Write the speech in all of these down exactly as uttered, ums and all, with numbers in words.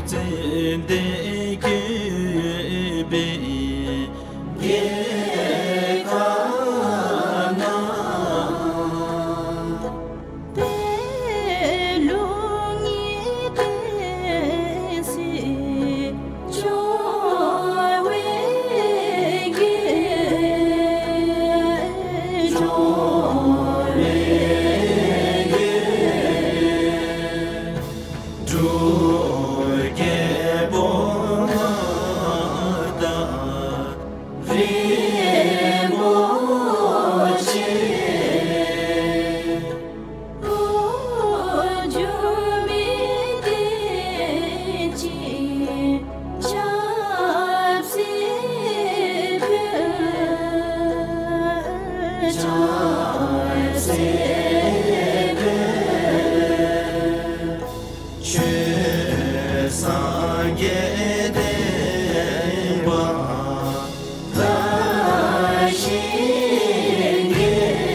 ཙན་དན་བཀོད་པའི་རྒྱལ་ཁབ་ན། དེ་ལུ་ངེས་ཏེ་སྲིད་འབྱོར་བའི་རྒྱལ། འབྱོར་བའི་རྒྱལ། འབྲུག་རྒྱལ་པོ་མངའ་བདག་རིན་པོ་ཆེ། འགྱུར་མེད་བསྟན་ཅིང་ཆབ་སྲིད་འཕེལ། ཆབ་སྲིད་འཕེལ། ཆོས་སངས་རྒྱས་བསྟན་པ་དར་ཞིང་རྒྱས།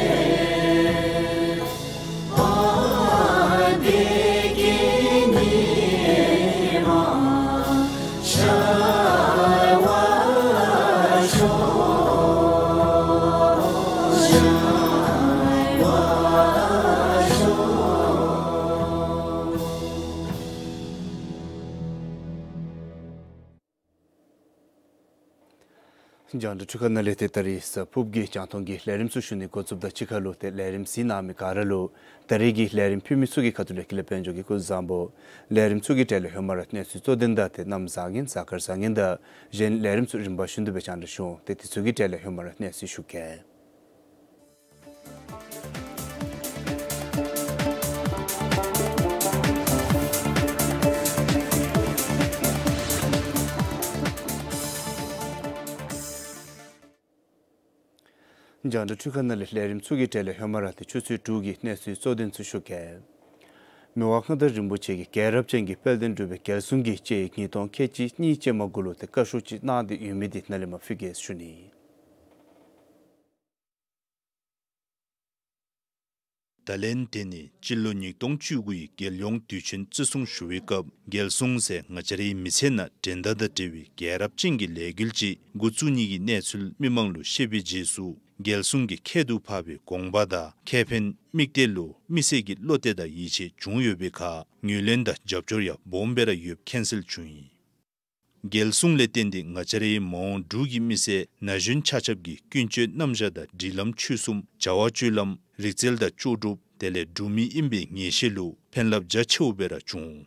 དཔལ་ལྡན་སྐྱེས་ཉིད་མ་ཤར་བར་ཤོག། ཤར་བར་ཤོག། རྒྱང་བསྒྲགས་འཕྲུལ་ཁང་ནང་ལས་ཏེ་ད་རིས་གཟའ་ཕུརཔ་གི་རྒྱང་མཐོང་གི་ལས་རིམ་ཚུ་ཞུ་ནི་འགོ་བཙུགསཔ་ད་གཅིག་ཁར་ལུ་ཏེ་ལས་རིམ་གཟིགས་གནང་མི་ག་ར་ལུ་ད་རིས་ཀྱི་ལས་རིམ་ཕུལ་མི་ཚུ་གི་ཁ་ཐུག་ལས་དགེ་ལེགས་དཔལ་འབྱོར་གྱིས་སྐུ་གཟུགས་བཟང་པོ། ལས་རིམ་ཚུ་གི་གྲས་ལས་ཧེ་མ་ར་གནས་ཚུལ་གཙོ་དོན་དང་ཏེ་གནམ་བཟང་ངན་གཟའ་སྐར་བཟང་ངན་དང་གཞན་ལས་རིམ་ཚུ་རིམ་པ་བཞིན་དུ་སྦེ་རྒྱང་བསྒྲགས་ཞུ་འོང་། ཏེ་དེ་ཚུ་གི་གྲས་ལས་ཧེ་མ་ར་གནས་ཚུལ་ཞུ་གེ། རྒྱང་བསྒྲགས་འཕྲུལ་ཁང་ནང་ལས་ལས་རིམ་ཚུ་གི་གྲས་ལས་ཧེ་མ་ར་ཏེ་ཆུ་ཚོད་དྲུག་གི་གནས་ཚུལ་གཙོ་དོན་ཚུ་ཞུ་གེ། མི་དབང་མངའ་བདག་རིན་པོ་ཆེ་གིས་རྒྱལ་རབས་ཅན་གྱི་དཔལ་ལྡན་འབྲུག་པའི་རྒྱལ་སྲུང་གི་དཔྱད་ཡིག་ཉིས་སྟོང་ཁལ་གཅིག་གཉིས་ཅན་མ་གུ་ལུ་ཏེ་བཀའ་ཤོག་ཅིག་གནང་སྟེ་ཡོད་མི་འདི་ནཱ་ལས་མར་ཕུལ་གེ་ཞུ་ནི། ད་ལན་དེ་ནི་སྤྱི་ལོ་ཉིས་སྟོང་བཅུ་དགུ་ཡི་རྒྱལ་ཡོངས་དུས་ཆེན་བརྩི་སྲུང་ཞུ་བའི་སྐབས་རྒྱལ་སྲུང་ཟེར་ང་བཅས་རའི་མི་ཚེ་ནང་འགྲན་ཟླ་དང་བྲལ་བའི་རྒྱལ་རབས་ཅན་གྱི་ལས་འགུལ་ཅིག་འགོ་བཙུགས་ནི་གི་གནས་ཚུལ་མི་མང་ལུ་བཤད་པའི་རྗེས་སུ་རྒྱལ་སྲུང་གི་ཁྱད་དུ་འཕགས་པའི་དགོངས་པ་དང་ཁེ་ཕན་དམིགས་གཏད་ལུ་མི་སེར་གྱི་བློ་གཏད་དང་ཡིད་ཆེས་བྱུང་ཡོད་པའི་ཁར་ངོས་ལེན་དང་རྒྱབ་སྐྱོར་ཡང་སྦོམ་སྦེ་ར་ཡོདཔ་མཁྱེན་གསལ་བྱུང་ཡི། རྒྱལ་སྲུང་ལས་བརྟེན་ཏེ་ང་བཅས་རའི་མ་འོངས་འབྲུག་གི་མི་སེར་ན་གཞོན་ཆ་ཁྱབ་ཀྱི་ཀུན་སྤྱོད་རྣམ་གཞག་དང་སྒྲིག་ལམ་ཆོས་གསུམ་བྱ་བ་སྤྱོད་ལམ་རིག་རྩལ་དང་ལྕོགས་གྲུབ་དེ་ལས་འབྲུག་མི་ཨིན་པའི་ངེས་ཤེས་ལུ་ཕན་རླབས་རྒྱ་ཆེཝ་སྦེ་ར་བྱུང་།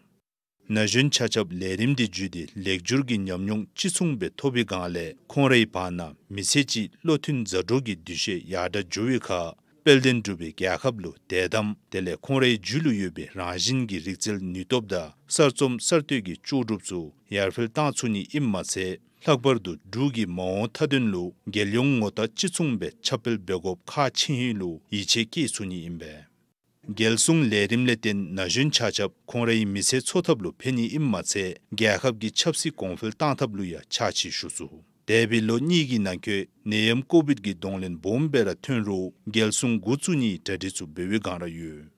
ན་གཞོན་ཆ་ཁྱབ་ལས་རིམ་འདི་བརྒྱུད་དེ་ལེགས་སྒྱུར་གྱི་ཉམས་མྱོང་ཅི་མཚུངས་སྦེ་ཐོབ་པའི་སྒང་ལས་ཁོང་རའི་བར་ན་མི་ཚེ་གཅིག་བློ་མཐུན་མཛའ་གྲོགས་ཀྱི་འདུ་ཤེས་ཡར་དྲག་འགྱོ་བའི་ཁར་དཔལ་ལྡན་འབྲུག་པའི་རྒྱལ་ཁབ་ལུ་དད་དམ་དེ་ལས་ཁོང་རའི་རྒྱུད་ལུ་ཡོད་པའི་རང་བཞིན་གྱི་རིག་རྩལ་ནུས་སྟོབས་དང་གསར་རྩོམ་གསར་གཏོད་ཀྱི་ལྕོགས་གྲུབ་ཚུ་ཡར་འཕེལ་བཏང་ཚུགས་ནི་ཨིནམ་མ་ཚད་ལྷག་པར་དུ་འབྲུག་གི་མ་འོངས་མཐའ་དོན་ལུ་རྒྱལ་ཡོངས་ངོ་རྟགས་ཅི་མཚུངས་སྦེ་ཁྱབ་སྤེལ་འབད་དགོཔ་ཁག་ཆེ་ཧིང་ལུ་ཡིད་ཆེས་བསྐྱེད་ཚུགས་ནི་ཨིན་པས། རྒྱལ་སྲུང་ལས་རིམ་ལས་བརྟེན་ན་གཞོན་ཆ་ཁྱབ་ཁོང་རའི་མི་ཚེ་འཚོ་ཐབས་ལུ་ཕན་ནི་ཨིནམ་མ་ཚད་རྒྱལ་ཁབ་ཀྱི་ཆབ་སྲིད་གོང་འཕེལ་བཏང་ཐབས་ལུ་ཡང་ཕྱག་ཕྱིད་ཞུ་ཚུགས། འདས་པའི་ལོ་གཉིས་ཀྱི་ནང་འཁོད་ནད་ཡམས་ཀོ་བིཌ་ཀྱི་གདོང་ལེན་སྦོམ་སྦེ་ར་ཐོན་རུང་རྒྱལ་སྲུང་འགོ་བཙུགས་ནིའི་གྲ་སྒྲིག་ཚུ་འབད་བའི་སྒང་ར་ཡོད།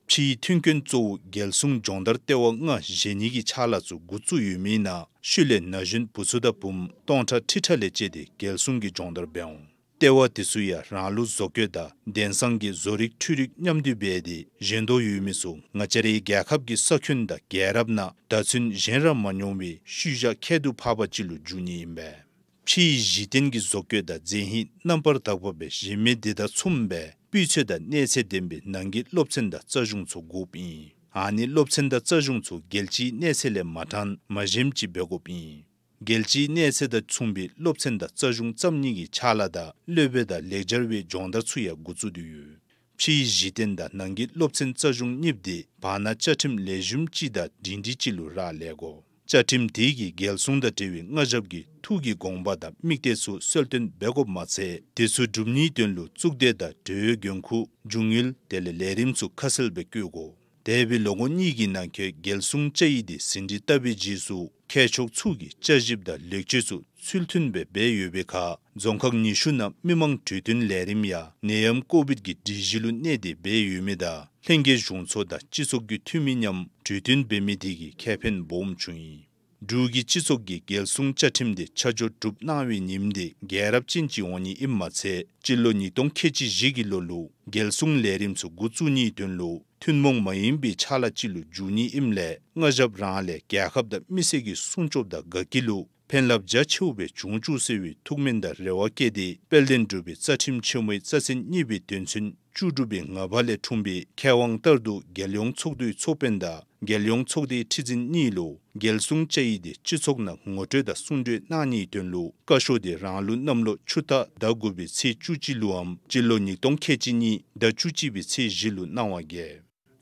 ཕྱིའི་མཐུན་རྐྱེན་གཙོ་བོ་རྒྱལ་སྲུང་སྦྱོང་བརྡར་ལྟེ་བ་ལྔ་བཞེངས་ནི་གི་ཕྱག་ལཱ་ཚུ་འགོ་བཙུགས་ཡོད་མི་ནང་ཤུལ་ལས་ན་གཞོན་བུ་ཚུ་དང་བུམོ་སྟོང་ཕྲག་ཁྲི་ཕྲག་ལས་བཅད་དེ་རྒྱལ་སྲུང་གི་སྦྱོང་བརྡར་འབད་འོང་། ལྟེ་བ་དེ་ཚུ་ཡང་རང་ལུགས་བཟོ་བཀོད་དང་གདན་ས་གི་བཟོ་རིག་འཕྲུལ་རིག་མཉམ་འདུས་འབད་དེ་བཞེངས་དོ་ཡོད་མི་ཚུ་ང་བཅས་རའི་རྒྱལ་ཁབ་ཀྱི་ས་ཁྱོན་དང་རྒྱལ་རབས་ནང་ད་ཚུན་གཞན་ར་མ་མྱོང་བའི་ཤུལ་བཞག་ཁྱད་དུ་འཕགས་པ་ཅིག་ལུ་འགྱུར་ནི་ཨིན་པས། ཕྱིའི་གཞི་རྟེན་གྱི་བཟོ་བཀོད་དང་མཛེས་སྙིང་རྣམ་པར་དག་པ་སྦེ་བཞེངས་མི་དེ་དང་མཚུངས་པའི་སྤུས་ཚད་དང་གནས་ཚད་ལྡན་པའི་ནང་གི་སློབ་ཚན་དང་རྩ་གཞུང་ཚུ་དགོཔ་ཨིན། ཨ་ནི་སློབ་ཚན་དང་རྩ་གཞུང་ཚུ་རྒྱལ་སྤྱིའི་གནས་ཚད་ལས་མ་དྲང་མ་ཞནམ་ཅིག་འབད་དགོཔ་ཨིན། རྒྱལ་སྤྱིའི་གནས་ཚད་དང་མཚུངས་པའི་སློབ་ཚན་དང་རྩ་གཞུང་བརྩམ་ནི་གི་ཕྱག་ལཱ་དང་སློབ་དཔོན་དང་ལེགས་སྦྱར་བའི་སྦྱོང་བརྡར་ཚུ་ཡང་འགོ་བཙུགས་ཏེ་ཡོད། ཕྱིའི་གཞི་རྟེན་དང་ནང་གི་སློབ་ཚན་རྩ་གཞུང་གཉིསཔོ་དེ་བར་ན་བཅའ་ཁྲིམས་ལེགས་ཤོམ་ཅིག་དང་སྒྲིང་སྒྲིང་ཅིག་ལུ་རག་ལས་དགོ། བཅའ་ཁྲིམས་དེ་གིས་རྒྱལ་སྲུང་དང་འབྲེལ་བའི་མངའ་ཞབས་ཀྱི་ཐུགས་ཀྱི་དགོངས་པ་དང་དམིགས་གཏད་ཚུ་གསལ་སྟོན་འབད་དགོཔ་མ་ཚད་དེ་ཚུ་སྒྲུབ་ནིའི་དོན་ལུ་གཙུག་སྡེ་དང་འབྲེལ་ཡོད་འགན་ཁུར་རྒྱུ་དངུལ་དེ་ལས་ལས་རིམ་ཚུ་ཁ་གསལ་སྦེ་བཀོད་དགོ། འདས་པའི་ལོ་ངོ་གཉིས་ཀྱི་ནང་འཁོད་རྒྱལ་སྲུང་བཅའ་ཡིག་དེ་ཟིན་བྲིས་བཏབ་པའི་རྗེས་སུ་མཁས་མཆོག་ཚུ་གིས་བསྐྱར་ཞིབ་དང་ལེགས་བཅོས་ཚུ་ཚུལ་མཐུན་སྦེ་འབད་ཡོད་པའི་ཁར་རྫོང་ཁག་ཉི་ཤུ་ནང་མི་མང་གྲོས་བསྟུན་ལས་རིམ་ཡང་ནད་ཡམས་ཀོ་བིཌ་ཀྱི་སྒྲིག་གཞི་ལུ་གནས་ཏེ་འབད་ཡོད་མི་དང་ལྷན་རྒྱས་གཞུང་ཚོགས་དང་སྤྱི་ཚོགས་ཀྱི་འཐུས་མི་མཉམ་གྲོས་བསྟུན་འབད་མི་དེ་གིས་ཁེ་ཕན་སྦོམ་བྱུང་ཡི། འབྲུག་གི་སྤྱི་ཚོགས་ཀྱིས་རྒྱལ་སྲུང་བཅའ་ཁྲིམས་དེ་ཆ་འཇོག་གྲུབ་གནང་བའི་ཉིནམ་དེ་རྒྱལ་རབས་ཅན་ཅིག་འོང་ནི་ཨིནམ་མ་ཚད་སྤྱི་ལོ་ཉིས་སྟོང་ཁལ་གཅིག་བཞི་གི་ལོ་ལུ་རྒྱལ་སྲུང་ལས་རིམ་ཚུ་འགོ་བཙུགས་ནིའི་དོན་ལུ་ཐུན་མོང་མ་ཡིན་པའི་ཕྱག་ལཱ་ཅིག་ལུ་འཇུག་ནི་ཨིནམ་ལས་མངའ་ཞབས་རང་ལས་རྒྱལ་ཁབ་དང་མི་སེར་གྱི་སྲུང་སྐྱོབ་དང་དགའ་སྐྱིད་ལུ་ཕན་རླབས་རྒྱ་ཆེཝ་སྦེ་འབྱུང་བཅུག་ཟེར་བའི་ཐུགས་སྨོན་དང་རེ་བ་བསྐྱེད་དེ་དཔལ་ལྡན་འབྲུག་པའི་རྩ་ཁྲིམས་ཆེན་མོའི་རྩ་ཚན་གཉིས་པའི་དོན་ཚན་བཅུ་དྲུག་པའི་ང་པ་ལས་འཁྲུངས་པའི་ཁེ་དབང་ལྟར་དུ་རྒྱལ་ཡོངས་ཚོགས་འདུའི་ཚོགས་དཔོན་དང་རྒྱལ་ཡོངས་ཚོགས་སྡེའི་ཁྲི་འཛིན་གཉིས་ལུ་རྒྱལ་སྲུང་བཅའ་ཡིག་དེ་སྤྱི་ཚོགས་ནང་ངོ་སྤྲོད་དང་གསུང་གྲོས་གནང་ནིའི་དོན་ལུ་བཀའ་ཤོག་དེ་རང་ལུགས་གནམ་ལོ་ཆུ་རྟ་ཟླ་དགུ་པའི་ཚེས་བཅུ་གཅིག་ལུའམ་སྤྱི་ལོ་ཉིས་སྟོང་ཁལ་གཅིག་གཉིས་ཟླ་བཅུ་གཅིག་པའི་ཚེས་བཞི་ལུ་གནང་བ་གིས།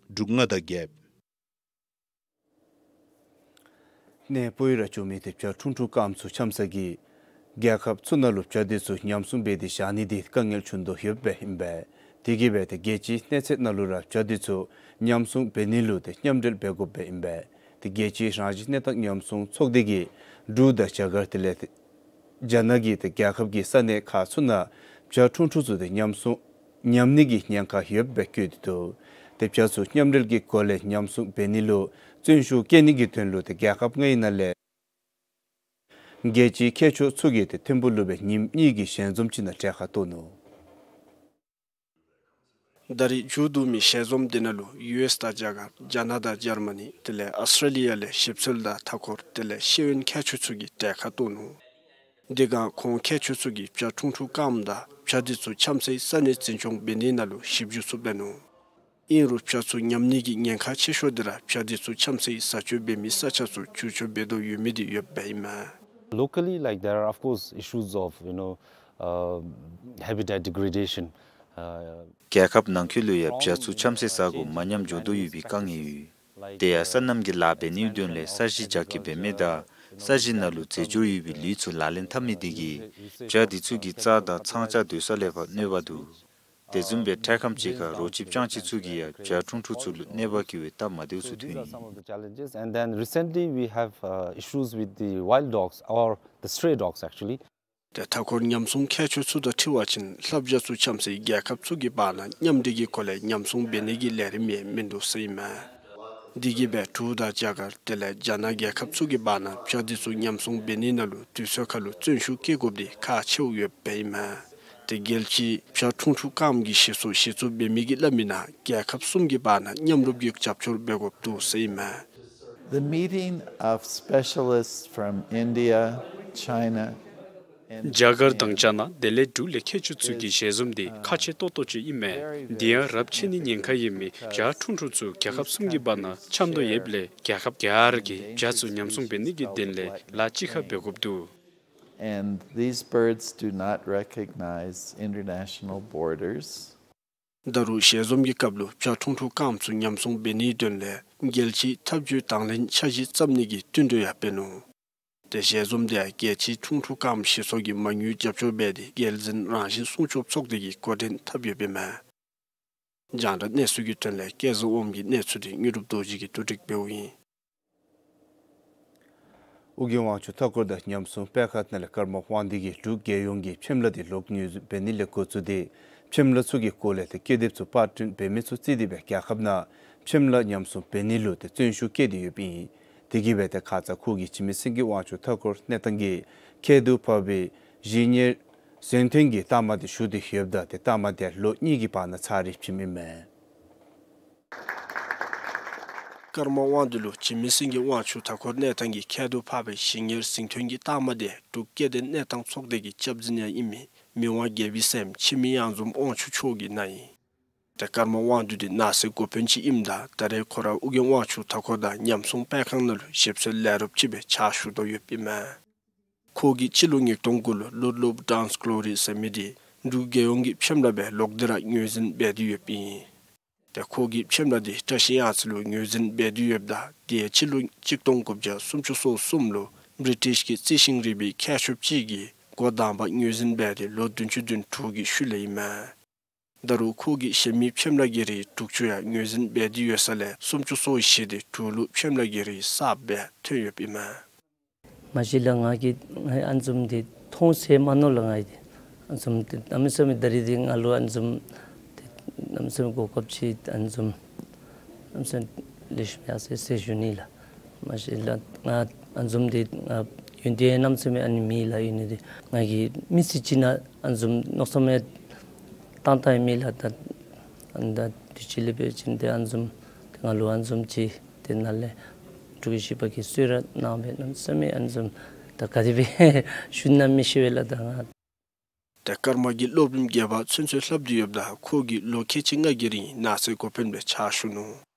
འབྲུག་མངའ་བདག་རྒྱལཔོ། གནས་སྤོ་བོ་ར་བྱོན་མི་དེ་བྱ་ཁྲུང་ཁྲུང་རྐངམ་ཚུ་འཆམ་ས་གི་རྒྱལ་ཁབ་ཚུ་ནང་ལུ་བྱ་དེ་ཚུ་ཉམས་སྲུང་འབད་དེ་བཞག་ནི་དེ་དཀའ་ངལ་བྱུང་དོ་ཡོདཔ་ཨིན་པས། དེ་གིས་འབད་དེ་རྒྱལ་སྤྱིའི་གནས་ཚད་ནང་ལུ་ར་བྱ་དེ་ཚུ་ཉམས་སྲུང་འབད་ནི་ལུ་དེ་མཉམ་འབྲེལ་འབད་དགོཔ་ཨིན་པས། དེ་རྒྱལ་སྤྱིའི་རང་བཞིན་གནས་སྟངས་ཉམས་སྲུང་ཚོགས་སྡེ་གིས་འབྲུག་དང་རྒྱ་གར་དེ་ལས་རྒྱ་ནག་གི་དེ་རྒྱལ་ཁབ་ཀྱི་ས་གནས་ཁག་ཚུ་ནང་བྱ་ཁྲུང་ཁྲུང་ཚུ་དེ་ཉམས་སྲུང་ཉམས་ནི་གི་ཉེན་ཁ་ཡོདཔ་སྦེ་བཀོད་དེ་འདུག། དེ་བྱ་ཚུ་མཉམ་འབྲེལ་གྱི་སྒོ་ལས་ཉམས་སྲུང་འབད་ནི་ལུ་བརྩོན་ཤུགས་བསྐྱེད་ནི་གི་དོན་ལུ་དེ་རྒྱལ་ཁབ་ལྔའི་ནང་ལས་རྒྱལ་སྤྱིའི་མཁས་མཆོག་ཚུ་གིས་དེ་ཐིམ་ཕུག་ལུ་སྦེ་ཉིནམ་གཉིས་ཀྱི་ཞལ་འཛོམས་ཅིག་ནང་གྲལ་ཁར་གཏོགས་ནུག། ད་རེས་མཇུག་བསྡུ་མི་ཞལ་འཛོམས་དེ་ནང་ལུ་ཡུ་ཨེསི་དང་རྒྱ་གར་རྒྱ་ནག་དང་འཇར་མ་ནི་དེ་ལས་ཨོསི་ཊྲེ་ལི་ཡ་ལས་ཞིབ་འཚོལ་དང་མཐའ་འཁོར་དེ་ལས་ཤེས་ཡོན་མཁས་མཆོག་ཚུ་གིས་གྲལ་ཁར་གཏོགས་ནུག། དེ་སྒང་ཁོང་མཁས་མཆོག་ཚུ་གིས་བྱ་ཁྲུང་ཁྲུང་རྐངམ་དང་བྱ་དེ་ཚུ་འཆམ་སའི་ས་གནས་འཛིན་སྐྱོང་འབད་ནི་ནང་ལུ་ཞིབ་འཇུག་ཚུ་འབད་ནུག། ཨིན་རུང་བྱ་ཚུ་ཉམས་ནི་གི་ཉེན་ཁ་ཆེ་ཤོས་དེ་ར་བྱ་དེ་ཚུ་འཆམ་སའི་བཟའ་སྤྱོད་འབད་མི་ས་ཆ་ཚུ་འགྱུར་བཅོས་འབད་དོ་ཡོད་མི་དེ་ཡོདཔ་ཨིན་མས། Locally, like, there are, of course, issues of, you know, uh, habitat degradation. Uh, རྒྱལ་ཁབ་ནང་འཁོད་ལུ་ཡང་བྱ་ཚུ་འཆམ་སའི་ས་གོ་མ་ཉམས་འགྱོ་དོ་ཡོད་པའི་དཀའ་ངལ་ཡོད། དེ་ཡང་སོ་ནམ་གྱི་ལཱ་འབད་ནིའི་དོན་ལས་ས་གཞི་རྒྱ་སྐྱེད་འབད་མི་དང་ས་གཞི་ནང་ལུ་རྫས་སྦྱོར་ཡོད་པའི་ལུད་ཚུ་ལག་ལེན་འཐབ་མི་དེ་གིས་བྱ་དེ་ཚུ་གི་རྩྭ་དང་ཚང་ལྕགས་སྡོད་ས་ལས་ཕར་གནོད་པ་འདུག། དེ་བཟུམ་སྦེ་འཕྲལ་ཁམས་ཅིག་ཁར་རོ་ཁྱི་སྤྱང་ཁྱི་ཚུ་གིས་ཡང་བྱ་ཁྲུང་ཁྲུང་ཚུ་ལུ་གནོད་པ་བཀལ་བའི་སྟབས་མ་བདེཝ་ཚུ་ཐོན་ཡི། Some of the challenges, and then recently we have, uh, issues with the wild dogs or the stray dogs actually. ཏེ་མཐའ་འཁོར་ཉམས་སྲུང་མཁས་མཆོག་ཚུ་དང་འཁྲིལ་བ་ཅིན་ལྷ་བྱ་ཚུ་འཆམ་སའི་རྒྱལ་ཁབ་ཚུ་གི་བར་ན་མཉམ་འབྲེལ་གྱི་སྒོ་ལས་ཉམས་སྲུང་འབད་ནི་གི་ལས་རིམ་ཡང་མིན་འདུག་ཟེར་ཨིན་མས། དེ་གིས་སྦེ་འབྲུག་དང་རྒྱ་གར་དེ་ལས་རྒྱ་ནག་རྒྱལ་ཁབ་ཚུ་གི་བར་ན་བྱ་དེ་ཚུ་ཉམས་སྲུང་འབད་ནི་ནང་ལུ་དུས་ཚོད་ཁར་ལུ་བརྩོན་ཤུགས་བསྐྱེད་དགོཔ་དེ་ཁག་ཆེཝ་ཡོདཔ་ཨིན་མས། ཏེ་རྒྱལ་སྤྱིའི་བྱ་ཁྲུང་ཁྲུང་རྐངམ་གྱི་ཞིག་གསོ་གཞི་བཙུགས་འབད་མི་གིས་སླབ་མི་ནང་རྒྱལ་ཁབ་གསུམ་གྱི་བར་ན་མཉམ་རུབ་ཀྱི་རྒྱབ་སྐྱོར་འབད་དགོཔ་འདུག་ཟེར་ཨིན་མས། The meeting of specialists from India, China, and རྒྱ་གར་དང་རྒྱ་ནག་དེ་ལས་འབྲུག་ལས་མཁས་མཆོག་ཚུ་གི་ཞལ་འཛོམས་དེ་ཁག་ཆེ་ཏོག་ཏོ་ཅིག་ཨིན་མས། དེ་ཡང་རབས་ཆད་ནི་ཉེན་ཁ་ཡོད་མི་བྱ་ཁྲུང་ཁྲུང་ཚུ་རྒྱལ་ཁབ་གསུམ་གྱི་བར་ན་འཆམ་དོ་ཡོདཔ་ལས་རྒྱལ་ཁབ་ག་ར་གིས་བྱ་ཚུ་ཉམས་སྲུང་འབད་ནི་གི་དོན་ལས་ལཱ་གཅིག་ཁར་འབད་དགོཔ་འདུག། And these birds do not recognize international borders. ད་རུང་ཞལ་འཛོམས་ཀྱི་སྐབས་ལུ་བྱ་ཁྲུང་ཁྲུང་རྐངམ་ཚུ་ཉམས་སྲུང་འབད་ནིའི་དོན་ལས་རྒྱལ་སྤྱིའི་འཐབ་ཇུས་དང་ལེན་འཆར་གཞི་བརྩམ་ནི་གི་བསྟུན་གྲོས་ཡང་འབད་ནུག། ཏེ་ཞལ་འཛོམས་དེ་ཡང་རྒྱལ་སྤྱིའི་ཁྲུང་ཁྲུང་རྐངམ་ཞིག་གསོ་གི་མ་དངུལ་རྒྱབ་སྐྱོར་འབད་དེ་རྒྱལ་འཛིན་རང་བཞིན་སྲུང་སྐྱོབ་ཚོགས་སྡེ་གིས་འགོ་འདྲེན་འཐབ་ཡོདཔ་ཨིན་མས། རྒྱང་བསྒྲགས་གནས་ཚུལ་གྱི་དོན་ལས་སྐལ་བཟང་དབངམོ་གི་གནས་ཚུལ་དེ་དངོས་གྲུབ་རྡོ་རྗེ་གིས་བསྡུ་སྒྲིག་འབདཝ་ཨིན། ཨོ་རྒྱན་དབང་ཕྱུག་མཐའ་འཁོར་དང་ཉམས་སྲུང་སྤེལ་ཁང་ནང་ལས་ཀརྨ་དབང་འདུས་ཀྱིས་འབྲུག་རྒྱལ་ཡོངས་ཀྱི་ཕྱེམ་ལ་དེ་ལོག་ངོས་འཛིན་འབད་ནི་ལས་འགོ་བཙུགས་ཏེ་ཕྱེམ་ལ་ཚུ་གི་སྐོར་ལས་དེ་ཀི་དེབ་ཚུ་པར་སྐྲུན་འབད་མི་ཚུ་བརྩིས་ཏེ་སྦེ་རྒྱལ་ཁབ་ནང་ཕྱེམ་ལ་ཉམས་སྲུང་འབད་ནི་ལུ་དེ་བརྩོན་ཤུགས་བསྐྱེད་དེ་ཡོདཔ་ཨིན། དེ་གིས་འབད་དེ་ཁ་ཙ་ཁོ་གིས་འཇིགས་མེད་སེང་གེ་དབང་ཕྱུག་མཐའ་འཁོར་གནས་སྟངས་ཀྱི་ཁྱད་དུ་འཕགས་པའི་བཞེས་གཉེར་གཟེངས་ཐོན་གྱི་རྟགས་མ་དེ་ཞུ་སྟེ་ཡོདཔ་ད་དེ་རྟགས་མ་དེ་ལོ་གཉིས་ཀྱི་བར་ན་ཚར་རེ་བྱིནམ་ཨིན་མས། ཀརྨ་དབང་འདུས་ལུ་འཇིགས་མེད་སེང་གེ་དབང་ཕྱུག་མཐའ་འཁོར་གནས་སྟངས་ཀྱི་ཁྱད་དུ་འཕགས་པའི་བཞེས་གཉེར་གཟེངས་ཐོན་གྱི་རྟགས་མ་དེ་འབྲུག་སྐྱེ་ལྡན་གནས་སྟངས་ཚོགས་སྡེ་གི་སྐྱབས་འཛིན་ཡང་ཨིན་མི་མི་དབང་རྒྱལ་པོའི་སྲསམོ་འཆི་མེད་གཡང་འཛོམས་དབང་ཕྱུག་མཆོག་གིས་གནང་ཡི། ཏེ་ཀརྨ་དབང་འདུས་དེ་ནང་སྲིད་འགོ་དཔོན་ཅིག་ཨིནམ་ད་ད་རེས་ཁོ་ར་ཨོ་རྒྱན་དབང་ཕྱུག་མཐའ་འཁོར་དང་ཉམས་སྲུང་སྤེལ་ཁང་ནང་ལུ་ཞིབ་འཚོལ་ལས་རོགསཔ་ཅིག་སྦེ་ཕྱག་ཞུ་དོ་ཡོདཔ་ཨིན་མས། ཁོ་གིས་སྤྱི་ལོ་ཉིས་སྟོང་དགུ་ལུ་Ludlow Downs Glory ཟེར་མི་དེ་འབྲུག་རྒྱལ་ཡོངས་ཀྱི་ཕྱེམ་ལ་སྦེ་ལོག་སྟེ་ར་ངོས་འཛིན་འབད་དེ་ཡོདཔ་ཨིན། ཏེ་ཁོ་གིས་ཕྱེམ་ལ་དེ་བཀྲ་ཤིས་གཡང་རྩེ་ལུ་ངོས་འཛིན་འབད་དེ་ཡོདཔ་ད་དེ་ཡང་སྤྱི་ལོ་གཅིག་སྟོང་དགུ་བརྒྱ་སུམ་ཅུ་སོ་གསུམ་ལུ་བི་རི་ཊིཤ་གི་རྩི་ཤིང་རིག་པའི་མཁས་མཆོགཔ་ཅིག་གིས་འགོ་དང་པ་ངོས་འཛིན་འབད་དེ་ལོ་བདུན་ཅུ་དོན་དྲུག་གི་ཤུལ་ལས་ཨིན་མས། ད་རུང་ཁོ་གིས་གཞན་མི་ཕྱེམ་ལ་གི་རིགས་དྲུག་ཅུ་ཡང་ངོས་འཛིན་འབད་དེ་ཡོད་ས་ལས་སུམ་ཅུ་སོ་བཞི་དེ་འབྲུག་ལུ་ཕྱེམ་ལ་གི་རིགས་གསརཔ་སྦེ་ཐོན་ཡོདཔ་ཨིན་མས། མ་གཞི་ལགས་ང་གིས་ང་ཨ་ནི་བཟུམ་དེ་མཐོང་ཚད་མ་མནོ་ལགས། ང་གིས་དེ་ཨ་ནི་བཟུམ་དེ་གནམ་མེད་ས་མེད་ད་རིས་དེ་ང་ལུ་ཨ་ནི་བཟུམ་དེ་གནམ་མེད་ས་མེད་གོ་སྐབས་ཅིག་ཨ་ནི་བཟུམ་གནམ་མེད་ས་མེད་ལེགས་ཤོམ་ཡར་སོ་ཡི་ཟེར་ཞུ་ནི་ལགས། མ་གཞི་ལགས་ང་ ཨ་བཟུམ་འདི་ང་ཡོན་ཏན་གནམ་མེད་ས་མེད་ཨ་ནི་མེད་ལགས། ཡོད་ནི་འདི་ང་གིས་མི་སེར་ཅིག་ནང་ཨ་བཟུམ་མནོ་བསམ་ཡང་བཏང་བཏངམ་ཨིན་ལགས། ད་ཨ་ནི་ད་དུས་ཅི་ལས་འབད་བ་ཅིན་ཏེ་ཨ་བཟུམ་ཏེ་ང་ལུ་ཨ་བཟུམ་ཅིག་དེ་ནང་ལས་འབྲུག་རྒྱལ་བཞི་པ་གིས་གསོལ་རས་གནང་སྦེ་གནམ་མེད་ས་མེད་ཨ་བཟུམ་ད་ག་དེ་སྦེ་ཞུ་ན་མི་ཤེས་པས་ལགས། ད་ང་ཏེ་ཀརྨ་གིས་སློབ་རིམ་བརྒྱད་པ་ཚུན་ཚོད་ལྷབ་སྟེ་ཡོདཔ་ད་ཁོ་གིས་ལོ་ཁལ་གཅིག་ལྔ་གི་རིང་ནགས་ཚལ་འགོ་དཔོན་སྦེ་ཕྱག་ཞུ་ནུག།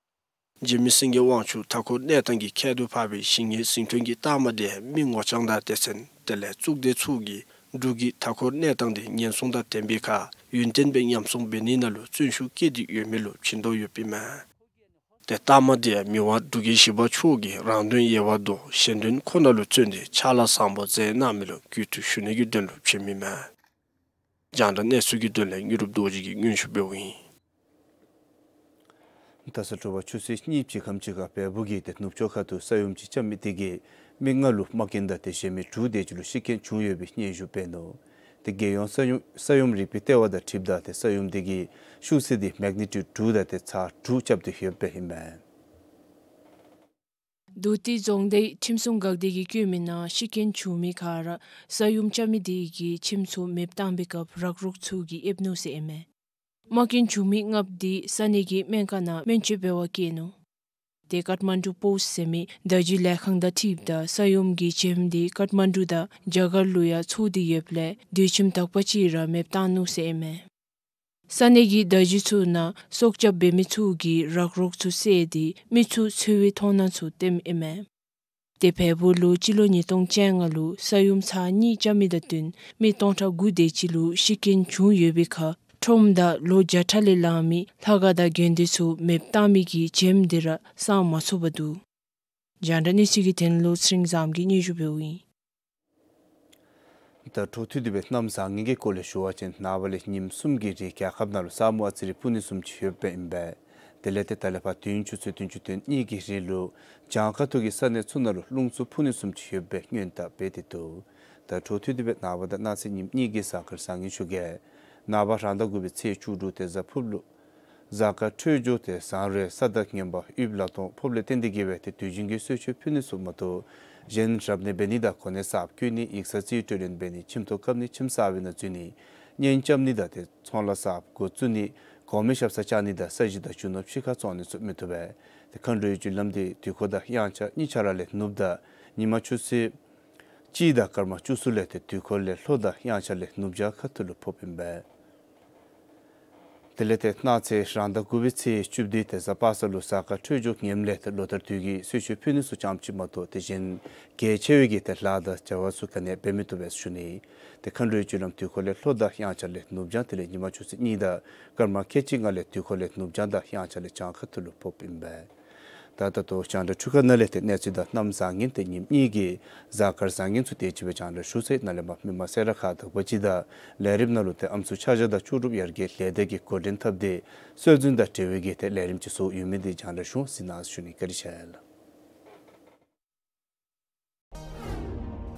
འཇིགས་མེད་སེང་གེ་དབང་ཕྱུག་མཐའ་འཁོར་གནས་སྟངས་ཀྱི་ཁྱད་དུ་འཕགས་པའི་ཞིང་ངེར་ཟིང་ཐོན་གྱི་རྟགས་མ་དེ་མི་ངོ་རྐྱང་དང་སྡེ་ཚན་དེ་ལས་གཙུག་སྡེ་ཚུ་གིས་འབྲུག་གི་མཐའ་འཁོར་གནས་སྟངས་དེ་ཉེན་སྲུང་དང་ལྡན་པའི་ཁར་ཡུན་བརྟན་སྦེ་ཉམས་སྲུང་འབད་ནི་ནང་ལུ་བརྩོན་ཤུགས་བསྐྱེད་དེ་ཡོད་མི་ལུ་བྱིན་དོགས་ཡོདཔ་ཨིན་མས། ཏེ་རྟགས་མ་དེ་མི་དབང་འབྲུག་རྒྱལ་བཞི་པ་མཆོག་གིས་རང་དོན་གཡེང་བ་དང་གཞན་དོན་ཁོ་ན་ལུ་བརྩོན་ཏེ་ཕྱག་ལཱ་བཟང་པོ་མཛད་གནང་མི་ལུ་གུས་བཏུད་ཞུ་ནི་གི་དོན་ལུ་བྱིནམ་ཨིན་མས། རྒྱང་བསྒྲགས་གནས་ཚུལ་གྱི་དོན་ལས་དངོས་གྲུབ་རྡོ་རྗེ་གིས་སྙན་ཞུ་འབདཝ་ཨིན། ད་ས་དྲོ་པ་ཆུ་ཚོད་གཉིས་ཕྱེད་ཀ་ཙམ་ཅིག་ཁར་བལ་པོ་གི་ཏེ་ནུབ་ཕྱོགས་ཁ་ཐུག་ས་ཡོམ་ཅིག་རྐྱབ་མི་དེ་གིས་མི་ལྔ་ལུ་རྨ་སྐྱོན་དང་ཏེ་གཞན་མི་དྲུག་དེ་ཅིག་ལུ་ཤི་རྐྱེན་བྱུང་ཡོད་པའི་སྙན་ཞུ་འབད་ནུག། ཏེ་རྒྱལ་ཡོངས་ས་ཡོམ་ས་ཡོམ་རིག་པའི་ལྟེ་བ་དང་འཁྲིལཝ་ད་ཏེ་ས་ཡོམ་དེ་གི་ཤུགས་ཚད་དེ་མེག་ནི་ཊུཌ་དྲུག་དང་ཏེ་ཚེག་དྲུག་རྐྱབ་སྟེ་ཡོདཔ་ཨིན་མས། མདོ་སྟོད་རྫོང་དེ་ཁྲིམས་སྲུང་འགག་སྡེ་གིས་བཀོད་མི་ནང་ཤི་རྐྱེན་བྱུང་མི་ཁར་ས་ཡོམ་རྐྱབ་མི་དེ་གིས་ཁྱིམ་ཚུ་མེདཔ་བཏང་པའི་སྐབས་རག་རོག་ཚུ་གིས་ཨེབ་ནུག་ཟེར་ཨིན་མས། རྨ་སྐྱོན་བྱུང་མི་ལྔ་པོ་དེ་ས་གནས་ཀྱི་སྨན་ཁང་ནང་སྨན་བཅོས་འབད་བར་བསྐྱལ་ནུག། ཏེ་ཀཊ་མན་ཌུ་པོསཊ་ཟེར་མི་བརྡ་བརྒྱུད་ལས་ཁང་དང་འཁྲིལཝ་ད་ས་ཡོམ་གྱི་བྱེམ་དེ་ཀཊ་མན་ཌུ་དང་རྒྱ་གར་ལུ་ཡང་ཚོར་ཏེ་ཡོདཔ་ལས་སྡོད་ཁྱིམ་དག་པ་ཅིག་ར་མེདཔ་བཏང་ནུག་ཟེར་ཨིན་མས། ས་གནས་ཀྱི་བརྡ་བརྒྱུད་ཚུ་ནང་སྲོག་སྐྱབས་འབད་མི་ཚུ་གིས་རག་རོག་ཚུ་བསལ་ཏེ་མི་ཚུ་འཚོལ་བའི་མཐོང་སྣང་ཚུ་སྟོནམ་ཨིན་མས། ཏེ་བལ་པོ་ལུ་སྤྱི་ལོ་ཉིས་སྟོང་བཅོ་ལྔ་ལུ་ས་ཡོམ་ཚར་གཉིས་རྐྱབ་མི་དང་བསྟུན་མི་སྟོང་ཕྲག་དགུ་དེ་ཅིག་ལུ་ཤི་རྐྱེན་བྱུང་ཡོད་པའི་ཁར་ཁྲོམ་དང་ལོ་བརྒྱ་ཕྲག་ལས་ལང་མི་ལྷ་ཁང་དང་དགོན་སྡེ་ཚུ་མེདཔ་བཏང་མི་གི་བྱེམ་དེ་ར་སངས་མ་ཚུགས་པར་འདུག། རྒྱང་བསྒྲགས་གནས་ཚུལ་གྱི་དོན་ལུ་ཚེ་རིང་བཟངམོ་གིས་སྙན་ཞུ་འབདཝ་ཨིན། ད་འཕྲོ་མཐུད་དེ་སྦེ་གནམ་བཟང་ངན་གྱི་སྐོར་ལས་ཞུ་བ་ཅིན་ནངས་པ་ལས་ཉིནམ་གསུམ་གྱི་རིང་རྒྱལ་ཁབ་ནང་ལུ་ས་སྨུག་ཨ་ཙི་རེ་སྤུ་ནི་བཟུམ་ཅིག་ཡོདཔ་ཨིན་པས། དེ་ལས་ཏེ་ད་ལས་ཕར་བདུན་ཆུ་ཚོད་བདུན་ཅུ་དོན་གཉིས་ཀྱི་རིང་ལུ་བྱང་ཁ་ཐུག་གི་ས་གནས་ཚུ་ནང་ལུ་རླུང་འཚུབ་སྤུ་ནི་བཟུམ་ཅིག་ཡོདཔ་སྦེ་སྔོན་བརྡ་འབད་དེ་འདུག། ད་འཕྲོ་མཐུད་དེ་སྦེ་ནངས་པ་དང་གནངས་ཚེ་ཉིནམ་གཉིས་ཀྱི་གཟའ་སྐར་བཟང་ངན་ཞུ་གེ། ནངས་པ་རང་ཟླ་དགུ་པའི་ཚེས་བཅུ་དྲུག་ཏེ་གཟའ་ཕུརཔ་ལུ་གཟའ་སྐར་འཕྲོད་སྦྱོར་ཏེ་བཟང་རུང་ས་དང་ངན་པ་ཡུདཔ་ལ་དོང་ཕོགཔ་ལས་བརྟེན་ཏེ་གིས་སྦེ་ཏེ་དུས་རྒྱུན་གྱི་གསོལ་མཆོད་ཕུལ་ནི་ཚུ་མ་གཏོགས་གཞན་རབ་གནས་འབད་ནི་དང་གོ་གནས་གསརཔ་བསྐོ་ནི་ཡིག་ཚང་རྩིས་སྤྲོད་ལེན་འབད་ནི་ཁྱིམ་ཐོག་བཀབ་ནི་ཁྱིམ་གསར་པའི་ནང་འཛུལ་ནི་གཉེན་རྐྱབ་ནི་དང་ཏེ་ཚོང་ལཱ་གསརཔ་འགོ་བཙུགས་ནི་གོང་མའི་ཞབས་སར་བཅར་ནི་དང་ས་གཞི་དང་རྒྱུ་ནོར་ཕྱི་ཁར་བཙོང་ནི་ཚུ་མི་བཏུབ་པས། ཏེ་མཁའ་འགྲོའི་རྒྱུ་ལམ་དེ་དུས་འཁོར་དང་དབྱངས་འཆར་གཉིས་ཆ་ར་ལས་ནུབ་དང་ཉིན་མ་ཆུ་ཚོད་གཅིག་དང་སྐར་མ་བཅུ་གསུམ་ལས་ཏེ་དུས་འཁོར་ལས་ལྷོ་དང་དབྱངས་འཆར་ལས་ནུབ་བྱང་ཁ་ཐུག་ལུ་ཕོགཔ་ཨིན་པས། དེ་ལས་ཏེ་གནངས་ཚེ་རང་ཟླ་དགུ་པའི་ཚེས་བཅུ་བདུན་ཏེ་གཟའ་པ་སངས་ལུ་གཟའ་སྐར་འཕྲོད་སྦྱོར་ངནམ་ལས་ཏེ་ལོ་ལྟར་དུས་ཀྱི་གསོལ་མཆོད་ཕུལ་ནི་ཚུ་ཙམ་ཅིག་མ་གཏོགས་ཏེ་གཞན་གལ་ཆེ་བའི་གི་ཏེ་ལཱ་དང་བྱ་བ་ཚུ་ག་ནི་འབད་མི་བཏུབ་པས་ཞུ་ནི། ཏེ་མཁའ་འགྲོའི་རྒྱུ་ལམ་དུས་འཁོར་ལས་ལྷོ་དང་དབྱངས་འཆར་ལས་ནུབ་བྱང་དེ་ལས་ཉིན་མ་ཆུ་ཚོད་གཉིས་དང་སྐར་མ་ཁལ་གཅིག་ལྔ་ལས་དུས་འཁོར་ལས་ནུབ་བྱང་དང་དབྱངས་འཆར་ལས་བྱང་ཁ་ཐུག་ལུ་ཕོགཔ་ཨིན་པས། ད་ད་ལྟོ་རྒྱང་བསྒྲགས་འཕྲུལ་ཁང་ནང་ལས་ཏེ་གནས་ཚུལ་དང་གནམ་བཟང་ངན་ཏེ་ཉིནམ་གཉིས་ཀྱི་གཟའ་སྐར་བཟང་ངན་ཚུ་དེ་ཅིག་སྦེ་རྒྱང་བསྒྲགས་ཞུ་ཚར་ཡི། ནཱ་ལས་མར་མི་མང་གསལ་བསྒྲགས་ཁག་དག་པ་ཅིག་དང་ལས་རིམ་ནང་ལུ་ཏེ་ཨམ་སྲུ་ཆ་བཞག་དང་ལྕོགས་གྲུབ་ཡར་རྒྱས་ལས་སྡེ་གི་འགོ་འདྲེན་འཐབ་སྟེ་སྲོལ་འཛིན་དང་འབྲེལ་བའི་གི་ཏེ་ལས་རིམ་ཅིག་བཟོ་ཡོད་མི་དེ་རྒྱང་བསྒྲགས་ཞུ་ཟེར་ནཱ་ཞུ་ནི། བཀའ་དྲིན་ཆེ་ལགས།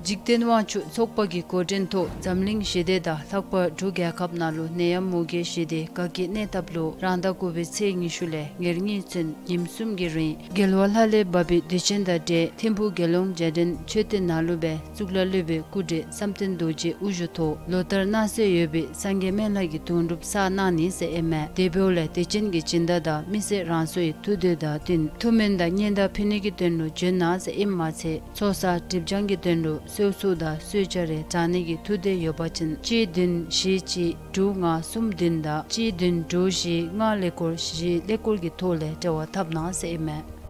འཇིག་རྟེན་དབང་ཕྱུག་ཚོགས་པ་གི་འགོ་འདྲེན་ཐོག་འཛམ་གླིང་ཞི་བདེ་དང་ལྷག་པར་འབྲུག་རྒྱལ་ཁབ་ནང་ལུ་ནད་ཡམས་མུ་གེ་ཞི་བདེ་དགའ་སྐྱིད་གནས་ཐབས་ལུ་རང་ཟླ་དགུ་པའི་ཚེས་ཉི་ཤུ་ལས་ཉེར་གཉིས་ཚུན་ཉིནམ་གསུམ་གྱི་རིང་རྒྱལ་བ་ལྷ་ལས་བབས་པའི་དུས་ཆེན་དང་འབྲེལ་ཐིམ་ཕུག་དགེ་སློང་རྗེས་དྲན་མཆོད་རྟེན་ནང་ལུ་སྦེ་གཙུག་ལག་སློབ་དཔོན་སྐུ་བགྲེས་བསམ་གཏན་རྡོ་རྗེ་དབུ་བཞུགས་ཐོག་ལོ་ལྟར་གནང་སྲོལ་ཡོད་པའི་སངས་རྒྱས་སྨན་བླ་གི་དུང་སྒྲུབ་བསགས་གནང་ནི་ཟེར་ཨིན་མས། དེ་འབདཝ་ལས་དུས་ཆེན་གྱི་སྦྱིན་བདག་དང་མི་སེར་རང་སོའི་ཐུགས་འདོད་དང་བསྟུན་ཐུགས་སྨོན་དང་སྙན་དར་ཕུལ་ནི་གི་དོན་ལུ་བྱོན་གནང་ཟེར་ཨིནམ་མ་ཚད་ཚོགས་བསགས་སྒྲིབ་སྦྱང་གི་དོན་ལུ་གསོལ་ཚོགས་དང་གསོལ་ཇ་རེ་དྲང་ནི་གི་ཐུགས་འདོད་ཡོད་པ་ཅིན་གཅིག་བདུན་བཞི་གཅིག་དྲུག་ལྔ་གསུམ་བདུན་དང་གཅིག་བདུན་དྲུག་བཞི་ལྔ་ཀླད་ཀོར་བཞི་ཀླད་ཀོར་གྱི་ཐོག་ལས་འབྲེལ་བ་འཐབ་གནང་ཟེར་ཨིན་མས།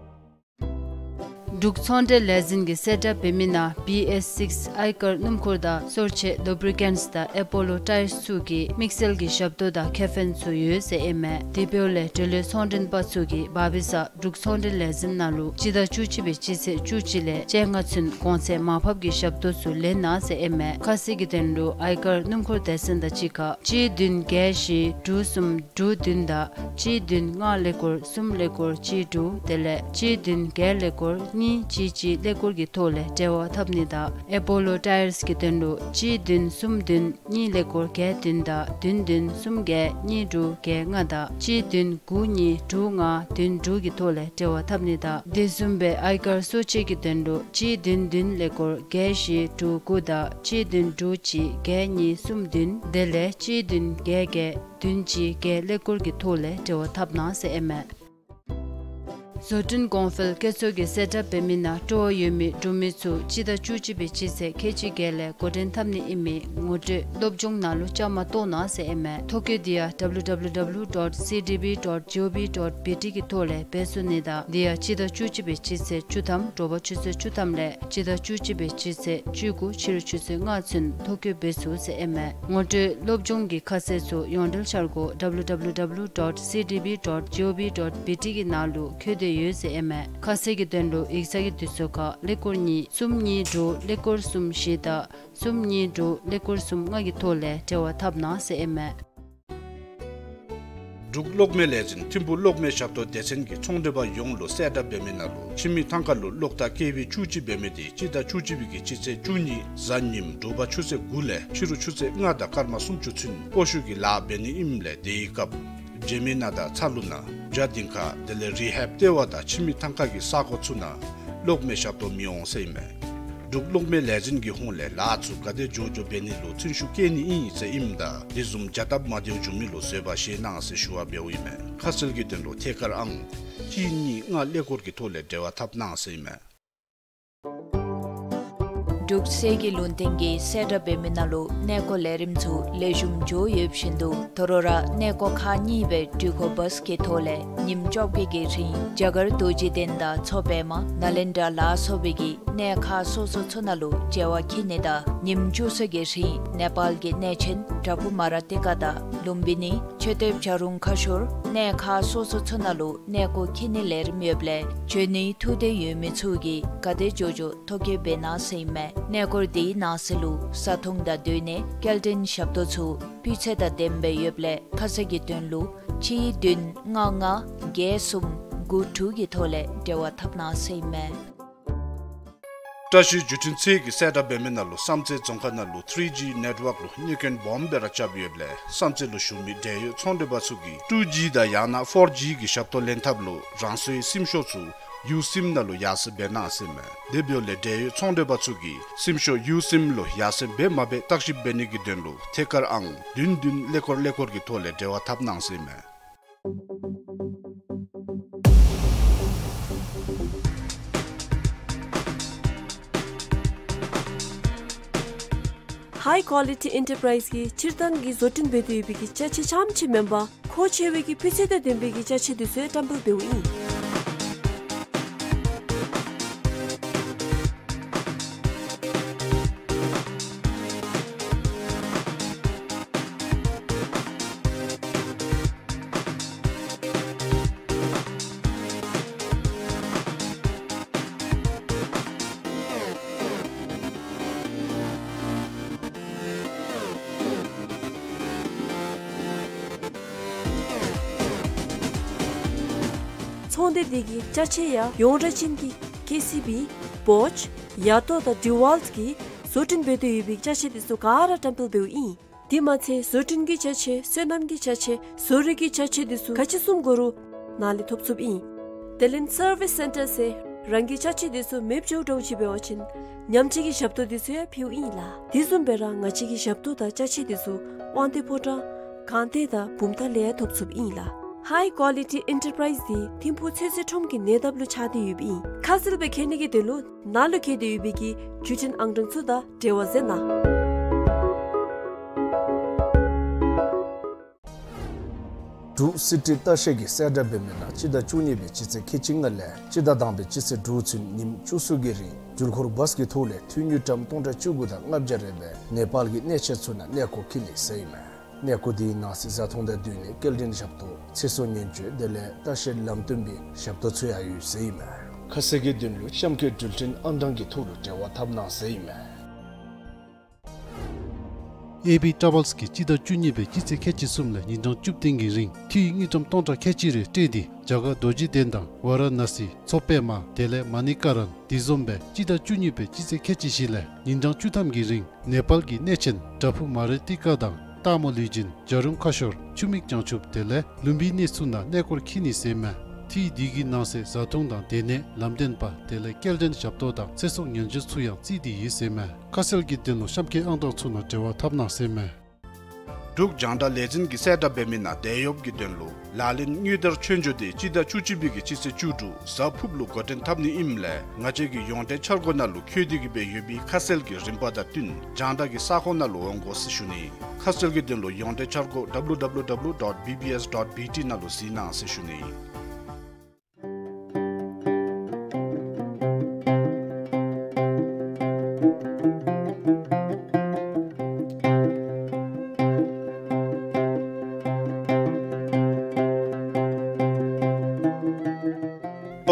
འབྲུག་ཚོང་འབྲེལ་ལས་འཛིན་གྱིས་གསལ་བསྒྲགས་འབད་མི་ནང་བི་ཨེས་སིགས་ཨའི་ཀར་སྣུམ་འཁོར་དང་སོར་ཆས་ལུ་བི་རི་ཀེནཊས་དང་ཨེ་པོ་ལོ་ཊའིརསི་ཚུ་གི་དམིགས་བསལ་གྱི་ཞབས་ཏོག་དང་ཁེ་ཕན་ཚུ་ཡོད་ཟེར་ཨིན་མས། དེ་འབདཝ་ལས་འབྲེལ་ཡོད་ཚོང་མགྲོན་པ་ཚུ་གིས་བར་བི་ས་འབྲུག་ཚོང་འབྲེལ་ལས་འཛིན་ནང་ལུ་སྤྱི་ཟླ་བཅུ་གཅིག་པའི་སྤྱི་ཚེས་བཅུ་གཅིག་ལས་བཅོ་ལྔ་ཚུན་གོང་ཚད་མར་ཕབ་ཀྱི་ཞབས་ཏོག་ཚུ་ལེན་གནང་ཟེར་ཨིན་མས། ཁ་གསལ་གྱི་དོན་ལུ་ཨའི་ཀར་སྣུམ་འཁོར་སྡེ་ཚན་དང་གཅིག་ཁར་གཅིག་བདུན་བརྒྱད་བཞི་དྲུག་གསུམ་དྲུག་བདུན་དང་གཅིག་བདུན་ལྔ་ཀླད་ཀོར་གསུམ་ཀླད་ཀོར་གཅིག་དྲུག་དེ་ལས་གཅིག་བདུན་བརྒྱད་ཀླད་ཀོར་གཉིས་ གཅིག་གཅིག་ཀླད་ཀོར་གྱི་ཐོག་ལས་འབྲེལ་བ་འཐབ་ནི་དང་། ཨེ་པོ་ལོ་ཊའིརསི་གི་དོན་ལུ་གཅིག་བདུན་གསུམ་བདུན་གཉིས་ཀླད་ཀོར་བརྒྱད་བདུན་དང་བདུན་བདུན་གསུམ་བརྒྱད་གཉིས་དྲུག་བརྒྱད་ལྔ་དང་གཅིག་བདུན་དགུ་གཉིས་དྲུག་ལྔ་བདུན་དྲུག་གི་ཐོག་ལས་འབྲེལ་བ་འཐབ་ནི་དང་། དེ་བཟུམ་སྦེ་ཨའི་ཀར་གསོ་དཔྱད་ཀྱི་དོན་ལུ་གཅིག་བདུན་བདུན་ཀླད་ཀོར་བརྒྱད་བཞི་དྲུག་དགུ་དང་གཅིག་བདུན་དྲུག་གཅིག་བརྒྱད་གཉིས་གསུམ་བདུན། དེ་ལས་གཅིག་བདུན་བརྒྱད་བརྒྱད་བདུན་གཅིག་བརྒྱད་ཀླད་ཀོར་གྱི་ཐོག་ལས་འབྲེལ་བ་འཐབ་གནང་ཟེར་ཨིན་མས། བཟོ་སྐྲུན་གོང་འཕེལ་བཀོད་ཚོགས་ཀྱིས་གསལ་བསྒྲགས་འབད་མི་ནང་སྤྲོ་བ་ཡོད་མི་འབྲུག་མི་ཚུ་སྤྱི་ཟླ་བཅུ་གཅིག་པའི་སྤྱི་ཚེས་ཁལ་གཅིག་བརྒྱད་ལས་འགོ་འདྲེན་འཐབ་ནི་ཨིན་མི་ངོ་སྤྲོད་སློབ་སྦྱོང་ནང་ལུ་བཅའ་མར་གཏོགས་གནང་ཟེར་ཨིན་མས། ཐོ་བཀོད་འདི་ཡང་W W W dot C D B dot G O V dot B T གི་ཐོག་ལས་འབད་ཚུགས་ནི་དང་། འདི་ཡང་སྤྱི་ཟླ་བཅུ་གཅིག་པའི་སྤྱི་ཚེས་བཅུ་ཐམ་དྲོ་པ་ཆུ་ཚོད་བཅུ་ཐམ་ལས་སྤྱི་ཟླ་བཅུ་གཅིག་པའི་སྤྱི་ཚེས་བཅུ་དགུ་ཕྱི་རུ་ཆུ་ཚོད་ལྔ་ཚུན་ཐོ་བཀོད་འབད་ཚུགས་ཟེར་ཨིན་མས། ངོ་སྤྲོད་སློབ་སྦྱོང་གི་ཁ་གསལ་ཚུ་ཡོངས་འབྲེལ་འཆར་སྒོ་W W W dot C D B dot G O V dot B T གི་ནང་ལུ་བཀོད་དེ་ཡོད་ཟེར་ཨིན་མས། ཁ་གསལ་གྱི་དོན་ལུ་ཡིག་ཚང་གི་དུས་ཚོད་ཁར་ཀླད་ཀོར་གཉིས་གསུམ་གཉིས་དྲུག་ཀླད་ཀོར་གསུམ་བཞི་དང་གསུམ་གཉིས་དྲུག་ཀླད་ཀོར་གསུམ་ལྔ་གི་ཐོག་ལས་འབྲེལ་བ་འཐབ་གནང་ཟེར་ཨིན་མས། འབྲུག་གློག་མེ་ལས་འཛིན་ཐིམ་ཕུག་གློག་མེ་ཞབས་ཏོག་སྡེ་ཚན་གྱིས་ཚོང་འབྲེལ་པ་ཡོངས་ལུ་གསལ་བསྒྲགས་འབད་མི་ནང་ལུ་ཁྱིམ་མི་ཐང་ཀ་ལུ་གློག་ཐག་ཀེ་ཝི་བཅུ་གཅིག་འབད་མི་དེ་སྤྱི་ཟླ་བཅུ་གཅིག་པའི་གི་སྤྱི་ཚེས་བཅུ་གཉིས་གཟའ་ཉིམ་དྲོ་པ་ཆུ་ཚོད་དགུ་ལས་ཕྱི་རུ་ཆུ་ཚོད་ལྔ་དང་སྐར་མ་སུམ་ཅུ་ཚུན་སྤོ་བཤུད་ཀྱི་ལཱ་འབད་ནི་ཨིནམ་ལས་དེའི་སྐབས་འབྱོན་མི་ནང་དང་ཚ་ལུ་ནང་རྒྱ་སྡིངས་ཁ་དེ་ལས་རི་ཧེབ་ལྟེ་བ་དང་ཁྱིམ་མི་ཐང་ཀ་གི་ས་གོ་ཚུ་ནང་གློག་མེ་ཞབས་ཏོག་མི་འོང་ཟེར་ཨིན་མས། འབྲུག་གློག་མེ་ལས་འཛིན་གྱི་ཧོངས་ལས་ལཱ་ཚུ་ག་དེ་མགྱོགས་མགྱོགས་འབད་ནི་ལུ་བརྩོན་ཤུགས་བསྐྱེད་ནི་ཨིན་ཟེར་ཨིནམ་ད་དེ་བཟུམ་བྱ་སྟབས་མ་བདེཝ་བྱུང་མི་ལུ་བཟོད་པ་བཞེས་གནང་ཟེར་ཞུ་བ་འབདཝ་ཨིན་མས། ཁ་གསལ་གྱི་དོན་ལུ་ཐད་ཀར་ཨང་གཅིག་གཉིས་ལྔ་ཀླད་ཀོར་གྱི་ཐོག་ལས་འབྲེལ་བ་འཐབ་གནང་ཟེར་ཨིན་མས། འབྲུག་གསེར་གྱི་ལུང་བསྟན་གྱིས་གསལ་བསྒྲགས་འབད་མི་ནང་ལུ་གནས་སྐོར་ལས་རིམ་ཚུ་ལེགས་ཤོམ་འགྱོ་ཡོདཔ་བཞིན་དུ་ད་རུང་ར་གནས་སྐོར་ཁག་གཉིས་སྦེ་འགྲུལ་འཁོར་བཱས་ཀྱི་ཐོག་ལས་ཉིནམ་བཅོ་བརྒྱད་ཀྱི་རིང་རྒྱ་གར་རྡོ་རྗེ་གདན་དང་མཚོ་པདྨ་ནཱ་ལེནྡྲ་ལ་སོགས་པའི་གི་གནས་ཁག་སོ་སོ་ཚུ་ནང་ལུ་མཇལ་བར་འཁྱིད་ནི་དང་ཉིནམ་བཅུ་གསུམ་གྱི་རིང་ནེ་པཱལ་གྱི་གནས་ཆེན་བྲག་ཕུག་མ་ར་ཏི་ཀ་དང་ལུམ་བི་ནི་མཆོད་རྟེན་བྱ་རུང་ཁ་ཤོར་གནས་ཁག་སོ་སོ་ཚུ་ནང་ལུ་གནས་སྐོར་འཁྱིད་ནི་ལས་རིམ་ཡོདཔ་ལས་འབྱོན་ནིའི་ཐུགས་འདོད་ཡོད་མི་ཚུ་གིས་ག་དེ་མགྱོགས་མགྱོགས་ཐོ་བཀོད་འབད་གནང་ཟེར་ཨིན་མས། གནས་སྐོར་དེའི་ནང་གསེས་ལུ་བཟའ་འཐུང་དང་སྡོད་གནས་སྐྱེལ་འདྲེན་ཞབས་ཏོག་ཚུ་སྤུས་ཚད་དང་ལྡནམ་སྦེ་ཡོདཔ་ལས་ཁ་གསལ་གྱི་དོན་ལུ་གཅིག་བདུན་ལྔ་ལྔ་བརྒྱད་གསུམ་དགུ་དྲུག་གི་ཐོག་ལས་འབྲེལ་བ་འཐབ་གནང་ཟེར་ཨིན་མས། བཀྲ་ཤིས་བརྒྱུད་འཕྲིན་ཚད་ཀྱིས་གསལ་བསྒྲགས་འབད་མི་ནང་ལུ་བསམ་རྩེ་རྫོང་ཁག་ནང་ལུ་ཐི་རི་ཇི་ནེཊ་ཝརཀ་ལུ་གནོད་སྐྱོན་སྦོམ་སྦེ་ར་རྐྱབ་ཡོདཔ་ལས་བསམ་རྩེ་ལུ་བཞུགས་མི་འབྲེལ་ཡོད་ཚོང་འབྲེལ་པ་ཚུ་གིས་ཊུ་ཇི་དང་ཡང་ན་ཕོར་ཇི་གི་ཞབས་ཏོག་ལེན་ཐབས་ལུ་རང་སོའི་སིམ་ཤོག་ཚུ་ཡུ་སིམ་ནང་ལུ་ཡར་སེང་འབད་གནང་ཟེར་ཨིན་མས། དེ་འབདཝ་ལས་འབྲེལ་ཡོད་ཚོང་འབྲེལ་པ་ཚུ་གིས་སིམ་ཤོག་ཡུ་སིམ་ལུ་ཡར་སེང་འབད་མ་འབད་བརྟག་ཞིབ་འབད་ནི་གི་དོན་ལུ་ཐད་ཀར་ཨང་བདུན་བདུན་ཀླད་ཀོར་ཀླད་ཀོར་གྱི་ཐོག་ལས་འབྲེལ་བ་འཐབ་གནང་ཟེར་ཨིན་མས། ཧའི་ཀོ་ལི་ཊི་ཨེན་ཊར་པ་རའིཛ་གིས་སྤྱིར་བཏང་གི་བཟོ་སྐྲུན་འབད་དེ་ཡོད་པའི་གི་ཅ་ཆས་རྐྱངམ་ཅིག་མེན་པར་མཁོ་ཆེ་བའི་གི་སྤུས་ཚད་དང་ལྡན་པའི་གི་ཅ་ཆས་འདི་ཚུ་ཡང་བཀྲམ་སྤེལ་འབདཝ་ཨིན། ཚོང་སྡེ་འདི་གི་ཅ་ཆས་ཡང་ཡོངས་གྲགས་ཅན་གྱི་ཀེ་སི་བི་བོཆ་ཡ་ཏོ་དང་ཌི་ཝཱལཊ་གིས་བཟོ་སྐྲུན་འབད་དེ་ཡོད་པའི་ཅ་ཆས་འདི་ཚུ་ག་ར་བཀྲམ་སྤེལ་འབདཝ་ཨིན། དེ་མ་ཚད་བཟོ་སྐྲུན་གྱི་ཅ་ཆས་སོ་ནམ་གྱི་ཅ་ཆས་བཟོ་རིག་གི་ཅ་ཆས་འདི་ཚུ་ག་ཅི་བཟུམ་དགོ་རུང་ནཱ་ལས་ཐོབ་ཚུགསཔ་ཨིན། དེ་ལས་སར་བིསི་སེན་ཊར་ཟེར་རང་གི་ཅ་ཆས་འདི་ཚུ་མེདཔ་འགྱོ་འགྱོཝ་ཅིག་འབད་བ་ཅིན་ཉམས་བཅོས་ཀྱི་ཞབས་ཏོག་འདི་ཚུ་ཡང་ཕུལཝ་ཨིན་ལགས། དེ་བཟུམ་སྦེ་ར་ང་བཅས་ཀྱི་ཞབས་ཏོག་དང་ཅ་ཆས་འདི་ཚུ་དབང་འདུས་ཕོ་བྲང་སྒང་སྟེང་དང་བུམ་ཐང་ལས་ཡང་ཐོབ་ཚུགསཔ་ཨིན་ལགས། ཧའི་ཀོ་ལི་ཊི་ཨེན་ཊར་པ་རའིཛ་འདི་ཐིམ་ཕུག་ཚོད་བསྲེ་ཁྲོམ་གྱི་ཉེ་འདབས་ལུ་ཆགས་ཏེ་ཡོདཔ་ཨིན། ཁ་གསལ་སྦེ་མཁྱེན་ནི་གི་དོན་ལུ་ནཱ་ལུ་བཀོད་དེ་ཡོད་པའི་གི་བརྒྱུད་འཕྲིན་ཨང་གྲངས་ཚུ་དང་འབྲེལ་བ་མཛད་གནང་། འབྲུག་སི་ཊི་ལྟ་བཤལ་གྱིས་གསལ་བསྒྲགས་འབད་མི་ནང་སྤྱི་ཟླ་བཅུ་གཉིས་པའི་སྤྱི་ཚེས་ཁལ་གཅིག་ལྔ་ལས་སྤྱི་ཟླ་དང་པའི་སྤྱི་ཚེས་དྲུག་ཚུན་ཉིནམ་བཅུ་གསུམ་གྱི་རིང་འགྲུལ་འཁོར་བཱས་ཀྱི་ཐོག་ལས་འཐུས་དངུལ་ཀྲམ་སྟོང་ཕྲག་བཅུ་དགུ་དང་ལྔ་བརྒྱ་རེ་སྦེ་ནེ་པཱལ་གྱི་གནས་ཆེན་ཚུ་ནང་གནས་སྐོར་འཁྱིད་ནི་ཟེར་ཨིན་མས། གནས་སྐོར་དེའི་ནང་གསེས་བཟའ་འཐུང་དང་སྡོད་གནས་སྐྱེལ་འདྲེན་ཞབས་ཏོག་ཚེ་སྲོག་ཉེན་བཅོལ་དེ་ལས་ལྟ་བཤལ་ལམ་སྟོན་པའི་ཞབས་ཏོག་ཚུ་ཡང་ཡོད་ཟེར་ཨིན་མས། ཁ་གསལ་གྱི་དོན་ལུ་གཤམ་འཁོད་འགྲུལ་འཕྲིན་ཨང་གྲངས་ཀྱི་ཐོག་ལུ་འབྲེལ་བ་འཐབ་གནང་ཟེར་ཨིན་མས། ཨེ་བི་ཊ་རེ་བཱལསི་གིས་སྤྱི་ཟླ་བཅུ་གཉིས་པའི་སྤྱི་ཚེས་ཁལ་གཅིག་གསུམ་ལས་ཉིན་གྲངས་བཅུ་བདུན་གྱི་རིང་འཐུས་དངུལ་ཀྲམ་སྟོང་ཕྲག་ཁལ་གཅིག་རེ་སྤྲོད་དེ་རྒྱ་གར་རྡོ་རྗེ་གདན་དང་ཝཱ་ར་ཎ་སི་མཚོ་པདྨ་དེ་ལས་མ་ཎི་ཀ་རན་དེ་བཟུམ་སྦེ་སྤྱི་ཟླ་བཅུ་གཉིས་པའི་སྤྱི་ཚེས་ཁལ་གཅིག་བཞི་ལས་ཉིན་གྲངས་བཅུ་ཐམ་གྱི་རིང་ནེ་པཱལ་གྱི་གནས་ཆེན་བྲག་ཕུག་མ་རི་ཏི་ཀ་དང་སྟག་མོ་ལུས་སྦྱིན་བྱ་རུང་ཁ་ཤོར་ཆུ་མིག་བྱང་ཆུབ་དེ་ལས་ལུམ་བི་ནི་ཚུ་ནང་གནས་སྐོར་འཁྱིད་ནི་ཟེར་མས། འཐུས་འདི་གི་ནང་གསེས་བཟའ་འཐུང་དང་སྡོད་གནས་ལམ་སྟོན་པ་དེ་ལས་སྐྱེལ་འདྲེན་ཞབས་ཏོག་དང་ཚེ་སྲོག་ཉེན་བཅོལ་ཚུ་ཡང་བརྩིས་ཏེ་ཡོད་ཟེར་མས། ཁ་གསལ་གྱི་དོན་ལུ་གཤམ་འཁོད་ཨང་གྲངས་ཚུ་ནང་འབྲེལ་བ་འཐབ་གནང་ཟེར་མས། འབྲུག་རྒྱང་བསྒྲགས་ལས་འཛིན་གྱིས་གསལ་བསྒྲགས་འབད་མི་ནང་དེད་གཡོགཔ་གི་དོན་ལུ་ལག་ལེན་དངུལ་དར་ཆོས་འབྱོར་དེ་སྤྱི་ཟླ་བཅུ་གཅིག་པའི་གི་སྤྱི་ཚེས་བཅུ་དྲུག་གཟའ་ཕུརཔ་ལུ་འགོ་འདྲེན་འཐབ་ནི་ཨིནམ་ལས་ང་བཅས་ཀྱི་ཡོངས་འབྲེལ་འཆར་སྒོ་ནང་ལུ་བཀོད་དེ་གི་སྦེ་ཡོད་པའི་ཁ་གསལ་གྱི་རིམ་པ་དང་བསྟུན་རྒྱང་བསྒྲགས་ཀྱི་ས་ཁོངས་ནང་ལུ་འོང་དགོ་ཟེར་ཞུ་ནི། ཁ་གསལ་གྱི་དོན་ལུ་ཡོངས་འབྲེལ་འཆར་སྒོ་W W W dot B B S dot B T ནང་ལུ་གཟིགས་གནང་ཟེར་ཞུ་ནི།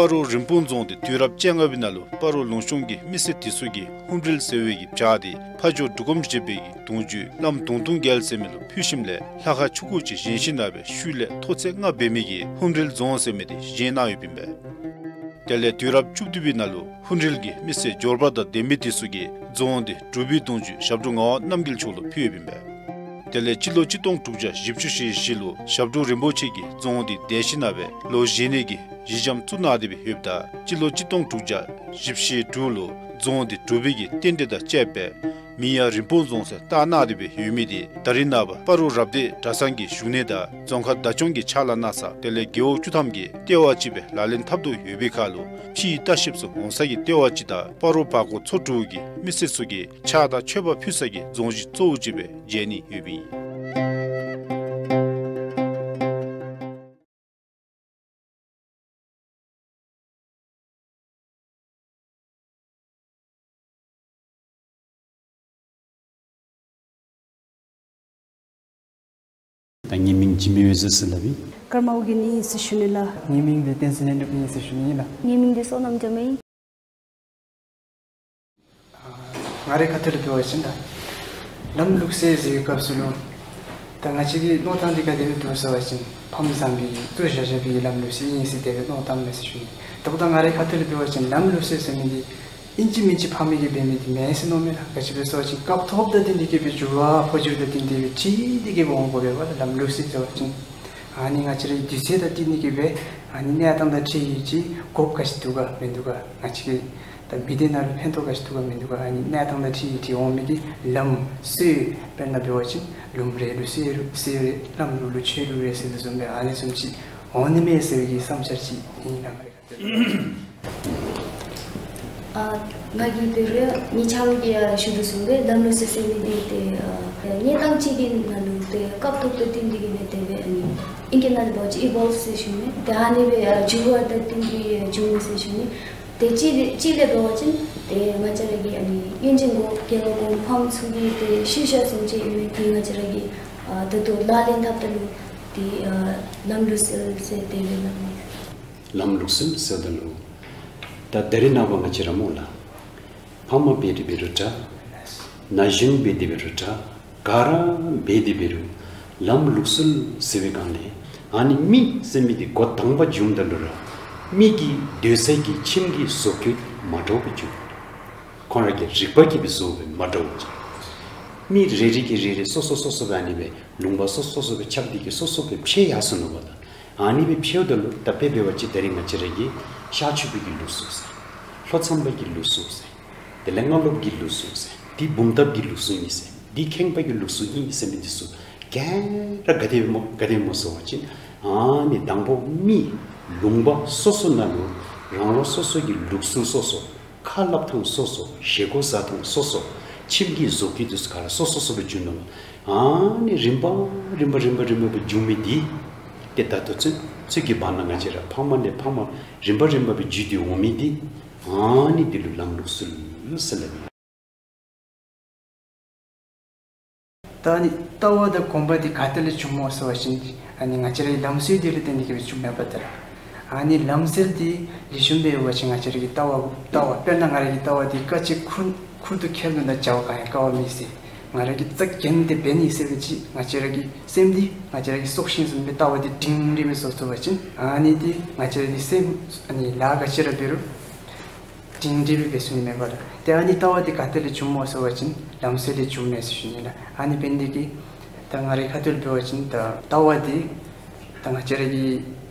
སྤ་རོ་རིན་སྤུངས་རྫོང་དེ་དུས་རབས་བཅོ་ལྔ་པའི་ནང་ལུ་སྤ་རོ་ལུང་གཤོང་གི་མི་སེར་དེ་ཚུ་གིས་ཧུམ་རིལ་ཟེར་བའི་གི་བྱག་དེ་ཕ་ཇོ་འབྲུག་སྒོམ་ཞིག་པོའི་གི་གདུང་བརྒྱུད་བླམ་དུང་དུང་རྒྱལ་ཟེར་མི་ལུ་ཕུལ་ཞིནམ་ལས་ལྷ་ཁང་ཆུང་ཀུ་ཅིག་བཞེངས་ཞིནམ་ལས་ཤུལ་ལས་ཐོག་ཚད་ལྔ་འབད་མི་གི་ཧུམ་རིལ་རྫོང་ཟེར་མི་དེ་བཞེངས་གནང་ཡོདཔ་ཨིན་པས། དེ་ལས་དུས་རབས་བཅུ་བདུན་པའི་ནང་ལུ་ཧུམ་རིལ་གྱི་མི་སེར་འབྱོར་པ་དང་ལྡན་མི་དེ་ཚུ་གིས་རྫོང་དེ་འབྲུག་པའི་གདུང་བརྒྱུད་ཞབས་དྲུང་ངག་དབང་རྣམ་རྒྱལ་མཆོག་ལུ་ཕུལ་ཡོདཔ་ཨིན་པས། དེ་ལས་སྤྱི་ལོ་གཅིག་སྟོང་དྲུག་བརྒྱ་བཞི་བཅུ་ཞེ་བཞི་ལུ་ཞབས་དྲུང་རིན་པོ་ཆེ་གིས་རྫོང་དེ་དེད་ཞིནམ་ལས་ལོ་བཞི་གནས་ཀྱི་གཞི་འགྱམ་བཙུགས་གནང་སྟེ་སྦེ་ཡོདཔ་ད་སྤྱི་ལོ་གཅིག་སྟོང་དྲུག་བརྒྱ་བཞི་བཅུ་ཞེ་དྲུག་ལུ་རྫོང་དེ་འབྲུག་པའི་གི་རྟེན་འབྲེལ་དང་བཅསཔ་སྦེ་མིང་ཡང་རིན་སྤུངས་རྫོང་ཟེར་བཏགས་གནང་སྟེ་སྦེ་ཡོད་མི་དེ་ད་རེས་ནངས་པ་སྤ་རོ་རབ་སྡེ་གྲྭ་ཚང་གི་བཞུགས་གནས་དང་རྫོང་ཁག་བདག་སྐྱོང་གི་ཕྱག་ལཱ་གནང་ས་དེ་ལས་རྒེད་འོག་བཅུ་ཐམ་གྱི་ལྟེ་བ་ཅིག་སྦེ་ལག་ལེན་འཐབ་དོ་ཡོད་པའི་ཁར་ལུ་ཕྱིའི་ལྟ་བཤལཔ་ཚུ་འོང་ས་གི་ལྟེ་བ་ཅིག་དང་སྤ་རོ་བར་སྐོར་ཚོ་དྲུག་གི་མི་སེར་ཚུ་གིས་ཕྱག་དང་མཆོད་པ་ཕུལ་ས་གི་རྫོང་གཞི་གཙོ་བོ་ཅིག་སྦེ་མཇལ་ནི་ཡོདཔ་ཨིན། ད་ངེའི་མིང་འཇིགས་མེད་འོད་ཟེར་ཟེར་སླབ་ཨིན། ཀརྨ་ཨོ་རྒྱན་ཨིན་ཟེར་ཞུ་ནི་ལགས། ངེའི་མིང་འདི་བསྟན་འཛིན་ལྷུན་གྲུབ་ཨིན་ཟེར་ཞུ་ནི་ཨིན་ལགས། ངེའི་མིང་འདི་བསོད་ནམས་སྒྲོལ་མ་ཨིན། ང་རའི་ཁ་ཐུག་ལས་འབད་བ་ཅིན་ད་ལམ་ལུགས་སྲོལ་ཟེར་བའི་སྐབས་སུ་ལུ་ད་ང་བཅས་ཀྱི་མནོ་ཐངས་འདི་ག་དེ་སྦེ་འདུག་ཟེར་བ་ཅིན་ཕམ་བཟང་པོའི་གི་བཙུགས་བཞག་བཞག་པའི་ལམ་ལུགས་སྲོལ་ཨིན་ཟེར་དེ་སྦེ་མནོ་བཏངམ་མས་ཟེར་ཞུ་ནི། ད་ལྟོ་ད་ང་རའི་ཁ་ཐུག་ལས་འབད་བ་ཅིན་ལམ་ལུགས་སྲོལ་ཟེར་མི་འདི་ཨིན་ཅི་མིན་ཅི་ཕམ་གིས་འབད་མི་འདི་མེན་ཟེར་མནོཝ་མས་ལགས། ག་ཅི་སྦེ་ཟེར་བ་ཅིན་སྐབས་ཐོག་དང་བསྟུན་ཏེ་གི་སྦེ་འགྱུར་བ་འཕོ་འགྱུར་དང་བསྟུན་ཏེ་སྦེ་འཁྲིལ་ཏེ་གི་སྦེ་འོང་དགོ་པས་ལགས། ལམ་ལུགས་སྲོལ་ཟེར་བ་ཅིན་ཨ་ནི་ང་བཅས་རའི་དུས་ཚོད་དང་བསྟུན་ཏེ་གི་སྦེ་ཨ་ནི་གནས་སྟངས་དང་འཁྲིལ་ཏེ་གི་དགོཔ་ག་ཅི་འདུག་ག་མིན་འདུག་ག། ང་བཅས་ཀྱི་ད་མི་སྡེ་ནང་ལུ་ཕན་ཐོགས་ག་ཅི་འདུག་ག་མིན་འདུག་ག། ཨ་ནི་གནས་སྟངས་དང་འཁྲིལ་ཏེ་འཁྲིལ་འོང་མི་གི་ལམ་སྲོལ་དཔེར་ན་འབད་བ་ཅིན་ལུང་རེ་ལུ་སྲོལ་རེ་སྲོལ་རེ་ལམ་ལུགས་ལུ་ཆོས་ལུགས་རེ་ཟེར་དོ་བཟུམ་སྦེ་ཨ་ནི་བཟུམ་ཅིག་འོང་ནི་མས་ཟེར་བའི་གི་བསམ་འཆར་ཅིག་ཨིན་ལགས། ཨ་ང་གིས་དེ་རེ་ངེའི་ཆ་རོགས་ཀྱིས་ཨ་ཞུ་དོ་བཟུམ་སྦེ་ལམ་ལུགས་སྲོལ་ཟེར་མི་འདི་ཏེ་ཨ་གནས་སྟངས་ཅིག་གི་ནང་ལུ་ཏེ་སྐབས་ཐོག་དང་བསྟུན་ཏེ་གི་སྦེ་དེ་སྦེ་ཨ་ནི་ཨིང་སྐད་ནང་ལུ་འབད་བ་ཅིན་ཨི་བོལབ་ཟེར་ཞུ་ནི། ཏེ་ཨ་ནི་སྦེ་ཨ་འགྱུར་བ་དང་བསྟུན་ཏེ་འགྱུར་ནི་ཟེར་ཞུ་ནི། ཏེ་གཅིག་ལས་གཅིག་ལས་འབད་བ་ཅིན་ཏེ་ང་བཅས་ར་གི་ཨ་ནི་གཡོན་ཅན་གྱི་རྒེད་འོག་གོང་ཕམ་ཚུ་གི་ཏེ་ཤུལ་བཞག་བཟུམ་ཅིག་ཨིན་མི་འདི་ང་བཅས་ར་གིས་ཨ་ད་ལྟོ་ལག་ལེན་འཐབ་ད་ལུ་ཏེ་ཨ་ལམ་ལུགས་སྲོལ་ཟེར་དེ་སྦེ་ལགས། ལམ་ལུགས་སྲོལ་ཟེརཝ་ད་ལུ་ད་ད་རེས་ནངས་པ་ང་བཅས་ར་སྨོ་ལགས། ཕམ་འབད་དེ་འབད་རུང་འདྲ། ན་གཞོན་འབད་དེ་འབད་རུང་འདྲ། ག་ར་འབད་དེ་འབད་རུང་ལམ་ལུགས་སྲོལ་ཟེར་བའི་སྒང་ལས་ཨ་ནི་མི་ཟེར་མི་འདི་འགོ་དང་པ་འབྱུངམ་ད་ལུ་ར་མི་གི་སྡོད་ས་གི་ཁྱིམ་གྱི་བཟོ་བཀོད་མ་འདྲཝ་སྦེ་འབྱུང་། ཁོང་ར་གི་རིག་པ་གིས་སྦེ་བཟོཝ་སྦེ་མ་འདྲཝ་འབྱུང་། མི་རེ་རེ་གིས་རེ་རེ་སོ་སོ་སོ་སོ་སྦེ་ཨ་ནི་སྦེ་ལུང་པ་སོ་སོ་སོ་སོ་སྦེ་ཁྱབ་སྟེ་གི་སོ་སོ་སྦེ་ཕྱེ་ཡར་སོ་ནུག་པ་ད། ཨ་ནི་སྦེ་ཕྱེཝ་ད་ལུ་ད་དཔེ་འབད་བ་ཅིན་ད་རེས་ང་བཅས་ར་གི་ཤར་ཕྱོགས་པའི་གི་ལུགས་སྲོལ་ཟེར། ལྷོ་མཚམས་པའི་གི་ལུགས་སྲོལ་ཟེར། དེ་ལས་སྔ་ལོགས་ཀྱི་ལུགས་སྲོལ་ཟེར། འདི་འབུམ་ཐང་གི་ལུགས་སྲོལ་ཨིན་ཟེར། འདི་ཁེངས་པའི་གི་ལུགས་སྲོལ་ཨིན་ཟེར་མི་འདི་ཚུ་ག་ར་ག་དེ་སྦེ་སྨོ་ག་དེ་སྦེ་སྨོ་ཟེར་བ་ཅིན་ཨ་ནི་དང་པོ་མི་ལུང་པ་སོ་སོ་ནང་ལུ་རང་རང་སོ་སོ་གི་ལུགས་སྲོལ་སོ་སོ་ཁ་སླབ་ཐངས་སོ་སོ་བཞེས་སྒོ་བཟའ་ཐངས་སོ་སོ་ཁྱིམ་གྱི་བཟོ་བཀོད་འདི་ཚུ་ག་ར་སོ་སོ་སོ་སྦེ་འབྱུང་ནུག། ཨ་ནི་རིམ་པ་རིམ་པ་རིམ་པ་རིམ་པ་སྦེ་འབྱུང་མི་འདི་ཏེ་ད་ལྟོ་ཚུན་ཚོད་ཀྱི་བར་ན་ང་བཅས་ར་ཕམ་ལས་ཕམ་རིམ་པ་རིམ་པ་སྦེ་འགྱུར་ཏེ་འོང་མི་འདི་ཨ་ནི་འདི་ལུ་ལམ་ལུགས་སྲོལ་ཟེར་སླབ་ཨིན། ད་ཨ་ནི་ལྟ་བ་དང་གོམས་པ་འདི་ག་ཏེ་ལས་བྱུངམ་སྨོ་ཟེར་བ་ཅིན་ཨ་ནི་ང་བཅས་རའི་ལམ་སྲོལ་འདི་ལུ་བརྟེན་ཏེ་གི་སྦེ་བྱུངམ་མས་པ་ད་ར། ཨ་ནི་ལམ་སྲོལ་འདི་ལེགས་ཤོམ་སྦེ་འབད་བ་ཅིན་ང་བཅས་ར་གི་ལྟ་བ་ལྟ་བ་དཔེར་ན་ང་ར་གི་ལྟ་བ་འདི་དཀའ་སྤྱད་ཁུར་ཁུར་དུ་ཁྱེར་ནུག་ན་བྱ་བ་གང་ཡང་དཀའ་བ་མེད་ཟེར། ང་ར་གིས་རྩ་འགེངས་ཏེ་འབད་ནི་ཟེར་བ་ཅིན་ང་བཅས་ར་གི་སེམས་འདི་ང་བཅས་ར་གི་སྲོག་ཤིང་བཟུམ་སྦེ་ལྟ་བ་འདི་སྒྲིང་སྒྲི་སྦེ་བཟོ་ཚུགས་པ་ཅིན་ཨ་ནི་འདི་ང་བཅས་ར་གི་སེམས་ཨ་ནི་ལཱ་ག་ཅི་ར་འབད་རུང་སྒྲིང་སྒྲི་སྦེ་འབད་ཚུགས་ནི་མས་པ་ལགས། ཏེ་ཨ་ནི་ལྟ་བ་འདི་ག་ཏེ་ལས་བྱུངམ་སྨོ་ཟེར་བ་ཅིན་ལམ་སྲོལ་ལས་བྱུངམ་མས་ཟེར་ཞུ་ནི་ལགས། ཨ་ནི་འབད་ནི་འདི་གིས་ད་ང་རའི་ཁ་ཐུག་ལས་འབད་བ་ཅིན་ད་ལྟ་བ་འདི་ད་ང་བཅས་ར་གི་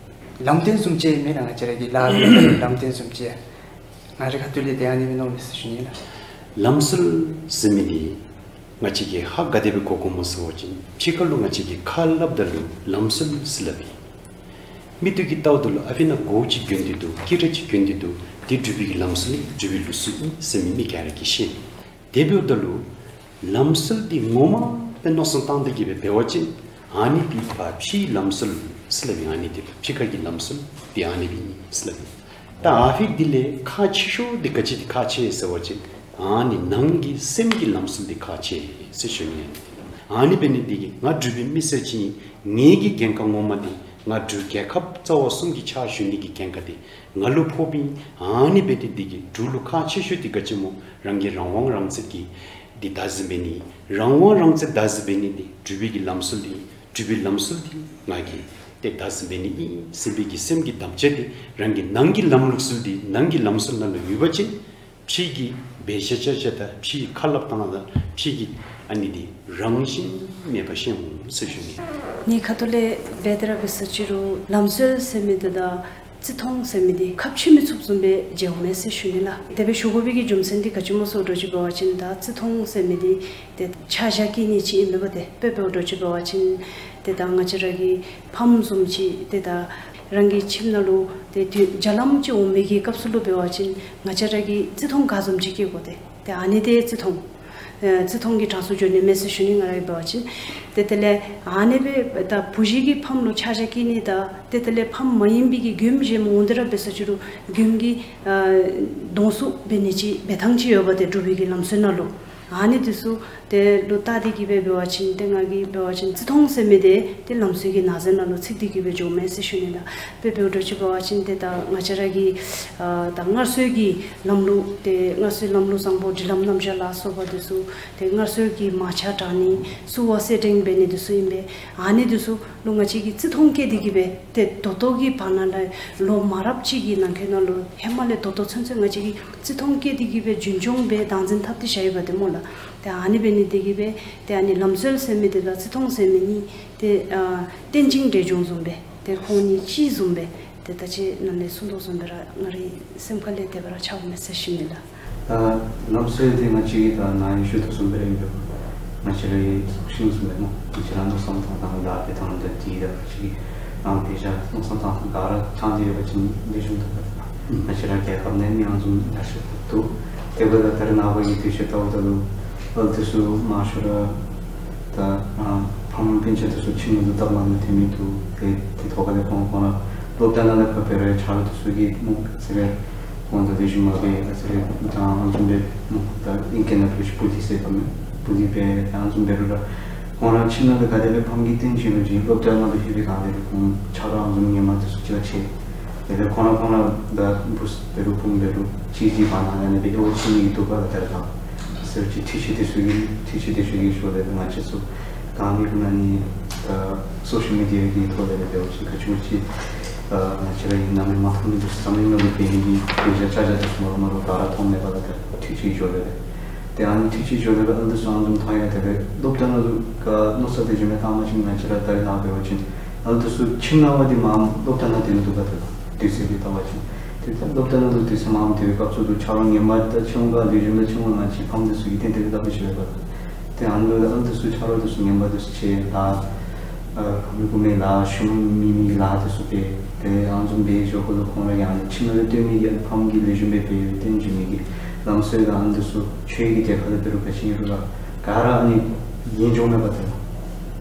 ལམ་སྟོན་བཟུམ་ཅིག་མེན་ན། ང་བཅས་ར་གི་ལཱ་འབད་ལམ་སྟོན་བཟུམ་ཅིག་ང་རའི་ཁ་ཐུག་ལས་ཏེ་ཨ་ནི་སྦེ་མནོཝ་མས་ཟེར་ཞུ་ནི་ལགས། ལམ་སྲོལ་ཟེར་མི་འདི་ང་བཅས་ཀྱིས་ཧ་ག་དེ་སྦེ་གོ་དགོཔ་སྨོ་ཟེར་བ་ཅིན་ཕྱི་ཁ་ལུ་ང་བཅས་ཀྱིས་ཁ་སླབ་ད་ལུ་ལམ་སྲོལ་ཟེར་སླབ་ཨིན། མིག་ཏོ་གིས་བལྟཝ་ད་ལུ་ཨ་ཕི་ན་གོ་ཅིག་གྱོན་ཏེ་འདུག། དཀྱི་ར་ཅིག་གྱོན་ཏེ་འདུག། དེ་འབྲུག་པའི་གི་ལམ་སྲོལ་ཨིན། འབྲུག་པའི་ལུགས་སྲོལ་ཨིན་ཟེར་མི་མི་ག་ར་གིས་ཤེས་ནི། དེ་འབདཝ་ད་ལུ་ལམ་སྲོལ་འདི་ངོ་མ་སྦེ་མནོ་བསམ་བཏང་སྟེ་གི་སྦེ་འབད་བ་ཅིན་ཨ་ནི་འདི་ཕར་ཕྱིའི་ལམ་སྲོལ་ཟེར་སླབ་ཨིན། ཨ་ནི་འདི་ཕྱི་ཁ་གི་ལམ་སྲོལ་འདི་ཨ་ནི་སྦེ་ཨིན་ཟེར་སླབ་ཨིན། ད་ཨ་ཕི་འདི་ལས་ཁག་ཆེ་ཤོས་འདི་ག་ཅི་འདི་ཁག་ཆེ་ཟེར་བ་ཅིན་ཨ་ནི་ནང་གི་སེམས་ཀྱི་ལམ་སྲོལ་འདི་ཁག་ཆེ་ཟེར་ཞུ་ནི་ཨིན། ཨ་ནི་འབད་ནི་འདི་གིས་ང་འབྲུག་པའི་མི་སེར་ཅིག་ཨིན། ངེ་གི་འགན་ཁག་ངོ་མ་འདི་ང་འབྲུག་རྒྱལ་ཁབ་རྩ་བ་གསུམ་གྱི་ཕྱག་ཞུ་ནི་གི་འགན་ཁག་འདི་ང་ལུ་ཕོགཔ་ཨིན། ཨ་ནི་འབད་ནི་འདི་གིས་འབྲུག་ལུ་ཁག་ཆེ་ཤོས་འདི་ག་ཅི་སྨོ། རང་གི་རང་དབང་རང་བཙན་གྱི་འདི་བདག་འཛིན་འབད་ནི། རང་དབང་རང་བཙན་བདག་འཛིན་འབད་ནི་འདི་འབྲུག་པའི་གི་ལམ་སྲོལ་འདི་འབྲུག་པའི་ལམ་སྲོལ་འདི་ང་གིས་ཏེ་བདག་འཛིན་འབད་ནི་ཨིན་ཟེར་བའི་གི་སེམས་ཀྱི་དམ་བཅའ་འདི་རང་གི་ནང་གི་ལམ་ལུགས་སྲོལ་འདི་ནང་གི་ལམ་སྲོལ་ནང་ལུ་ཡོད་པ་ཅིན་ཕྱི་གི་འབད་བཞག་བཞག་བཞག་དང་ཕྱི་གི་ཁ་སླབ་བཏང་དང་ཕྱི་གི་ཨ་ནི་འདི་རང་བཞིན་མེད་པ་ཤེས་འོང་ཟེར་ཞུ་ནི། ངེའི་ཁ་ཐུག་ལས་འབད་དེ་ར་འབད་ས་ཅིག་རུང་ལམ་སྲོལ་ཟེར་མི་འདི་དང་བརྩི་མཐོང་ཟེར་མི་འདི་ཁ་ཕྱེ་མི་ཚུགསཔ་བཟུམ་སྦེ་མཇལཝ་མས་ཟེར་ཞུ་ནི་ལགས། དེ་སྦེ་ཞུ་དགོ་པའི་གི་རྒྱུ་མཚན་འདི་ག་ཅི་སྨོ་ཟེར་འགྲོ་ཅི་འབད་བ་ཅིན་ད་བརྩི་མཐོང་ཟེར་མི་འདི་ཏེ་ཆ་བཞག་བཀལ་ནི་ཅིག་ཨིན་མས་པ། ཏེ་དཔེ་འབད་འགྲོ་ཅི་འབད་བ་ཅིན་ཏེ་ད་ང་བཅས་ར་གི་ཕམ་བཟུམ་ཅིག་ཏེ་ད་རང་གི་ཁྱིམ་ནང་ལུ་ཏེ་དུས་བརྒྱ་ལམ་ཅིག་འོང་མི་གི་སྐབས་སུ་ལུ་འབད་བ་ཅིན་ང་བཅས་ར་གིས་བརྩི་མཐོང་ག་བཟུམ་ཅིག་བསྐྱེད་དགོ། ཏེ་ཏེ་ཨ་ནི་འདི་བརྩི་མཐོང་ཨེ་བརྩི་མཐོང་གི་གྲངས་སུ་འགྱོ་ནི་མས་ཟེར་ཞུ་ནི། ང་ར་གིས་འབད་བ་ཅིན་ཏེ་དེ་ལས་ཨ་ནི་སྦེ་ད་བུ་གཞི་གི་ཕམ་ལུ་ཆ་བཞག་བཀལ་ནི་དང་ཏེ་དེ་ལས་ཕམ་མ་ཡིན་པའི་གི་མགྱོནམ་གཞན་མི་འོང་དེ་ར་འབད་ས་ཅིག་རུང་མགྱོནམ་གི་ཨ་གདོང་བསུ་འབད་ནི་ཅིག་འབད་ཐངས་ཅིག་ཡོད་པ། ཏེ་འབྲུག་པའི་གི་ལམ་སྲོལ་ནང་ལུ་ཨ་ནི་འདི་ཚུ་དེ་ལུ་བལྟ་སྟེ་གི་སྦེ་འབད་བ་ཅིན་ཏེ་ང་གིས་འབད་བ་ཅིན་བརྩི་མཐོང་ཟེར་མི་འདི་ཏེ་ལམ་སྲོལ་གྱི་ནང་གསེས་ནང་ལུ་ཚུད་དེ་གི་སྦེ་འགྱོཝ་མས་ཟེར་ཞུ་ནི་ལགས། དཔེ་འབད་འགྲོ་ཅི་འབད་བ་ཅིན་ཏེ་ད་ང་བཅས་ར་གི་ཨ་ད་སྔར་སྲོལ་གྱི་ལམ་ལུགས་ཏེ་སྔར་སྲོལ་ལམ་ལུགས་བཟང་པོ་སྒྲིག་ལམ་རྣམ་གཞག་ལ་སོགས་པ་འདི་ཚུ་ཏེ་སྔར་སྲོལ་གྱི་མ་ཆ་དྲང་ནི་བསུ་བ་སེར་སྦྲེང་འབད་ནི་འདི་ཚུ་ཨིན་པས། ཨ་ནི་འདི་ཚུ་ལུ་ང་བཅས་ཀྱིས་བརྩི་མཐོང་བསྐྱེད་དེ་གི་སྦེ་ཏེ་ད་ལྟོ་གི་བར་ན་ལུ་ལོ་མང་རབས་ཅིག་གི་ནང་འཁོད་ནང་ལུ་ཧེ་མ་ལས་ད་ལྟོ་ཚུན་ཚོད་ང་བཅས་ཀྱིས་བརྩི་མཐོང་བསྐྱེད་དེ་གི་སྦེ་རྒྱུན་སྐྱོང་སྦེ་སྟངས་འཛིན་འཐབ་སྟེ་བཞག་ཡོདཔ་འདི་སྨོ་ལགས། ཏེ་ཨ་ནི་འབད་ནི་འདི་གིས་སྦེ་ཏེ་ཨ་ནི་ལམ་སྲོལ་ཟེར་མི་འདི་དང་བརྩི་མཐོང་ཟེར་མི་གཉིས་ཏེ་ཨ་རྟེན་ཅིང་འབྲེལ་འབྱུང་བཟུམ་སྦེ་ཏེ་ཁོང་གཉིས་གཅིག་བཟུམ་སྦེ་ཏེ་ད་ཅི་ནཱ་ལས་གསུངས་དོ་བཟུམ་སྦེ་ར་ང་རའི་སེམས་ཁ་ལས་དེ་སྦེ་ར་ཆགསཔ་མས་ཟེར་ཞུ་ནི་ལགས། ད་ལམ་སྲོལ་འདི་ང་བཅས་ཀྱིས་ད་ནཱ་ཡང་ཞུ་དོ་བཟུམ་སྦེ་ར་ཨིན་པས། ང་བཅས་རའི་སྲོག་ཤིང་བཟུམ་སྦེ་སྨོ། ང་བཅས་ར་མནོ་བསམ་བཏང་ཐངས་ལཱ་འབད་ཐངས་དང་འདི་དང་ང་བཅས་ཀྱིས་རང་འབད་བཞག་མནོ་བསམ་བཏང་ཐངས་ག་ར་ཚང་སྟེ་ཡོད་པ་ཅིན་ལེགས་ཤོམ་འདུག་པ། ང་བཅས་ར་རྒྱལ་ཁབ་ནང་ཡང་བཟུམ་ཡར་སོང་འདུག། དེ་འབདཝ་ད་ད་རེས་ནངས་པ་གི་དུས་ཚོད་ལྟཝ་ད་ལུ་ཨ་ལུ་འདི་ཚུ་མང་ཤོས་ར་ད་ཨ་ཕམ་སྤུན་ཆ་འདི་ཚུ་ཁྱིམ་ནང་ལུ་སྟབས་མ་བདེཝ་ཐོན་མི་འདུག། ཏེ་དེ་ཐོག་ཁ་ལས་ཁོང་ཁོང་ར་སློབ་གྲྭ་ནང་ལས་ཕར་འབད་རུང་ཆ་རོགས་འདི་ཚུ་གིས་སྨོ་ཨ་ཙི་རེ་ཁོང་དང་ལེགས་ཤོམ་མ་འབད་ཨ་ཙི་རེ་དང་ཨ་ནི་བཟུམ་སྦེ་སྨོ། ད་ཨིང་སྐད་ནང་འབད་རུང་བུ་ལི་ཟེར་སླབ་མས། བུ་ལི་འབད་ཨ་ནི་བཟུམ་འབད་རུང་ར་ཁོང་ར་ཁྱིམ་ནང་ལུ་ག་དེ་སྦེ་ཕམ་གྱི་རྟེན་བྱིན་རུང་ཅིག་སློབ་གྲྭ་ནང་ལུ་ལྷོད་པའི་སྒང་ལས་ར་ཁོང་ཆ་རོགས་ཨ་ནི་བཟུམ་ངོ་མ་འདི་ཚུ་ཅིག་ལགས་ཆེ། དེ་ལས་ཁོང་ར་ཁོང་ར་ད་བུ་འབད་རུང་བུམོ་འབད་རུང་གཅིག་གིས་གཅིག་བར་ན་ཨ་ནི་སྦེ་དབྱེ་བ་ཕྱེ་ནི་འདུག་པ་ལགས། ད་རེས་ནངས་པ་ཟེར་ཅིག་འཕྲུལ་ཆས་འདི་ཚུ་གི་འཕྲུལ་ཆས་འདི་ཚུ་གི་ཞོར་ལས་ང་བཅས་ཚུ་ག་ནི་གུ་ན་ནི་ད་སོ་ཤལ་མི་ཌི་ཡ་གི་ཐོག་ལས་འབད་བ་ཅིན་ག་ཅི་ཅིག་ཨ་ང་བཅས་ར་གིས་ནམ་ཡང་མ་མཐོང་མི་འདི་ཚུ་འཛམ་གླིང་ནང་ལུ་འབད་ནི་གི་འབད་བཞག་བྱ་བཞག་འདི་ཚུ་མ་རུང་མ་རུང་ག་ར་མཐོང་མས་པ་ལགས། ད་འཕྲུལ་ཆས་ཀྱི་ཞོར་ལས་ཏེ་ཨ་ནི་འཕྲུལ་ཆས་ཀྱི་ཞོར་ལས་ཨ་ནི་འདི་ཚུ་ཨ་ནི་བཟུམ་མཐོང་ཡང་དེ་སྦེ་སློབ་གྲྭ་ནང་ལུ་ག་མནོ་བསམ་དེ་བཟུམ་སྦེ་བཏང་བ་ཅིན་ང་བཅས་ར་ད་རེས་ནངས་པ་འབད་བ་ཅིན་ཨ་ནི་འདི་ཚུ་ཁྱིམ་ནང་པ་འདི་མངམ་སློབ་གྲྭ་ནང་སྡོད་ནི་འདུག་ག། ད་དུས་ཚོད་ཀྱིས་བལྟ་བ་ཅིན་ཏེ་ད་སློབ་གྲྭ་ནང་ལུ་དུས་ཚོད་མངམ་སྡོད་པའི་སྐབས་སུ་ལུ་ཆ་རོགས་ངོ་མ་ད་ཆུང་ཀུ་ལས་རྒྱུན་ལས་ཆུང་ཀུ་ང་བཅས་ཕམ་འདི་ཚུ་གིས་ཏན་ཏན་སྦེ་སླབ་སྟེ་ཤེས་པས་པ། ཏེ་ཨ་ནི་ལུ་ཨ་ནི་འདི་ཚུ་ཆ་རོགས་འདི་ཚུ་ངོ་མ་འདི་ཚུ་ཆེ་ལགས། ཨ་ག་མི་གུ་མེད་ལགས་ཞུ་མི་མེད་ལགས། འདི་ཚུ་སྦེ་ཏེ་ཨ་ནི་བཟུམ་སྦེ་འགྱོ་དགོ་ལོ། ཁོང་ར་ཡང་ཁྱིམ་ནང་ལུ་སྡོད་མི་གི་ཕམ་གྱི་ལས་རྒྱུན་སྦེ་འབད་རྟེན་བྱིན་མི་གི་ལམ་སྲོལ་དང་ཨ་ནི་འདི་ཚུ་ཆོས་ཀྱི་ཐད་ཁར་ལས་འབད་རུང་ག་ཅི་ཨིན་རུང་ར་ག་ར་ཨ་ནི་ཡིད་འཇོག་མེད་པ་ཏེ་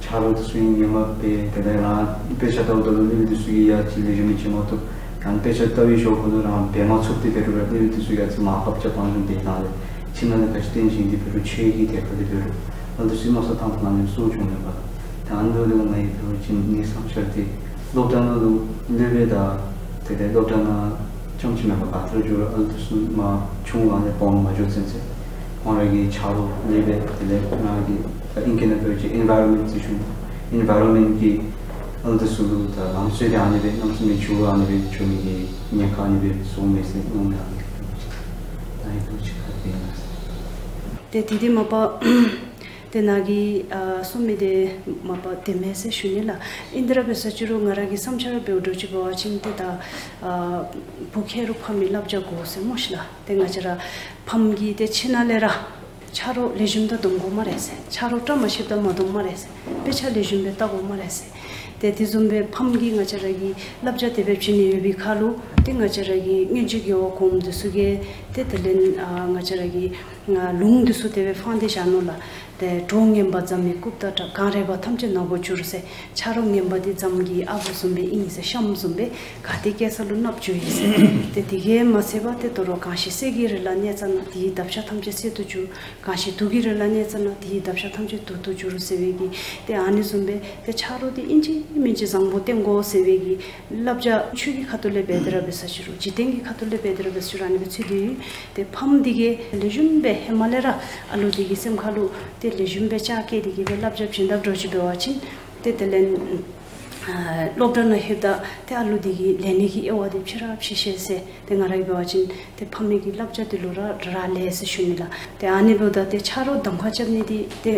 ཆ་རོགས་འདི་ཚུ་ཡང་ངོ་མ་སྦེ་དེ་ལས་རང་དཔེ་ཆ་ལྟཝ་ད་ལུ་སློབ་དཔོན་འདི་ཚུ་གིས་ཡ་ཅིག་ལས་རྒྱུན་མི་བྱིན་མ་བཏུབ། ཡང་དཔེ་ཆ་ལྟ་བའི་ཞོར་ཁར་ལུ་རང་འབད་མ་ཚུགས་ཏེ་འབད་རུང་ར་སློབ་དཔོན་འདི་ཚུ་གིས་ཡ་ཅིག་མར་ཧབ་ཆ་སྤང་བྱུང་སྟེ་ཡང་ལས་ཁྱིམ་ནང་ལས་ག་ཅི་རྟེན་བྱིན་ཏེ་འབད་རུང་ཆོས་ཀྱི་ཐད་ཁར་ལས་འབད་རུང་ཨ་ནི་འདི་ཚུ་མནོ་བསམ་བཏང་ཐངས་ནང་ལས་སོར་བྱུང་མེད་པ། ད་ཨ་ནི་ལུ་ང་ཡང་འབད་བ་ཅིན་ངེའི་བསམ་འཆར་འདི་སློབ་གྲྭ་ནང་ལུ་སློབ་དཔོན་དང་དེ་ལས་སློབ་གྲྭ་ནང་རྐྱངམ་ཅིག་མེན་པར་ག་ཏེ་ར་འགྱོ་རུང་ཨ་ནི་འདི་ཚུ་མ་ཆུང་ཀུ་ལས་སྤང་མ་འགྱོ་ཚུན་ཚོད་ ཁོང་ར་གི་ཆ་རོགས་ཨ་ནི་སྦེ་དེ་ལས་ང་གིས་ད་ཨིང་སྐད་ནང་འབད་བ་ཅིན་ཨེན་ཝའི་རོན་མེནཊ་ཟེར་ཞུ་ནི། ཨེན་ཝའི་རོན་མེནཊ་གི་ཨ་ལུ་དེ་ཚུ་ལུ་ད་ལམ་སྲོལ་དེ་ཨ་ནི་སྦེ་གནམ་མེད་ས་མེད་འགྱུར་བ་ཨ་ནི་སྦེ་འགྱོ་མི་གི་ཉེན་ཁ་ཨ་ནི་སྦེ་བཟོ་མས་ཟེར་མནོ་མི་ཨ་ནི་ད་ཨིན་དུ་ཅིག་ཁ་སྦེ་ཨིན་ལགས། ཏེ་དེ་འདི་མ་པ་ཏེ་ནཱ་གིས་ཨ་གསུང་མི་འདི་མ་པ་བདེན་མས་ཟེར་ཞུ་ནི་ལགས། ཨིན་ཏེ་ར་འབད་ས་ཅི་རུང་ང་ར་གི་བསམ་འཆར་འབདཝ་འདྲཝ་ཅིག་འབད་བ་ཅིན་ཏེ་ད་ཨ་བུ་ཁེ་རུ་ཕམ་གི་བསླབ་བྱ་དགོ་ཟེར་སྨོ་ཤི་ལགས། ཏེ་ང་བཅས་ར་ཕམ་གྱིས་ཏེ་ཁྱིམ་ནང་ལས་ར་ཆ་རོགས་ལེགས་ཤོམ་དང་སྡོམ་དགོ་སྨ་རེ་ཟེར། ཆ་རོགས་བཀྲ་མ་ཤིསཔ་དང་མ་སྡོམ་སྨ་རེ་ཟེར། དཔེ་ཆ་ལེགས་ཤོམ་སྦེ་བལྟ་དགོ་སྨ་རེ་ཟེར། ཏེ་དེ་བཟུམ་སྦེ་ཕམ་གྱིས་ང་བཅས་ར་གི་བསླབ་བྱ་དེ་སྦེ་བྱིན་ནི་ཡོད་པའི་ཁར་ལུ་ཏེ་ང་བཅས་ར་གི་སྔོན་བྱོན་རྒྱལ་བ་གོངམ་དེ་ཚུ་གིས་ཏེ་དེ་ལས་ཨ་ང་བཅས་ར་གི་ཨ་ལུང་དེ་ཚུ་དེ་སྦེ་ཕངས་ཏེ་བཞག་ནུག་ལགས། ཏེ་གྲོགས་ངན་པ་རྫ་མའི་རྐུབ་དང་འདྲ། གངས་རལ་པ་ཐམས་ཅད་ནག་པོར་འགྱུར་ཟེར། ཆ་རོགས་ངན་པ་འདི་རྫམ་གྱི་ཨ་བུ་བཟུམ་སྦེ་ཨིན་ཟེར། ཤམ་བཟུམ་སྦེ་ག་ཏེ་བཀལ་ས་ལུ་ནགཔོ་འགྱོཝ་ཨིན་ཟེར། ཏེ་དེ་གིས་མ་ཚད་པར་ཏེ་དོ་རུང་གང་ཞིག་གསེར་གྱི་རི་ལ་གནས་ཙ་ན། དེའི་འདབ་ཆགས་ཐམས་ཅད་གསེར་དུ་འགྱུར། གང་ཞིག་དུག་གི་རི་ལ་གནས་ཙ་ན། དེའི་འདབ་ཆགས་ཐམས་ཅད་དུག་ཏུ་འགྱུར་ཟེར་བའི་གི་ཏེ་ཨ་ནི་བཟུམ་སྦེ་ཏེ་ཆ་རོགས་འདི་ཨིན་ཅི་མིན་ཅི་བཟང་པོ་བསྟེན་དགོ་ཟེར་བའི་གི་བསླབ་བྱ་ཆོས་ཀྱི་ཁ་ཐུག་ལས་འབད་དེ་ར་འབད་ས་ཅི་རུང་འཇིག་རྟེན་གྱི་ཁ་ཐུག་ལས་འབད་དེ་ར་འབད་ས་ཅི་རུང་ཨ་ནི་སྦེ་ཚུད་དེ་ཡོད། ཏེ་ཕམ་འདི་གིས་ལེགས་ཤོམ་སྦེ་ཧེ་མ་ལས་ར་ཨ་ལུ་འདི་གི་སེམས་ཁ་ལུ་ཏེ་ལེགས་ཤོམ་སྦེ་ཅ་བཀལ་ཏེ་གི་སྦེ་བསླབ་བྱ་བྱིན་དཔ་འདྲཝ་ཅིག་འབད་བ་ཅིན་ཏེ་དེ་ལས་ཨ་སློབ་གྲྭ་ནང་ལྷོདཔ་ད་ཏེ་ཨ་ལུ་འདི་གི་ལེན་ནི་གི་དབྱེ་བ་འདི་ཕྱེ་ར་ཕྱེ་ཤེས་ཟེར། ཏེ་ང་ར་གིས་འབད་བ་ཅིན་ཏེ་ཕམ་གི་བསླབ་བྱ་འདི་ལུ་ར་རག་ལས་ཟེར་ཞུ་ནི་ལགས། ཏེ་ཨ་ནི་འབདཝ་ད་ཏེ་ཆ་རོགས་གདམ་ཁ་རྐྱབ་ནི་འདི་ཏེ་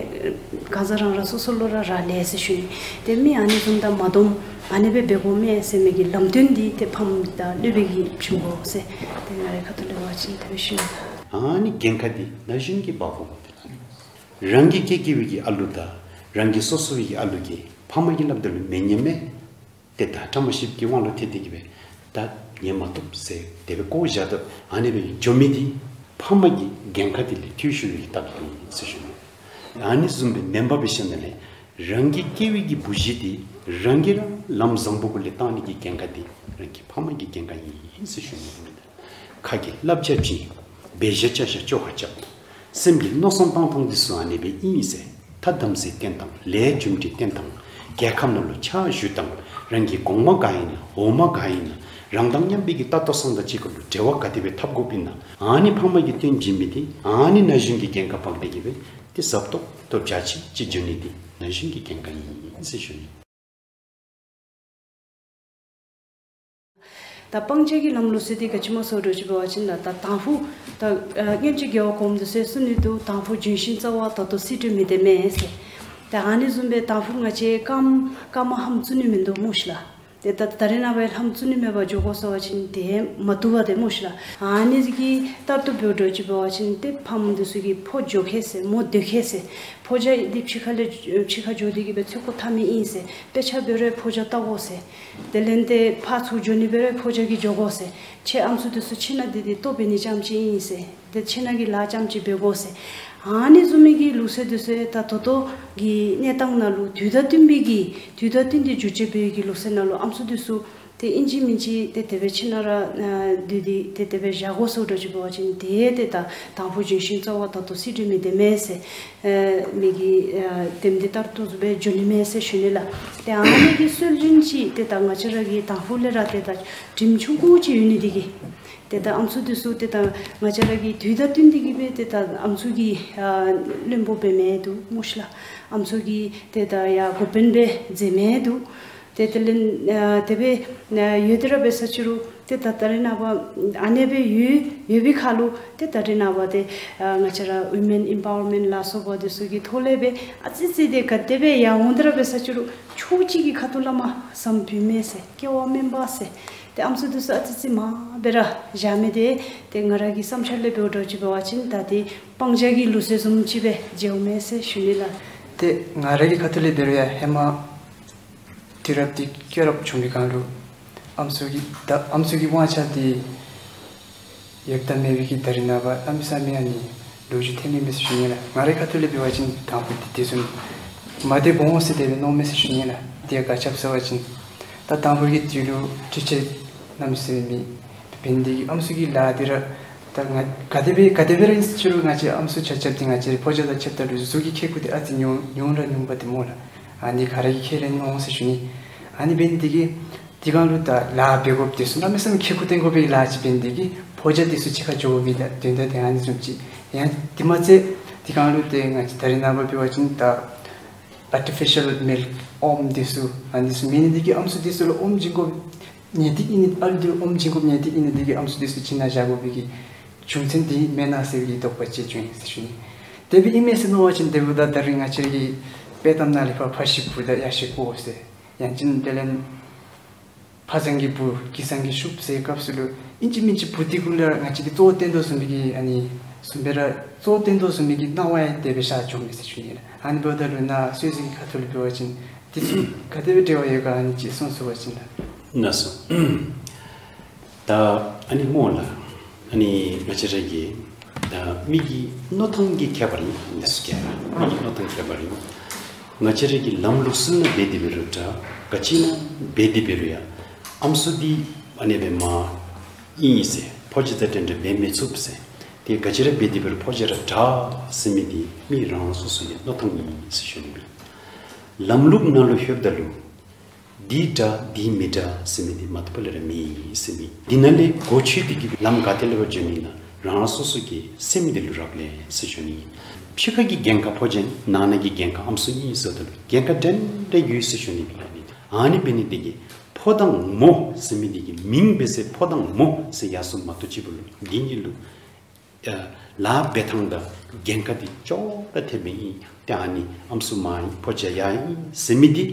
གང་ཟག་རང་རང་སོ་སོ་ལུ་ར་རག་ལས་ཟེར་ཞུ་ནི། ཏེ་མི་ཨ་ནི་བཟུམ་དང་མ་སྡོམ་ཨ་ནི་སྦེ་འབད་དགོ་མས་ཟེར་མི་གི་ལམ་སྟོན་འདི་ཏེ་ཕམ་དང་སློབ་དཔོན་གྱིས་བྱིན་དགོ་ཟེར། ཏེ་ང་རའི་ཁ་ཐུག་ལས་འབད་བ་ཅིན་དེ་སྦེ་ཞུ་ནི། ཨ་ནི་འགན་ཁག་འདི་ན་གཞོན་གྱིས་འབག་དགོཔ་འདི་ལགས། རང་གི་སྐྱེ་སྐྱེ་བའི་གི་ཨ་ལུ་དང་རང་གི་སོ་སོ་བའི་གི་ཨ་ལུ་གིས་ཕམ་གིས་སླབ་ད་ལུ་མི་ཉན་མས། ཏེ་ད་བཀྲ་མ་ཤིསཔ་གི་དབང་ལུ་ཐལ་ཏེ་གི་སྦེ་ད་ཉན་མ་བཏུབ་ཟེར་དེ་སྦེ་བཀོ་བཞག་ད་ཨ་ནི་སྦེ་འགྱོ་མི་འདི་ཕམ་གི་འགན་ཁག་འདི་ལས་འཐུས་ཤོར་བའི་གི་རྟགས་ཨིན་ཟེར་ཞུ་ནི། ཨ་ནི་བཟུམ་སྦེ་མེན་པར་སྦེ་ཤེས་ནི་ལས་རང་གི་སྐྱེ་བའི་གི་བུ་གཞི་འདི་རང་གིས་ར་ལམ་བཟང་པོ་གུ་ལས་བཏང་ནི་གི་འགན་ཁག་འདི་རང་གི་ཕམ་གི་འགན་ཁག་ཨིན་ཟེར་ཞུ་ནི། ཁ་གིས་བསླབ་བྱ་བྱིན། འབད་བཞག་བྱ་བཞག་བཅོ་ཁ་རྐྱབ། སེམས་ཀྱི་མནོ་བསམ་བཏང་ཐངས་འདི་ཚུ་ཨ་ནི་སྦེ་ཨིན་ཟེར། ཐ་དམ་ཚིག་བསྟེན་ཐངས་ལས་རྒྱུ་འབྲས་བསྟེན་ཐངས་རྒྱལ་ཁབ་ནང་ལུ་ཕྱག་ཞུ་ཐངས་རང་གི་གོང་མ་ག་ཨིན་ན་འོག་མ་ག་ཨིན་ན་རང་དང་མཉམ་པའི་གི་ལྟ་རྟོག་སང་དང་གཅིག་ཁར་ལུ་འབྲེལ་བ་ག་དེ་སྦེ་འཐབ་དགོཔ་ཨིན་ན་ཨ་ནི་ཕམ་གིས་སྟོན་བྱིན་མི་འདི་ཨ་ནི་ན་གཞོན་གྱི་འགན་ཁག་འབག་སྟེ་གི་སྦེ་ཏེ་ཟབ་ཏོག་ཏོ་རྒྱ་ཆེ་ཅིག་འགྱོ་ནི་འདི་ན་གཞོན་གྱི་འགན་ཁག་ཨིན་ཟེར་ཞུ་ནི། ད་སྤང་བྱ་གི་ལམ་ལུགས་ཟེར་འདི་ག་ཅི་སྨོ་ཟེར་འདྲཝ་ཅིག་འབད་བ་ཅིན་ད་ད་དང་ཕུ་ད་ཨ་སྔོན་བྱོན་རྒྱལ་བ་གོངམ་དེ་ཚུ་གསུང་ནི་འདུག། དང་ཕུ་ལྗོན་ཤིང་རྩ་བ། ད་ལྟོ་བསིལ་དྲོད་མི་བདེ་མས་ཟེར། ད་ཨ་ནི་བཟུམ་སྦེ་དང་ཕུ་ང་བཅས་སྐར་མ་སྐར་མ་ལྷམ་བཙུགས་ནི་མིན་འདུག་སྨོ་ཤི་ལགས། ཏེ་ད་ད་རེས་ནངས་པ་ལྷམ་བཙུགས་ནི་མེད་པར་འགྱོ་དགོ་ཟེར་བ་ཅིན་དེ་མ་བཏུབ་པས་ཏེ་སྨོ་ཤི་ལགས། ཨ་ནི་གི་ལྟར་དུ་འབདཝ་འདྲཝ་ཅིག་འབད་བ་ཅིན་ཏེ་ཕམ་དེ་ཚུ་གིས་ཕོ་འགྱོ་ཁེ་ཟེར་མོ་སྡོད་ཁེ་ཟེར། ཕོ་རྒྱས་འདི་ཕྱི་ཁ་ལས་ཕྱི་ཁར་འགྱོ་སྟེ་གི་སྦེ་ཚུར་ཁོ་ཐར་མི་ཨིན་ཟེར། དཔེ་ཆ་འབད་རུང་ཕོ་རྒྱས་བལྟ་དགོ་ཟེར། དེ་ལས་ཏེ་ཕར་ཚུར་འགྱོ་ནི་འབད་རུང་ཕོ་རྒྱས་ཀྱིས་འགྱོ་དགོ་ཟེར། ཁྱེད་ཨམ་སྲུ་དེ་ཚུ་ཁྱིམ་ནང་སྡོད་དེ་ལྟོ་འབད་ནི་རྐྱངམ་ཅིག་ཨིན་ཟེར། ཏེ་ཁྱིམ་ནང་གི་ལཱ་རྐྱངམ་ཅིག་འབད་དགོ་ཟེར། ཨ་ནི་བཟུམ་མའི་གི་ལུགས་སྲོལ་དེ་ཚུ་ད་ད་ལྟོ་གི་གནས་སྟངས་ནང་ལུ་དུས་དང་བསྟུན་པའི་གི་དུས་དང་བསྟུན་ཏེ་འགྱུར་བཅོས་འབད་བའི་གི་ལུགས་སྲོལ་ནང་ལུ་ཨམ་སྲུ་དེ་ཚུ་ཏེ་ཨིན་ཅི་མིན་ཅི་ཏེ་དེ་སྦེ་ཁྱིམ་ནང་ར་ཨ་སྡོད་དེ་ཏེ་དེ་སྦེ་བཞག་དགོ་ཟེར་འདྲཝ་ཅིག་འབད་བ་ཅིན་ཏེ་ཏེ་ད་དང་ཕུ་ལྗོན་ཤིང་རྩ་བ། ད་ལྟོ་བསིལ་དྲོད་མི་བདེ་མས་ཟེར། ཨ་མི་གི་ཨ་དེམ་འདི་ལྟར་དུ་སྦེ་འགྱོ་ནི་མས་ཟེར་ཞུ་ནི་ལགས། ཏེ་ཨ་ནི་གི་སྲོལ་རྒྱུན་ཅིག་ཏེ་ད་ང་བཅས་ར་གི་དང་ཕུ་ལས་ར་ཏེ་ད་དྲིམ་ཆུང་ཀུ་ཅིག་ཡོད་ནི་འདི་གིས་ཏེ་ད་ཨམ་སྲུ་དེ་ཚུ་ཏེ་ད་ང་བཅས་ར་གི་དུས་དང་བསྟུན་ཏེ་གི་སྦེ་ཏེ་ད་ཨམ་སྲུ་གི་ཨ་བློན་པོ་འབད་མི་འདུག་སྨོ་ཤི་ལགས། ཨམ་སྲུ་གི་ཏེ་ད་ཡ་འགོ་དཔོན་སྦེ་མཛད་མི་འདུག། ཏེ་དེ་ལས་ཨ་དེ་སྦེ་ཨ་ཡོད་དེ་ར་འབད་ས་ཅི་རུང་ཏེ་ད་ད་རེས་ནངས་པ་ཨ་ནེ་སྦེ་ཡོད་ཡོད་པའི་ཁར་ལུ་ཏེ་ད་རེས་ནངས་པ་ཏེ་ཨ་ང་བཅས་ར་ཝི་མེན་ཨིམ་པ་ཝར་མེནཊ་ལ་སོགས་པ་དེ་ཚུ་གི་ཐོག་ལས་སྦེ་ཨ་ཙི་ཙི་ཏེ་ག་དེ་སྦེ་ཡར་འོང་དེ་ར་འབད་ས་ཅི་རུང་ཕྱོགས་གཅིག་གི་ཁ་ཐུག་ལས་མར་བཟང་པོ་མས་ཟེར་སྐལ་བ་དམན་པ་ཟེར་ཏེ་ཨམ་སྲུ་དེ་ཚུ་ཨ་ཙི་ཙི་མར་སྦེ་ར་བཞག་མི་དེ་ཏེ་ང་ར་གི་བསམ་འཆར་ལས་འབདཝ་འདྲཝ་ཅིག་འབད་བ་ཅིན་ད་ཏེ་སྤང་བྱ་གི་ལུགས་སྲོལ་བཟུམ་ཅིག་སྦེ་མཇལཝ་མས་ཟེར་ཞུ་ནི་ལགས། ཏེ་ང་ར་གི་ཁ་ཐུག་ལས་འབད་རུང་ཡ་ཧེ་མ་དུས་རབས་འདི་སྐྱེས་རབས་བྱུང་བའི་སྒང་ལུ་ཨམ་སྲུ་གི་ད་ཨམ་སྲུ་གི་དབང་ཆ་འདི་ཡོདཔ་དང་མེད་པའི་གི་ད་རེས་ནངས་པ་གནམ་མེད་ས་མེད་ཨ་ནི་ལོ་རྒྱུས་ཐོན་མི་མས་ཟེར་ཞུ་ནི་ལགས། ང་རའི་ཁ་ཐུག་ལས་འབད་བ་ཅིན་དང་ཕུ་འདི་དེ་བཟུམ་མ་བདེ་འོང་ཟེར་དེ་སྦེ་མནོཝ་མས་ཟེར་ཞུ་ནི་ལགས། དེ་ཡང་ག་ཅི་སྦེ་ཟེར་བ་ཅིན་ད་དང་ཕུ་གི་དུས་ལུ་འཕྲུལ་ཆས་གནམ་མེད་ས་མེད་མེད། འབད་ནི་དེ་གིས་ཨམ་སྲུ་གི་ལཱ་འདི་ར་ད་ང་ག་དེ་སྦེ་ག་དེ་སྦེ་ར་ཨིན་ཟེར་རུང་ང་བཅས་ཨམ་སྲུ་ཆ་ཁྱབ་འདི་ང་བཅས་ཕོ་རྒྱས་དང་ཕྱདཔ་ད་ལུ་གཟུགས་ཀྱི་ཁེ་ཀོ་འདི་ཨ་ཙི་ཉུང་ཉུང་ར་ཉུང་བ་འདི་སྨོ་ལགས། ཨ་ནི་ག་ར་གིས་ཁས་ལེན་འོང་ཟེར་ཞུ་ནི། ཨ་ནི་འབད་ནི་དེ་གིས་དེ་སྒང་ལུ་ད་ལཱ་འབད་དགོཔ་དེ་ཚུ་གནམ་མེད་ས་མེད་ཁེ་ཀོ་བཏོན་དགོ་པའི་ལཱ་ཅིག་འབད་ནི་དེ་གིས་ཕོ་རྒྱས་དེ་ཚུ་ཕྱི་ཁར་འགྱོ་མི་དང་དོན་དག་དེ་ཨ་ནི་བཟུམ་ཅིག་ ཡང་དེ་མ་ཚད་དེ་སྒང་ལུ་ཏེ་ང་བཅས་ད་རེས་ནངས་པ་འབད་བ་ཅིན་ད་ཨར་ཊི་ཕི་ཤལ་མིལཀ་ཨོམ་འདི་ཚུ་ཨ་ནི་ཚུ་མེད་ནི་འདི་གིས་ཨམ་སྲུ་འདི་ཚུ་ལུ་ཨོམ་བྱིན་དགོ་ནི་འདི་ཨིན་ནི། ཨ་ལུ་འདི་ལུ་ཨོམ་བྱིན་དགོ་ནི་འདི་ཨིན་ནི་འདི་གིས་ཨམ་སྲུ་འདི་ཚུ་བྱིན་ན་བཞག་དགོ་པའི་གི་རྒྱུ་མཚན་འདི་མེན་ན་ཟེར་བའི་གི་དོགས་པ་ཅིག་བྱུང་ཡི་ཟེར་ཞུ་ནི། དེ་སྦེ་ཨིན་མས་ཟེར་མནོ་བ་ཅིན་དེ་འབདཝ་ད་ད་རེས་ང་བཅས་ར་གི་དཔྱེ་གཏམ་ནང་ལས་ཕར་ཕ་བཞི་བུ་དང་གཡག་བཞི་ཀོ་ཟེར། ཡང་ཅིན་དེ་ལས་ཕ་བཟང་གི་བུ་གི་བཟང་གི་ཤུབས་ཟེར་སྐབས་སུ་ལུ་ཨིན་ཅི་མིན་ཅི་བུ་འདི་གུ་ལུ་ར་ང་བཅས་ཀྱིས་གཙོ་བོ་བསྟེན་དོ་བཟུམ་སྦེ་གི་ཨ་ནི་བཟུམ་སྦེ་ར་གཙོ་བོ་བསྟེན་དོ་བཟུམ་སྦེ་གི་སྣང་བ་ཡང་དེ་སྦེ་ཤར་བྱུང་མས་ཟེར་ཞུ་ནི་ལགས། ཨ་ནི་འབདཝ་ད་ལུ་ནཱ་གསོལ་ཚིགས་ཀྱི་ཁ་ཐུག་ལུ་འབད་བ་ཅིན་འདི་ཚུ་ག་དེ་སྦེ་འབྲེལ་བ་ཡོད་ག་ཨ་ནི་ཅིག་གསུངས་ཚུགས་པ་ཅིན་ལགས། ལགས་སོ། ད་ཨ་ནི་སྨོ་ལགས། ཨ་ནི་ང་བཅས་ར་གི་ད་མི་གི་མནོ་ཐངས་ཀྱི་ཁྱད་པར་ཨིན། འདི་ཚུ་ག་ར་མི་གི་མནོ་ཐངས་ཁྱད་པར་ཨིན། ང་བཅས་ར་གི་ལམ་ལུགས་སྲོལ་ནང་འབད་དེ་འབད་རུང་འདྲ། ག་ཅི་ནང་འབད་དེ་འབད་རུང་ཡང་ཨམ་སྲུ་འདི་ཨ་ནི་སྦེ་མ་ཨིན་ཟེར་ཕོ་རྒྱས་དང་འདྲན་འདྲ་འབད་མི་ཚུགས་ཟེར། ཏེ་ག་ཅི་ར་འབད་དེ་འབད་རུང་ཕོ་རྒྱས་ར་འདྲ་ཟེར་མི་འདི་མི་རང་རང་སོ་སོ་གི་མནོ་ཐངས་ཨིན་ཟེར་ཞུ་ནི་ཨིན། ལམ་ལུགས་ནང་ལུ་ལྷོདཔ་ད་ལུ་འདི་འདྲ་འདི་མི་འདྲ་ཟེར་མི་འདི་མ་བཏུབ་པ་ལས་ར་མེད་ཟེར་མི་འདི་ནང་ལས་གོ་ཆོད་དེ་གི་ལམ་ག་ཏེ་ལས་ཕར་འགྱོ་ནི་ན་རང་རང་སོ་སོ་གི་སེམས་འདི་ལུ་རག་ལས་ཟེར་ཞུ་ནི། ཕྱི་ཁ་གི་གྱངས་ཁ་ཕོ་རྒྱས་ནང་ན་གི་གྱངས་ཁ་ཨམ་སྲུ་ཨིན་ཟེརཝ་ད་ལུ་གྱངས་ཁ་འདྲན་འདྲ་ཡོད་ཟེར་ཞུ་ནི་ཨིན། ཨ་ནི་འབད་ནི་འདི་གིས་ཕོ་དང་མོ་ཟེར་མི་འདི་གི་མིང་འབད་ཟེར་ཕོ་དང་མོ་ཟེར་ཡར་སོང་མ་གཏོགས་ཅིག་འབདཝ་ལུ་འདི་གཉིས་ལུ་ཨ་ལཱ་འབད་ཐངས་དང་གྱངས་ཁ་འདི་ཅོག་ར་འཐདཔ་ཨིན། ཏེ་ཨ་ནི་ཨམ་སྲུ་མ་ཨིན་ཕོ་རྒྱས་ཡར་ཨིན་ཟེར་མི་འདི་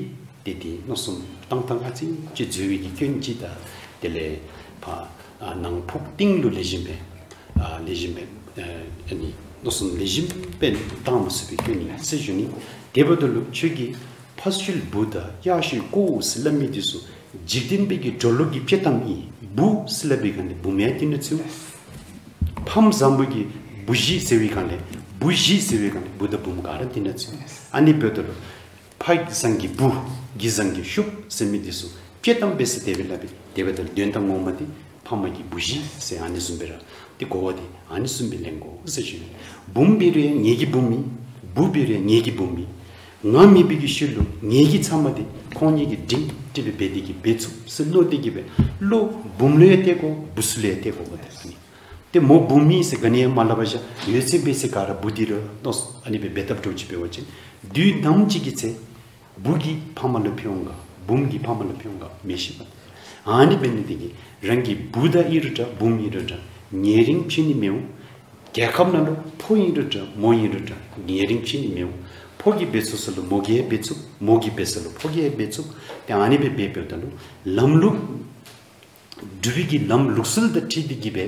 ཏེ་འདི་མནོ་བསམ་བཏང་ཐངས་ཨ་ཙི་ཅིག་འཛོལ་བའི་གི་སྐྱོན་ཅིག་དང་དེ་ལས་ཕར་ཨ་ནང་ཕུགས་གཏིང་ལུ་ལེགས་ཤོམ་སྦེ་ཨ་ལེགས་ཤོམ་སྦེ་ཨ་ཨ་ནི་མནོ་བསམ་ལེགས་ཤོམ་སྦེ་བཏང་མ་ཚུགས་པའི་སྐྱོན་ཨིན་ཟེར་ཞུ་ནི། དེ་འབདཝ་ད་ལུ་ཁྱོད་ཀྱིས་ཕ་བཞི་བུ་དང་གཡག་བཞི་ཀོ་ཟེར་སླབ་མི་འདི་ཚུ་འཇིག་རྟེན་པའི་གི་འགྲོ་ལུགས་ཀྱི་དཔྱེ་གཏམ་ཨིན། བུ་ཟེར་སླབ་པའི་སྒང་ལས་བུམོ་ཡང་འདི་ནང་ཚུད། ཕམ་བཟང་པོ་གིས་བུ་བཞི་ཟེར་བའི་སྒང་ལས་བུ་བཞི་ཟེར་བའི་སྒང་ལས་བུ་དང་བུམོ་ག་ར་འདི་ནང་ཚུད། ཨ་ནི་འབདཝ་ད་ལུ་ཕ་བཟང་གི་བུ་གི་བཟང་གི་ཤུབས་ཟེར་མི་འདི་ཚུ་དཔྱེ་གཏམ་འབད་ཟེར་དེ་སྦེ་སླབ་པས། དེ་འབདཝ་ད་ལུ་དོན་དག་ངོ་མ་འདི་ཕ་མ་གི་བུ་བཞི་ཟེར་ཨ་ནི་བཟུམ་སྦེ་ར་ཏེ་གོ་བ་འདི་ཨ་ནི་བཟུམ་སྦེ་ལེན་དགོ་ཟེར་ཞུ་ནི། བུམོ་འབད་རུང་ཡང་ངེ་གི་བུམོ་ཨིན། བུ་འབད་རུང་ཡང་ངེ་གི་བུམོ་ཨིན། ང་མེད་པའི་གི་ཤུལ་ལུ་ངེ་གི་ཚབ་མ་འདི་ཁོང་གཉིས་ཀྱིས་སྒྲིང་སྒྲི་སྦེ་འབད་དེ་གིས་འབད་ཚུགས་ཟེར་མནོ་སྟེ་གིས་སྦེ་བློ་བུམོ་ལུ་ཡང་གཏད་དགོ། བུ་ཚུ་ལུ་ཡང་གཏད་དགོ་པ་ཏེ་ཨ་ནི། ཏེ་མོ་བུམོ་ཨིན་ཟེར་ག་ནི་ཡང་མ་སླབ་པར་བཞག་ཡོད་ཚད་འབད་ཟེར་ག་ར་བུ་འདི་ར་མནོ་ཨ་ནི་སྦེ་འབད་དཔ་འདྲཝ་ཅིག་འབད་བ་ཅིན་དུས་ནམ་ཅིག་གི་ཚེ་བུ་གིས་ཕམ་ལུ་ཕན་འོང་ག་བུམོ་གིས་ཕམ་ལུ་ཕན་འོང་ག་མི་ཤེས་པས། ཨ་ནི་འབད་ནི་འདི་གིས་རང་གི་བུ་དང་ཨིན་རུང་འདྲ་བུམོ་ཨིན་རུང་འདྲ་ཉེ་རིང་ཕྱེ་ནི་མི་འོང་། རྒྱལ་ཁབ་ནང་ལུ་ཕོ་ཨིན་རུང་འདྲ་མོ་ཨིན་རུང་འདྲ་ཉེ་རིང་ཕྱེ་ནི་མི་འོང་། ཕོ་གིས་འབད་ཚུགས་ས་ལུ་མོ་གིས་ཡང་འབད་ཚུགས། མོ་གིས་འབད་ས་ལུ་ཕོ་གིས་ཡང་འབད་ཚུགས། ཏེ་ཨ་ནི་སྦེ་འབད་འབདཝ་ད་ལུ་ལམ་ལུགས་སྒྲུབ་པའི་གི་ལམ་ལུགས་སྲོལ་དང་འཁྲིལ་ཏེ་གིས་སྦེ་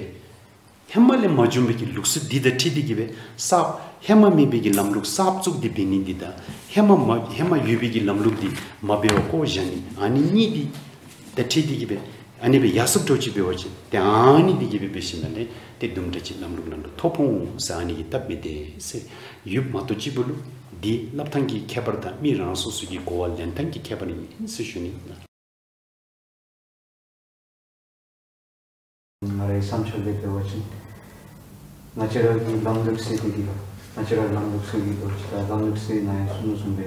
ཧེ་མ་ལས་མ་བྱུང་བའི་གི་ལུགས་སྲོལ་འདི་དང་འཁྲིལ་ཏེ་གིས་སྦེ་གསརཔ་ཧེ་མ་མེད་པའི་གི་ལམ་ལུགས་གསརཔ་བཙུགས་ཏེ་འབད་ནི་འདི་དང་ཧེ་མ་མ་ཧེ་མ་ཡོད་པའི་གི་ལམ་ལུགས་འདི་མ་འབད་བར་བཀོ་བཞག་ནི་ཨ་ནི་གཉིས་འདི་དང་འཁྲིལ་ཏེ་གིས་སྦེ་ཨ་ནི་སྦེ་ཡར་སོངམ་འདྲཝ་ཅིག་འབད་བ་ཅིན་ཏེ་ཨ་ནི་འདི་གིས་སྦེ་འབད་ཞིནམ་ལས་ཏེ་དུམ་གྲ་ཅིག་ལམ་ལུགས་ནང་ལུ་ཐོ་ཕོག་འོང་ཟེར་ཨ་ནི་གི་སྟབས་མི་བདེ་ཟེར་ཡོདཔ་མ་གཏོགས་ཅིག་འབདཝ་ལུ་འདི་སླབ་ཐངས་ཀྱི་ཁྱད་པར་དང་མི་རང་སོ་སོ་གི་གོ་བ་ལེན་ཐངས་ཀྱི་ཁྱད་པར་ཨིན་ཟེར་ཞུ་ནི། ང་རའི་བསམ་འཆར་ལས་འབད་བ་ཅིན་ང་བཅས་ར་གི་ལམ་ལུགས་ཟེར་དེ་གི་ལ་ང་བཅས་ར་ལམ་ལུགས་ཟེར་གི་ལོ་ཅི་ད་ལམ་ལུགས་ཟེར་ནང་ཡང་གསུངས་གསུངསམ་སྦེ་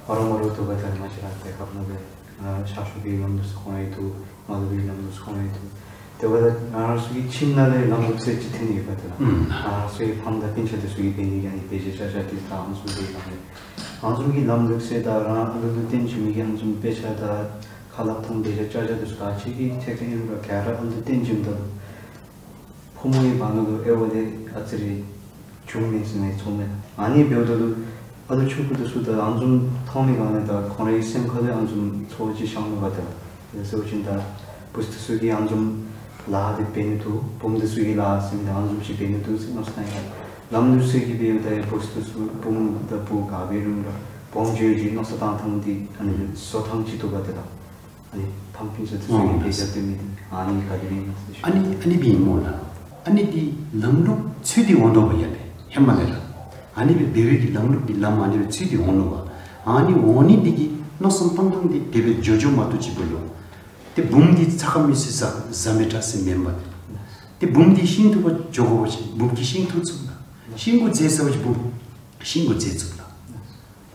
ཨ་རོགས་མ་རོགས་འདུག་པ། ད་ང་བཅས་ར་རྒྱལ་ཁབ་ནང་སྦེ་ཨ་ཤར་ཕྱོགས་ཀྱི་ལམ་ལུགས་ཟེར་ཁོང་ར་ཡང་འདུག། མངའ་རིས་པའི་ལམ་ལུགས་ཟེར་ཁོང་ར་ཡང་འདུག། དེ་འབདཝ་ད་ང་རང་ཚུ་གི་ཁྱིམ་ནང་ལས་ལམ་ལུགས་ཟེར་ཅིག་འཐོན་ནི་ཡོད་པ་ཏེ་ལགས། ཨུམ། ང་རང་ཚུ་གི་ཕམ་དང་སྤུན་ཆ་འདི་ཚུ་གིས་འབད་ནི་གི་ཨ་ནི་འབད་བཞག་བཞག་འདི་ད་ཨ་ནི་བཟུམ་འབད་ནི་ལགས། ང་རང་ཚུ་གི་ལམ་ལུགས་ཟེར་ད་རང་ཨ་ལུ་ལུ་བརྟེན་བྱུང་མི་གི་ཨ་ནི་བཟུམ་དཔེ་ཆ་དང་ཁ་སླབ་ཐངས་འབད་བཞག་བཞག་འདི་ཚུ་ག་ཅི་གི་ཐད་ཁར་ཨིན་རུང་ག་ར་ཨ་ནི་ལུ་བརྟེན་བྱུངམ་ད་ཕོ་མོ་གི་བར་ན་ལུ་དབྱེ་བ་འདི་ཨ་ཙི་རེ་བྱུང་མས་ཟེར་ནི་ཚོརཝ་མས། ཨ་ནི་འབདཝ་ད་ལུ་ཨ་ལུ་ཆུང་ཀུ་འདི་ཚུ་ད་ཨ་ནི་བཟུམ་མཐོང་མི་ག་ནི་ད་ཁོང་རའི་སེམས་ཁ་ལས་ཨ་ནི་བཟུམ་ཚོར་བ་ཅིག་ཤར་ནུག་པ་ཏེ་ལགས། དེ་ཟེར་བ་ཅིན་ད་བུཚ་འདི་ཚུ་གིས་ཨ་ནི་བཟུམ་ལཱ་འདི་འབད་ནི་འདུག། བུམོ་འདི་ཚུ་གིས་ལཱ་ཟེར་མི་འདི་ཨ་ནི་བཟུམ་ཅིག་འབད་ནི་འདུག་ཟེར་མནོ་བསམ་བཏང་ཡི། ལམ་ལུགས་ཟེར་གི་འབདཝ་ད་བུཚ་འདི་ཚུ་བུམོ་དང་བུ་ག་འབད་རུང་ར་སྦོམ་འགྱོ་ཅིག་མནོ་བསམ་བཏང་ཐངས་འདི་ཨ་ནི་བཟོ་ཐངས་ཅིག་འདུག་པ་ཏེ་ལགས། ཨ་ནི་ཕམ་སྤུན་ཆ་འདི་ཚུ་གིས་འབད་བཞག་སྡོད་མི་འདི་ཨ་ནི་ག་དེ་སྦེ་ཨིན་ན་ཟེར་ཞུ། ཨ་ནི་ཨ་ནི་སྦེ་ཨིན་སྨོ་ལགས། ཨ་ནི་འདི་ལམ་ལུགས་ཚུད་དེ་འོང་དོ་བ་ཡ་ལས་ཧེ་མ་ལས་ར་ཨ་ནི་སྦེ་འབད་བའི་གི་ལམ་ལུགས་འདི་ལམ་ཨ་ནི་སྦེ་ཚུད་དེ་འོང་ནུག་པ། ཨ་ནི་འོང་ནི་འདི་གིས་མནོ་བསམ་བཏང་ཐངས་འདི་དེ་སྦེ་འགྱོ་འགྱོཝ་མ་གཏོགས་ཅིག་འབདཝ་ལུ་ཏེ་བུམོ་འདི་ཚ་ཁ་མི་ཚུད་ས་ཟ་མི་དྲག་ས་མེན་པ། ཏེ་བུམོ་འདི་ཤིང་འཐུ་བར་འགྱོ་དགོ་པ་ཅིན་བུམོ་གིས་ཤིང་འཐུ་ཚུགས་ལགས། ཤིང་གུ་འཛེག་ཟེར་བ་ཅིན་བུམོ་ཤིང་གུ་འཛེག་ཚུགས་ལགས།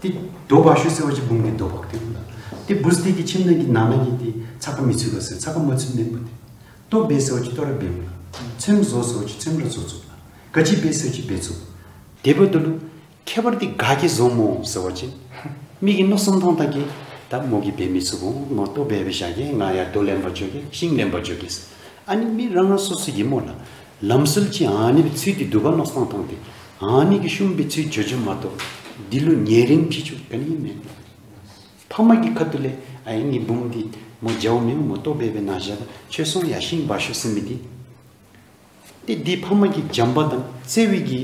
ཏེ་རྡོ་འབག་ཤོག་ཟེར་བ་ཅིན་བུམོ་གིས་རྡོ་འབག་སྟེ་འོང་ལགས། ཏེ་བུཚ་འདི་གི་ཁྱིམ་ནང་གི་ནང་ན་གི་ཏེ་ཚ་ཁ་མི་ཚུད་ག་ཟེར་ཚ་ཁ་མ་ཚུད་མེན་པ་ཏེ། ལྟོ་འབད་ཟེར་བ་ཅིན་ལྟོ་ར་འབད་འོང་ལགས། ཚོདམ་བཟོ་ཟེར་བ་ཅིན་ཚོདམ་ར་བཟོ་ཚུགས་ལགས། ག་ཅི་འབད་ཚུགས་ཅིག་འབད་ཚུགས། དེ་འབདཝ་ད་ལུ་ཁྱད་པར་འདི་ག་གིས་བཟོ་སྨོ་ཟེར་བ་ཅིན་མི་གི་མནོ་བསམ་བཏང་ད་གི་ད་མོ་གིས་འབད་མི་ཚུགས་འོང་མོ་ལྟོ་འབད་འབད་བཞག་གེ་ང་ཡར་རྡོ་ལེན་པར་འགྱོ་གེ་ཤིང་ལེན་པར་འགྱོ་གེ་ཟེར། ཨ་ནི་མི་རང་རང་སོ་སོ་གི་སྨོ་ལགས། ལམ་སྲོལ་ཅིག་ཨ་ནི་སྦེ་ཚུད་དེ་འདུག་པ་མནོ་བསམ་བཏང་སྟེ་ཨ་ནི་གི་ཤུམ་སྦེ་ཚུད་འགྱོ་འགྱོཝ་མ་གཏོགས་འདི་ལུ་ཉེ་རིང་ཕྱི་འགྱུར་ག་ནི་མེད། ཕམ་གི་ཁ་ཐུག་ལས་ཨའི་ངེའི་བུམོ་འདི་མོ་འཇའཝ་མེན་མོ་ལྟོ་འབད་འབད་ནཱ་བཞག་ད་ཁྱོད་སོང་ཡར་ཤིང་འབག་ཤོག་ཟེར་མི་འདི། ཏེ་འདི་ཕམ་གི་བྱམས་པ་དང་བརྩེ་བའི་གི་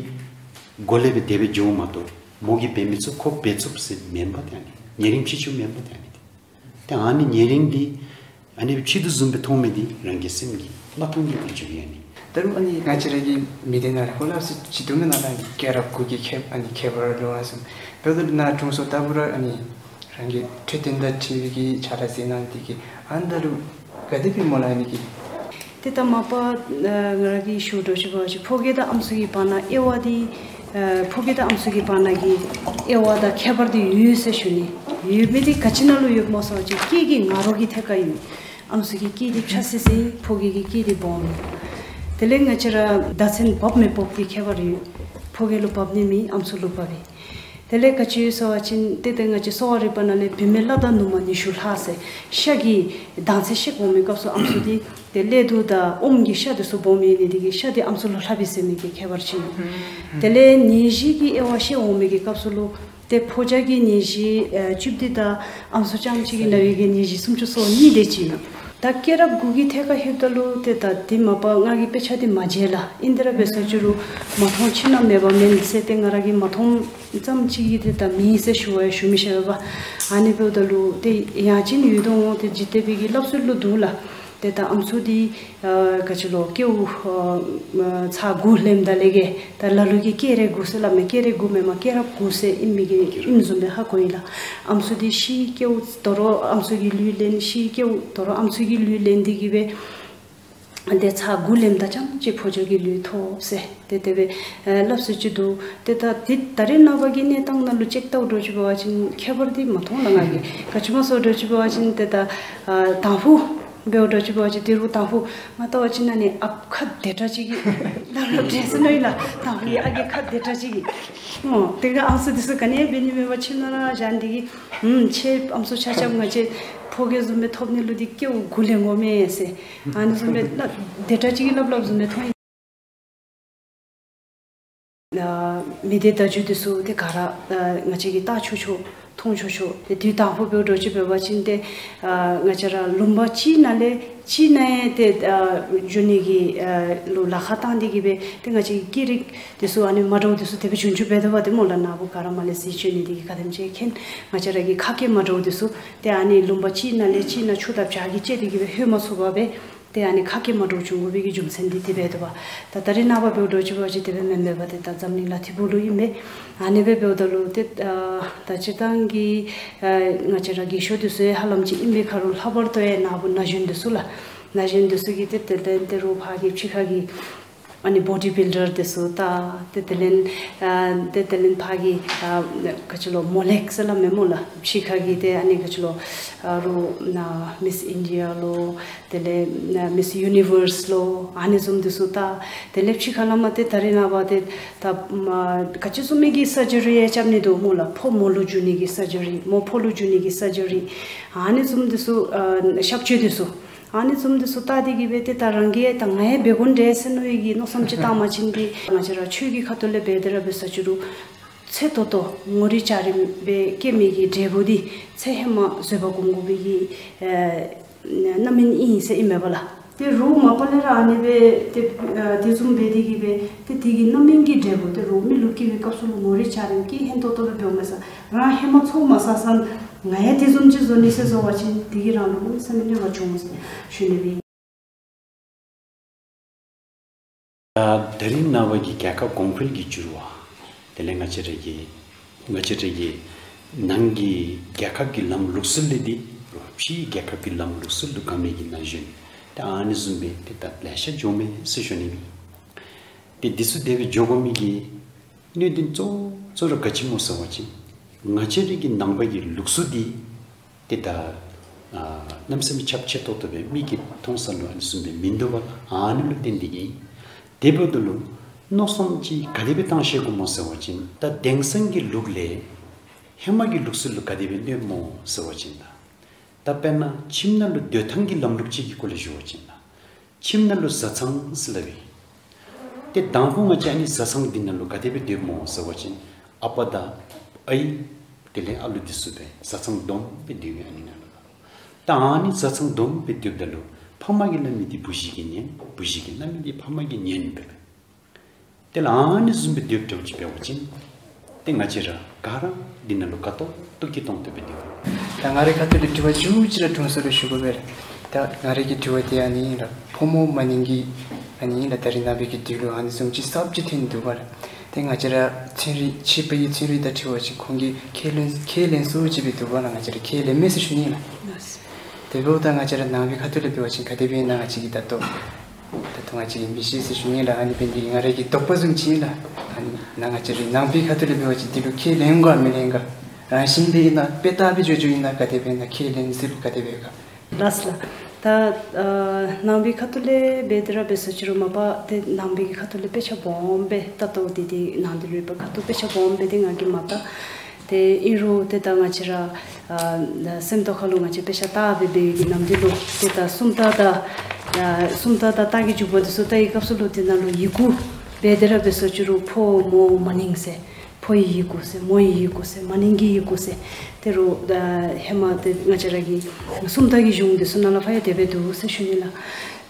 སྒོ་ལས་སྦེ་དེ་སྦེ་འགྱོཝ་མ་གཏོགས་མོ་གིས་འབད་མི་ཚུགས་ཁོ་འབད་ཚུགས་ཟེར་མེན་པ་ཏེ་ཨ་ནི་ཉེ་རིང་ཕྱི་འགྱུར་མེན་པ་ཏེ་ཨ་ནི་ཏེ། ཏེ་ཨ་ནི་ཉེ་རིང་འདི་ཨ་ནི་ཕྱི་དུ་བཟུམ་སྦེ་མཐོང་མི་འདི་རང་གི་སེམས་ཀྱི་བློ་ཐོང་གི་ཏེ་འགྱོ་ཡི་ཨ་ནི། ད་རུང་ཨ་ནི་ང་བཅས་ར་གི་མི་སྡེ་ནང་ལུ་ཁོ་སླབ་སྲོལ་ཅིག་འདུག་མེན་ན་ལགས། ཨ་ནི་སྐྱེས་རབས་དགུ་གི་ཁྱད་ཨ་ནི་ཁྱད་པར་ལུ་ཨ་ནི་སྦེ་ད་ནཱ་དྲུང་འཚོ་ལྟ་བུ་ར་ཨ་ནི་རང་གི་འཕྲོད་བསྟེན་དང་འཁྲིལ་བའི་གི་ཕྱག་ལཱ་མཛད་གནང་སྟེ་གི་ཨ་ནི་ད་རུང་ག་དེ་སྦེ་སྨོ་ལགས་ཨ་ནི་གི། ཏེ་ད་མ་པ་ཨ་ང་ར་གིས་ཞུ་འགྱོ་ཅི་འབད་བ་ཅིན་ཕོ་སྐྱེས་དང་ཨམ་སྲུ་གི་བར་ན་དབྱེ་བ་འདི་ཨ་ཕོ་སྐྱེས་དང་ཨམ་སྲུ་གི་བར་ན་གི་དབྱེ་བ་དང་ཁྱད་པར་འདི་ཡོད་ཟེར་ཞུ་ནི། ཡོད་མི་འདི་ག་ཅི་ནང་ལུ་ཡོདཔ་སྨོ་ཟེར་བ་ཅིན་སྐྱེས་ཀྱི་ང་རོ་གི་ཐད་ཁར་ཡོད། ཨམ་སྲུ་གི་སྐད་འདི་ཕྱ་སི་སི་ཕོ་སྐྱེས་ཀྱི་སྐད་འདི་སྦོམ། དེ་ལས་ང་བཅས་ར་ཟླ་མཚན་འབབ་མི་འབབ་ཀྱི་ཁྱད་པར་ཡོད། ཕོ་སྐྱེས་ལུ་འབབ་ནི་མེད་ཨམ་སྲུ་ལུ་འབབ་ཨིན། དེ་ལས་ག་ཅི་ཡོད་ཟེར་བ་ཅིན་ཏེ་ཏེ་ང་བཅས་གསོ་བ་རིག་པ་ནང་ལས་བུད་མེད་ལྷ་དང་ནུ་མ་ཉི་ཤུ་ལྷག་ཟེར་ཤ་གི་དྭངས་ཚེ་ཤེག་འོང་མི་སྐབས་སུ་ཨམ་སྲུ་འདི་ཏེ་ཀླད་དུ་དང་ཨོམ་གྱི་ཤ་འདི་ཚུ་སྦོམ་ཡོད་ནི་འདི་གིས་ཤ་འདི་ཨམ་སྲུ་ལུ་ལྷགཔ་ཨིན་ཟེར་མི་གི་ཁྱད་པར་ཅིག་ཡོད། དེ་ལས་ནད་གཞི་གི་དབྱེ་བ་ཤེས་འོང་མི་གི་སྐབས་སུ་ལུ་ཏེ་ཕོ་རྒྱས་ཀྱི་ནད་གཞི་ཨ་བཅུ་བདུན་དང་ཨམ་སྲུ་རྐྱངམ་གཅིག་གིས་ན་བའི་གི་ནད་གཞི་སུམ་ཅུ་སོ་གཉིས་དེ་ཅིག་ཡོད། ད་སྐྱེས་རབས་དགུ་གི་ཐད་ཁར་ལྷོདཔ་ད་ལུ་ཏེ་ད་འདི་མ་པ་ང་གིས་དཔེ་ཆ་འདི་མ་མཇལ་ལགས། ཨིན་ཏེ་ར་འབད་ས་ཅི་རུང་མ་མཐོང་ཕྱི་ནང་མེད་པ་མེན་ཟེར་ཏེ་ང་ར་གིས་མ་མཐོངམ་ཙམ་ཅིག་གིས་ཏེ་ད་མེད་ཟེར་ཞུ་བ་ཡང་ཞུ་མི་ཤེས་པས། ཨ་ནི་འབདཝ་ད་ལུ་ཏེ་ཡང་ཅིན་ཡོད་དོ་འོང་ཏེ་འཇིག་རྟེན་པའི་གི་སླབ་སྲོལ་ལུ་འདུག་ལགས། ཏེ་ད་ཨམ་སྲུ་འདི་ཨ་ག་ཅི་ལོ་ཀེའུ་ཨ་ཚར་དགུ་ལེནམ་ད་ལས་ཀྱི་ད་ལ་ལུ་གིས་སྐྱེས་རབས་དགུ་ཟེར་སླབ་མས། སྐྱེས་རབས་དགུ་མེན་མས། སྐྱེས་རབས་དགུ་ཟེར་ཨིན་མི་གི་ཨིནམ་བཟུམ་སྦེ་ཧ་གོ་ཡི་ལགས། ཨམ་སྲུ་འདི་ཤི་ཀེའུ་དོ་རུང་ཨམ་སྲུ་གི་ལུས་ལེན་ཤི་ཀེའུ་དོ་རུང་ཨམ་སྲུ་གི་ལུས་ལེན་ཏེ་གི་སྦེ་ཏེ་ཚར་དགུ་ལེནམ་ད་རྐྱངམ་ཅིག་ཕོ་རྒྱས་ཀྱི་ལུས་ཐོབ་ཟེར་ཏེ་དེ་སྦེ་ཨེ་སླབ་སྲོལ་ཅིག་འདུག། ཏེ་ད་འདི་ད་རེས་ནངས་པ་གི་གནས་སྟངས་ནང་ལུ་ཅིག་བལྟཝ་འདྲཝ་ཅིག་འབད་བ་ཅིན་ཁྱད་པར་འདི་མ་མཐོང་ལགས་ང་གིས། ག་ཅི་སྨོ་ཟེར་འདྲཝ་ཅིག་འབད་བ་ཅིན་ཏེ་ད་ཨ་དང་ཕུ་འབདཝ་འདྲཝ་ཅིག་འབད་བ་ཅིན་ཏེ་རུང་དང་ཕུ་ང་བལྟ་བ་ཅིན་ཨ་ནི་ཨཔ་ཁ་བདེ་དྲགས་ཅིག་གི་ལག་ལགཔ་འདྲས་ཟེར་མནོ་ཡི་ལགས། དང་ཕུ་གི་ཨ་རྒས་ཁ་བདེ་དྲགས་ཅིག་གི། ཨོ་ཏེ་ག་ཨམ་སྲུ་འདི་ཚུ་ག་ནི་འབད་ནི་མེད་པར་ཁྱིམ་ནང་ར་བཞག་ནི་འདི་གིས་ཨུམ་ཁྱེད་ཨམ་སྲུ་ཆ་ཁྱབ་ང་བཅས་ཕོ་རྒྱས་བཟུམ་སྦེ་ཐོབ་ནི་ལུ་འདི་ཀེའུ་དགུ་ལེན་དགོ་མས་ཟེར་ཨ་ནི་བཟུམ་སྦེ་སླབ་བདེ་དྲགས་ཅིག་གི་སླབ་སླབ་བཟུམ་སྦེ་མཐོང་ཡི། ཨ་མི་སྡེ་བརྡ་བརྒྱུད་འདི་ཚུ་ཏེ་ག་ར་ཨ་ང་བཅས་ཀྱིས་བལྟ་ཆོག་ཆོག་མཐོང་ཆོག་ཆོག། ཏེ་དུས་དང་ཕུ་འབདཝ་འདྲཝ་ཅིག་འབད་བ་ཅིན་ཏེ་ཨ་ང་བཅས་ར་ལུང་པ་གཅིག་ནང་ལས་གཅིག་ནང་ཡང་ཏེ་ཨ་འགྱོ་ནི་གི་ཨ་ལུ་ལཱ་ཁག་བཏང་སྟེ་གི་སྦེ་ཏེ་ང་བཅས་ཀྱི་སྐད་རིགས་འདི་ཚུ་ཨ་ནི་མ་འདྲཝ་འདི་ཚུ་དེ་སྦེ་བྱུང་བྱུངམ་འབད་དོ་བ་ཏེ་སྨོ་ལགས། ནཱ་བུ་ག་ར་མར་ལས་ཟས་སྤྱོད་ནི་འདི་གིས་ག་དེམ་ཅིག་མཁྱེན། ང་བཅས་ར་གི་ཁ་སྐད་མ་འདྲཝ་འདི་ཚུ་ཏེ་ཨ་ནི་ལུང་པ་གཅིག་ནང་ལས་གཅིག་ནང་ཆུ་དང་བྱ་གིས་བཅད་དེ་གི་སྦེ་ལྷོད་མ་ཚུགས་པར་སྦེ་ཏེ་ཨ་ནི་ཁ་སྐད་མ་འདྲཝ་བྱུང་དགོ་པའི་གི་རྒྱུ་མཚན་འདི་དེ་སྦེ་འདུག་པ། ད་ད་རེས་ནངས་པ་འབདཝ་འདྲཝ་ཅིག་འབད་བ་ཅིན་དེ་སྦེ་མེན་མེན་པ་ཏེ་ད་འཛམ་གླིང་ལ་ཐིབས་པོ་ལུ་ཨིན་པས། ཨ་ནི་སྦེ་འབདཝ་ད་ལུ་ཏེ་ཨ་ད་སྤྱིར་བཏང་གི་ཨ་ང་བཅས་ར་རྒས་ཤོས་འདི་ཚུ་ཡང་ཧ་ལམ་ཅིག་ཨིན་པའི་ཁར་ལྷག་པར་དུ་ཡང་ནཱ་བུ་ན་གཞོན་འདི་ཚུ་ལགས། ན་གཞོན་འདི་ཚུ་གིས་ཏེ་དེ་ལས་ཏེ་རོགས་ཕར་གྱི་ཕྱི་ཁ་གི་ཨ་ནི་བོ་ཌི་བིལ་ཌར་འདི་ཚུ་ད་ཏེ་དེ་ལས་ཨ་ཏེ་དེ་ལས་ཕར་གྱི་ཨ་ག་ཅི་ལོ་མོ་ལེག་ཟེར་སླབ་མས་སྨོ་ལགས། ཕྱི་ཁ་གི་ཏེ་ཨ་ནི་ག་ཅི་ལོ་ཨ་རོགས་ནཱ་མིས་ཨིན་ཌི་ཡ་ལོ་དེ་ལས་ཨ་མིས་ཡུ་ནི་ཝརསི་ལོ་ཨ་ནི་བཟུམ་འདི་ཚུ་ད་དེ་ལས་ཕྱི་ཁ་ལས་མར་ཏེ་ད་རེས་ནངས་པ་ཏེ་ད་མ་ག་ཅི་བཟུམ་མའི་གི་སར་ཇི་རི་ཡང་རྐྱབ་ནི་འདུག་སྨོ་ལགས། ཕོ་མོ་ལུ་འགྱུར་ནི་གི་སར་ཇི་རི་མོ་ཕོ་ལུ་འགྱུར་ནི་གི་སར་ཇི་རི་ཨ་ནི་བཟུམ་འདི་ཚུ་ཨ་གཤག་བཅོས་འདི་ཚུ་ཨ་ནི་བཟུམ་འདི་ཚུ་བལྟ་སྟེ་གི་སྦེ་ཏེ་ད་རང་གིས་ད་ང་ཡང་འབད་དགོ་འདྲས་ཟེར་མནོ་བའི་གི་མནོ་བསམ་ཅིག་བཏང་བ་ཅིན་ཏེ་ང་བཅས་ར་ཆོས་ཀྱི་ཁ་ཐུག་ལས་འབད་དེ་ར་འབད་ས་ཅི་རུང་ཚེ་ཏོག་ཏོ་ངོ་རིས་འཇའ་རིསམོ་སྦེ་སྐྱེ་མི་གི་འབྲས་བུ་འདི་ཚེ་ཧེ་མ་བཟོད་པ་སྒོམ་དགོ་པའི་གི་ཨེ་རྣམ་སྨིན་ཨིན་ཟེར་ཨིན་མས་པ་ལགས། ཏེ་རོགས་མ་པ་ལས་ར་ཨ་ནི་སྦེ་ཏེ་ཨ་དེ་བཟུམ་འབད་དེ་གི་སྦེ་ཏེ་དེ་གི་རྣམ་སྨིན་གྱི་འབྲས་བུ་ཏེ་རོགས་མི་ལུ་སྐྱེ་བའི་སྐབས་སུ་ལུ་ངོ་རིས་འཇའ་རིསམོ་སྐྱེ་ཧན་ཏོག་ཏོ་སྦེ་འབདཝ་མས་ས། རང་ཧེ་མ་ཚོགས་མ་བསགས་ས་ང་ཡང་དེ་བཟུམ་ཅིག་བཟོ་ནི་ཟེར་བཟོ་བ་ཅིན་དེ་གིས་རང་ལུ་གནམ་མེད་ས་མེད་གནོད་པ་བྱུང་ཟེར་ཞུ་ནི་སྦེ། ད་ད་རེས་ནངས་པ་གི་རྒྱལ་ཁབ་གོང་འཕེལ་གྱི་འགྱུར་བ་དེ་ལས་ང་བཅས་ར་གི་ང་བཅས་ར་གི་ནང་གི་རྒྱལ་ཁབ་ཀྱི་ལམ་ལུགས་སྲོལ་ལས་འདི་རོགས་ཕྱིའི་རྒྱལ་ཁབ་ཀྱི་ལམ་ལུགས་སྲོལ་ལུ་དགའ་མི་གི་ན་གཞོན་ཏེ་ཨ་ནི་བཟུམ་སྦེ་ཏེ་ད་ལེ་ཤ་འགྱོཝ་མས་ཟེར་ཞུ་ནི་སྦེ། ཏེ་འདི་ཚུ་དེ་སྦེ་འགྱོ་དགོ་མི་གི་གནད་དོན་གཙོ་གཙོ་ར་ག་ཅི་སྨོ་ཟེར་བ་ཅིན་ང་བཅས་ར་གི་ནང་པ་གི་ལུགས་སྲོལ་འདི་ཏེ་ད་ཨ་གནམ་མེད་ས་མེད་ཁྱབ་ཆེ་ཏོག་ཏོ་སྦེ་མི་གིས་མཐོང་ས་ལུ་ཨ་ནི་བཟུམ་སྦེ་མིན་འདུག་པ་ཨ་ནི་ལུ་བརྟེན་ཏེ་གི་ཨིན། དེ་འབདཝ་ད་ལུ་ མནོ་བསམ་ཅིག་ག་དེ་སྦེ་བཏང་ཤེས་དགོཔ་སྨོ་ཟེར་བ་ཅིན་ད་དེང་སང་གི་ལུགས་ལས་ཧེ་མ་གི་ལུགས་སྲོལ་ལུ་ག་དེ་སྦེ་གནོདཔ་སྨོ་ཟེར་བ་ཅིན་ད། ད་དཔེར་ན་ཁྱིམ་ནང་ལུ་སྡོད་ཐངས་ཀྱི་ལམ་ལུགས་ཅིག་གི་སྐོར་ལས་ཞུ་བ་ཅིན་ད། ཁྱིམ་ནང་ལུ་བཟའ་ཚང་ཟེར་སླབ་ཨིན། ཏེ་དང་ཕུ་ང་བཅས་ཨ་ནི་བཟའ་ཚང་འདི་ནང་ལུ་ག་དེ་སྦེ་སྡོདཔ་སྨོ་ཟེར་བ་ཅིན་ཨ་པ་དང་ཨའི་དེ་ལས་ཨ་ལུ་འདི་ཚུ་སྦེ་བཟའ་ཚང་བསྡོམས་སྦེ་སྡོད་ཨིན་ཨ་ནི་ནང་ལུ། ད་ཨ་ནི་བཟའ་ཚང་བསྡོམས་སྦེ་སྡོདཔ་ད་ལུ་ཕམ་གིས་སླབ་མི་འདི་བུ་གཞི་གིས་ཉན། བུ་གཞི་གིས་སླབ་མི་འདི་ཕམ་གིས་ཉན་སྦེ་སྦེ། དེ་ལས་ཨ་ནི་བཟུམ་སྦེ་སྡོདཔ་འདྲཝ་ཅིག་འབད་བ་ཅིན་ཏེ་ང་བཅས་ར་ག་ར་འདི་ནང་ལུ་དགའ་ཏོག་ཏོ་སྐྱིད་ཏོང་ཏོ་སྦེ་སྡོད། ད་ང་རའི་ཁ་ཐུག་ལས་དྲི་བ་མཇུག་ཅིག་ར་དྲུང་འཚོ་ལུ་ཞུ་དགོ་པས་ལགས། ད་ང་རའི་གི་དྲི་བ་འདི་ཨ་ནི་ཨིན་ལགས། ཕོ་མོ་མ་ནིང་གི་ཨ་ནི་ཨིན་ལགས། ད་རིས་ནངས་པའི་གི་དུས་ལུ་ཨ་ནི་བཟུམ་ཅིག་གསརཔ་ཅིག་ཐོན་འདུག་པ་ལགས། ཏེ་ང་བཅས་ར་ཚན་རིག་ཕྱི་པའི་ཚན་རིག་དང་འཁྲིལ་བ་ཅིན་ཁོང་གིས་ཁས་ལེན་ཁས་ལེན་སུ་ཅིག་སྦེ་འདུག་པ་ལགས། ང་བཅས་ར་ཁས་ལེན་མས་ཟེར་ཞུ་ནི་ལགས། དེ་འབདཝ་ད་ང་བཅས་ར་ནང་པའི་ཁ་ཐུག་ལས་འབད་བ་ཅིན་ག་དེ་སྦེ་ཨིན་ན་ང་བཅས་ཀྱིས་ད་ལྟོ་ད་ལྟོ་ང་བཅས་ཀྱིས་མི་ཤེས་ཟེར་ཞུ་ནི་ལགས། ཨ་ནི་འབད་ནི་འདི་ང་རའི་གི་དོགས་པ་བཟུམ་ཅིག་ཨིན་ལགས། ཨ་ནི་ནང་ང་བཅས་རའི་ནང་པའི་ཁ་ཐུག་ལས་འབད་བ་ཅིན་འདི་ལུ་ཁས་ལེན་ག་མི་ལེན་ག། རང་བཞིན་སྦེ་ཨིན་ན་དཔེ་ལྟ་སྦེ་འགྱོ་འགྱོཝ་ཨིན་ན་ག་དེ་སྦེ་ཨིན་ན། ཁས་ལེན་ཟེར་ག་དེ་སྦེ་ག། ལགས་སོ་ལགས། ད་ཨ་ནང་པའི་ཁ་ཐུག་ལས་འབད་དེ་ར་འབད་ས་ཅིག་རུང་མ་པ་ཏེ་ནང་པའི་གི་ཁ་ཐུག་ལས་དཔེ་ཆ་སྦོམ་སྦེ་ད་ལྟོ་འདི་འདི་ནང་འདི་ལུ་ཡོད་པའི་ཁ་ཐུག་དཔེ་ཆ་སྦོམ་སྦེ་འདི་ང་གིས་མ་བལྟ། ཏེ་ཨིན་རུང་ཏེ་ད་ང་བཅས་ར་ཨ་སེམས་རྟོགས་ཁ་ལུ་ང་བཅས་དཔེ་ཆ་བལྟ་སྦེ་འབད་བའི་གི་ནམ་དུས་ལུ་ཏེ་ད་སུམ་རྟགས་དང་ཨ་སུམ་རྟགས་དང་རྟགས་ཀྱི་འཇུག་པ་འདི་ཚུ་བལྟ་བའི་སྐབས་སུ་ལུ་དེ་ནང་ལུ་ཡི་གུ་འབད་དེ་ར་འབད་ས་ཅིག་རུང་ཕོ་མོ་མ་ནིང་ཟེར། ཕོ་ཡི་ཡི་གུ་ཟེར། མོ་ཡི་ཡི་གུ་ཟེར། མ་ནིང་གི་ཡི་གུ་ཟེར། དེ་རུང་ཨ་ཧེ་མ་ཏེ་ང་བཅས་ར་གི་སུམ་རྟགས་ཀྱི་གཞུང་འདི་ཚུ་ནང་ལུ་ཕར་ཡང་དེ་སྦེ་འདུག་ཟེར་ཞུ་ནི་ལགས།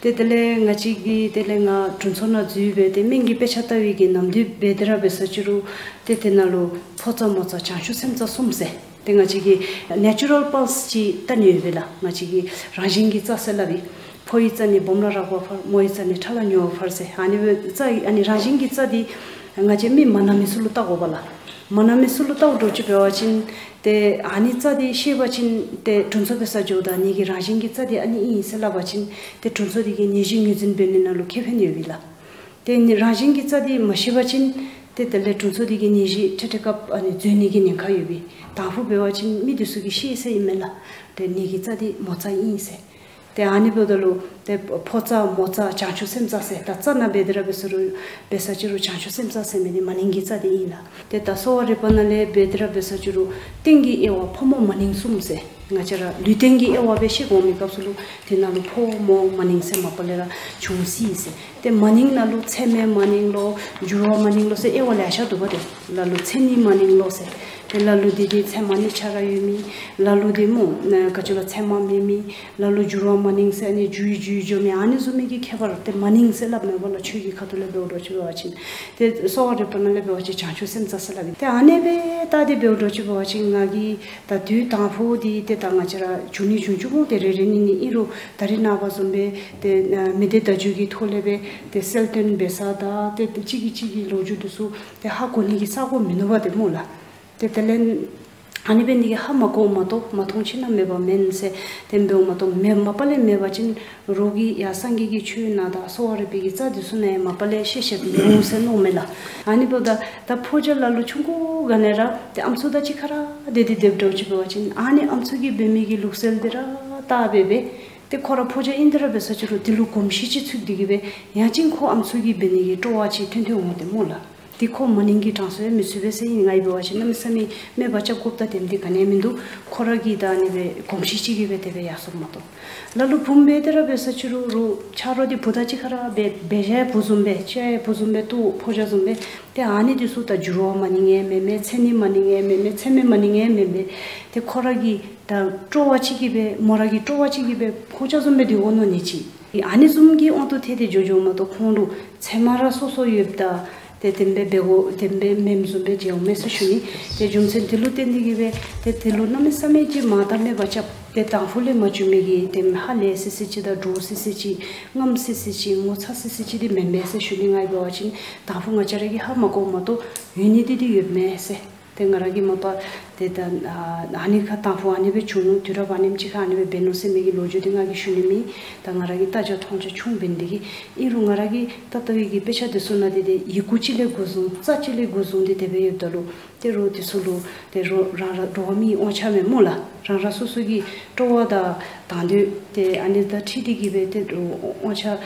ཏེ་དེ་ལས་ང་བཅས་ཀྱིས་དེ་ལས་ང་དྲུང་འཚོ་ནང་འཛུལ་སྦེ་ཏེ་སྨན་གྱི་དཔེ་ཆ་བལྟ་བའི་གི་ནམ་དུས་འབད་དེ་ར་འབད་ས་ཅིག་རུང་ཏེ་དེ་ནང་ལུ་ཕོ་རྩ་མོ་རྩ་བྱང་ཆུབ་སེམས་རྩ་གསུམ་ཟེར། ཏེ་ང་བཅས་ཀྱིས་ནེ་ཅུ་རལ་པཱལསི་ཅིག་བལྟ་ནི་ཡོད་པས་ལགས། ང་བཅས་ཀྱི་རང་བཞིན་གྱི་རྩ་ཟེར་སླབ་ཨིན། ཕོ་ཡི་རྩ་ནི་སྦོམ་ལ་རགས་པ་ཕར། མོ་ཡི་རྩ་ནི་ཕྲ་ལ་ཉུང་བ་ཕར་ཟེར། ཨ་ནི་སྦེ་རྩ་ཨ་ནི་རང་བཞིན་གྱི་རྩ་འདི་ང་བཅས་མི་མ་ན་མི་ཚུ་ལུ་བལྟ་དགོ་པས་ལགས། མ་ན་མི་ཚུ་ལུ་བལྟཝ་འདྲཝ་ཅིག་འབད་བ་ཅིན་ཏེ་ཨ་ནི་རྩ་འདི་ཤེས་པ་ཅིན་ཏེ་དྲུང་འཚོ་འབད་སར་འགྱོཝ་ད་ངེ་གི་རང་བཞིན་གྱི་རྩ་འདི་ཨ་ནི་ཨིན་ཟེར་སླབ་པ་ཅིན་ཏེ་དྲུང་འཚོ་འདི་གིས་ནད་གཞི་ངོས་འཛིན་འབད་ནི་ནང་ལུ་ཁེ་ཕན་ཡོད་པས་ལགས། ཏེ་ནི་རང་བཞིན་གྱི་རྩ་འདི་མ་ཤེས་པ་ཅིན་ཏེ་དེ་ལས་དྲུང་འཚོ་འདི་གིས་ནད་གཞི་འཕྲལ་འཕྲལ་སྐབས་ཨ་ནི་འཛོལ་ནི་གི་ཉེན་ཁ་ཡོད་པས། དང་ཕུ་འབད་བ་ཅིན་མི་འདི་ཚུ་གིས་ཤེས་ཟེར་ཨིན་མས་ལགས། ཏེ་ངེ་གི་རྩ་འདི་མོ་རྩ་ཨིན་ཟེར། ཏེ་ཨ་ནི་འབདཝ་ད་ལུ་ཏེ་ཕོ་རྩ་མོ་རྩ་བྱང་ཆུབ་སེམས་རྩ་ཟེར་ད་རྩ་ནང་འབད་དེ་ར་འབད་ས་རུང་འབད་ས་ཅིག་རུང་བྱང་ཆུབ་སེམས་རྩ་ཟེར་མི་འདི་མ་ནིང་གི་རྩ་འདི་ཨིན་ལགས། ཏེ་ད་གསོ་བ་རིག་པ་ནང་ལས་འབད་དེ་ར་འབད་ས་ཅིག་རུང་རྟེན་གྱི་དབྱེ་བ་ཕོ་མོ་མ་ནིང་གསུམ་ཟེར། ང་བཅས་ར་ལུས་རྟེན་གྱི་དབྱེ་བ་སྦེ་ཤེས་དགོ་མི་སྐབས་སུ་ལུ་དེ་ནང་ལུ་ཕོ་མོ་མ་ནིང་ཟེར་མ་པ་ལས་ར་འབྱུང་སྲིད་ཟེར། ཏེ་མ་ནིང་ནང་ལུ་མཚན་མེད་མ་ནིང་ལོ་འགྱུར་བ་མ་ནིང་ལོ་ཟེར་དབྱེ་བ་ལེ་ཤ་འདུག་པ། ཏེ་ལ་ལུ་མཚན་ཉིད་མ་ནིང་ལོ་ཟེར། ཏེ་ལ་ལུ་འདི་འདི་མཚན་མ་གཉིས་ཆ་ར་ཡོད་མི། ལ་ལུ་འདི་སྨོ་ཨ་ག་ཅི་ལོ་མཚན་མ་མེད་མི། ལ་ལུ་འགྱུར་བ་མ་ནིང་ཟེར་ཨ་ནི་འགྱུར་འགྱུར་འགྱོ་མི། ཨ་ནི་བཟུམ་མའི་གི་ཁྱད་པར་ཏེ་མ་ནིང་ཟེར་སླབ་མས་པ་ལགས། ཆོས་ཀྱི་ཁ་ཐུག་ལས་འབདཝ་འདྲཝ་ཅིག་འབད་བ་ཅིན་ཏེ་གསོ་བ་རིག་པ་ནང་ལས་འབད་བ་ཅིན་བྱང་ཆུབ་སེམས་རྩ་ཟེར་སླབ་ཨིན། ཏེ་ཨ་ནི་སྦེ་བལྟ་སྟེ་འབདཝ་འདྲཝ་ཅིག་འབད་བ་ཅིན་ང་གིས་ད་དུས་དང་ཕུ་འདི་ཏེ་ད་ང་བཅས་ར་འབྱུང་ནི་འབྱུང་བཅུག་འོང་། ཏེ་རེ་རེ་གཉིས་གཉིས་ཨིན་རུང་ད་རེས་ནངས་པ་བཟུམ་སྦེ་ཏེ་ཨ་མི་སྡེ་བརྡ་བརྒྱུད་ཀྱི་ཐོག་ལས་སྦེ་ཏེ་གསལ་སྟོན་འབད་ས་དང་ཏེ་གཅིག་གིས་གཅིག་གི་ལོ་རྒྱུས་འདི་ཚུ་ཏེ་ཧ་གོ་ནི་གི་ས་གོ་མིན་ནུག་པ་ཏེ་སྨོ་ལགས། ཏེ་དེ་ལས་ཨ་ནི་འབད་ནི་གིས་ཧ་མ་གོཝ་མ་གཏོགས་མ་མཐོང་ཕྱི་ན་མེད་པ་མེན་ཟེར་ཏེ་འབདཝ་མ་གཏོགས་མེད་མ་པ་ལས་མེད་པ་ཅིན་རོགས་ཀྱིས་ཡར་སངས་རྒྱས་ཀྱི་ཆོས་ནང་དང་གསོ་བ་རིག་པའི་གི་རྩ་འདི་ཚུ་ནང་ཡང་མ་པ་ལས་བཤད་བཤདཔ་འོང་ཟེར་མནོཝ་མས་ལགས། ཨ་ནི་འབདཝ་ད་ད་ཕོ་རྒྱས་ལ་ལུ་ཆུང་ཀུ་ག་ནས་ར་ཏེ་ཨམ་སྲུ་དང་གཅིག་ཁར་ར་སྡོད་དེ་སྡོདཔ་འདྲཝ་ཅིག་འབད་བ་ཅིན་ཨ་ནི་ཨམ་སྲུ་གིས་འབད་མི་གི་ལུགས་སྲོལ་འདི་ར་བལྟ་སྦེ་སྦེ་ཏེ་ཁོ་ར་ཕོ་རྒྱས་ཨིན་དེ་ར་འབད་ས་ཅིག་རུང་དེ་ལུ་གོམས་གཤིས་ཅིག་ཚུད་དེ་གིས་སྦེ་ཡང་ཅིན་ཁོ་ཨམ་སྲུ་གིས་འབད་ནི་གི་སྤྲོ་བ་ཅིག་ཐོན་ཐོན་འོང་ཏེ་སྨོ་ལགས། ཏེ་ཁོ་མ་ནིང་གི་གྲངས་སུ་ཡང་མི་ཚུད་པས་ཟེར་ཨིན། ང་གིས་འབད་བ་ཅིན་གནམ་མེད་ས་མེད་སྨད་པ་རྐྱབ་དགོཔ་དང་དེམ་འདི་ག་ནི་ཡང་མིན་འདུག། ཁོ་ར་གིས་ད་ཨ་ནི་སྦེ་གོམས་གཤིས་ཅིག་གིས་སྦེ་དེ་སྦེ་ཡར་སོངམ་མ་གཏོགས། ལ་ལུ་བུམོ་འབད་དེ་ར་འབད་ས་ཅིག་རུང་རོགས་ཆ་རོགས་འདི་བུ་དང་གཅིག་ཁར་ར་སྦེ་འབད་བཞག་བུ་བཟུམ་སྦེ་བཅའ་བུ་བཟུམ་སྦེ་བཏུབ་ཕོ་རྒྱས་བཟུམ་སྦེ། ཏེ་ཨ་ནི་འདི་ཚུ་ད་འགྱུར་བ་མ་ནིང་ཡང་མེན་མས། མཚན་ཉིད་མ་ནིང་ཡང་མེན་མས། མཚན་མེད་མ་ནིང་ཡང་མེན་མས། ཏེ་ཁོ་ར་གི་ད་སྤྲོ་བ་ཅིག་གིས་སྦེ་མོ་ར་གི་སྤྲོ་བ་ཅིག་གིས་སྦེ་ཕོ་རྒྱས་བཟུམ་སྦེ་སྡོད་དགོ་མནོ་ནི་ཅིག། ཨ་ནི་བཟུམ་གྱི་དབང་དུ་ཐལ་ཏེ་འགྱོ་འགྱོཝ་མ་གཏོགས་ཁོང་ལུ་ཚད་མ་ར་སོ་སོ་ཡོདཔ་ད་ཏེ་དེམ་སྦེ་འབད་དགོ་དེམ་སྦེ་མེནམ་བཟུམ་སྦེ་མཇལཝ་མས་ཟེར་ཞུ་ནི། ཏེ་རྒྱུ་མཚན་དེ་ལུ་བརྟེན་ཏེ་གིས་སྦེ་ཏེ་དེ་ལུ་གནམ་མེད་ས་མེད་ཀྱི་མ་བརྟགས་སྨད་པ་རྐྱབ་སྟེ་དང་ཕུ་ལས་མ་བྱུང་མི་གི་དེམ་ཧ་ལས་སི་སི་ཅིག་དང་འདྲོག་སི་སི་ཅིག་ངམ་སི་སི་ཅིག་ངོ་ཚ་སི་སི་ཅིག་འདི་མེན་མས་ཟེར་ཞུ་ནི། ང་གིས་འབད་བ་ཅིན་དང་ཕུ་ང་བཅས་ར་གིས་ཧ་མ་གོཝ་མ་གཏོགས་ཡོད་ནི་འདི་འདི་ཡོདཔ་མས་ཟེར། ཏེ་ང་ར་གིས་མ་པ་ ཏེ་ད་ཨ་ཨ་ནི་ཁར་དང་ཕུ་ཨ་ནི་སྦེ་བྱུང་ནུག། དུས་རབས་ཨ་ནེམ་ཅིག་ཁར་ཨ་ནི་སྦེ་འབད་ནུག་ཟེར་མི་གི་ལོ་རྒྱུས་འདི་ང་གིས་ཞུ་ནི་མེད། ད་ང་ར་གི་ལྟ་རྒྱ་མཐོང་རྒྱ་ཆུང་འབད་ནི་འདི་གིས། ཨིན་རུང་ང་ར་གིས་ད་ལྟོ་གི་དཔེ་ཆ་འདི་ཚུ་ནང་འདི་ཏེ་ཡི་གུ་ཅིག་ལས་འགོ་བཟུང་རྩ་ཅིག་ལས་འགོ་བཟུང་སྟེ་དེ་སྦེ་ཡོདཔ་ད་ལུ་ཏེ་རོགས་འདི་ཚུ་ལུ་ཏེ་རོགས་རང་ར་འགྲོ་བ་མིའི་དབང་ཆ་མས་སྨོ་ལགས། རང་རང་སོ་སོ་གི་སྤྲོ་བ་དང་དང་འདོད་ཏེ་ཨ་ནི་དང་འཁྲིལ་ཏེ་གིས་སྦེ་ཏེ་དབང་ཆ་ཨ་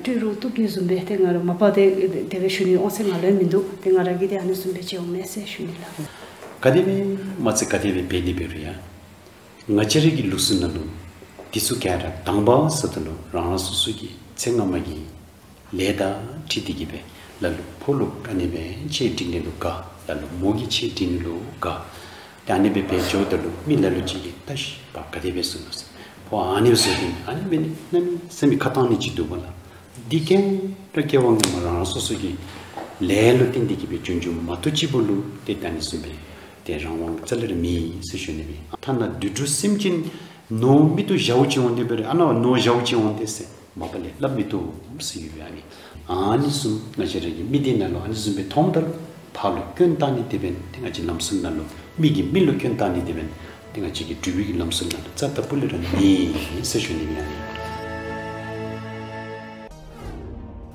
སྤྲོད་རུང་བཏུབ་ནི་བཟུམ་སྦེ་ཏེ་ང་ར་མ་པ་ཏེ་དེ་སྦེ་ཞུ་ནི་དབང་ཚད་ང་ལུ་ཡང་མིན་འདུག། ཏེ་ང་ར་གིས་ཏེ་ཨ་ནི་བཟུམ་སྦེ་མཇལཝ་མས་ཟེར་ཞུ་ནི་ལགས། ག་དེ་སྦེ་མ་ཚད་ག་དེ་སྦེ་འབད་ནི་འབད་རུང་ཡང་ང་བཅས་ར་གི་ལུགས་སྲོལ་ནང་ལུ་འདི་ཚུ་ག་ར་དང་པ་ཟེརཝ་ད་ལུ་རང་རང་སོ་སོ་གི་ཚེ་སྔ་མ་གི་ལས་དང་འཁྲིལ་ཏེ་གིས་སྦེ་ལ་ལུ་ཕོ་ལུ་ཨ་ནི་སྦེ་ཆས་སྒྲིག་ནི་ལུ་དགའ། ལ་ལུ་མོ་གིས་ཆས་སྒྲིག་ནི་ལུ་དགའ། ཏེ་ཨ་ནི་སྦེ་འབད་འགྱོཝ་ད་ལུ་མི་ལ་ལུ་ཅིག་གིས་བལྟ་ཤིག་པ་ག་དེ་སྦེ་བཟོ་ནུག་ཟེར། ཕོ་ཨ་ནི་བཟོ་སྟེ་ཨ་ནི་སྦེ་ནི་གནམ་མེད་ས་མེད་ཁ་བཏང་ནི་ཅིག་འདུག་པ་ལགས། འདི་ག་ར་སྐྱེ་བ་སྔ་མ་རང་རང་སོ་སོ་གི་ལས་ལུ་བརྟེན་ཏེ་གིས་སྦེ་བྱུང་བྱུངམ་མ་གཏོགས་ཅིག་པོ་ལུ་ཏེ་ད་ཨ་ནི་བཟུམ་སྦེ་ཏེ་རང་དབང་རྩ་ལས་ར་མེད་ཟེར་ཞུ་ནི་སྦེ། ཐ་ན་དུད་འགྲོ་སེམས་ཅན་ནོར་མེད་དོ་ཟཝ་ཅིག་འོང་སྟེ་འབད་རུང་ཨ་ནཱ་ནོར་ཟཝ་ཅིག་འོང་སྟེ་ཟེར་མ་པ་ལས་སླབ་མི་བཏུབ་ཟེར་ཡོད་པའི་ཨ་ནི། ཨ་ནི་བཟུམ་ང་བཅས་ར་གི་མི་སྡེ་ནང་ལུ་ཨ་ནི་བཟུམ་སྦེ་མཐོངམ་ད་ལུ་ཕ་ལུ་སྐྱོན་བཏགས་ནི་དེ་འབདན་ཏེ་ང་བཅས་ལམ་སྲོལ་ནང་ལུ་མི་གིས་མི་ལུ་སྐྱོན་བཏགས་ནི་དེ་འབདན་ཏེ་ང་བཅས་ཀྱི་འབྲུག་པའི་གི་ལམ་སྲོལ་ནང་ལུ་རྩ་ལྟ་བུ་ལས་ར་མེད་ཟེར་ཞུ་ནི་ཨིན་ཨ་ནི།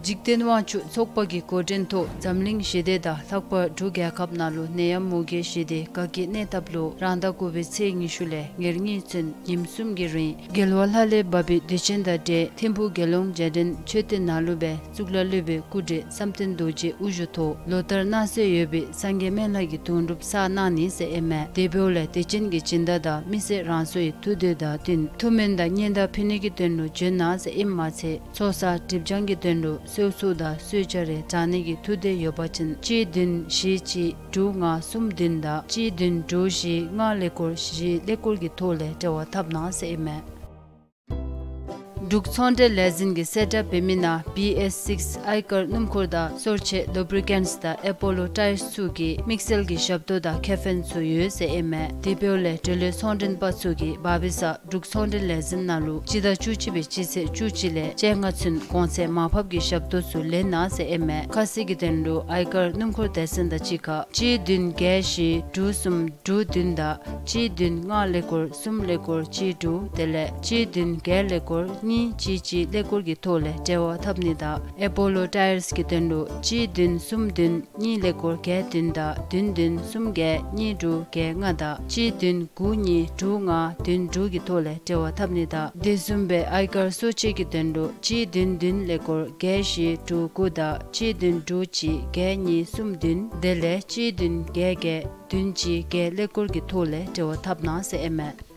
འཇིག་རྟེན་དབང་ཕྱུག་ཚོགས་པ་གི་འགོ་འདྲེན་ཐོག་འཛམ་གླིང་ཞི་བདེ་དང་ལྷག་པར་འབྲུག་རྒྱལ་ཁབ་ནང་ལུ་ནད་ཡམས་མུ་གེ་ཞི་བདེ་དགའ་སྐྱིད་གནས་ཐབས་ལུ་རང་ཟླ་དགུ་པའི་ཚེས་ཉི་ཤུ་ལས་ཉེར་གཉིས་ཚུན་ཉིནམ་གསུམ་གྱི་རིང་རྒྱལ་བ་ལྷ་ལས་བབས་པའི་དུས་ཆེན་དང་འབྲེལ་ཐིམ་ཕུག་དགེ་སློང་རྒྱལ་ལྡན་མཆོད་རྟེན་ནང་ལུ་སྦེ་གཙུག་ལག་སློབ་དཔོན་སྐུ་བགྲེས་བསམ་གཏན་རྡོ་རྗེ་དབུ་བཞུགས་ཐོག་ལོ་ལྟར་གནང་སྲོལ་ཡོད་པའི་སངས་རྒྱས་སྨན་བླ་གི་དུང་སྒྲུབ་བསགས་གནང་ནི་ཟེར་ཨིན་མས། དེ་འབདཝ་ལས་དུས་ཆེན་གྱི་སྦྱིན་བདག་དང་མི་སེར་རང་སོའི་ཐུགས་འདོད་དང་བསྟུན་ཐུགས་སྨོན་དང་སྙན་དར་ཕུལ་ནི་གི་དོན་ལུ་བྱོན་གནང་ཟེར་ཨིནམ་མ་ཚད་ཚོགས་བསགས་སྒྲིབ་སྦྱང་གི་དོན་ལུ་གསོལ་ཚོགས་དང་གསོལ་ཇ་རེ་དྲང་ནི་གི་ཐུགས་འདོད་ཡོད་པ་ཅིན་གཅིག་བདུན་བཞི་གཅིག་དྲུག་ལྔ་གསུམ་བདུན་དང་གཅིག་བདུན་དྲུག་བཞི་ལྔ་ཀླད་ཀོར་བཞི་ཀླད་ཀོར་གྱི་ཐོག་ལས་འབྲེལ་བ་འཐབ་གནང་ཟེར་ཨིན་མས། འབྲུག་ཚོང་འབྲེལ་ལས་འཛིན་གྱིས་གསལ་བསྒྲགས་འབད་མི་ནང་བི་ཨེས་སིགས་ཨའི་དཀར་སྣུམ་འཁོར་དང་སོར་ཆས་ལུ་བི་རི་ཀེནཊསི་དང་ཨེ་པོ་ལོ་ཊའིརསི་ཚུ་གི་དམིགས་བསལ་གྱི་ཞབས་ཏོག་དང་ཁེ་ཕན་ཚུ་ཡོད་ཟེར་ཨིན་མས། དེ་འབདཝ་ལས་འབྲེལ་ཡོད་ཚོང་འབྲེལ་པ་ཚུ་གིས་བར་པའི་གཟའ་འབྲུག་ཚོང་འབྲེལ་ལས་འཛིན་ནང་ལུ་སྤྱི་ཟླ་བཅུ་གཅིག་པའི་སྤྱི་ཚེས་བཅུ་གཅིག་ལས་བཅོ་ལྔ་ཚུན་གོང་ཚད་མར་ཕབ་ཀྱི་ཞབས་ཏོག་ཚུ་ལེན་གནང་ཟེར་ཨིན་མས། ཁ་གསལ་གྱི་དོན་ལུ་ཨའི་དཀར་སྣུམ་འཁོར་སྡེ་ཚན་དང་གཅིག་ཁར་གཅིག་བདུན་བརྒྱད་བཞི་དྲུག་གསུམ་དྲུག་བདུན་དང་གཅིག་བདུན་ལྔ་ཀླད་ཀོར་གསུམ་ཀླད་ཀོར་གཅིག་དྲུག་དེ་ལས་གཅིག་བདུན་བརྒྱད་ཀླད་ཀོར་གཉིས་གཅིག་གཅིག་ཀླད་ཀོར་གྱི་ཐོག་ལས་འབྲེལ་བ་འཐབ་ནི་དང་ཨེ་པོ་ལོ་ཊའིརསི་གི་དོན་ལུ་གཅིག་བདུན་གསུམ་བདུན་གཉིས་ཀླད་ཀོར་བརྒྱད་བདུན་དང་བདུན་བདུན་གསུམ་བརྒྱད་གཉིས་དྲུག་བརྒྱད་ལྔ་དང་གཅིག་བདུན་དགུ་གཉིས་དྲུག་ལྔ་བདུན་དྲུག་གི་ཐོག་ལས་འབྲེལ་བ་འཐབ་ནི་དང་དེ་བཟུམ་སྦེ་ཨའི་དཀར་སོར་ཆས་ཀྱི་དོན་ལུ་གཅིག་བདུན་བདུན་ཀླད་ཀོར་བརྒྱད་བཞི་དྲུག་དགུ་དང་གཅིག་བདུན་དྲུག་གཅིག་བརྒྱད་གཉིས་གསུམ་བདུན་དེ་ལས་གཅིག་བདུན་བརྒྱད་བརྒྱད་བདུན་གཅིག་བརྒྱད་ཀླད་ཀོར་གྱི་ཐོག་ལས་འབྲེལ་བ་འཐབ་གནང་ཟེར་ཨིན་མས།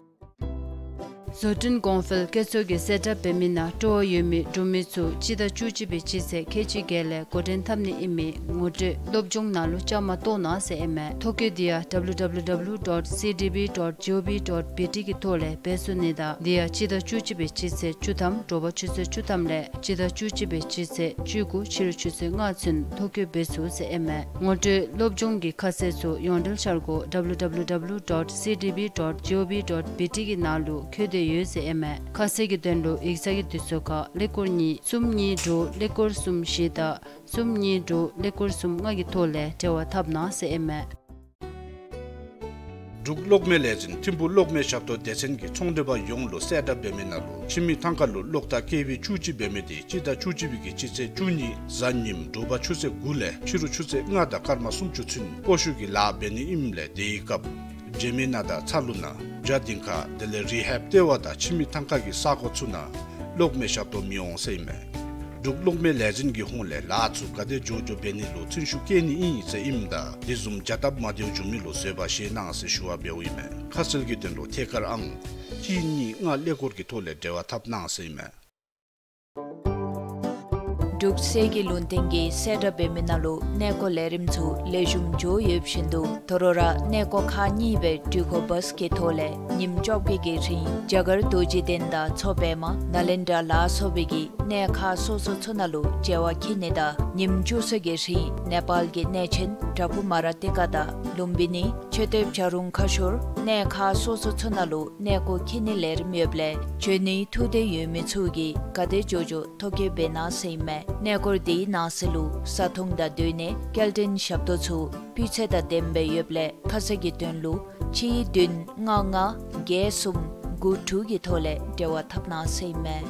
བཟོ་སྐྲུན་གོང་འཕེལ་བཀོད་ཚོགས་ཀྱིས་གསལ་བསྒྲགས་འབད་མི་ནང་སྤྲོ་བ་ཡོད་མི་འབྲུག་མི་ཚུ་སྤྱི་ཟླ་བཅུ་གཅིག་པའི་སྤྱི་ཚེས་ཁལ་གཅིག་བརྒྱད་ལས་འགོ་འདྲེན་འཐབ་ནི་ཨིན་མི་ངོ་སྤྲོད་སློབ་སྦྱོང་ནང་ལུ་བཅའ་མར་གཏོགས་གནང་ཟེར་ཨིན་མས། ཐོ་བཀོད་འདི་ཡང་W W W dot C D B dot G O V dot B T གི་ཐོག་ལས་འབད་ཚུགས་ནི་དང་འདི་ཡང་སྤྱི་ཟླ་བཅུ་གཅིག་པའི་སྤྱི་ཚེས་བཅུ་ཐམ་དྲོ་པ་ཆུ་ཚོད་བཅུ་ཐམ་ལས་སྤྱི་ཟླ་བཅུ་གཅིག་པའི་སྤྱི་ཚེས་བཅུ་དགུ་ཕྱི་རུ་ཆུ་ཚོད་ལྔ་ཚུན་ཐོ་བཀོད་འབད་ཚུགས་ཟེར་ཨིན་མས། ངོ་སྤྲོད་སློབ་སྦྱོང་གི་ཁ་གསལ་ཚུ་ཡོངས་འབྲེལ་འཆར་སྒོ་W W W dot C D B dot G O V dot B T གི་ནང་ལུ་བཀོད་དེ་ཡོད་ཟེར་ཨིན་མས། ཁ་གསལ་གྱི་དོན་ལུ་ཡིག་ཚང་གི་དུས་ཚོད་ཁར་ཀླད་ཀོར་གཉིས་གསུམ་གཉིས་དྲུག་ཀླད་ཀོར་གསུམ་བཞི་དང་གསུམ་གཉིས་དྲུག་ཀླད་ཀོར་གསུམ་ལྔ་གི་ཐོག་ལས་འབྲེལ་བ་འཐབ་གནང་ཟེར་ཨིན་མས། འབྲུག་གློག་མེ་ལས་འཛིན་ཐིམ་ཕུག་གློག་མེ་ཞབས་ཏོག་སྡེ་ཚན་གྱིས་ཚོང་འབྲེལ་པ་ཡོངས་ལུ་གསལ་བསྒྲགས་འབད་མི་ནང་ལུ་ཁྱིམ་མི་ཐང་ཀ་ལུ་གློག་ཐག་ཀེ་ཝི་བཅུ་གཅིག་འབད་མི་དེ་སྤྱི་ཟླ་བཅུ་གཅིག་པའི་གི་སྤྱི་ཚེས་བཅུ་གཉིས་གཟའ་ཉིམ་དྲོ་པ་ཆུ་ཚོད་དགུ་ལས་ཕྱི་རུ་ཆུ་ཚོད་ལྔ་དང་སྐར་མ་སུམ་ཅུ་ཚུན་སྤོ་བཤུད་ཀྱི་ལཱ་འབད་ནི་ཨིནམ་ལས་དེའི་སྐབས་འཇལ་མི་ནང་དང་ཚ་ལུ་ནང་རྒྱ་སྡིངས་ཁ་དེ་ལས་རི་ཧེབ་ལྟེ་བ་དང་ཁྱིམ་མི་ཐང་ཀ་གི་ས་གོ་ཚུ་ནང་གློག་མེ་ཞབས་ཏོག་མི་འོང་ཟེར་ཨིན་མས། འབྲུག་གློག་མེ་ལས་འཛིན་གྱི་ཧོངས་ལས་ལཱ་ཚུ་ག་དེ་མགྱོགས་མགྱོགས་འབད་ནི་ལུ་ཐུན་ཤུགས་བསྐྱེད་ནི་ཨིན་ཟེར་ཨིནམ་ད་དེ་བཟུམ་བྱ་སྟབས་མ་བདེཝ་བྱུང་མི་ལུ་བཟོད་པ་བཞེས་གནང་ཟེར་ཞུ་བ་འབདཝ་ཨིན་མས། ཁ་གསལ་གྱི་དོན་ལུ་ཐད་ཀར་ཨང་གཅིག་གཉིས་ལྔ་ཀླད་ཀོར་གྱི་ཐོག་ལས་འབྲེལ་བ་འཐབ་གནང་ཟེར་ཨིན་མས། འབྲུག་གསེར་གྱི་ལུང་བསྟན་གྱིས་གསལ་བསྒྲགས་འབད་མི་ནང་ལུ་གནས་སྐོར་ལས་རིམ་ཚུ་ལེགས་ཤོམ་འགྱོ་ཡོདཔ་བཞིན་དུ་དོ་རུང་ར་གནས་སྐོར་ཁག་གཉིས་སྦེ་འགྲུལ་འཁོར་བཱས་ཀྱི་ཐོག་ལས་ཉིནམ་བཅོ་བརྒྱད་ཀྱི་རིང་རྒྱ་གར་རྡོ་རྗེ་གདན་དང་མཚོ་པདྨ་ནཱ་ལེནྡྲ་ལ་སོགས་པའི་གི་གནས་ཁག་སོ་སོ་ཚུ་ནང་ལུ་མཇལ་བར་འཁྱིད་ནི་དང་ཉིནམ་བཅུ་གསུམ་གྱི་རིང་ནེ་པཱལ་གྱི་གནས་ཆེན་བྲག་ཕུག་མ་ར་ཏི་ཀ་དང་ལུམ་བི་ནི་མཆོད་རྟེན་བྱ་རུང་ཁ་ཤོར་གནས་ཁག་སོ་སོ་ཚུ་ནང་ལུ་གནས་སྐོར་འཁྱིད་ནིའི་ལས་རིམ་ཡོདཔ་ལས་བྱོན་ནིའི་ཐུགས་འདོད་ཡོད་མི་ཚུ་གིས་ག་དེ་མགྱོགས་མགྱོགས་ཐོ་བཀོད་འབད་གནང་ཟེར་ཨིན་མས། གནས་སྐོར་དེའི་ནང་གསེས་ལུ་བཟའ་འཐུང་དང་སྡོད་གནས་སྐྱེལ་འདྲེན་ཞབས་ཏོག་ཚུ་སྤུས་ཚད་དང་ལྡནམ་སྦེ་ཡོདཔ་ལས་ཁ་གསལ་གྱི་དོན་ལུ་ ཁྲི་བདུན་ལྔ་ལྔ་བརྒྱད་གསུམ་དགུ་དྲུག་གི་ཐོག་ལས་འབྲེལ་བ་འཐབ་གནང་ཟེར་ཨིན་མས།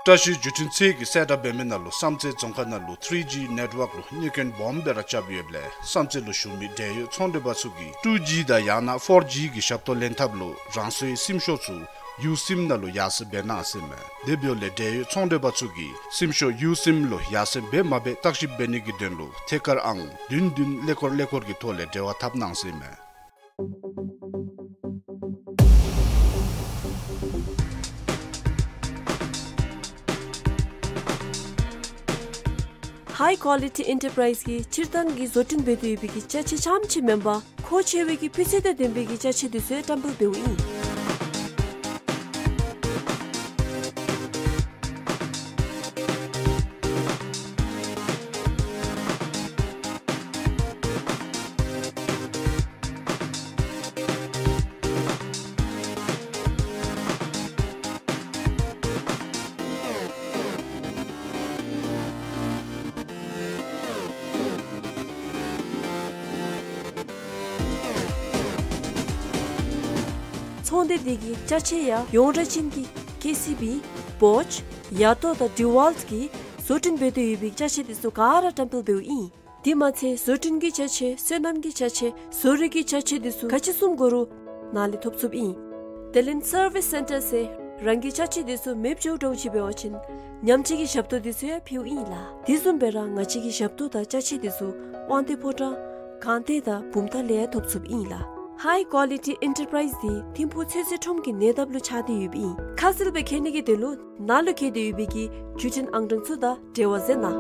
བཀྲ་ཤིས་བརྒྱུད་འཕྲིན་ཚད་ཀྱིས་གསལ་བསྒྲགས་འབད་མི་ནང་ལུ་བསམ་རྩེ་རྫོང་ཁག་ནང་ལུ་ཐི་རི་ཇི་ནེཊ་ཝརཀ་ལུ་གནོད་སྐྱོན་སྦོམ་སྦེ་ར་རྐྱབ་ཡོདཔ་ལས་བསམ་རྩེ་ལུ་བཞུགས་མི་འབྲེལ་ཡོད་ཚོང་འབྲེལ་པ་ཚུ་གིས་ཊུ་ཇི་དང་ཡང་ན་ཕོར་ཇི་གི་ཞབས་ཏོག་ལེན་ཐབས་ལུ་རང་སོའི་སིམ་ཤོག་ཚུ་ཡུ་སིམ་ནང་ལུ་ཡར་སེང་འབད་གནང་ཟེར་ཨིན་མས། དེ་འབདཝ་ལས་འབྲེལ་ཡོད་ཚོང་འབྲེལ་པ་ཚུ་གིས་སིམ་ཤོག་ཡུ་སིམ་ལུ་ཡར་སེང་འབད་མ་འབད་བརྟག་ཞིབ་འབད་ནི་གི་དོན་ལུ་ཐད་ཀར་ཨང་བདུན་བདུན་ཀླད་ཀོར་ཀླད་ཀོར་གྱི་ཐོག་ལས་འབྲེལ་བ་འཐབ་གནང་ཟེར་ཨིན་མས། ཧའི་ཀོ་ལི་ཊི་ཨེན་ཊར་པ་རའིཛ་གིས་སྤྱིར་བཏང་གི་བཟོ་སྐྲུན་འབད་དེ་ཡོད་པའི་གི་ཅ་ཆས་རྐྱངམ་ཅིག་མེན་པར་མཁོ་ཆེ་བའི་གི་སྤུས་ཚད་དང་ལྡན་པའི་གི་ཅ་ཆས་འདི་ཚུ་ཡང་བཀྲམ་སྤེལ་འབདཝ་ཨིན། ཚོང་སྡེ་འདི་གི་ཅ་ཆས་ཡང་ཡོངས་གྲགས་ཅན་གྱི་ཀེ་སི་བི་བོཆ་ཡ་ཏོ་དང་ཌི་ཝཱལཊ་གིས་བཟོ་སྐྲུན་འབད་དེ་ཡོད་པའི་ཅ་ཆས་འདི་ཚུ་ག་ར་བཀྲམ་སྤེལ་འབདཝ་ཨིན། དེ་མ་ཚད་བཟོ་སྐྲུན་གྱི་ཅ་ཆས་སོ་ནམ་གྱི་ཅ་ཆས་བཟོ་རིག་གི་ཅ་ཆས་འདི་ཚུ་ག་ཅི་བཟུམ་དགོ་རུང་ནཱ་ལས་ཐོབ་ཚུགསཔ་ཨིན། དེ་ལས་སར་བིས་སེན་ཊར་ཟེར་རང་གི་ཅ་ཆས་འདི་ཚུ་མེདཔ་འགྱོཝ་འདྲཝ་ཅིག་འབད་བ་ཅིན་ཉམས་བཅོས་ཀྱི་ཞབས་ཏོག་འདི་ཚུ་ཡང་ཕུལཝ་ཨིན་ལགས། དེ་བཟུམ་སྦེ་ར་ང་བཅས་ཀྱི་ཞབས་ཏོག་དང་ཅ་ཆས་འདི་ཚུ་དབང་འདུས་ཕོ་བྲང་སྒང་སྟེང་དང་བུམ་ཐང་ལས་ཡང་ཐོབ་ཚུགསཔ་ཨིན་ལགས། ཧའི་ཀོ་ལི་ཊི་ཨེན་ཊར་པ་རའིཛ་འདི་ཐིམ་ཕུག་ཚོད་བསྲེ་ཁྲོམ་གྱི་ཉེ་འདབས་ལུ་ཆགས་ཏེ་ཡོདཔ་ཨིན། ཁ་གསལ་སྦེ་མཁྱེན་ནི་གི་དོན་ལུ་ནཱ་ལུ་བཀོད་དེ་ཡོད་པའི་གི་བརྒྱུད་འཕྲིན་ཨང་གྲངས་ཚུ་དང་འབྲེལ་བ་མཛད་གནང་།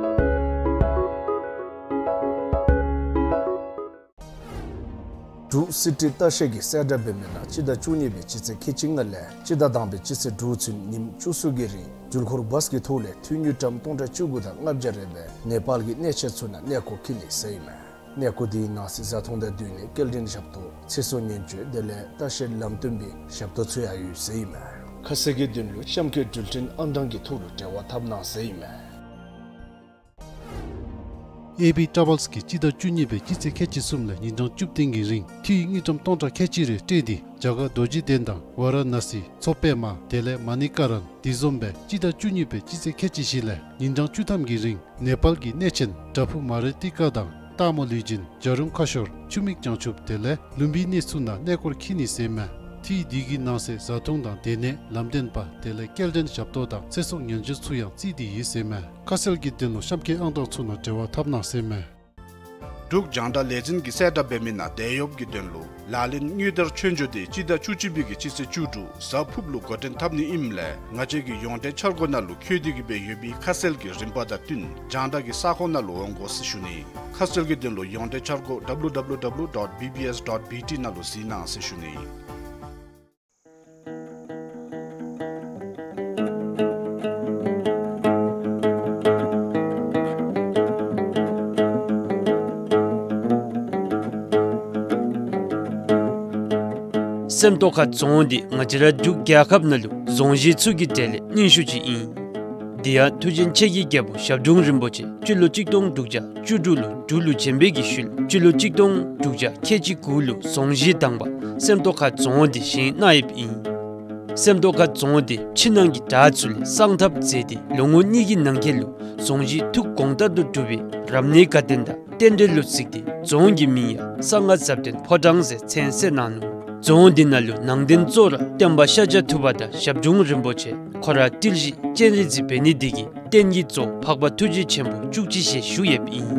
འབྲུག་སི་ཊི་ལྟ་བཤལ་གྱིས་གསལ་བསྒྲགས་འབད་མི་ནང་སྤྱི་ཟླ་བཅུ་གཉིས་པའི་སྤྱི་ཚེས་ཁལ་གཅིག་ལྔ་ལས་སྤྱི་ཟླ་དང་པའི་སྤྱི་ཚེས་དྲུག་ཚུན་ཉིནམ་བཅུ་གསུམ་གྱི་རིང་འགྲུལ་འཁོར་བཱས་ཀྱི་ཐོག་ལས་འཐུས་དངུལ་ཀྲམ་སྟོང་ཕྲག་བཅུ་དགུ་དང་ལྔ་བརྒྱ་རེ་སྦེ་ནེ་པཱལ་གྱི་གནས་ཆེན་ཚུ་ནང་གནས་སྐོར་འཁྱིད་ནི་ཟེར་ཨིན་མས། གནས་སྐོར་འདི་ནང་གསེས་བཟའ་འཐུང་དང་སྡོད་གནས་སྐྱེལ་འདྲེན་ཞབས་ཏོག་ཚེ་སྲོག་ཉེན་བཅོལ་དེ་ལས་ལྟ་བཤལ་ལམ་སྟོན་པའི་ཞབས་ཏོག་ཚུ་ཡང་ཡོད་ཟེར་ཨིན་མས། ཁ་གསལ་གྱི་དོན་ལུ་གཤམ་འཁོད་འགྲུལ་འཕྲིན་ཨང་གྲངས་ཀྱི་ཐོག་ལུ་འབྲེལ་བ་འཐབ་གནང་ཟེར་ཨིན་མས། ཨེ་བི་ཊ་རེ་ཝེལསི་གིས་སྤྱི་ཟླ་བཅུ་གཉིས་པའི་སྤྱི་ཚེས་ཁལ་གཅིག་གསུམ་ལས་ཉིན་གྲངས་བཅུ་བདུན་གྱི་རིང་འཐུས་དངུལ་ཀྲམ་སྟོང་ཕྲག་ཁལ་གཅིག་རེ་སྤྲོད་དེ་རྒྱ་གར་རྡོ་རྗེ་གདན་དང་ཝཱ་ར་ཎ་སི་མཚོ་པདྨ་དེ་ལས་མ་ཎི་ཀ་རན་དེ་བཟུམ་སྦེ་སྤྱི་ཟླ་བཅུ་གཉིས་པའི་སྤྱི་ཚེས་ཁལ་གཅིག་བཞི་ལས་ཉིན་གྲངས་བཅུ་ཐམ་གྱི་རིང་ནེ་པཱལ་གྱི་གནས་ཆེན་བྲག་ཕུག་མ་རི་ཏི་ཀ་དང་སྟག་མོ་ལུས་སྦྱིན་རྒྱལ་རུང་ཁ་ཤོར་ཆུ་མིག་བྱང་ཆུབ་དེ་ལས་ལུམ་བི་ནི་ཚུ་ནང་གནས་སྐོར་འཁྱིད་ནི་ཟེར་ཨིན་མས། འཐུས་འདི་གི་ནང་གསེས་བཟའ་འཐུང་དང་སྡོད་གནས་ལམ་སྟོན་པ་དེ་ལས་སྐྱེལ་འདྲེན་ཞབས་ཏོག་དང་ཚེ་སྲོག་ཉེན་བཅོལ་ཚུ་ཡང་བརྩིས་ཏེ་ཡོད་ཟེར་ཨིན་མས། ཁ་གསལ་གྱི་དོན་ལུ་གཤམ་འཁོད་ཨང་གྲངས་ཚུ་ནང་འབྲེལ་བ་འཐབ་གནང་ཟེར་ཨིན་མས། འབྲུག་རྒྱང་བསྒྲགས་ལས་འཛིན་གྱིས་གསལ་བསྒྲགས་འབད་མི་ནང་དེད་གཡོགཔ་གི་དོན་ལུ་ལག་ལེན་དངུལ་དར་ཆོས་འབྱོར་འདི་སྤྱི་ཟླ་བཅུ་གཅིག་པའི་གི་སྤྱི་ཚེས་བཅུ་དྲུག་གཟའ་ཕུརཔ་ལུ་འགོ་འདྲེན་འཐབ་ནི་ཨིནམ་ལས་ང་བཅས་ཀྱི་ཡོངས་འབྲེལ་འཆར་སྒོ་ནང་ལུ་འཁོད་དེ་གི་སྦེ་ཡོད་པའི་ཁ་གསལ་གྱི་རིམ་པ་དང་བསྟུན་རྒྱང་བསྒྲགས་ཀྱི་ས་ཁོངས་ནང་ལུ་འོང་དགོ་ཟེར་ཞུ་ནི། ཁ་གསལ་གྱི་དོན་ལུ་ཡོངས་འབྲེལ་འཆར་སྒོ་W W W dot B B S dot B T ནང་ལུ་གཟིགས་གནང་ཟེར་ཞུ་ནི། སེམས་རྟོགས་ཁ་རྫོང་འདི་ང་བཅས་ར་འབྲུག་རྒྱལ་ཁབ་ནང་ལུ་རྫོང་གཞི་ཚུ་གི་གྲས་ལས་རྙིང་ཤོས་ཅིག་ཨིན། དེ་ཡང་མཐུ་ཆེན་ཆེ་གེ་རྒྱལ་པོ་ཞབས་དྲུང་རིན་པོ་ཆེ་སྤྱི་ལོ་གཅིག་སྟོང་དྲུག་བརྒྱ་བཅུ་དྲུག་ལུ་འབྲུག་ལུ་བྱོན་པའི་གི་ཤུལ་སྤྱི་ལོ་གཅིག་སྟོང་དྲུག་བརྒྱ་ཁལ་གཅིག་དགུ་ལུ་རྫོང་གཞི་དང་པ་སེམས་རྟོགས་ཁ་རྫོང་འདི་བཞེངས་གནང་ཡོདཔ་ཨིན། སེམས་རྟོགས་ཁ་རྫོང་འདི་ཕྱི་ནང་གི་བྲག་ཚུ་ལས་བསང་ཐབ་མཛད་དེ་ལོ་ངོ་གཉིས་ཀྱི་ནང་འཁོད་ལུ་རྫོང་གཞི་ཐུགས་དགོངས་ལྟར་དུ་གྲུབ་པའི་རབ་གནས་དགའ་སྟོན་དང་རྟེན་འབྲེལ་ལུ་གཟིགས་ཏེ་རྫོང་གི་མིང་ཡང་གསང་སྔགས་ཟབ་དོན་ཕོ་བྲང་ཟེར་མཚན་གསོལ་གནང་ནུག། རྫོང་འདི་ནང་ལུ་ནང་རྟེན་གཙོ་བོ་ར་སྟོན་པ་ཤཱཀྱ་ཐུབ་པ་དང་ཞབས་དྲུང་རིན་པོ་ཆེ་ཁོ་ར་ཏིལ་བཞི་སྤྱན་རས་གཟིགས་འབད་ནི་འདི་གིས་རྟེན་གྱི་གཙོ་བོ་འཕགས་པ་ཐུགས་རྗེ་ཆེན་པོ་བཅུ་གཅིག་ཞལ་བཞུགས་ཡོདཔ་ཨིན།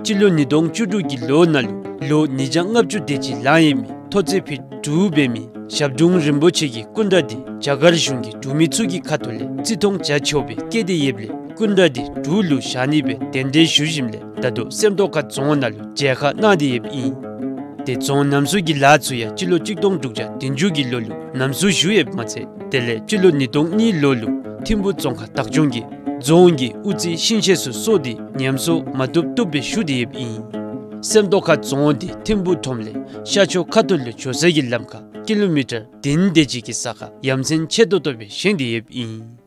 སྤྱི་ལོ་ཉིས་སྟོང་བཅུ་དྲུག་གི་ལོ་ནང་ལུ་ལོ་ཉིས་བརྒྱ་ལྔ་བཅུ་དེ་ཅིག་ལང་ཡོད་མི་མཐོ་ཚད་ཕིཊ་དྲུག་འབད་མི་ཞབས་དྲུང་རིན་པོ་ཆེ་གི་སྐུ་འདྲ་འདི་རྒྱ་གར་གཞུང་གིས་འབྲུག་མི་ཚུ་གི་ཁ་ཐུག་ལས་བརྩི་མཐོང་བྱ་ཆོག་པའི་བཀོད་དེ་ཡོདཔ་ལས་སྐུ་འདྲ་འདི་འབྲུག་ལུ་བཞག་ནི་སྦེ་གདན་འདྲེན་ཞུ་ཞིནམ་ལས་ད་ལྟོ་སེམས་རྟོགས་ཁ་རྫོང་ནང་ལུ་མཇལ་ཁ་གནང་སྟེ་ཡོདཔ་ཨིན། དེ་རྫོང་རྣམ་གསུམ་གྱི་ལཱ་ཚུ་ཡང་སྤྱི་ལོ་གཅིག་སྟོང་དྲུག་བརྒྱ་བདུན་ཅུ་གི་ལོ་ལུ་རྣམ་གསུམ་ཞུ་ཡོདཔ་མ་ཚད་དེ་ལས་སྤྱི་ལོ་ཉིས་སྟོང་གཉིས་ལོ་ལུ་ཐིམ་ཕུ་རྫོང་ཁག་བདག་སྐྱོང་གིས་རྫོང་གི་དབུ་རྩེ་ཤིང་ཤེལ་ཚུ་གསོ་སྟེ་ཉམས་གསོ་མ་བཏུབ་བཏུབ་སྦེ་ཞུ་སྟེ་ཡོདཔ་ཨིན། སེམས་རྟོགས་ཁ་རྫོང་འདི་ཐིམ་ཕུ་ཁྲོམ་ལས་ཤར་ཕྱོགས་ཁ་ཐུག་ལུ་འགྱོ་ས་གི་ལམ་ཁར་ཀི་ལོ་མི་ཊར་བདུན་དེ་ཅིག་གི་ས་ཁར་ཡ་མཚན་ཆེ་ཏོག་ཏོ་སྦེ་བཞེངས་ཏེ་ཡོདཔ་ཨིན།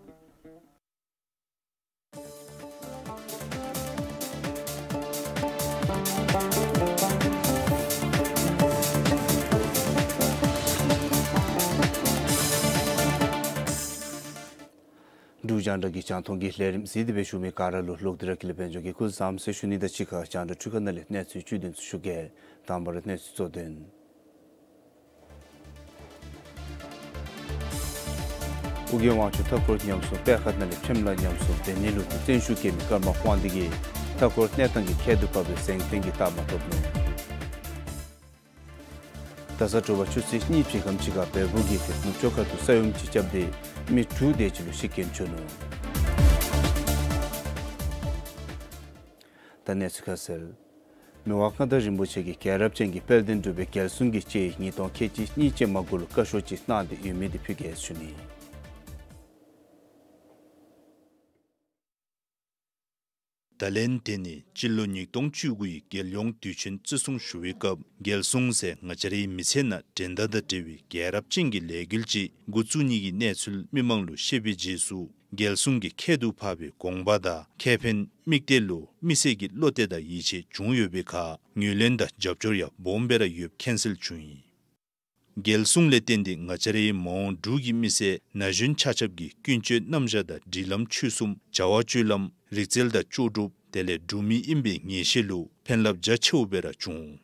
འབྲུག་རྒྱང་བསྒྲགས་ཀྱི་རྒྱང་མཐོང་གི་ལས་རིམ་གཟིགས་ཏེ་སྦེ་བཞུགས་མི་ག་ར་ལུ་ལོག་སྟེ་ར་ཀུན་ལེགས་དཔལ་འབྱོར་གྱིས་སྐུ་གཟུགས་བཟང་པོ་ཟེར་ཞུ་ནི་དང་གཅིག་ཁར་རྒྱང་བསྒྲགས་འཕྲུལ་ཁང་ནང་ལས་གནས་ཚུལ་བཅུད་དོན་ཚུ་ཞུ་གེ། དང་པ་ར་གནས་ཚུལ་གཙོ་དོན། ཨོ་རྒྱན་དབང་ཕྱུག་མཐའ་འཁོར་ཉམས་སྲུང་སྤེལ་ཁང་ནང་ལས་ཕྲེང་ལ་ཉམས་སྲུང་འབད་ནི་ལུ་བརྩོན་ཤུགས་བསྐྱེད་མི་ཀརྨ་དབང་འདུས་ཀྱིས་མཐའ་འཁོར་གནས་སྟངས་ཀྱི་ཁྱད་དུ་འཕགས་པའི་གཟེངས་རྟེན་གྱི་རྟགས་མ་ཐོབ་ནུག། ད་ས་དྲོ་པ་ཆུ་ཚོད་གཉིས་ཕྱེད་ཀ་ཅིག་ཁར་བལ་པོ་གིས་ཏེ་ནུབ་ཕྱོགས་ཁ་ཐུག་ས་ཡོམ་ཅིག་རྐྱབ་སྟེ་མི་དྲུག་དེ་ཅིག་ལུ་ཤི་རྐྱེན་བྱུང་ནུག། ད་གནས་ཚུལ་ཁ་གསལ། མི་དབང་མངའ་བདག་རིན་པོ་ཆེ་གིས་རྒྱལ་རབས་ཅན་གྱི་དཔལ་ལྡན་འབྲུག་པའི་རྒྱལ་སྲུང་གི་དཔྱད་ཡིག་ཉིས་སྟོང་ཁལ་གཅིག་གཉིས་ཅན་མ་གུ་ལུ་བཀའ་ཤོག་ཅིག་གནང་སྟེ་ཡོད་མི་དེ་ཕུལ་གེ་ཟེར་ཞུ་ནི། ད་ལན་དེ་ནི་སྤྱི་ལོ་ཉིས་སྟོང་བཅུ་དགུ་ཡི་རྒྱལ་ཡོངས་དུས་ཆེན་བརྩི་སྲུང་ཞུ་བའི་སྐབས་རྒྱལ་སྲུང་ཟེར་ང་བཅས་རའི་མི་ཚེ་ནང་འགྲན་ཟླ་དང་བྲལ་བའི་རྒྱལ་རབས་ཅན་གྱི་ལས་འགུལ་ཅིག་འགོ་བཙུགས་ནི་གི་གནས་ཚུལ་མི་མང་ལུ་བཤད་པའི་རྗེས་སུ་རྒྱལ་སྲུང་གི་ཁྱད་དུ་འཕགས་པའི་དགོངས་པ་དང་ཁེ་ཕན་དམིགས་གཏད་ལུ་མི་སེར་གྱི་བློ་གཏད་དང་ཡིད་ཆེས་བྱུང་ཡོད་པའི་ཁར་ངོས་ལེན་དང་རྒྱབ་སྐྱོར་ཡང་སྦོམ་སྦེ་ར་ཡོདཔ་མཁྱེན་གསལ་བྱུང་ཡི། རྒྱལ་སྲུང་ལས་བརྟེན་ཏེ་ང་བཅས་རའི་མ་འོངས་འབྲུག་གི་མི་སེར་ན་གཞོན་ཆ་ཁྱབ་ཀྱིས་ཀུན་སྤྱོད་རྣམ་གཞག་དང་སྒྲིག་ལམ་ཆོས་གསུམ་བྱ་བ་སྤྱོད་ལམ་རིག་རྩལ་དང་ལྕོགས་གྲུབ་དེ་ལས་འབྲུག་མི་ཨིན་པའི་ངེས་ཤེས་ལུ་ཕན་རླབས་རྒྱ་ཆེཝ་སྦེ་ར་བྱུང་།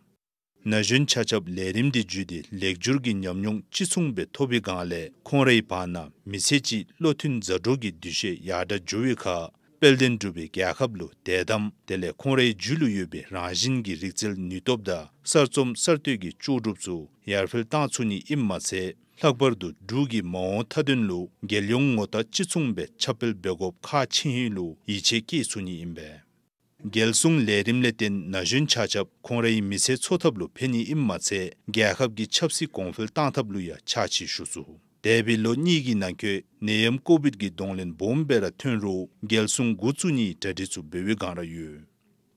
ན་གཞོན་ཆ་ཁྱབ་ལས་རིམ་འདི་བརྒྱུད་དེ་ལེགས་སྒྱུར་གྱི་ཉམས་མྱོང་ཅི་མཚུངས་སྦེ་ཐོབ་པའི་སྒང་ལས་ཁོང་རའི་བར་ན་མི་ཚེ་གཅིག་བློ་མཐུན་མཛའ་གྲོགས་ཀྱི་འདུ་ཤེས་ཡར་དྲག་འགྱོ་བའི་ཁར་དཔལ་ལྡན་འབྲུག་པའི་རྒྱལ་ཁབ་ལུ་དད་དམ་དེ་ལས་ཁོང་རའི་རྒྱུད་ལུ་ཡོད་པའི་རང་བཞིན་གྱི་རིག་རྩལ་ནུས་སྟོབས་དང་གསར་རྩོམ་གསར་གཏོད་ཀྱི་ལྕོགས་གྲུབ་ཚུ་ཡར་འཕེལ་བཏང་ཚུགས་ནི་ཨིནམ་མ་ཚད་ལྷག་པར་དུ་འབྲུག་གི་མ་འོངས་མཐའ་དོན་ལུ་རྒྱལ་ཡོངས་ངོ་རྟགས་ཅི་མཚུངས་སྦེ་ཁྱབ་སྤེལ་འབད་དགོཔ་ཁག་ཆེ་ཧིང་ལུ་ཡིད་ཆེས་བསྐྱེད་ཚུགས་ནི་ཨིན་པས། རྒྱལ་སྲུང་ལས་རིམ་ལས་བརྟེན་ན་གཞོན་ཆ་ཁྱབ་ཁོང་རའི་མི་ཚེ་འཚོ་ཐབས་ལུ་ཕན་ནི་ཨིནམ་མ་ཚད་རྒྱལ་ཁབ་ཀྱི་ཆབ་སྲིད་གོང་འཕེལ་བཏང་ཐབས་ལུ་ཡང་ཕྱག་ཕྱིད་ཞུ་ཚུགས། འདས་པའི་ལོ་གཉིས་ཀྱི་ནང་འཁོད་ནད་ཡམས་ཀོ་བིཌ་ཀྱི་གདོང་ལེན་སྦོམ་སྦེ་ར་ཐོན་རུང་རྒྱལ་སྲུང་འགོ་བཙུགས་ནིའི་གྲ་སྒྲིག་ཚུ་འབད་བའི་སྒང་ར་ཡོད།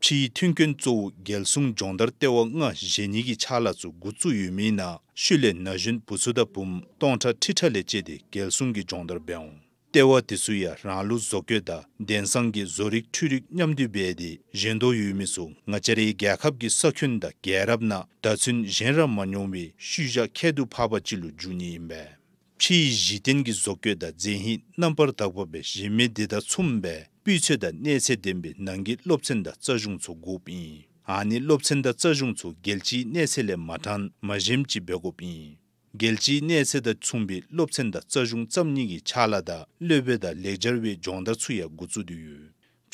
ཕྱིའི་མཐུན་རྐྱེན་གཙོ་བོ་རྒྱལ་སྲུང་སྦྱོང་བརྡར་ལྟེ་བ་ལྔ་བཞེངས་ནི་གི་ཕྱག་ལཱ་ཚུ་འགོ་བཙུགས་ཡོད་མི་ནང་ཤུལ་ལས་ན་གཞོན་བུ་ཚུ་དང་བུམོ་སྟོང་ཕྲག་ཁྲི་ཕྲག་ལས་བཅད་དེ་རྒྱལ་སྲུང་གི་སྦྱོང་བརྡར་འབད་འོང་། ལྟེ་བ་དེ་ཚུ་ཡང་རང་ལུགས་བཟོ་བཀོད་དང་དེང་སང་གི་བཟོ་རིག་འཕྲུལ་རིག་མཉམ་འདུས་འབད་དེ་བཞེངས་དོ་ཡོད་མི་ཚུ་ང་བཅས་རའི་རྒྱལ་ཁབ་ཀྱི་ས་ཁྱོན་དང་རྒྱལ་རབས་ནང་ད་ཚུན་བཞེངས་ར་མ་མྱོང་བའི་ཤུལ་བཞག་ཁྱད་དུ་འཕགས་པ་ཅིག་ལུ་འགྱུར་ནི་ཨིན་པས། ཕྱིའི་གཞི་རྟེན་གྱི་བཟོ་བཀོད་དང་མཛེས་སྙིང་རྣམ་པར་དག་པ་སྦེ་བཞེངས་མི་དེ་དང་མཚུངས་པའི་སྤུས་ཚད་དང་གནས་ཚད་ལྡན་པའི་ནང་གི་སློབ་ཚན་དང་རྩ་གཞུང་ཚུ་དགོཔ་ཨིན། ཨ་ནི་སློབ་ཚན་དང་རྩ་གཞུང་ཚུ་རྒྱལ་སྤྱིའི་གནས་ཚད་ལས་མ་དྲང་མ་ཞནམ་ཅིག་འབད་དགོཔ་ཨིན། རྒྱལ་སྤྱིའི་གནས་ཚད་དང་མཚུངས་པའི་སློབ་ཚན་དང་རྩ་གཞུང་བརྩམ་ནི་གི་ཕྱག་ལཱ་དང་སློབ་དཔོན་དང་ལེགས་སྦྱར་བའི་སྦྱོང་བརྡར་ཚུ་ཡང་འགོ་བཙུགས་ཏེ་ཡོད།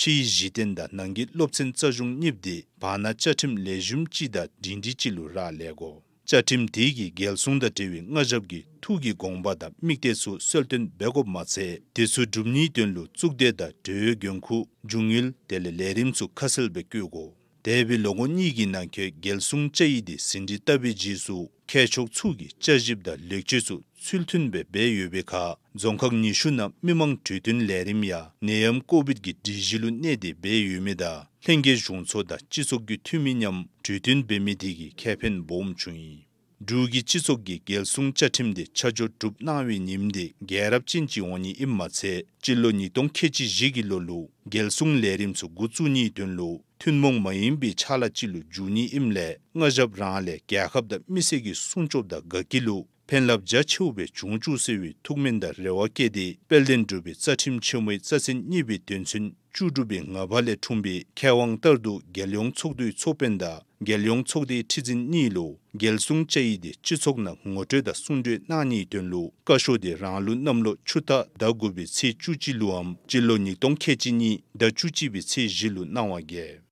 ཕྱིའི་གཞི་རྟེན་དང་ནང་གི་སློབ་ཚན་རྩ་གཞུང་གཉིས་དེ་བར་ན་བཅའ་ཁྲིམས་ལེགས་ཤོམ་ཅིག་དང་སྒྲིང་སྒྲི་ཅིག་ལུ་རག་ལས་དགོ། བཅའ་ཁྲིམས་དེ་གིས་རྒྱལ་སྲུང་དང་འབྲེལ་བའི་སྔ་ཞབས་ཀྱི་ཐུགས་ཀྱི་དགོངས་པ་དང་དམིགས་གཏད་ཚུ་གསལ་སྟོན་འབད་དགོཔ་མ་ཚད་དེ་ཚུ་སྒྲུབ་ནིའི་དོན་ལུ་གཙུག་སྡེ་དང་འབྲེལ་ཡོད་འགན་ཁུར་རྒྱུ་དངུལ་དེ་ལས་ལས་རིམ་ཚུ་ཁ་གསལ་སྦེ་བཀོད་དགོ། འདས་པའི་ལོ་ངོ་གཉིས་ཀྱི་ནང་འཁོད་རྒྱལ་སྲུང་བཅའ་ཡིག་དེ་ཟིན་བྲིས་བཏབ་པའི་རྗེས་སུ་མཁས་མཆོག་ཚུ་གིས་དཔྱད་ཞིབ་དང་ལེགས་བཅོས་ཚུ་ཚུལ་མཐུན་སྦེ་འབད་ཡོད་པའི་ཁར་རྫོང་ཁག་ཉི་ཤུ་ནང་མི་མང་གྲོས་བསྟུན་ལས་རིམ་ཡང་ནད་ཡམས་ཀོ་བིཌ་ཀྱི་སྒྲིག་གཞི་ལུ་གནས་ཏེ་འབད་ཡོད་མི་དང་ལྷན་རྒྱས་གཞུང་ཚོགས་དང་སྤྱི་ཚོགས་ཀྱི་འཐུས་མི་མཉམ་གྲོས་བསྟུན་འབད་མི་དེ་གིས་ཁེ་ཕན་སྦོམ་བྱུང་ཡི། འབྲུག་གི་སྤྱི་ཚོགས་ཀྱིས་རྒྱལ་སྲུང་བཅའ་ཁྲིམས་དེ་ཆ་འཇོག་གྲུབ་གནང་བའི་ཉིནམ་དེ་རྒྱལ་རབས་ཅན་ཅིག་འོང་ནི་ཨིནམ་མ་ཚད་སྤྱི་ལོ་ཉིས་སྟོང་ཁལ་གཅིག་བཞི་གི་ལོ་ལུ་རྒྱལ་སྲུང་ལས་རིམ་ཚུ་འགོ་བཙུགས་ནིའི་དོན་ལུ་ཐུན་མོང་མ་ཡིན་པའི་ཕྱག་ལཱ་ཅིག་ལུ་འགྱུར་ནི་ཨིནམ་ལས་སྔ་ཞབས་རང་ལས་རྒྱལ་ཁབ་དང་མི་སེར་གྱི་སྲུང་སྐྱོབ་དང་དགའ་སྐྱིད་ལུ་ཕན་རླབས་རྒྱ་ཆེཝ་སྦེ་འབྱུང་བཅུག་ཟེར་བའི་ཐུགས་སྨོན་དང་རེ་བ་བསྐྱེད་དེ་དཔལ་ལྡན་འབྲུག་པའི་རྩ་ཁྲིམས་ཆེན་མོའི་རྩ་ཚན་གཉིས་པའི་དོན་ཚན་བཅུ་དྲུག་པའི་ང་པ་ལས་འཁྲུངས་པའི་ཁེ་དབང་ལྟར་དུ་རྒྱལ་ཡོངས་ཚོགས་འདུའི་ཚོགས་དཔོན་དང་རྒྱལ་ཡོངས་ཚོགས་སྡེའི་ཁྲི་འཛིན་གཉིས་ལུ་རྒྱལ་སྲུང་བཅའ་ཡིག་དེ་སྤྱི་ཚོགས་ནང་ངོ་སྤྲོད་དང་གསུང་གྲོས་གནང་ནིའི་དོན་ལུ་བཀའ་ཤོག་དེ་རང་ལུགས་གནམ་ལོ་ཆུ་རྟ་ཟླ་དགུ་པའི་ཚེས་བཅུ་གཅིག་ལུའམ་སྤྱི་ལོ་ཉིས་སྟོང་ཁལ་གཅིག་གཉིས་ཟླ་བཅུ་གཅིག་པའི་ཚེས་བཞི་ལུ་གནང་བ་གིས།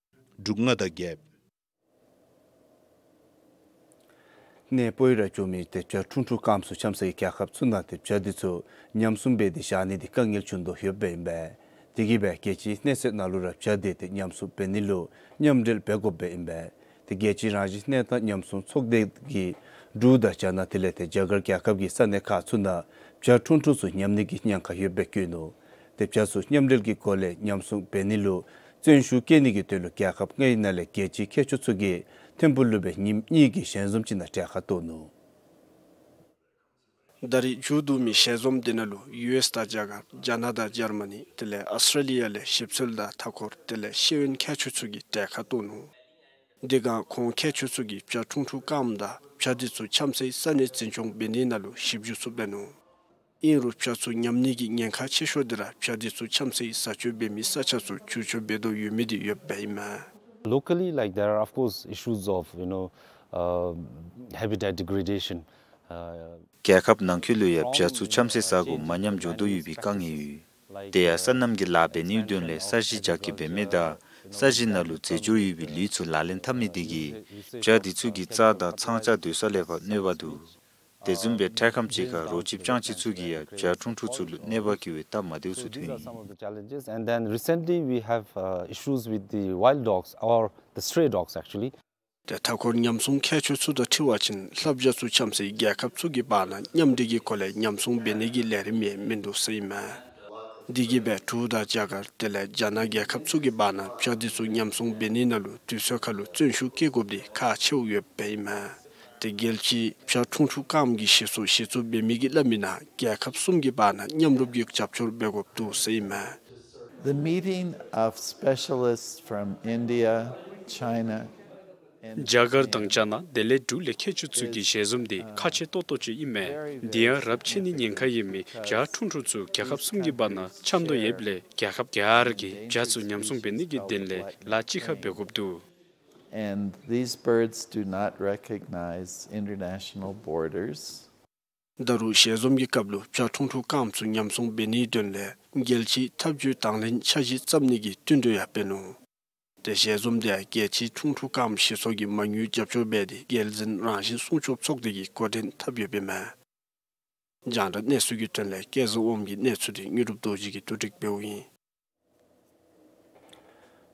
འབྲུག་མངའ་བདག་རྒྱལཔོ། གནས་སྤོ་བོ་ར་བྱོན་མི་ཏེ་བྱ་ཁྲུང་ཁྲུང་རྐངམ་ཚུ་འཁྱམས་སའི་རྒྱལ་ཁབ་ཚུ་ནང་ཏེ་བྱ་དེ་ཚུ་ཉམས་སྲུང་འབད་དེ་བཞག་ནི་དེ་དཀའ་ངལ་བྱུང་དོ་ཡོདཔ་ཨིན་པས། དེ་གིས་སྦེ་རྒྱལ་སྤྱིའི་གནས་ཚད་ནང་ལུ་ར་བྱ་དེ་ཏེ་ཉམས་སྲུང་འབད་ནི་ལུ་མཉམ་འབྲེལ་འབད་དགོཔ་ཨིན་པས། ཏེ་རྒྱལ་སྤྱིའི་རང་བཞིན་གནས་སྟངས་ཉམས་སྲུང་ཚོགས་སྡེ་གིས་འབྲུག་དང་རྒྱ་ནག་དེ་ལས་ཏེ་རྒྱ་གར་རྒྱལ་ཁབ་ཀྱི་ས་གནས་ཁག་ཚུ་ནང་བྱ་ཁྲུང་ཁྲུང་ཚུ་ཉམས་ནི་གི་ཉེན་ཁ་ཡོདཔ་སྦེ་བཀོད་ནུག། ཏེ་བྱ་ཚུ་མཉམ་འབྲེལ་གྱི་སྒོ་ལས་ཉམས་སྲུང་འབད་ནི་ལུ་བརྩོན་ཤུགས་བསྐྱེད་ནི་གི་དོན་ལུ་རྒྱལ་ཁབ་ལྔའི་ནང་ལས་རྒྱལ་སྤྱིའི་མཁས་མཆོག་ཚུ་གིས་ཐིམ་ཕུག་ལུ་སྦེ་ཉིནམ་གཉིས་ཀྱི་ཞལ་འཛོམས་ཅིག་ནང་གྲལ་ཁར་གཏོགས་ནུག། ད་རིས་མཇུག་བསྡུ་མི་ཞལ་འཛོམས་དེ་ནང་ལུ་ཡུ་ཨེསི་དང་རྒྱ་གར་རྒྱ་ནག་དང་འཇར་མ་ནི་དེ་ལས་ཨཱོས་ཊྲེ་ལི་ཡ་ལས་ཞིབ་འཚོལ་དང་མཐའ་འཁོར་དེ་ལས་ཤེས་ཡོན་མཁས་མཆོག་ཚུ་གིས་གྲལ་ཁར་གཏོགས་ནུག། དེ་སྒང་ཁོང་མཁས་མཆོག་ཚུ་གིས་བྱ་ཁྲུང་ཁྲུང་རྐངམ་དང་བྱ་དེ་ཚུ་འཁྱམས་སའི་ས་གནས་འཛིན་སྐྱོང་འབད་ནི་ནང་ལུ་ཞིབ་འཇུག་ཚུ་འབད་ནུག། ཨིན་རུང་བྱ་ཚུ་ཉམས་ནི་གི་ཉེན་ཁ་ཆེ་ཤོས་འདི་ར་བྱ་འདི་ཚུ་འཁྱམས་སའི་ས་ཆ་འབད་མི་ས་ཆ་ཚུ་འགྱུར་བཅོས་འབད་དོ་ཡོད་མི་འདི་ཡོདཔ་ཨིན་མས། Locally, like, there are, of course, issues of, you know, uh, habitat degradation. Uh, རྒྱལ་ཁབ་ནང་འཁོད་ལུ་ཡང་བྱ་ཚུ་འཁྱམས་སའི་ས་གོ་མ་ཉམས་འགྱོ་དོ་ཡོད་པའི་དཀའ་ངལ་ཡོད། དེ་ཡང་སོ་ནམ་གྱི་ལཱ་འབད་ནིའི་དོན་ལས་ས་གཞི་རྒྱ་སྐྱེད་འབད་མི་དང་ས་གཞི་ནང་ལུ་རྫས་སྦྱོར་ཡོད་པའི་ལུད་ཚུ་ལག་ལེན་འཐབ་མི་དེ་གིས་བྱ་འདི་ཚུ་གི་རྩྭ་དང་ཚང་བྱ་སྡོད་ས་ལས་ཕར་གནོད་པ་འདུག། དེ་བཟུམ་སྦེ་འཕྲལ་ཁམས་ཅིག་ཁར་རོ་ཁྱི་སྤྱང་ཁྱི་ཚུ་གིས་ཡང་བྱ་ཁྲུང་ཁྲུང་ཚུ་ལུ་གནོད་པ་བཀལ་བའི་སྟབས་མ་བདེཝ་ཚུ་ཐོན་ཡི། Some of the challenges, and then recently we have, uh, issues with the wild dogs or the stray dogs actually. ཏེ་མཐའ་འཁོར་ཉམས་སྲུང་མཁས་མཆོག་ཚུ་དང་འཁྲིལ་བ་ཅིན་ལྷ་བྱ་ཚུ་འཁྱམས་སའི་རྒྱལ་ཁབ་ཚུ་གི་བར་ན་མཉམ་འབྲེལ་གྱི་སྒོ་ལས་ཉམས་སྲུང་འབད་ནི་གི་ལས་རིམ་ཡང་མིན་འདུག་ཟེར་ཨིན་མས། དེ་གིས་སྦེ་འབྲུག་དང་རྒྱ་གར་དེ་ལས་རྒྱ་ནག་རྒྱལ་ཁབ་ཚུ་གི་བར་ན་བྱ་འདི་ཚུ་ཉམས་སྲུང་འབད་ནི་ནང་ལུ་དུས་ཚོད་ཁར་ལུ་བརྩོན་ཤུགས་བསྐྱེད་དགོཔ་འདི་ཁག་ཆེཝ་ཡོདཔ་ཨིན་མས། ཏེ་རྒྱལ་སྤྱིའི་བྱ་ཁྲུང་ཁྲུང་རྐངམ་གྱི་ཞིག་གསོ་གཞི་བཙུགས་འབད་མི་གིས་སླབ་མི་ནང་རྒྱལ་ཁབ་གསུམ་གྱི་བར་ན་མཉམ་རུབ་ཀྱི་རྒྱབ་སྐྱོར་འབད་དགོཔ་འདུག་ཟེར་ཨིན་མས། The meeting of specialists from India, China, རྒྱ་གར་དང་རྒྱ་ནག་དེ་ལས་འབྲུག་ལས་མཁས་མཆོག་ཚུ་གི་ཞལ་འཛོམས་འདི་ཁག་ཆེ་ཏོག་ཏོ་ཅིག་ཨིན་མས། འདི་ཡང་རབས་ཆད་ནི་ཉེན་ཁ་ཡོད་མི་བྱ་ཁྲུང་ཁྲུང་ཚུ་རྒྱལ་ཁབ་གསུམ་གྱི་བར་ན་འཁྱམས་དོ་ཡོདཔ་ལས་རྒྱལ་ཁབ་ག་ར་གིས་བྱ་ཚུ་ཉམས་སྲུང་འབད་ནི་གི་དོན་ལས་ལཱ་གཅིག་ཁར་འབད་དགོཔ་འདུག། And these birds do not recognize international borders. ད་རུང་ཞལ་འཛོམས་ཀྱི་སྐབས་ལུ་བྱ་ཁྲུང་ཁྲུང་རྐངམ་ཚུ་ཉམས་སྲུང་འབད་ནིའི་དོན་ལས་རྒྱལ་སྤྱིའི་འཐབ་ཇུས་དང་ལེན་འཆར་གཞི་བརྩམ་ནི་གི་བསྟུན་གྲོས་ཡང་འབད་ནུག། ཏེ་ཞལ་འཛོམས་དེ་ཡང་རྒྱལ་སྤྱིའི་ཁྲུང་ཁྲུང་རྐངམ་ཞིག་གསོ་གི་མ་དངུལ་རྒྱབ་སྐྱོར་འབད་དེ་རྒྱལ་འཛིན་རང་བཞིན་སྲུང་སྐྱོབ་ཚོགས་སྡེ་གིས་འགོ་འདྲེན་འཐབ་ཡོདཔ་ཨིན་མས། རྒྱང་བསྒྲགས་གནས་ཚུལ་གྱི་དོན་ལས་སྐལ་བཟང་དབངམོ་གི་གནས་ཚུལ་འདི་དངོས་གྲུབ་རྡོ་རྗེ་གིས་བསྡུ་སྒྲིག་འབདཝ་ཨིན།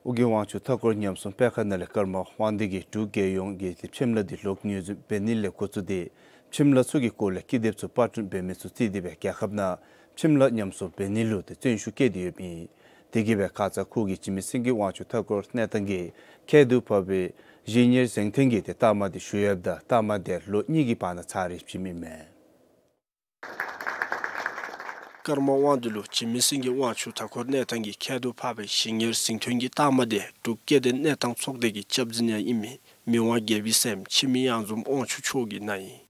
ཨོ་རྒྱན་དབང་ཕྱུག་མཐའ་འཁོར་ཉམས་སྲུང་སྤེལ་ཁང་ནང་ལས་ཀརྨ་དབང་འདུས་ཀྱིས་འབྲུག་རྒྱལ་ཡོངས་ཀྱི་ཏེ་ཁྱིམ་ལྷ་འདི་ལོག་ངོས་འཛིན་འབད་ནི་ལས་འགོ་བཙུགས་ཏེ་ཁྱིམ་ལྷ་ཚུ་གི་སྐོར་ལས་ཀི་དེབ་ཚུ་པར་སྐྲུན་འབད་མི་ཚུ་བརྩིས་ཏེ་སྦེ་རྒྱལ་ཁབ་ནང་ཁྱིམ་ལྷ་ཉམས་གསོ་འབད་ནི་ལུ་ཏེ་བརྩོན་ཤུགས་བསྐྱེད་དེ་ཡོདཔ་ཨིན། དེ་གིས་སྦེ་ཁ་ཙ་ཁོ་གིས་འཇིགས་མེད་སེང་གེ་དབང་ཕྱུག་མཐའ་འཁོར་གནས་སྟངས་ཀྱི་མཁས་འདུན་ཕབ་པའི་ཨིན་ཇི་ནི་ཡར་གཟེངས་ཐོན་གྱི་ཏེ་རྟགས་མ་འདི་ཞུ་ཡོདཔ་ད་རྟགས་མ་དེ་ལོ་གཉིས་ཀྱི་བར་ན་ཚར་རེ་བྱིནམ་ཨིན་མས། ཀརྨ་དབང་འདུས་ལུ་འཇིགས་མེད་སེང་གེ་དབང་ཕྱུག་མཐའ་འཁོར་གནས་སྟངས་ཀྱི་མཁས་འདུན་ཕབ་པའི་ཨིན་ཇི་ནི་ཡར་གཟེངས་ཐོན་གྱི་རྟགས་མ་དེ་འབྲུག་སྐྱེ་ལྡན་གནས་སྟངས་ཚོགས་སྡེ་གི་སྐྱབས་འཛིན་ཡང་ཨིན་མི་མི་དབང་རྒྱལ་པོའི་སྲསམོ་འཆི་མེད་གཡང་འཛོམས་དབང་ཕྱུག་མཆོག་གིས་གནང་ཡི།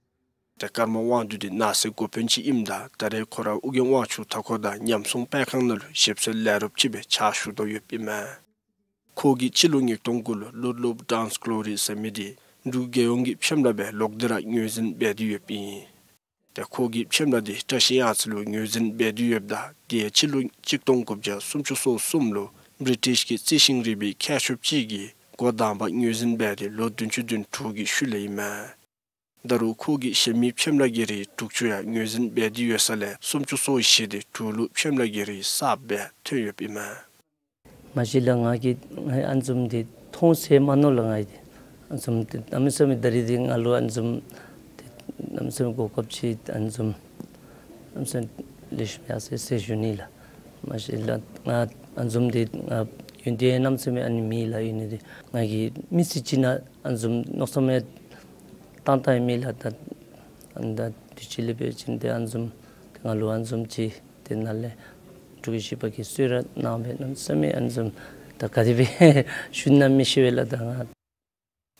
ཏེ་ཀརྨ་དབང་འདུས་འདི་ནང་སྲིད་འགོ་དཔོན་ཅིག་ཨིནམ་ད་ད་རེས་ཁོ་ར་ཨོ་རྒྱན་དབང་ཕྱུག་མཐའ་འཁོར་དང་ཉམས་སྲུང་སྤེལ་ཁང་ནང་ལུ་ཞིབ་འཚོལ་ལས་རོགསཔ་ཅིག་སྦེ་ཕྱག་ཞུ་དོ་ཡོདཔ་ཨིན་མས། ཁོ་གིས་སྤྱི་ལོ་ཉིས་སྟོང་དགུ་ལུ་Lord Love Dance Glory ཟེར་མི་འདི་འབྲུག་རྒྱལ་ཡོངས་ཀྱི་ཁྱིམ་ལྷ་སྦེ་ལོག་སྟེ་ར་ངོས་འཛིན་འབད་དེ་ཡོདཔ་ཨིན། ཏེ་ཁོ་གིས་ཁྱིམ་ལྷ་འདི་བཀྲ་ཤིས་གཡང་རྩེ་ལུ་ངོས་འཛིན་འབད་དེ་ཡོདཔ་ད་དེ་ཡང་སྤྱི་ལོ་གཅིག་སྟོང་དགུ་བརྒྱ་སུམ་ཅུ་སོ་གསུམ་ལུ་བི་རི་ཊིཤ་གི་རྩི་ཤིང་རིག་པའི་མཁས་མཆོགཔ་ཅིག་གིས་འགོ་དང་པ་ངོས་འཛིན་འབད་དེ་ལོ་བདུན་ཅུ་དོན་དྲུག་གི་ཤུལ་ལས་ཨིན་མས། ད་རུང་ཁོ་གིས་གཞན་མི་ཁྱིམ་ལྷ་གི་རིགས་དྲུག་ཅུ་ཡང་ངོས་འཛིན་འབད་དེ་ཡོད་ས་ལས་སུམ་ཅུ་སོ་བཞི་དེ་འབྲུག་ལུ་ཁྱིམ་ལྷ་གི་རིགས་གསརཔ་སྦེ་ཐོན་ཡོདཔ་ཨིན་མས། མ་གཞི་ལགས་ང་གིས་ང་ཨ་ནི་བཟུམ་འདི་མཐོང་ས་མ་མནོ་ལགས། ང་གིས་ཨ་ནི་བཟུམ་འདི་གནམ་མེད་ས་མེད་ད་རིས་འདི་ང་ལུ་ཨ་ནི་བཟུམ་འདི་གནམ་མེད་ས་མེད་གོ་སྐབས་ཅིག་ཨ་ནི་བཟུམ་གནམ་མེད་ས་མེད་ལེགས་ཤོམ་ཡར་སོ་ཡི་ཟེར་ཞུ་ནི་ལགས། མ་གཞི་ལགས་ང་ཨ་ནི་བཟུམ་འདི་ང་ཡོན་ཏན་གནམ་མེད་ས་མེད་ཨ་ནི་མེད་ལགས། ཡོད་ནི་འདི་ང་གིས་མི་ཚེ་གཅིག་ནང་ཨ་ནི་བཟུམ་མནོ་བསམ་ཡང་བཏང་བཏངམ་ཨིན་མས་ལགས། ད་ཨ་ནི་ད་དུས་ཅི་ལས་འབད་བ་ཅིན་ཏེ་ཨ་ནི་བཟུམ་ཏེ་ང་ལུ་ཨ་ནི་བཟུམ་ཅིག་ཏེ་ནཱ་ལས་འབྲུག་གི་གཞིས་པ་གིས་གསོལ་རས་གནང་བས་གནམ་མེད་ས་མེད་ཨ་ནི་བཟུམ་ད་ག་དེ་སྦེ་ཞུ་ན་མི་ཤེས་པས་ལགས། ད་ང་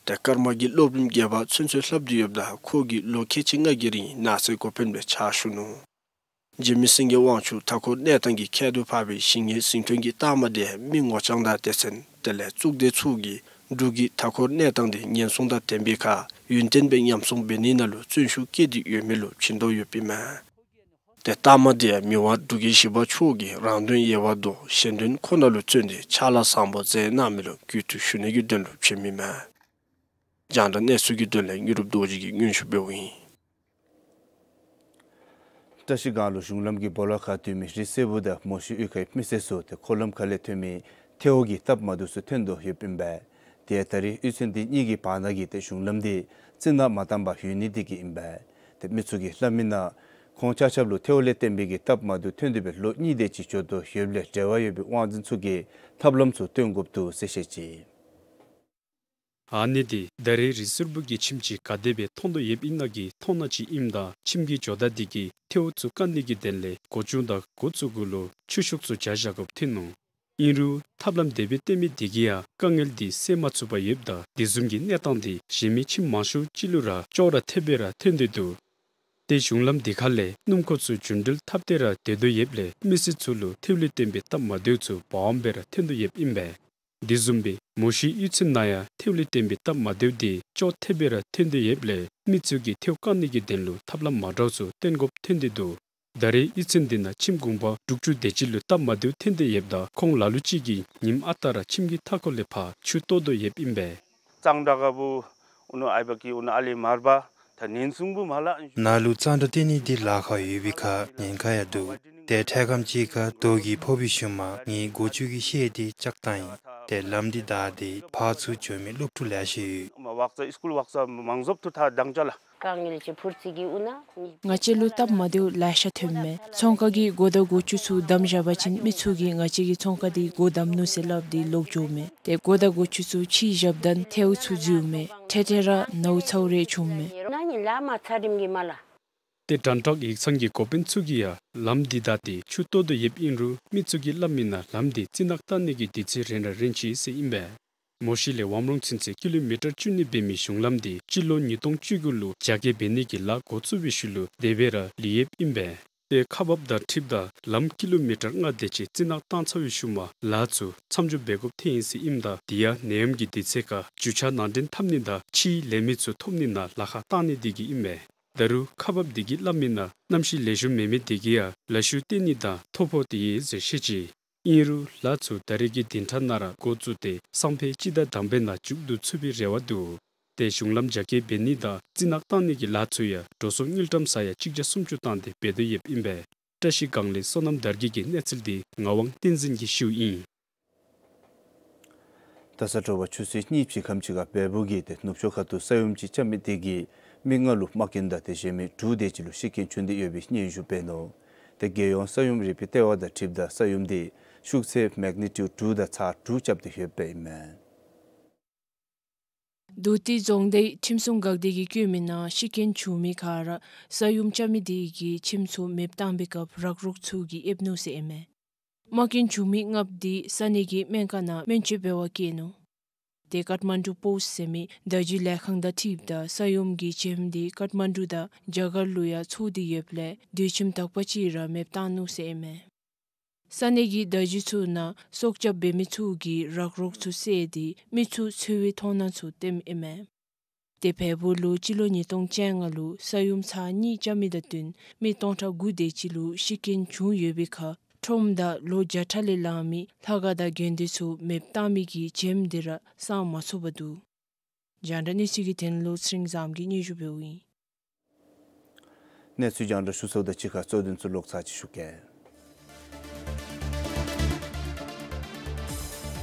ཏེ་ཀརྨ་གིས་སློབ་རིམ་བརྒྱད་པ་ཚུན་ཚོད་ལྷབ་སྟེ་ཡོདཔ་ད་ཁོ་གིས་ལོ་ཁལ་གཅིག་ལྔ་གི་རིང་ནང་སྲིད་འགོ་དཔོན་སྦེ་ཕྱག་ཞུ་ནུག། འཇིགས་མེད་སེང་གེ་དབང་ཕྱུག་མཐའ་འཁོར་གནས་སྟངས་ཀྱི་མཁས་འདུན་ཕབ་པའི་ཨིན་ཇི་ནི་ཡར་གཟེངས་ཐོན་གྱི་རྟགས་མ་དེ་མི་ངོ་རྐྱང་དང་སྡེ་ཚན་དེ་ལས་གཙུག་སྡེ་ཚུ་གིས་འབྲུག་གི་མཐའ་འཁོར་གནས་སྟངས་དེ་ཉེན་སྲུང་དང་ལྡན་པའི་ཁར་ཡུན་བརྟན་སྦེ་ཉམས་སྲུང་འབད་ནི་ནང་ལུ་བརྩོན་ཤུགས་བསྐྱེད་དེ་ཡོད་མི་ལུ་བྱིན་དོ་ཡོདཔ་ཨིན་མས། ཏེ་རྟགས་མ་དེ་ཡང་མི་དབང་འབྲུག་རྒྱལ་བཞི་པ་མཆོག་གིས་རང་དོན་གཡེང་བ་དང་གཞན་དོན་ཁོ་ན་ལུ་བརྩོན་ཏེ་ཕྱག་ལཱ་བཟང་པོ་མཛད་གནང་མི་ལུ་གུས་བཏུད་ཞུ་ནི་གི་དོན་ལུ་བྱིནམ་ཨིན་མས། རྒྱང་བསྒྲགས་གནས་ཚུལ་གྱི་དོན་ལས་དངོས་གྲུབ་རྡོ་རྗེ་གིས་སྙན་ཞུ་འབདཝ་ཨིན། བཀྲ་ཤིས་སྒང་ལུ་གཞུང་ལམ་གྱི་སྦོ་ལོགས་ཁར་སྡོད་མི་རི་སེར་བུ་དང་མོ་ཤི་གཡུས་ཁའི་མི་སེར་ཚུ་ཏེ་འཁོར་ལམ་ཁ་ལས་ཐོན་མི་ཐལཝ་གི་སྟབས་མ་བདེཝ་ཚུ་ཐོན་དོ་ཡོདཔ་ཨིན་པས། དེ་ཡང་ད་རིས་གཡུས་ཚན་འདི་གཉིས་ཀྱི་བར་ན་གི་ཏེ་གཞུང་ལམ་འདི་རྩི་ནག་མ་བཏང་པར་ཡོད་ནི་དེ་གིས་ཨིན་པས། ཏེ་མི་ཚུ་གིས་སླབ་མི་ནང་ཁོང་ཆ་ཁྱབ་ལུ་ཐལཝ་ལས་བརྟེན་པའི་གི་སྟབས་མ་བདེཝ་ཐོན་ཏེ་སྦེ་ལོ་གཉིས་དེ་ཅིག་འགྱོ་དོ་ཡོདཔ་ལས་འབྲེལ་བ་ཡོད་པའི་དབང་འཛིན་ཚུ་གིས་ཐབས་ལམ་ཚུ་སྟོན་དགོཔ་འདུག་ཟེར་བཤད་ཅི། ཨ་ནི་འདི་ད་རིས་རི་སེར་བུ་གི་ཁྱིམ་ཅིག་ག་དེ་སྦེ་མཐོང་དོ་ཡོདཔ་ཨིན་ན་གི་མཐོང་སྣང་ཅིག་ཨིནམ་ད་ཁྱིམ་གྱི་ཇོ་བདག་འདི་གིས་ཐལཝ་ཚུ་བཀག་ནི་གི་དོན་ལས་སྒོ་ཅུང་དང་སྒོ་ཚུ་གུ་ལུ་ཆུ་ཤོག་ཚུ་སྦྱར་བཞག་དགོཔ་ཐོན་ནུག། ཨིན་རུང་ཐབས་ལམ་དེ་སྦེ་བཏོན་མི་དེ་གིས་ཡང་དཀའ་ངལ་འདི་སེལ་མ་ཚུགས་པར་ཡོདཔ་ད་དེ་བཟུམ་གྱི་གནས་སྟངས་འདི་གཞན་མི་ཁྱིམ་མང་ཤོས་ཅིག་ལུ་ར་ཅོག་ར་འཐདཔ་སྦེ་ར་ཐོན་ཏེ་འདུག། ཏེ་གཞུང་ལམ་འདི་ཁ་ལས་སྣུམ་འཁོར་ཚུ་རྒྱུན་འགྲུལ་འཐབ་སྟེ་ར་སྡོད་དོ་ཡོདཔ་ལས་མི་སེར་ཚུ་ལུ་ཐོབ་ལུགས་བརྟེན་པའི་སྟབས་མ་བདེཝ་ཚུ་འབའ་འབད་ར་ཐོན་དོ་ཡོདཔ་ཨིན་པས། དེ་བཟུམ་སྦེ་མོ་ཤི་གཡུས་ཚན་ནང་ཡང་ཐོབ་ལུགས་བརྟེན་པའི་སྟབས་མ་བདེཝ་འདི་ཅོག་འཐདཔ་སྦེ་ར་ཐོན་དོ་ཡོདཔ་ལས་མི་ཚུ་གིས་ཐོབ་བཀག་ནི་གི་དོན་ལུ་ཐབས་ལམ་མ་འདྲཝ་ཚུ་བཏོན་དགོཔ་ཐོན་ཏེ་འདུག། ད་རེས་གཡུས་ཚན་འདི་ནང་ཁྱིམ་གུང་པ་དྲུག་ཅུ་དེ་ཅིག་ལུ་སྟབས་མ་བདེཝ་ཐོན་ཏེ་ཡོདཔ་ད་ཁོང་ལ་ལུ་ཅིག་གིས་ཉིནམ་ཨ་རྟག་ར་ཁྱིམ་གྱི་མཐའ་འཁོར་ལས་ཕར་ཆུ་གཏོར་དོ་ཡོདཔ་ཨིན་པས། གཙང་སྦྲ་ག་བུ་ཨུ་ནུ་ཨའི་བ་ཀི་ཨུ་ནུ་ཨ་ལི་མར་བ་ད་ནན་སུང་བུ་མ་ལ་ཨན་ཞུ། ནཱ་ལུ་གཙང་སྦྲ་སྟོན་ནི་འདི་ལཱ་ཁག་ཡོད་པའི་ཁར་ཉེན་ཁ་ཡང་འདུག། ཏེ་འཕྲལ་ཁམས་ཅིག་ཁར་རྡོ་གིས་ཕོག་པའི་ཤུལ་མ་ངེའི་སྒོ་ཅུང་གི་ཤེལ་འདི་བཅག་བཏང་ཡི། ཏེ་ལམ་འདི་བདའ་སྟེ་ཕར་ཚུར་འགྱོ་མི་སློབ་ཕྲུག་ལེ་ཤ་ཡོད། ཝག་རྩ་སི་ཀུལ་ཝག་རྩ་མང་ཟོབ་ཏུ་ད་དང་ཅ་ལ། དཀའ་ངལ་ཅིག་ཕུར་ཚི་གི་ཨུ་ན་ནི། ང་བཅས་ལུ་སྟབས་མ་བདེཝ་ལེ་ཤ་ཐོནམ་མས། ཚོང་ཁང་གི་སྒོ་དང་སྒོ་ཅུང་ཚུ་བསྡམས་བཞག་པ་ཅིན་མི་ཚུ་གིས་ང་བཅས་ཀྱི་ཚོང་ཁང་འདི་སྒོ་བསྡམས་ནུག་ཟེར་སླབ་སྟེ་ལོག་འགྱོཝ་མས། ཏེ་སྒོ་དང་སྒོ་ཅུང་ཚུ་ཕྱེ་བཞགཔ་ད་ཐལཝ་ཚུ་འཛུལཝ་མས། འཕྲལ་འཕྲལ་ར་ནཝ་ཚཝ་རེ་བྱུངམ་མས། ན་ནི་ལ་མ་ཚ་རིམ་གྱི་མ་ལ། ཏེ་དྲན་དྲག་ཡིག་ཚང་གི་འགོ་དཔོན་ཚུ་གིས་ཡང་ལམ་འདི་བདའ་སྟེ་ཆུ་གཏོར་དོ་ཡོདཔ་ཨིན་རུང་མི་ཚུ་གིས་སླབ་མིའི་ནང་ལམ་འདི་རྩི་ནག་བཏང་ནི་གི་དུས་ཚོད་རན་ར་རན་ཅི་ཟེར་ཨིན་པས། མོ་ཤི་ལས་ཝམ་རོང་ཚུན་ཚོད་ཀི་ལོ་མི་ཊར་བཅུ་གཉིས་འབད་མི་གཞུང་ལམ་འདི་སྤྱི་ལོ་ཉིས་སྟོང་བཅུ་དགུ་ལུ་རྒྱ་སྐྱེད་འབད་ནི་གི་ལཱ་འགོ་བཙུགས་པའི་ཤུལ་ལུ་དེ་སྦེ་ར་ལུས་ཡོདཔ་ཨིན་པས། ཏེ་ཁག་འབགཔ་དང་འཁྲིལཝ་ད་ལམ་ཀི་ལོ་མི་ཊར་ལྔ་དེ་ཅིག་རྩི་ནག་བཏང་ཚར་བའི་ཤུལ་མ་ལཱ་ཚུ་མཚམས་འཇོག་འབད་དགོཔ་ཐོན་ཡི་ཟེར་ཨིནམ་ད་དེ་ཡང་ནད་ཡམས་ཀྱི་དུས་ཚོད་ཁར་རྒྱུ་ཆ་ནང་འདྲེན་འཐབ་ནི་དང་ཕྱིའི་ལས་མི་ཚུ་ཐོབ་ནི་ནང་ལཱ་ཁག་བཏང་ནི་དེ་གིས་ཨིན་མས། ད་རུང་ཁག་འབགཔ་དེ་གིས་སླབ་མིའི་ནང་གནམ་གཤིས་ལེགས་ཤོམ་མེད་མི་དེ་གིས་ཡང་ལཱ་ཤུལ་བཏོན་ནི་དང་ཐོ་ཕོག་སྟེ་ཡོད་ཟེར་བཤད་ཅི། ཨིན་རུང་ལཱ་ཚུ་ད་རེས་ཀྱི་བདུན་ཕྲག་ནང་ར་འགོ་བཙུགས་ཏེ་སང་ཕོད་སྤྱི་ཟླ་དང་པའི་ནང་མཇུག་བསྡུ་ཚུགས་པའི་རེ་བ་འདུག། ཏེ་གཞུང་ལམ་རྒྱ་སྐྱེད་འབད་ནི་དང་རྩི་ནག་བཏང་ནི་གི་ལཱ་ཚུ་ཡང་འགྲོ་སོང་དངུལ་ཀྲམ་ས་ཡ་གཅིག་བརྒྱ་སུམ་ཅུ་བཏང་སྟེ་འབད་དོ་ཡོདཔ་ཨིན་པས། བཀྲ་ཤིས་སྒང་ལས་བསོད་ནམས་དར་རྒྱས་ཀྱི་གནས་ཚུལ་འདི་ངག་དབང་བསྟན་འཛིན་གྱིས་ཞུཝ་ཨིན། ད་ས་དྲོ་པ་ཆུ་ཚོད་གཉིས་ཕྱེད་ཀ་ཅིག་ཁར་བལ་པོ་གིས་ཏེ་ནུབ་ཕྱོགས་ཁ་ཐུག་ས་ཡོམ་ཅིག་རྐྱབ་མི་དེ་གིས་མི་ལྔ་ལུ་རྨ་སྐྱོན་དང་དེ་བཞིན་མི་དྲུག་དེ་ཅིག་ལུ་ཤི་རྐྱེན་བྱུང་སྟེ་ཡོད་པའི་སྙན་ཞུ་འབད་ནུག། ཏེ་རྒྱལ་ཡོངས་ས་ཡོམ་རིག་པའི་ལྟེ་བ་དང་འཁྲིལཝ་ད་ས་ཡོམ་དེ་ཤུགས་ཚད་མེག་ནི་ཊིའུཌ་དྲུག་དང་ཚག་དྲུག་རྐྱབ་སྟེ་ཡོདཔ་ཨིན་མས། མདོ་སྟོད་རྫོང་དེ་ཁྲིམས་སྲུང་འགག་སྡེ་གིས་བཀོད་མིའི་ནང་ཤི་རྐྱེན་བྱུང་མི་ཁར་ས་ཡོམ་རྐྱབ་མི་དེ་གིས་ཁྱིམ་ཚུ་མེདཔ་བཏང་པའི་སྐབས་རག་རོག་ཚུ་གིས་ཨེབ་ནུག་ཟེར་ཨིན་མས། རྨ་སྐྱོན་བྱུང་མི་ལྔ་པོ་དེ་ས་གནས་ཀྱི་སྨན་ཁང་ནང་སྨན་བཅོས་འབད་བར་བསྐྱལ་ནུག། ཏེ་ཀཊ་མན་ཌུ་པོསཊ་ཟེར་མི་བརྡ་བརྒྱུད་ལས་ཁང་དང་འཁྲིལཝ་ད་ས་ཡོམ་གྱི་བྱེམ་དེ་ཀཊ་མན་ཌུ་དང་རྒྱ་གར་ལུ་ཡང་ཚོར་ཏེ་ཡོདཔ་ལས་སྡོད་ཁྱིམ་དག་པ་ཅིག་ར་མེདཔ་བཏང་ནུག་ཟེར་ཨིན་མས། ས་གནས་ཀྱི་བརྡ་བརྒྱུད་ཚུ་ནང་སྲོག་སྐྱབས་འབད་མི་ཚུ་གིས་རག་རོག་ཚུ་བསལ་ཏེ་མི་ཚུ་འཚོལ་བའི་མཐོང་སྣང་ཚུ་སྟོནམ་ཨིན་མས། ཏེ་བལ་པོ་ལུ་སྤྱི་ལོ་ཉིས་སྟོང་བཅོ་ལྔ་ལུ་ས་ཡོམ་ཚར་གཉིས་རྐྱབ་མི་དང་བསྟུན་མི་སྟོང་ཕྲག་དགུ་དེ་ཅིག་ལུ་ཤི་རྐྱེན་བྱུང་ཡོད་པའི་ཁར་ཁྲོམ་དང་ལོ་བརྒྱ་ཕྲག་ལས་ལང་མི་ལྷ་ཁང་དང་དགོན་སྡེ་ཚུ་མེདཔ་བཏང་མི་གི་བྱེམ་དེ་ར་སངས་མ་ཚུགས་པར་འདུག། རྒྱང་བསྒྲགས་གནས་ཚུལ་གྱི་དོན་ལུ་ཚེ་རིང་བཟངམོ་གིས་སྙན་ཞུ་འབདཝ་ཨིན། གནས་ཚུལ་རྒྱང་བསྒྲགས་ཞུ་ཚརཝ་དང་གཅིག་ཁར་གཙོ་དོན་ཚུ་ལོག་ཚར་ཅིག་ཞུ་གེ།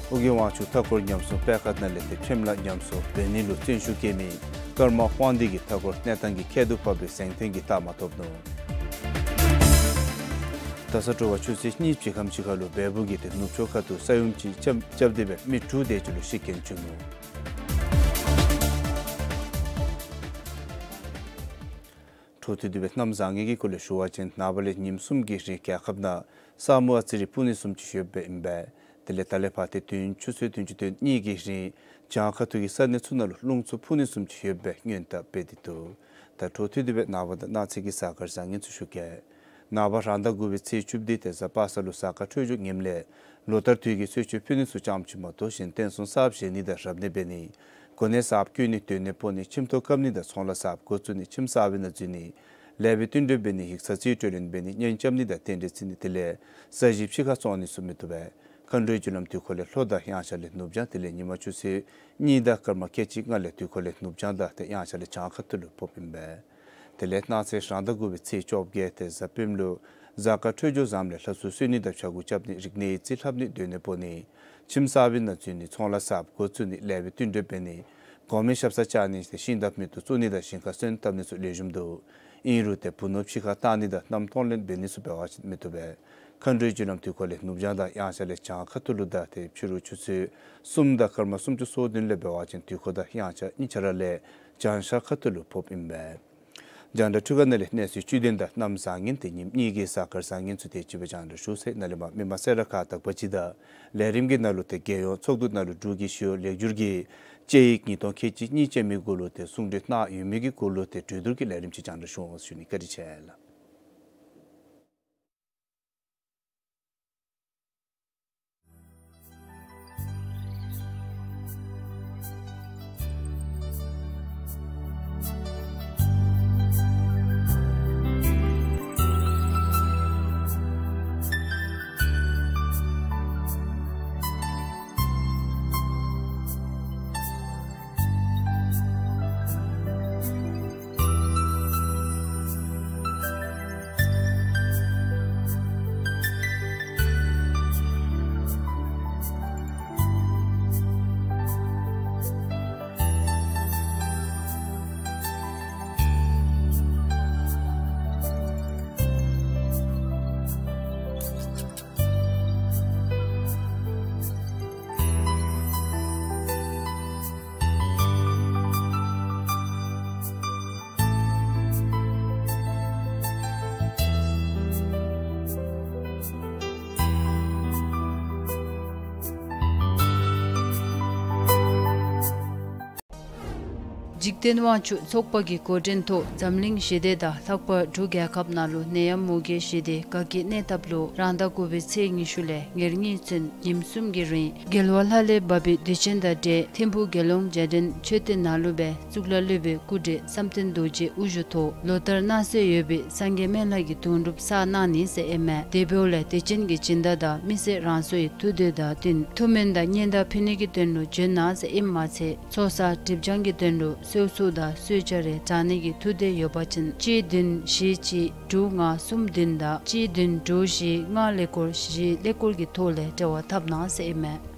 ཨོ་རྒྱན་དབང་ཕྱུག་མཐའ་འཁོར་ཉམས་གསོ་པད་དཀར་ནང་ལས་ཏེ་ཕྱེམ་ལ་ཉམས་གསོ་འབད་ནི་ལུ་བརྩོན་ཤུགས་བསྐྱེད་མི་ཀརྨ་དབང་འདུས་ཀྱི་མཐའ་འཁོར་གནས་སྟངས་ཀྱི་ཁྱད་དུ་འཕགས་པའི་གཟེངས་ཐོན་གྱི་རྟགས་མ་ཐོབ་ནུག། ད་ས་དྲོ་པ་ཆུ་ཚོད་གཉིས་ཕྱེད་ཀ་ཅིག་ཁར་ལུ་བལ་པོ་གིས་ཏེ་ནུབ་ཕྱོགས་ཁ་ཐུག་ས་ཡོམ་ཅིག་རྐྱབ་རྐྱབ་སྟེ་སྦེ་མི་དྲུག་དེ་ཅིག་ལུ་ཤི་རྐྱེན་བྱུང་ནུག། འཕྲོ་མཐུད་དེ་སྦེ་གནམ་བཟང་ངན་གྱི་སྐོར་ལས་ཞུ་བ་ཅིན་ནངས་པ་ལས་ཉིནམ་གསུམ་གྱི་རིང་རྒྱལ་ཁབ་ནང་ས་མུ་ཨ་ཙི་རི་སྤུ་ནི་གསུམ་ཅིག་ཡོདཔ་ཨིན་པས། དེ་ལས་ད་ལས་ཕར་ཏེ་བདུན་ཆུ་ཚོད་བདུན་ཅུ་དོན་གཉིས་ཀྱི་རིང་བྱང་ཁ་ཐུག་གི་ས་གནས་ཚུ་ནང་ལུ་རླུང་འཚུབ་སྤུ་ནི་གསུམ་ཅིག་ཡོདཔ་སྦེ་སྔོན་བརྡ་སྤེལ་ཏེ་འདུག། ད་འཕྲོ་མཐུད་དེ་སྦེ་ནངས་པ་དང་གནངས་ཚེ་གི་གཟའ་སྐར་བཟང་ངན་ཚུ་ཞུ་གེ། ནངས་པ་རང་ཟླ་དགུ་པའི་ཚེས་བཅུ་བདུན་ཏེ་གཟའ་པ་སངས་ལུ་གཟའ་སྐར་འཕྲོད་སྦྱོར་ངནམ་ལས་ལོ་ལྟར་དུས་ཀྱི་གསོལ་མཆོད་ཕུལ་ནི་ཚུ་ཙམ་ཅིག་མ་གཏོགས་གཞན་རྟེན་གསུམ་གསརཔ་བཞེངས་ནི་དང་རབ་གནས་འབད་ནི་གོ་གནས་གསརཔ་བསྐོ་ནི་སྡོད་གནས་སྤོ་ནི་ཁྱིམ་ཐོག་བཀབ་ནི་དང་ཚོང་ལཱ་གསརཔ་འགོ་བཙུགས་ནི་ཁྱིམ་གསར་པའི་ནང་འཛུལ་ནི་ལེགས་པའི་བསྟུན་གྲོས་འབད་ནི་ཡིག་ཚང་རྩིས་སྤྲོད་ལེན་འབད་ནི་གཉེན་རྐྱབ་ནི་དང་རྟེན་འབྲེལ་བརྩི་ནི་དེ་ལས་ས་གཞི་ཕྱི་ཁར་བཙོང་ནི་ཚུ་མི་བཏུབ་པས། མཁའ་འགྲོའི་རྒྱུ་ལམ་དུས་འཁོར་ལས་ལྷོ་དང་དབྱངས་འཆར་ལས་ནུབ་བྱང་དེ་ལས་ཉིན་མ་ཆུ་ཚོད་གཉིས་དང་སྐར་མ་ཁལ་གཅིག་ལྔ་ལས་དུས་འཁོར་ལས་ནུབ་བྱང་དང་ཏེ་དབྱངས་འཆར་ལས་བྱང་ཁ་ཐུག་ལུ་ཕོགཔ་ཨིན་པས། དེ་ལས་གནངས་ཚེ་རང་ཟླ་དགུ་པའི་ཚེས་བཅོ་བརྒྱད་ཏེ་གཟའ་སྤེནམ་ལུ་གཟའ་སྐར་འཕྲོད་སྦྱོར་བཟངམ་ལས་ལྷ་གསོལ་གསོལ་ནི་དང་ཕྱྭ་འགུགས་རྐྱབ་ནི་རིག་གནས་ཡིག་རྩིས་ལྷབ་ནི་སྡོད་གནས་སྤོ་ནི་ཁྱིམ་གསར་པའི་ནང་འཛུལ་ནི་ཚོང་ལཱ་གསརཔ་འགོ་བཙུགས་ནི་ལེགས་པའི་བསྟུན་གྲོས་འབད་ནི་གོང་མའི་ཞབས་སར་བཅར་ནི་ཏེ་ཤིང་དང་མེ་ཏོག་བཙུགས་ནི་དང་ཞིང་ཁར་སོན་བཏབ་ནི་ཚུ་ལེགས་ཤོམ་འདུག། ཨིན་རུང་ཏེ་བུ་ནོར་ཕྱི་ཁར་བཏང་ནི་དང་མནའམ་གཏོང་ལེན་འབད་ནི་ཚུ་འབད་བ་ཅིན་མི་བཏུབ་པས། མཁའ་འགྲོའི་རྒྱུ་ལམ་དུས་འཁོར་ལས་ནུབ་བྱང་དང་དབྱངས་འཆར་ལས་བྱང་ཁ་ཐུག་ལུ་དང་ཏེ་ཕྱི་རུ་ཆུ་ཚོད་གསུམ་དང་སྐར་མ་སུམ་ཅུ་སོ་བདུན་ལས་འབད་བ་ཅིན་དུས་འཁོར་དང་དབྱངས་འཆར་གཉིས་ཆ་ར་ལས་བྱང་ཤར་ཁ་ཐུག་ལུ་ཕོགཔ་ཨིན་པས། རྒྱང་བསྒྲགས་འཕྲུལ་ཁང་ནང་ལས་གནས་ཚུལ་བཅུད་དོན་དང་གནམ་བཟང་ངན་ཏེ་ཉིནམ་གཉིས་ཀྱི་གཟའ་སྐར་བཟང་ངན་ཚུ་དེ་ཅིག་སྦེ་རྒྱང་བསྒྲགས་ཞུ་ཚར། ནཱ་ལས་མར་མི་མང་གསལ་བསྒྲགས་ཁག་དག་པ་ཅིག་དང་ལས་རིམ་གྱི་ནང་ལུ་ཏེ་རྒྱལ་ཡོངས་ཚོགས་འདུ་ནང་ལུ་འབྲུག་གི་ཞི་གཡོག་ལེགས་བསྒྱུར་གྱི་ དཔྱད་ཡིག་ཉིས་སྟོང་ཁལ་གཅིག་གཉིས་ཅན་མའི་གུ་ལུ་ཏེ་གསུང་གྲོས་གནང་ཡོད་མི་གི་གུ་ལུ་ཏེ་གྲོས་བསྡུར་གྱི་ལས་རིམ་ཅིག་རྒྱང་བསྒྲགས་ཞུ་འོང་ཟེར་ཞུ་ནི། བཀའ་དྲིན་ཆེ་ལགས། འཇིག་རྟེན་དབང་ཕྱུག་ཚོགས་པ་གི་འགོ་འདྲེན་ཐོག་འཛམ་གླིང་ཞི་བདེ་དང་ལྷག་པར་འབྲུག་རྒྱལ་ཁབ་ནང་ལུ་ནད་ཡམས་མུ་གེའི་ཞི་བདེ་དགའ་སྐྱིད་གནས་ཐབས་ལུ་རང་ཟླ་དགུ་པའི་ཚེས་ཉི་ཤུ་ལས་ཉེར་གཉིས་ཚུན་ཉིནམ་གསུམ་གྱི་རིང་རྒྱལ་བ་ལྷ་ལས་བབས་པའི་དུས་ཆེན་དང་འབྲེལ་ཐིམ་ཕུག་དགེ་སློང་རྒྱལ་ཕྲན་མཆོད་རྟེན་ནང་ལུ་སྦེ་གཙུག་ལག་སློབ་དཔོན་སྐུ་བགྲེས་བསམ་གཏན་རྡོ་རྗེ་དབུ་བཞུགས་ཐོག་ལོ་ལྟར་གནང་སྲོལ་ཡོད་པའི་སངས་རྒྱས་སྨན་བླ་གི་དུང་སྒྲུབ་བསགས་གནང་ནི་ཟེར་ཨིན་མས། དེ་འབདཝ་ལས་དུས་ཆེན་གྱི་སྦྱིན་བདག་དང་མི་སེར་རང་སོའི་ཐུགས་འདོད་དང་བསྟུན་ཐུགས་སྨོན་དང་སྙན་དར་ཕུལ་ནི་གི་དོན་ལུ་བྱོན་གནང་ཟེར་ཨིནམ་མ་ཚད་ཚོགས་བསགས་སྒྲིབ་སྦྱང་གི་དོན་ལུ་གསོལ་ཚོགས་དང་གསོལ་ཇ་རེ་དྲང་ནི་གི་ཐུགས་འདོད་ཡོད་པ་ཅིན་གཅིག་བདུན་བཞི་གཅིག་དྲུག་ལྔ་གསུམ་བདུན་དང་གཅིག་བདུན་དྲུག་བཞི་ལྔ་ཀླད་ཀོར་བཞི་ཀླད་ཀོར་གྱི་ཐོག་ལས་འབྲེལ་བ་འཐབ་གནང་ཟེར་ཨིན་མས།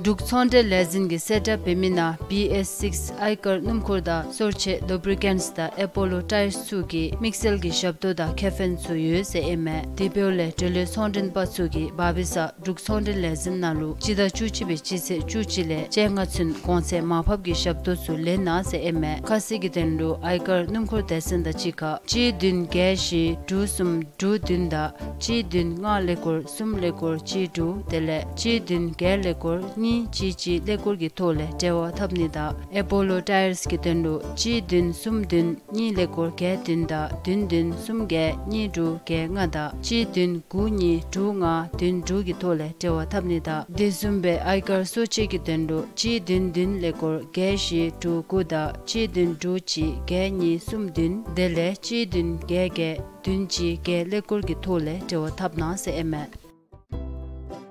འབྲུག་ཚོང་འབྲེལ་ལས་འཛིན་གྱིས་གསལ་བསྒྲགས་འབད་མི་ནང་བི་ཨེས་སིགས་ཨའི་ཀར་སྣུམ་འཁོར་དང་སོར་ཆས་ལུ་བི་རི་ཀེནཊས་དང་ཨེ་པོ་ལོ་ཊའིརས་ཚུ་གི་དམིགས་བསལ་གྱི་ཞབས་ཏོག་དང་ཁེ་ཕན་ཚུ་ཡོད་ཟེར་ཨིན་མས། དེ་འབདཝ་ལས་འབྲེལ་ཡོད་ཚོང་འབྲེལ་པ་ཚུ་གིས་བར་པའི་གཟའ་འབྲུག་ཚོང་འབྲེལ་ལས་འཛིན་ནང་ལུ་སྤྱི་ཟླ་བཅུ་གཅིག་པའི་སྤྱི་ཚེས་བཅུ་གཅིག་ལས་བཅོ་ལྔ་ཚུན་གོང་ཚད་མར་ཕབ་ཀྱི་ཞབས་ཏོག་ཚུ་ལེན་གནང་ཟེར་ཨིན་མས། ཁ་གསལ་གྱི་དོན་ལུ་ཨའི་ཀར་སྣུམ་འཁོར་སྡེ་ཚན་དང་གཅིག་ཁར་གཅིག་བདུན་བརྒྱད་བཞི་དྲུག་གསུམ་དྲུག་བདུན་དང་གཅིག་བདུན་ལྔ་ཀླད་ཀོར་གསུམ་ཀླད་ཀོར་གཅིག་དྲུག་དེ་ལས་གཅིག་བདུན་བརྒྱད་ཀླད་ཀོར་གཉིས་གཅིག་གཅིག་ཀླད་ཀོར་གྱི་ཐོག་ལས་འབྲེལ་བ་འཐབ་ནི་དང་ཨེ་པོ་ལོ་ཊའིརས་ཀྱི་དོན་ལུ་གཅིག་བདུན་གསུམ་བདུན་གཉིས་ཀླད་ཀོར་བརྒྱད་བདུན་དང་བདུན་བདུན་གསུམ་བརྒྱད་གཉིས་དྲུག་བརྒྱད་ལྔ་དང་གཅིག་བདུན་དགུ་གཉིས་དྲུག་ལྔ་བདུན་དྲུག་གི་ཐོག་ལས་འབྲེལ་བ་འཐབ་ནི་དང་དེ་བཟུམ་སྦེ་ཨའི་ཀར་སོར་ཆས་ཀྱི་དོན་ལུ་གཅིག་བདུན་བདུན་ཀླད་ཀོར་བརྒྱད་བཞི་དྲུག་དགུ་དང་གཅིག་བདུན་དྲུག་གཅིག་བརྒྱད་གཉིས་གསུམ་བདུན་དེ་ལས་གཅིག་བདུན་བརྒྱད་བརྒྱད་བདུན་གཅིག་བརྒྱད་ཀླད་ཀོར་གྱི་ཐོག་ལས་འབྲེལ་བ་འཐབ་གནང་ཟེར་ཨིན་མས།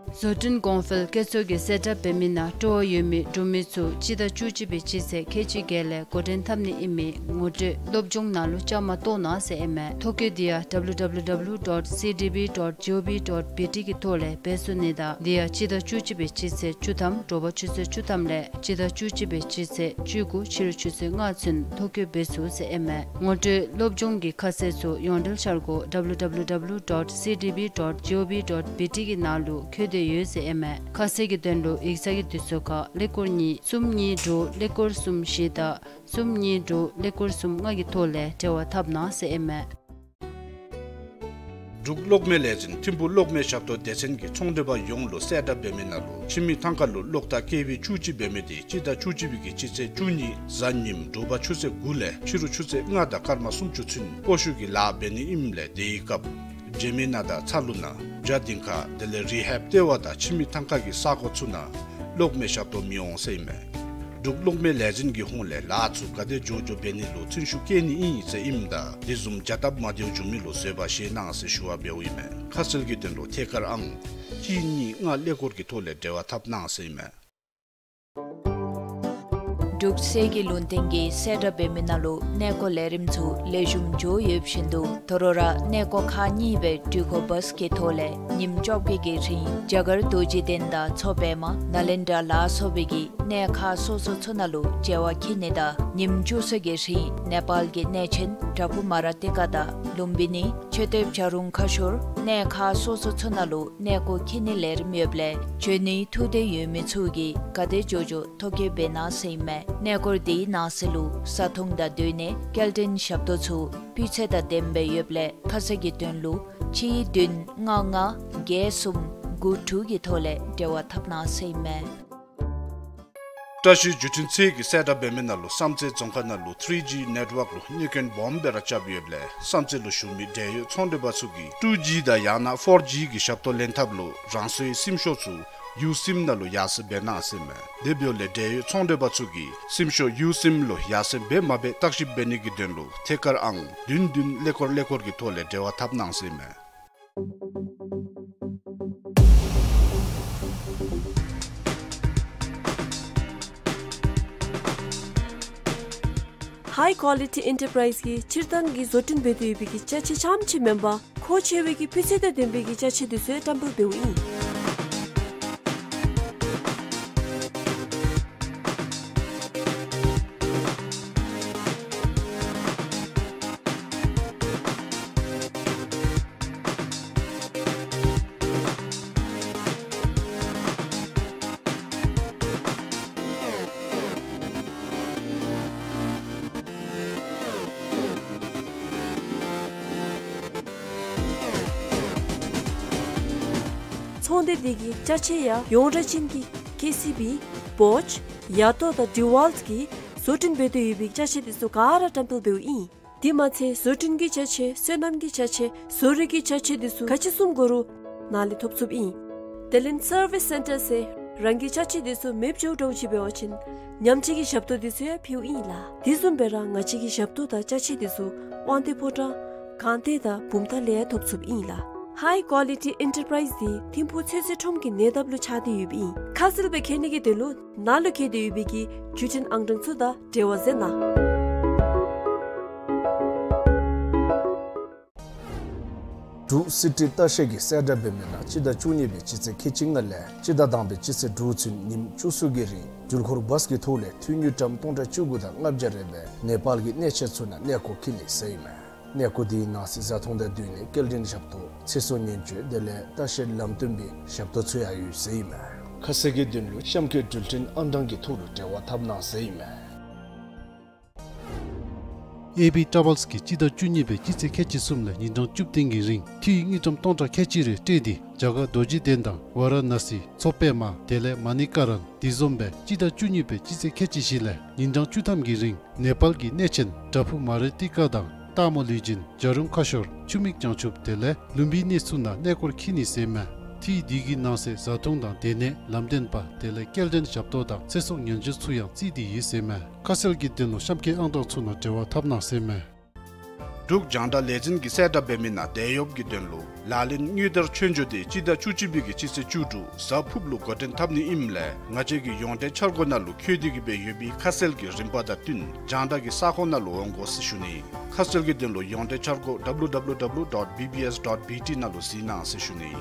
བཟོ་སྐྲུན་གོང་འཕེལ་བཀོད་ཚོགས་ཀྱིས་གསལ་བསྒྲགས་འབད་མི་ནང་སྤྲོ་བ་ཡོད་མི་འབྲུག་མི་ཚུ་སྤྱི་ཟླ་བཅུ་གཅིག་པའི་སྤྱི་ཚེས་ཁལ་གཅིག་བརྒྱད་ལས་འགོ་འདྲེན་འཐབ་ནི་ཨིན་མི་ངོ་སྤྲོད་སློབ་སྦྱོང་ནང་ལུ་བཅའ་མར་གཏོགས་གནང་ཟེར་ཨིན་མས། ཐོ་བཀོད་འདི་ཡང་ཌབ་ལུ་ཌབ་ལུ་ཌབ་ལུ་ཌོཊ་སི་ཌི་བི་ཌོཊ་ཇི་ཨོ་ཝི་ཌོཊ་བི་ཊི་གི་ཐོག་ལས་འབད་ཚུགས་ནི་དང་དེ་ཡང་སྤྱི་ཟླ་བཅུ་གཅིག་པའི་སྤྱི་ཚེས་བཅུ་ཐམ་དྲོ་པ་ཆུ་ཚོད་བཅུ་ཐམ་ལས་སྤྱི་ཟླ་བཅུ་གཅིག་པའི་སྤྱི་ཚེས་བཅུ་དགུ་ཕྱི་རུ་ཆུ་ཚོད་ལྔ་ཚུན་ཐོ་བཀོད་འབད་ཚུགས་ཟེར་ཨིན་མས། ངོ་སྤྲོད་སློབ་སྦྱོང་གི་ཁ་གསལ་ཚུ་ཡོངས་འབྲེལ་འཆར་སྒོ་ཌབ་ལུ་ཌབ་ལུ་ཌབ་ལུ་ཌོཊ་སི་ཌི་བི་ཌོཊ་ཇི་ཨོ་ཝི་ཌོཊ་བི་ཊི་གི་ནང་ལུ་འཁོད་དེ་ཡོད་ཟེར་ཨིན་མས། ཁ་གསལ་གྱི་དོན་ལུ་ཡིག་ཚང་གི་དུས་ཚོད་ཁར་ཀླད་ཀོར་གཉིས་གསུམ་གཉིས་དྲུག་ཀླད་ཀོར་གསུམ་བཞི་དང་གསུམ་གཉིས་དྲུག་ཀླད་ཀོར་གསུམ་ལྔ་གི་ཐོག་ལས་འབྲེལ་བ་འཐབ་གནང་ཟེར་ཨིན་མས། འབྲུག་གློག་མེ་ལས་འཛིན་ཐིམ་ཕུག་གློག་མེ་ཞབས་ཏོག་སྡེ་ཚན་གྱིས་ཚོང་འབྲེལ་པ་ཡོངས་ལུ་གསལ་བསྒྲགས་འབད་མི་ནང་ལུ་ཁྱིམ་མི་ཐང་ཀ་ལུ་གློག་ཐག་ཀེ་ཝི་བཅུ་གཅིག་འབད་མི་དེ་སྤྱི་ཟླ་བཅུ་གཅིག་པའི་གི་སྤྱི་ཚེས་བཅུ་གཉིས་གཟའ་ཉིམ་དྲོ་པ་ཆུ་ཚོད་དགུ་ལས་ཕྱི་རུ་ཆུ་ཚོད་ལྔ་དང་སྐར་མ་སུམ་ཅུ་ཚུན་ཀོ་ཤུ་གི་ལཱ་འབད་ནི་ཨིནམ་ལས་དེའི་སྐབས་བྱེ་མི་ནང་དང་ཚ་ལུ་ནང་བྱ་སྡིངས་ཁ་དེ་ལས་རི་ཧེབ་ལྟེ་བ་དང་ཁྱིམ་མི་ཐང་ཀ་གི་ས་གོ་ཚུ་ནང་གློག་མེ་ཞབས་ཏོག་མི་འོང་ཟེར་ཨིན་མས། འབྲུག་གློག་མེ་ལས་འཛིན་གྱི་ཧོངས་ལས་ལཱ་ཚུ་ག་དེ་མགྱོགས་མགྱོགས་འབད་ནི་ལུ་ཚུན་ཤུགས་བསྐྱེད་ནི་ཨིན་ཟེར་ཨིནམ་ད་དེ་བཟུམ་བྱ་སྟབས་མ་བདེཝ་བྱུང་མི་ལུ་བཟོད་པ་བཞེས་གནང་ཟེར་ཞུ་བ་འབདཝ་ཨིན་མས། ཁ་གསལ་གྱི་དོན་ལུ་ཐད་ཀར་ཨང་གཅིག་གཉིས་ལྔ་ཀླད་ཀོར་གྱི་ཐོག་ལས་འབྲེལ་བ་འཐབ་གནང་ཟེར་ཨིན་མས། འབྲུག་གསེར་གྱི་ལུང་བསྟན་གྱིས་གསལ་བསྒྲགས་འབད་མི་ནང་ལུ་གནས་སྐོར་ལས་རིམ་ཚུ་ལེགས་ཤོམ་འགྱོ་ཡོད་བཞིན་དུ་དོ་རུང་ར་གནས་སྐོར་ཁག་གཉིས་སྦེ་འགྲུལ་འཁོར་བཱས་ཀྱི་ཐོག་ལས་ཉིནམ་བཅོ་བརྒྱད་ཀྱི་རིང་རྒྱ་གར་རྡོ་རྗེ་གདན་དང་མཚོ་པདྨ་ནཱ་ལེནྡྲ་ལ་སོགས་པའི་གི་གནས་ཁག་སོ་སོ་ཚུ་ནང་ལུ་མཇལ་བར་འཁྱིད་ནི་དང་ཉིནམ་བཅུ་གསུམ་གྱི་རིང་ནེ་པཱལ་གྱི་གནས་ཆེན་བྲག་ཕུག་མ་ར་ཏི་ཀ་དང་ལུམ་བི་ནི་མཆོད་རྟེན་བྱ་རུང་ཁ་ཤོར་གནས་ཁག་སོ་སོ་ཚུ་ནང་ལུ་གནས་སྐོར་འཁྱིད་ནི་ལས་རིམ་ཡོདཔ་ལས་བྱོན་ནིའི་ཐུགས་འདོད་ཡོད་མི་ཚུ་གིས་ག་དེ་མགྱོགས་མགྱོགས་ཐོ་བཀོད་འབད་གནང་ཟེར་ཨིན་མས། གནས་སྐོར་དེའི་ནང་གསེས་ལུ་བཟའ་འཐུང་དང་སྡོད་གནས་སྐྱེལ་འདྲེན་ཞབས་ཏོག་ཚུ་སྤུས་ཚད་དང་ལྡནམ་སྦེ་ཡོདཔ་ལས་ཁ་གསལ་གྱི་དོན་ལུ་གཅིག་བདུན་ལྔ་ལྔ་བརྒྱད་གསུམ་དགུ་དྲུག་གི་ཐོག་ལས་འབྲེལ་བ་འཐབ་གནང་ཟེར་ཨིན་མས། བཀྲ་ཤིས་བརྒྱུད་འཕྲིན་ཚད་ཀྱིས་གསལ་བསྒྲགས་འབད་མི་ནང་ལུ་བསམ་རྩེ་རྫོང་ཁག་ནང་ལུ་ཐི་རི་ཇི་ནེཊ་ཝརཀ་ལུ་གནོད་སྐྱོན་སྦོམ་སྦེ་ར་རྐྱབ་ཡོདཔ་ལས་བསམ་རྩེ་ལུ་བཞུགས་མི་འབྲེལ་ཡོད་ཚོང་འབྲེལ་པ་ཚུ་གིས་ཊུ་ཇི་དང་ཡང་ན་ཕོར་ཇི་གི་ཞབས་ཏོག་ལེན་ཐབས་ལུ་རང་སོའི་སིམ་ཤོག་ཚུ་ཡུ་སིམ་ནང་ལུ་ཡར་སེང་འབད་གནང་ཟེར་མས། དེ་འབདཝ་ལས་འབྲེལ་ཡོད་ཚོང་འབྲེལ་པ་ཚུ་གིས་སིམ་ཤོག་ཡུ་སིམ་ལུ་ཡར་སེང་འབད་མ་འབད་བརྟག་ཞིབ་འབད་ནི་གི་དོན་ལུ་ཐད་ཀར་ཨང་བདུན་བདུན་ཀླད་ཀོར་ཀླད་ཀོར་གྱི་ཐོག་ལས་འབྲེལ་བ་འཐབ་གནང་ཟེར་མས། ཧའི་ཀོ་ལི་ཊི་ཨེན་ཊར་པ་རའིཛ་གིས་སྤྱིར་བཏང་གི་བཟོ་སྐྲུན་འབད་དེ་ཡོད་པའི་གི་ཅ་ཆས་རྐྱངམ་ཅིག་མེན་པར་མཁོ་ཆེ་བའི་གི་སྤུས་ཚད་དང་ལྡན་པའི་གི་ཅ་ཆས་དེ་ཚུ་ཡང་བཀྲམ་སྤེལ་འབདཝ་ཨིན། ཚོང་སྡེ་འདི་གིས་ཅ་ཆས་ཡང་ཡོངས་གྲགས་ཅན་གྱི་ཀེ་སི་བི། བོཆ། ཡ་ཏོ་དང་ཌི་ཝལཊ་གིས་བཟོ་སྐྲུན་འབད་དེ་ཡོད་པའི་ཅ་ཆས་དེ་ཚུ་ག་ར་བཀྲམ་སྤེལ་འབདཝ་ཨིན། དེ་མ་ཚད་བཟོ་སྐྲུན་གྱི་ཅ་ཆས་སོ་ནམ་གྱི་ཅ་ཆས་བཟོ་རིག་གི་ཅ་ཆས་དེ་ཚུ་ག་ཅི་བཟུམ་དགོ་རུང་ནཱ་ལས་ཐོབ་ཚུགསཔ་ཨིན། དེ་ལས་སར་བིས་སེན་ཊར་ཟེར་རང་གི་ཅ་ཆས་དེ་ཚུ་མེདཔ་འགྱོཝ་འདྲཝ་ཅིག་འབད་བ་ཅིན་ཉམས་བཅོས་ཀྱི་ཞབས་ཏོག་དེ་ཚུ་ཡང་ཕུལཝ་ཨིན་ལགས། དེ་བཟུམ་སྦེ་ར་ང་བཅས་ཀྱི་ཞབས་ཏོག་དང་ཅ་ཆས་དེ་ཚུ་དབང་འདུས་ཕོ་བྲང་སྒང་སྟེང་དང་བུམ་ཐང་ལས་ཡང་ཐོབ་ཚུགསཔ་ཨིན་ལགས། ཧའི་ཀོ་ལི་ཊི་ཨེན་ཊར་པ་རའིཛ་འདི་ཐིམ་ཕུག་ཚོད་བསྲེ་ཁྲོམ་གྱི་གནས་འདབས་ལུ་ཆགས་ཏེ་ཡོདཔ་ཨིན། ཁ་གསལ་སྦེ་མཁྱེན་ནི་གི་དོན་ལུ་ནཱ་ལུ་བཀོད་དེ་ཡོད་པའི་གི་བརྒྱུད་འཕྲིན་ཨང་གྲངས་ཚུ་དང་འབྲེལ་བ་མཛད་གནང་། འབྲུག་སི་ཊི་ལྟ་བཤལ་གྱིས་གསལ་བསྒྲགས་འབད་མི་ནང་སྤྱི་ཟླ་བཅུ་གཉིས་པའི་སྤྱི་ཚེས་ཁལ་གཅིག་ལྔ་ལས་སྤྱི་ཟླ་དང་པའི་སྤྱི་ཚེས་དྲུག་ཚུན་ཉིནམ་བཅུ་གསུམ་གྱི་རིང་འགྲུལ་འཁོར་བཱས་ཀྱི་ཐོག་ལས་འཐུས་དངུལ་ཀྲམ་སྟོང་ཕྲག་བཅུ་དགུ་དང་ལྔ་བརྒྱ་རེ་སྦེ་ནེ་པཱལ་གྱི་གནས་ཆེན་ཚུ་ནང་གནས་སྐོར་འཁྱིད་ནི་ཟེར་ཨིན་མས། གནས་སྐོར་དེའི་ནང་གསེས་བཟའ་འཐུང་དང་སྡོད་གནས་སྐྱེལ་འདྲེན་ཞབས་ཏོག་ཚེ་སྲོག་ཉེན་བཅོལ་དེ་ལས་ལྟ་བཤལ་ལམ་སྟོན་པའི་ཞབས་ཏོག་ཚུ་ཡང་ཡོད་ཟེར་ཨིན་མས། ཁ་གསལ་གྱི་དོན་ལུ་གཤམ་འཁོད་འགྲུལ་འཕྲིན་ཨང་གྲངས་ཀྱི་ཐོག་ལུ་འབྲེལ་བ་འཐབ་གནང་ཟེར་ཨིན་མས། ཨེ་བི་ཊ་བཱལས་ཀྱིས་སྤྱི་ཟླ་བཅུ་གཉིས་པའི་སྤྱི་ཚེས་ཁལ་གཅིག་གསུམ་ལས་ཉིན་གྲངས་བཅུ་བདུན་གྱི་རིང་འཐུས་དངུལ་ཀྲམ་སྟོང་ཕྲག་ཁལ་གཅིག་རེ་སྤྲོད་དེ་རྒྱ་གར་རྡོ་རྗེ་གདན་དང་ཝཱ་ར་ཎ་སི་མཚོ་པདྨ་དེ་ལས་མ་ཎི་ཀ་རན་དེ་བཟུམ་སྦེ་སྤྱི་ཟླ་བཅུ་གཉིས་པའི་སྤྱི་ཚེས་ཁལ་གཅིག་བཞི་ལས་ཉིན་གྲངས་བཅུ་ཐམ་གྱི་རིང་ནེ་པཱལ་གྱི་གནས་ཆེན་བྲག་ཕུག་མ་རི་ཏི་ཀ་དང་སྟག་མོ་ལུས་སྦྱིན་བྱ་རུང་ཁ་ཤོར་ཆུ་མིག་བྱང་ཆུབ་དེ་ལས་ལུམ་བི་ནི་ཚུ་ནང་གནས་སྐོར་འཁྱིད་ནི་ཟེར་ཨིན་མས། འཐུས་དེ་གི་ནང་གསེས་བཟའ་འཐུང་དང་སྡོད་གནས་ལམ་སྟོན་པ་དེ་ལས་སྐྱེལ་འདྲེན་ཞབས་ཏོག་དང་ཚེ་སྲོག་ཉེན་བཅོལ་ཚུ་ཡང་བརྩིས་ཏེ་ཡོད་ཟེར་ཨིན་མས། ཁ་གསལ་གྱི་དོན་ལུ་གཤམ་འཁོད་ཨང་གྲངས་ཚུ་ནང་འབྲེལ་བ་འཐབ་གནང་ཟེར་ཨིན་མས། འབྲུག་རྒྱང་བསྒྲགས་ལས་འཛིན་གྱིས་གསལ་བསྒྲགས་འབད་མི་ནང་དེད་གཡོགཔ་གི་དོན་ལུ་ལག་ལེན་དངུལ་དར་མཆོད་འཇོ་དེ་སྤྱི་ཟླ་བཅུ་གཅིག་པའི་གི་སྤྱི་ཚེས་བཅུ་དྲུག་གཟའ་ཕུརཔ་ལུ་འགོ་འདྲེན་འཐབ་ནི་ཨིནམ་ལས་ང་བཅས་ཀྱི་ཡོངས་འབྲེལ་འཆར་སྒོ་ནང་ལུ་འཁོད་དེ་གི་སྦེ་ཡོད་པའི་ཁ་གསལ་གྱི་རིམ་པ་དང་བསྟུན་རྒྱང་བསྒྲགས་ཀྱི་ས་ཁོངས་ནང་ལུ་འོང་དགོ་ཟེར་ཞུ་ནི། ཁ་གསལ་གྱི་དོན་ལུ་ཡོངས་འབྲེལ་འཆར་སྒོ་W W W dot B B S dot B T ནང་ལུ་གཟིགས་གནང་ཟེར་ཞུ་ནི།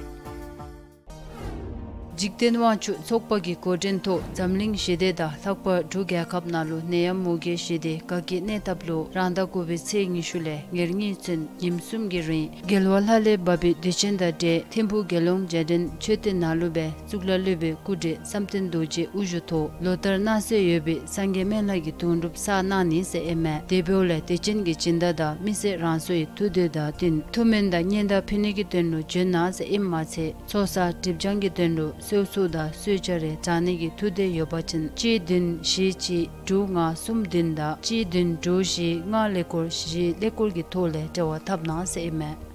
འཇིག་རྟེན་དབང་ཕྱུག་ཚོགས་པ་གི་འགོ་འདྲེན་ཐོག་འཛམ་གླིང་ཞི་བདེ་དང་ལྷག་པར་འབྲུག་རྒྱལ་ཁབ་ནང་ལུ་ནད་ཡམས་མུ་གེ་ཞི་བདེ་དགའ་སྐྱིད་གནས་ཐབས་ལུ་རང་ཟླ་དགུ་པའི་ཚེས་ཉི་ཤུ་ལས་ཉེར་གཉིས་ཚུན་ཉིནམ་གསུམ་གྱི་རིང་རྒྱལ་བ་ལྷ་ལས་བབས་པའི་དུས་ཆེན་དང་འབྲེལ་ཐིམ་ཕུག་རྒྱལ་ཡོངས་རྗེས་དྲན་མཆོད་རྟེན་ནང་ལུ་སྦེ་གཙུག་ལག་སློབ་དཔོན་སྐུ་བགྲེས་བསམ་གཏན་རྡོ་རྗེ་དབུ་བཞུགས་ཐོག་ལོ་ལྟར་གནང་སྲོལ་ཡོད་པའི་སངས་རྒྱས་སྨན་བླ་གི་དུང་སྒྲུབ་བསགས་གནང་ནི་ཟེར་ཨིན་མས། དེ་འབདཝ་ལས་དུས་ཆེན་གྱི་སྦྱིན་བདག་དང་མི་སེར་རང་སོའི་ཐུགས་འདོད་དང་བསྟུན་ཐུགས་སྨོན་དང་སྙན་དར་ཕུལ་ནི་གི་དོན་ལུ་བྱོན་གནང་ཟེར་ཨིནམ་མ་ཚད་ཚོགས་བསགས་སྒྲིབ་སྦྱང་གི་དོན་ལུ་གསོལ་ཚོགས་དང་གསོལ་ཇ་རེ་དྲང་ནི་གི་ཐུགས་འདོད་ཡོད་པ་ཅིན་གཅིག་བདུན་བཞི་གཅིག་དྲུག་ལྔ་གསུམ་བདུན་དང་གཅིག་བདུན་དྲུག་བཞི་ལྔ་ཀླད་ཀོར་བཞི་ཀླད་ཀོར་གྱི་ཐོག་ལས་འབྲེལ་བ་འཐབ་གནང་ཟེར་ཨིན་མས།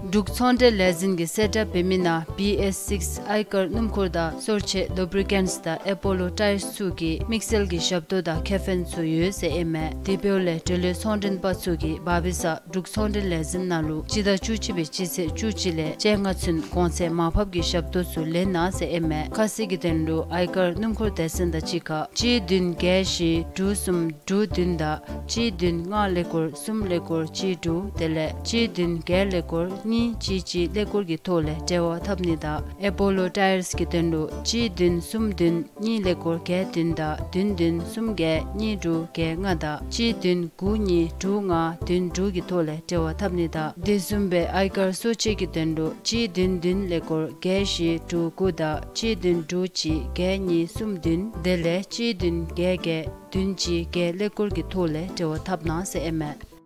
འབྲུག་ཚོང་འབྲེལ་ལས་འཛིན་གྱིས་གསལ་བསྒྲགས་འབད་མི་ནང་B S six ཨའི་ཀར་སྣུམ་འཁོར་དང་གསོལ་ཆས་ལུ་བི་རི་ཀེནཊི་དང་ཨེ་པོ་ལོ་ཊ་ཡརསི་ཚུ་གི་དམིགས་བསལ་གྱི་ཞབས་ཏོག་དང་ཁེ་ཕན་ཚུ་ཡོད་ཟེར་ཨིན་མས། དེ་འབདཝ་ལས་འབྲེལ་ཡོད་ཚོང་འབྲེལ་པ་ཚུ་གིས་འབབ་ས་འབྲུག་ཚོང་འབྲེལ་ལས་འཛིན་ནང་ལུ་སྤྱི་ཟླ་བཅུ་གཅིག་པའི་སྤྱི་ཚེས་བཅུ་གཅིག་ལས་བཅོ་ལྔ་ཚུན་གོང་ཚད་མར་ཕབ་ཀྱི་ཞབས་ཏོག་ཚུ་ལེན་གནང་ཟེར་ཨིན་མས། ཁ་གསལ་གྱི་དོན་ལུ་ཨའི་ཀར་སྣུམ་འཁོར་སྡེ་ཚན་དང་གཅིག་ཁར་གཅིག་བདུན་བརྒྱད་བཞི་དྲུག་གསུམ་དྲུག་བདུན་དང་གཅིག་བདུན་ལྔ་ཀླད་ཀོར་གསུམ་ཀླད་ཀོར་གཅིག་དྲུག་དེ་ལས་གཅིག་བདུན་བརྒྱད་ཀླད་ཀོར་གཉིས་གཅིག་གཅིག་ཀླད་ཀོར་གྱི་ཐོག་ལས་འབྲེལ་བ་འཐབ་ནི་དང་ཨེ་པོ་ལོ་ཊ་ཡརསི་གི་དོན་ལུ་གཅིག་བདུན་གསུམ་བདུན་གཉིས་ཀླད་ཀོར་བརྒྱད་བདུན་དང་བདུན་བདུན་གསུམ་བརྒྱད་གཉིས་དྲུག་བརྒྱད་ལྔ་དང་གཅིག་བདུན་དགུ་གཉིས་དྲུག་ལྔ་བདུན་དྲུག་གི་ཐོག་ལས་འབྲེལ་བ་འཐབ་ནི་དང་དེ་བཟུམ་སྦེ་ཨའི་ཀར་གསོལ་ཆས་ཀྱི་དོན་ལུ་གཅིག་བདུན་བདུན་ཀླད་ཀོར་བརྒྱད་བཞི་དྲུག་དགུ་དང་གཅིག་བདུན་དྲུག་གཅིག་བརྒྱད་གཉིས་གསུམ་བདུན་དེ་ལས་གཅིག་བདུན་བརྒྱད་བརྒྱད་བདུན་གཅིག་བརྒྱད་ཀླད་ཀོར་གྱི་ཐོག་ལས་འབྲེལ་བ་འཐབ་གནང་ཟེར་ཨིན་མས།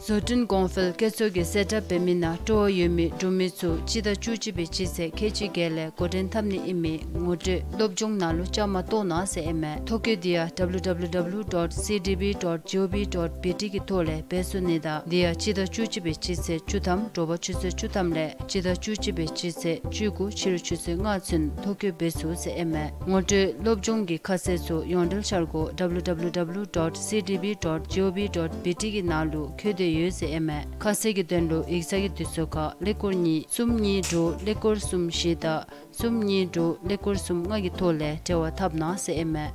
བཟོ་སྐྲུན་གོང་འཕེལ་བཀོད་ཚོགས་ཀྱིས་གསལ་བསྒྲགས་འབད་མི་ནང་སྤྲོ་བ་ཡོད་མི་འབྲུག་མི་ཚུ་སྤྱི་ཟླ་བཅུ་གཅིག་པའི་སྤྱི་ཚེས་ཁལ་གཅིག་བརྒྱད་ལས་འགོ་འདྲེན་འཐབ་ནི་ཨིན་མི་ངོ་སྤྲོད་སློབ་སྦྱོང་ནང་ལུ་བཅའ་མར་གཏོགས་གནང་ཟེར་ཨིན་མས། ཐོ་བཀོད་འདི་ཡང་W W W dot C D B dot G O V dot B T གི་ཐོག་ལས་འབད་ཚུགས་ནི་དང་འདི་ཡང་སྤྱི་ཟླ་བཅུ་གཅིག་པའི་སྤྱི་ཚེས་བཅུ་ཐམ་དྲོ་པ་ཆུ་ཚོད་བཅུ་ཐམ་ལས་སྤྱི་ཟླ་བཅུ་གཅིག་པའི་སྤྱི་ཚེས་བཅུ་དགུ་ཕྱི་རུ་ཆུ་ཚོད་ལྔ་ཚུན་ཐོ་བཀོད་འབད་ཚུགས་ཟེར་ཨིན་མས། ངོ་སྤྲོད་སློབ་སྦྱོང་གི་ཁ་གསལ་ཚུ་ཡོངས་འབྲེལ་འཆར་སྒོ་W W W dot C D B dot G O V dot B T གི་ནང་ལུ་བཀོད་དེ་ཡོད་ཟེར་ཨིན་མས། ཁ་གསལ་གྱི་དོན་ལུ་ཡིག་ཚང་གི་དུས་ཚོད་ཁར་ཀླད་ཀོར་གཉིས་གསུམ་གཉིས་དྲུག་ཀླད་ཀོར་གསུམ་བཞི་དང་གསུམ་གཉིས་དྲུག་ཀླད་ཀོར་གསུམ་ལྔ་གི་ཐོག་ལས་འབྲེལ་བ་འཐབ་གནང་ཟེར་ཨིན་མས།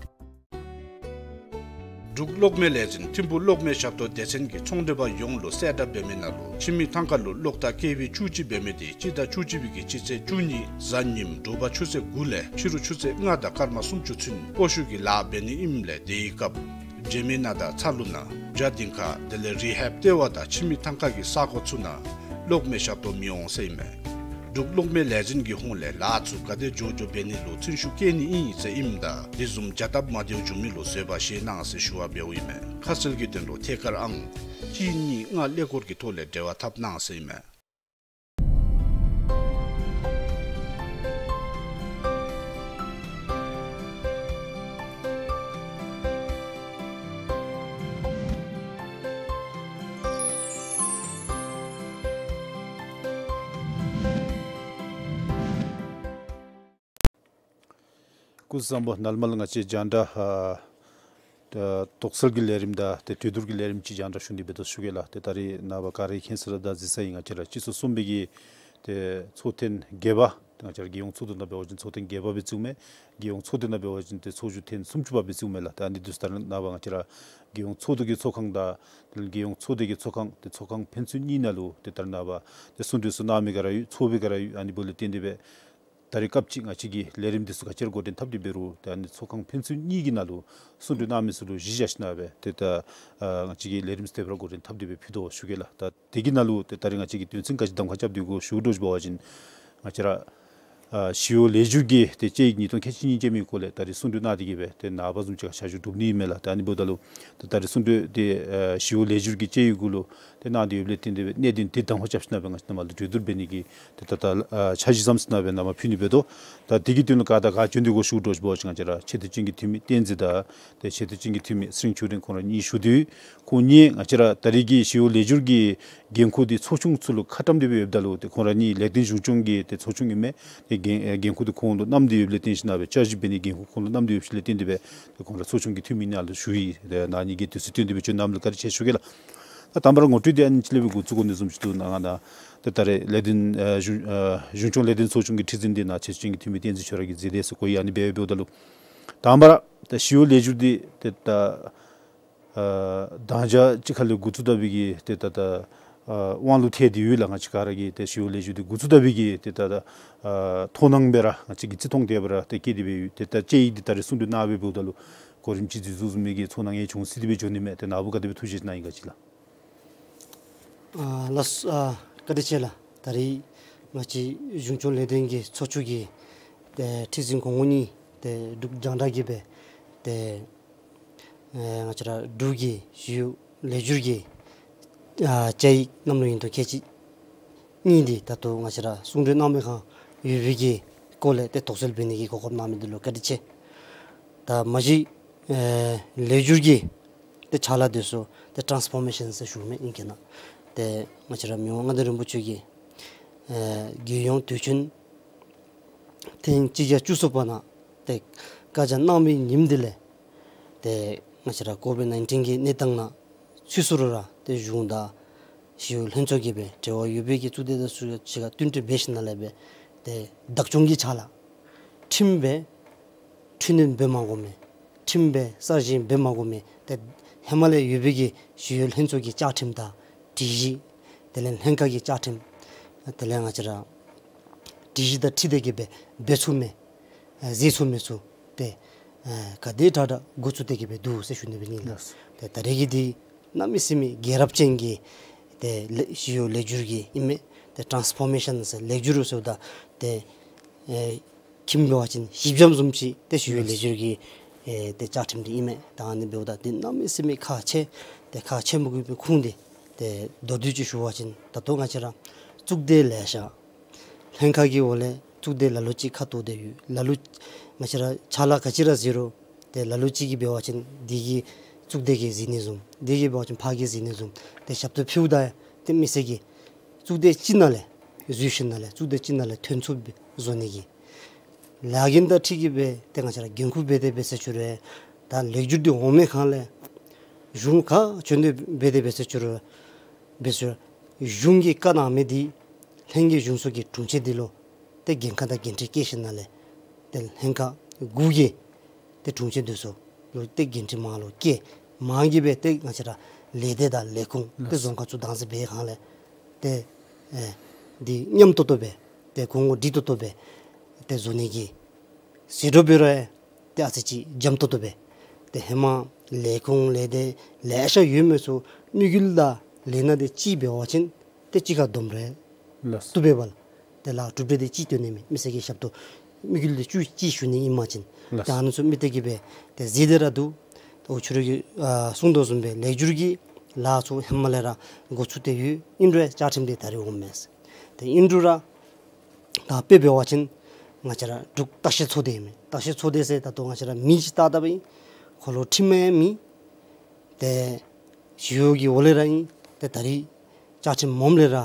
འབྲུག་གློག་མེ་ལས་འཛིན་ཐིམ་ཕུག་གློག་མེ་ཞབས་ཏོག་སྡེ་ཚན་གྱིས་ཚོང་འབྲེལ་པ་ཡོངས་ལུ་གསལ་བསྒྲགས་འབད་མི་ནང་ལུ་ཁྱིམ་མི་ཐང་ཀ་ལུ་གློག་བརྡ་ཀེ་ཝི་བཅུ་གཅིག་འབད་མི་དེ་སྤྱི་ཟླ་བཅུ་གཅིག་པའི་གི་སྤྱི་ཚེས་བཅུ་གཉིས་གཟའ་ཉིམ་དྲོ་པ་ཆུ་ཚོད་དགུ་ལས་ཕྱི་རུ་ཆུ་ཚོད་ལྔ་དང་སྐར་མ་སུམ་ཅུ་ཚུན་སྤོ་བཤུད་ཀྱི་ལཱ་འབད་ནི་ཨིནམ་ལས་དེའི་སྐབས་བྱེ་མའི་ནང་དང་ཚ་ལུ་ནང་ཇ་སྡིངས་ཁ་དེ་ལས་རི་ཧེབ་ལྟེ་བ་དང་ཁྱིམ་མི་ཐང་ཀ་གི་ས་གོ་ཚུ་ནང་གློག་མེ་ཞབས་ཏོག་མི་འོང་ཟེར་ཨིན་མས། འབྲུག་གློག་མེ་ལས་འཛིན་གྱི་ཧོངས་ལས་ལཱ་ཚུ་ག་དེ་མགྱོགས་མགྱོགས་འབད་ནི་ལུ་བརྩོན་ཤུགས་བསྐྱེད་ནི་ཨིན་ཟེར་ཨིནམ་ད་དེ་བཟུམ་བྱ་སྟབས་མ་བདེཝ་བྱུང་མི་ལུ་བཟོད་པ་བཞེས་གནང་ཟེར་ཞུ་བ་འབདཝ་ཨིན་མས། ཁ་གསལ་གྱི་དོན་ལུ་ཐད་ཀར་ཨང་གཅིག་གཉིས་ལྔ་ཀླད་ཀོར་གྱི་ཐོག་ལས་འབྲེལ་བ་འཐབ་གནང་ཟེར་ཨིན་མས། སྐུ་གཟུགས་བཟང་པོ། ནཱ་ལས་མར་ང་བཅས་རྒྱང་བསྒྲགས་ཨ་ད་དོགས་སེལ་གྱི་ལས་རིམ་དང་ཏེ་གྲོས་བསྡུར་གྱི་ལས་རིམ་ཅིག་རྒྱང་བསྒྲགས་ཞུ་ནི་འབད་དོ་ཞུ་གེ་ལགས། ཏེ་ད་རིས་ནངས་པ་ག་ར་མཁྱེན་ས་ར་ད་གཟིགས་ས་ཨིན། ང་བཅས་ར་སྤྱི་ཚོགས་གསུམ་པའི་གི་ཏེ་ཚོགས་ཐེངས་བརྒྱད་པ་ཏེ་ང་བཅས་ར་རྒྱལ་ཡོངས་ཚོགས་འདུ་ནང་འབད་བ་ཅིན་ཚོགས་ཐེངས་བརྒྱད་པ་སྦེ་བརྩིཝ་མས། རྒྱལ་ཡོངས་ཚོགས་སྡེ་ནང་འབད་བ་ཅིན་ཏེ་ཚོགས་བཞུགས་ཐེངས་སུམ་ཅུ་པ་སྦེ་བརྩིཝ་མས་ལགས། ཏེ་ཨ་ནི་དུས་ད་རེས་ནངས་པ་ང་བཅས་ར་རྒྱལ་ཡོངས་ཚོགས་འདུ་གི་ཚོགས་ཁང་དང་ཏེ་རྒྱལ་ཡོངས་ཚོགས་སྡེ་གི་ཚོགས་ཁང་ཏེ་ཚོགས་ཁང་ཕན་ཚུན་གཉིས་ནང་ལུ་ཏེ་ད་རེས་ནངས་པ་ཏེ་གསུང་གྲོས་ཚུ་གནང་མི་ག་ར་ཡོད། ཚོགས་པའི་ག་ར་ཡོད། ཨ་ནི་འབདཝ་ལས་བརྟེན་ཏེ་སྦེ་ད་རེས་སྐབས་ཅིག་ང་བཅས་ཀྱིས་ལས་རིམ་འདི་ཚུ་ག་ཅི་ར་འགོ་འདྲེན་འཐབ་སྟེ་འབད་རུང་ཏེ་ཨ་ནི་ཚོགས་ཁང་ཕན་ཚུན་གཉིས་ཀྱི་ནང་ལུ་གསུང་གྲོས་གནང་མི་ཚུ་ལུ་གཞི་བཞག་ཞིན་ན་སྦེ་ཏེ་ད་ཨ་ང་བཅས་ཀྱིས་ལས་རིམ་ཚུ་དེ་སྦེ་ར་འགོ་འདྲེན་འཐབ་སྟེ་སྦེ་ཕུལ་དོ་ཞུ་གེ་ལགས། ད་དེ་གི་ནང་ལུ་ཏེ་ད་རེས་ང་བཅས་ཀྱིས་དོན་ཚན་ག་ཅི་གདམ་ཁ་རྐྱབ་སྟེ་གོ་ཞུ་དོ་ཞུ་བ་ཅིན་ང་བཅས་ར་ཨ་ཞི་གཡོག་ལེགས་བསྒྱུར་གྱི་ཏེ་དཔྱད་ཡིག་ཉིས་སྟོང་ཁལ་གཅིག་གཉིས་ཅན་མའི་སྐོར་ལས་ད་རེས་གསུང་གྲོས་གནང་སྟེ་གི་སྦེ་ཏེ་ནངས་པ་བཟུམ་ཅིག་ཁར་བཞག་ཞུ་གྲུབ་ནི་ཨིན་མས་ལགས། ཏེ་ཨ་ནི་འབདཝ་ད་ལུ་ཏེ་ད་རེས་གསུང་གྲོས་འདི་ཨ་ཞི་གཡོག་ལེགས་བསྒྱུར་གྱི་དཔྱད་ཡིག་གུ་ལུ་ཏེ་གནང་སྟེ་ཡོདཔ་ལས་བརྟེན་ཏེ་སྦེ་གནད་དོན་འདི་གདམ་ཁ་རྐྱབ་ཞིན་ན་སྦེ་ང་བཅས་ནཱ་མར་ལུ་གྲོས་བསྡུར་འབད་ནི་གི་ཏེ་ད་ལྟོ་ཨ་འཆར་གཞི་བཟུམ་ཅིག་ནང་སྦེ་ནཱ་མར་ཕུལ་ནི་འབད་དོ། ད་དེ་གི་དོན་ལུ་ག་དང་ག་བྱོན་ཏེ་གོ་ཞུ་དོ་ཞུ་བ་ཅིན་ང་བཅས་ར་ཆེ་བསྟོད་ཅན་གྱི་འཐུས་མི་བསྟན་འཛིན་དང་ཏེ་ཆེ་བསྟོད་ཅན་གྱི་འཐུས་མི་ཚེ་རིང་ཆོས་སྒྲོན་ཁོང་ར་གཉིས་བཞུགས་ཏེ་ཡོད། ཁོང་གཉིས་ང་བཅས་ར་ད་རེས་ཀྱི་ཞི་གཡོག་ལེགས་བསྒྱུར་གྱི་འགན་ཁུར་འདི་ཚོགས་ཆུང་ཚུ་ལུ་ཁ་བཀྲམ་སྟེ་སྦེ་ཡོདཔ་ད་ལུ་ཏེ་ཁོང་ར་གཉིས་ལེགས་ལྡན་གཞུང་སྐྱོང་གི་ཏེ་ཚོགས་ཆུང་ཨིན་མས། ཏེ་འགན་ཨེ་འགན་ཁུར་འདི་ཁོང་ལུ་བསྣམས་ཏེ་ཡོདཔ་ལས་བརྟེན་ཞིན་ན་སྦེ་བཅའ་གཞི་འབད་ནི་འགན་ཁུར་ཁོང་ལུ་བསྣམས་ཏེ་ཡོདཔ་ལས་བརྟེན་ཏེ་སྦེ་ཏེ་ཁོང་ར་ཚོགས་ཆུང་གི་འཐུས་མི་ནང་ལུ་ཞུ་ཡི། ཏེ་ནཱ་ནི་གི་དུས་ཚོད་བཏོན་ཏེ་སྦེ་བྱོན་གནངམ་ལུ་བཀའ་དྲིན་ཆེ་ཞུ་གེ་ལགས། ད་དང་པ་ར་ངོ་སྤྲོད་འདི་ཨ་ནི་ཅིག་ལས་སྦེ་འགོ་བཙུགས་དགོ་ནི་བཟུམ་ཅིག་འདུག། ནཱ་ང་ནཱ་ཏེ་ད་རེས་ལེགས་ལྡན་ཨ་གཞུང་ཨ་གཞུང་སྐྱོང་ལེགས་ལྡན་ཚོགས་ཆུང་གི་ཁྲི་འཛིན་འདི་ནཱ་ཆེ་བསྟོད་ཅན་གྱི་འཐུས་མི་བསྟན་འཛིན་ཁྱོད་ར་གིས་མཛད་དེ་ཟེར་གོ་ཡི། ཨ་ནི་སྦེ་འབདཝ་ད་ལུ་དང་པ་ར་ད་ཞི་གཡོག་ལེགས་བསྒྱུར་འདི་ཏེ་ད་ཨ་དང་ཞག་ཅིག་ཁ་ལས་འགོ་བཙུགས་ད་པའི་གི་ཏེ་ད་ད་ཨ་དབང་ལུ་ཐལ་ཏེ་ཡོད་ལགས། ང་བཅས་ག་ར་གིས་ཏེ་ཞི་གཡོག་ལེགས་བསྒྱུར་འདི་འགོ་བཙུགས་ད་པའི་གི་ཏེ་ད་ད་ཨ་མཐོང་སྣང་སྦེ་ར་ང་བཅས་ཀྱིས་ཅིག་མཐོང་སྟེ་སྦེ་ར་ཏེ་བཀོད་དེ་སྦེ་ཡོད། ཏེ་ད་དཔྱད་ཡིག་འདི་ད་རེས་གསུང་གྲོས་གནང་སྦེ་འབདཝ་ད་ལུ་གོ་རིམ་ཅིག་འཛུལ་འཛུལཝ་བཟུམ་མའི་གི་ཚོར་སྣང་ཡང་བྱུང་སྲིད་དེ་སྦེ་འགྱོ་ནི་མས། ཏེ་ནཱ་བུ་ག་དེ་སྦེ་ཐུགས་བཞེད་གནང་ཡི་ག་ཅིག་ལགས། ཨ་ལགས་སོ། ཨ་བཀའ་དྲིན་ཆེ་ལགས། ད་རེས་ང་བཅས་གཞུང་སྐྱོང་ལེགས་ལྡན་གྱི་ཚོགས་ཆུང་གི་ཏེ་ཁྲི་འཛིན་གོང་འོག་གཉིས་ཏེ་འབྲུག་རྒྱང་བསྒྲགས་ཀྱིས་སྦེ་ཏེ་ཨེ་ང་བཅས་ར་འབྲུག་གི་ཞི་གཡོག་ལེགས་བསྒྱུར་གྱི་ཨ་དཔྱད་ཡིག་གནམ་ལོ་ཉིས་སྟོང་ཁལ་གཅིག་གཉིས་འདི་ད་ལྟོ་ང་བཅས་ར་གསུང་གྲོས་གནང་མི་ཁར་ཡོད་པའི་གི་སྐོར་ལས་ཏེ་དོགས་སེལ་འབད་ནི་གི་གོ་སྐབས་གནང་མི་འདི་ལུ་བཀའ་དྲིན་ཆེ། ད་མ་གཞི་ཨེ་ལེགས་བསྒྱུར་གྱི་ཏེ་ཕྱག་ལཱ་འདི་ཚུ་ཏེ་ཊཱནསི་ཕོར་མེ་ཤཱན་ཟེར་ཞུཝ་མས་ཨིང་སྐད་ནང་། ཏེ་ང་བཅས་ར་མི་དབང་མངའ་བདག་རིན་པོ་ཆེ་གིས་ཨེ་རྒྱལ་ཡོངས་དུས་ཆེན་ཐེངས་གཅིག་བརྒྱ་བཅུ་གསུམ་པ་ནང་ཏེ་བཀའ་རྒྱ་གནང་བའི་ཉིནམ་འདི་ལས་ཏེ་ང་བཅས་ར་ཀོ་བིཌ་ནའིན་ཊིན་གྱི་གནས་སྟངས་ནང་ཚུད་ས་རུང་ར་ཏེ་གཞུང་དང་ཞི་གཡོག་ལྷན་ཚོགས་ཀྱིས་སྦེ་འབྲེལ་བ་ཡོད་པའི་གི་གཙུག་སྡེ་དང་ཚུ་གཅིག་ཁར་བསྟུན་གྲོས་འབད་ཞིནམ་ལས་སྦེ་ཏེ་བདག་སྐྱོང་གི་ཕྱག་ལཱ་ཁྲིམས་སྦེ་འཁྲུལ་གནོད་འབད་མ་དགོ་མི་ཁྲིམས་སྦེ་གསར་བཞེངས་འབད་མ་དགོ་མི་ཏེ་ཧེ་མ་ལས་ཡོད་པའི་གི་ཞི་གཡོག་ལྷན་ཚོགས་ཀྱི་བཅའ་ཁྲིམས་དང་སྒྲིག་གཞི་དེ་ལས་ལྷན་ཁག་གི་བཅའ་ཁྲིམས་དེ་ལས་ང་བཅས་ར་སྒྲིག་གཞི་དང་འཁྲིལ་ཏེ་གི་སྦེ་འབད་ཚུགས་མི་ཨ་མཛད་ཚུགས་མི་ཚུ་ཏེ་ཨ་ག་དེ་དྲག་དྲག་འགོ་བཙུགས་ཏེ་གི་སྦེ་འདུག་ཟེར་ཞུ་ནི་སྦེ་ཨིན་ལགས། ལགས། ཏེ་ད་རེས་ཀྱི་འདི་གནམ་མེད་ས་མེད་རྒྱལ་རབས་ཅན་གྱི་ཏེ་ལེ་ཞི་གཡོག་ལེགས་བསྒྱུར་གྱི་ཨིན་མས། ཏེ་ཊཱནསི་ཕོར་མེ་ཤཱན་ཟེར་ལེགས་བསྒྱུར་ཟེརཝ་ད་ཏེ་ཨེ་ཁྱིམ་འབད་བ་ཅིན་གཞི་འགྱམ་བཟུམ་ཅིག་ཏེ་ཞི་གཡོག་ལེགས་བསྒྱུར་གྱི་ཨེ་ཏེ་བཅའ་ཁྲིམས་འདི་ཨིན་མས། ད་ཨ་ནི་འབདཝ་ད་འདི་གནམ་མེད་ས་མེད་ཁག་ཆེ། ཏེ་ཁག་ཆེ་མི་དགོ་པའི་ཁུངས་འདི་ ཏེ་མདོར་བསྡུས་ཅིག་ཞུ་བ་ཅིན་ད་ལྟོ་ང་བཅས་ར་གཙུག་སྡེ་ལེ་ཤ་ལྷན་ཁག་གི་འོག་ལས་གཙུག་སྡེ་ལ་ལུ་ཅིག་ཁ་ཐུག་སྟེ་ཡོད། ལ་ལུ་ང་བཅས་ར་ཕྱག་ལཱ་ག་ཅི་ར་གཟིགས་རུང་ཏེ་ལ་ལུ་ཅིག་གིས་འབད་བ་ཅིན་འདི་གིས་གཙུག་སྡེ་གིས་གཟིགས་ནི་བཟུམ། འདི་གིས་འབད་བ་ཅིན་ཕར་གིས་གཟིགས་ནི་བཟུམ། ཏེ་ཞབས་ཏོག་ཕུལཝ་ད་ཏེ་མི་སེར་གྱིས་གཙུག་སྡེ་ཅིག་ནང་ལས་འཛུལ་ཞིནམ་ལས་གཙུག་སྡེ་ཅིག་ནང་ལས་ཐོན་ཚུགསཔ་བཟོ་ནི་གི་ལཱ་འགན་དང་འཁྲིལ་གྱི་སྦེ་ཏེ་ང་བཅས་ར་འགན་ཁུར་འབད་དེ་འབད་ཟེར་ཞུ་རུང་ད་ལེགས་སྒྱུར་འདི་འོང་མི་སྒང་ལས་གཞུང་ག་བྱོན་ཏེ་འབད་དེ་འབད་ཟེར་ཞུ་རུང་འབད་ཟེར་གཞུང་གིས་བཀའ་གནང་མི་འདི་ལྷན་རྒྱས་གཞུང་ཚོགས་ཀྱི་དྲུང་ཆེན་འདི་ལུ་ཏེ་འགན་ཁག་དང་འགན་འཁྲི་བཀལ་ཞིནམ་ལས་ཏེ་ལྷན་ཁག་དགུ་གི་ཏེ་དྲུང་ཆེན་འདི་ཚུ་ལུ་ཏེ་འགན་འཁྲི་མར་ལུ་བཀལ། མར་གྱི་སྦེ་ཏེ་ང་བཅས་ར་ལས་སྡེ་དང་ལས་ཁུངས་ཏེ་ལགས། རྫོང་ཁག་ཚུ་བདག་འཛིན་འབད་སྒང་ལས་ཏེ་ཨེ་འདི་མཉམ་ཏོག་ཏོ་སྦེ་ཏེ་གོང་འོག་སྒྲིག་ཏོག་ཏོ་སྦེ་ཏེ་བཟོ་ནི་གི་ཟད་འགྲོ་འབད་རུང་ཏེ་ཨ་ཙི་ཅིག་འཇམ་ཏོག་ཏོ་སྦེ་ཏེ་ཧེ་མ་ལས་ཁུངས་ལས་སྡེ་ལེ་ཤ་ཡོད་མི་ཚུ་དམིགས་ཡུལ་དང་ལས་སྣ་འདི་གཅིག་འབད་བ་ཅིན་ཏེ་གཅིག་ཁར་བསྡོམས་རུང་ལགས། བཏུབ་པས་པ་ལགས། ཏེ་ལཱ་གྲུབ་འབྲས་འདི་གཅིག་སྟོན་ནི་མས། མི་སེར་གྱི་ཞབས་ཏོག་དམིགས་ཡུལ་འདི་གཅིག་གཅིག་ཞུ་ནི་ཨིན་པ་ཅིན། ལགས། ཏེ་ཨ་ནི་ཚུ་དམིགས་གཏད་ཀྱི་སྦེ་ཏེ་གཟིགས་ཏེ་ར་འདུག། ཏེ་ཨོ་ཁྱོད་ར་གིས་ཨ་གསུངས་དོ་བཟུམ་སྦེ་ལེགས་སྒྱུར་གྱི་ལཱ་ཚུ་ཧེ་མ་ལས་ར་འགོ་བཙུགས་ཏེ་ཡོད། ཨིན་རུང་བཅའ་ཁྲིམས་འདི་ད་རེས་འོང་མས། ཏེ་ཨིན་རུང་ར་ད་དཔེ་འབད་བ་ཅིན་ང་བཅས་ར་འབྲུག་བརྟག་ཞིབ་ཚོགས་སྡེ་ཨིན་མས། བརྟག་ཞིབ་ཚོགས་སྡེ་ཟེར་ད་ལྟོ་ང་བཅས་ར་མི་ཅིག་བལྟ་བལྟཝ་ཨིན། ཁོ་ལུ་ཁྲིམས་ཡང་མེད། ཏེ་ཞི་གཡོག་གི་འོག་ལས་ར་ཨིན། ཏེ་ད་རེས་བཅའ་ཁྲིམས་མངམ་ལས་ར་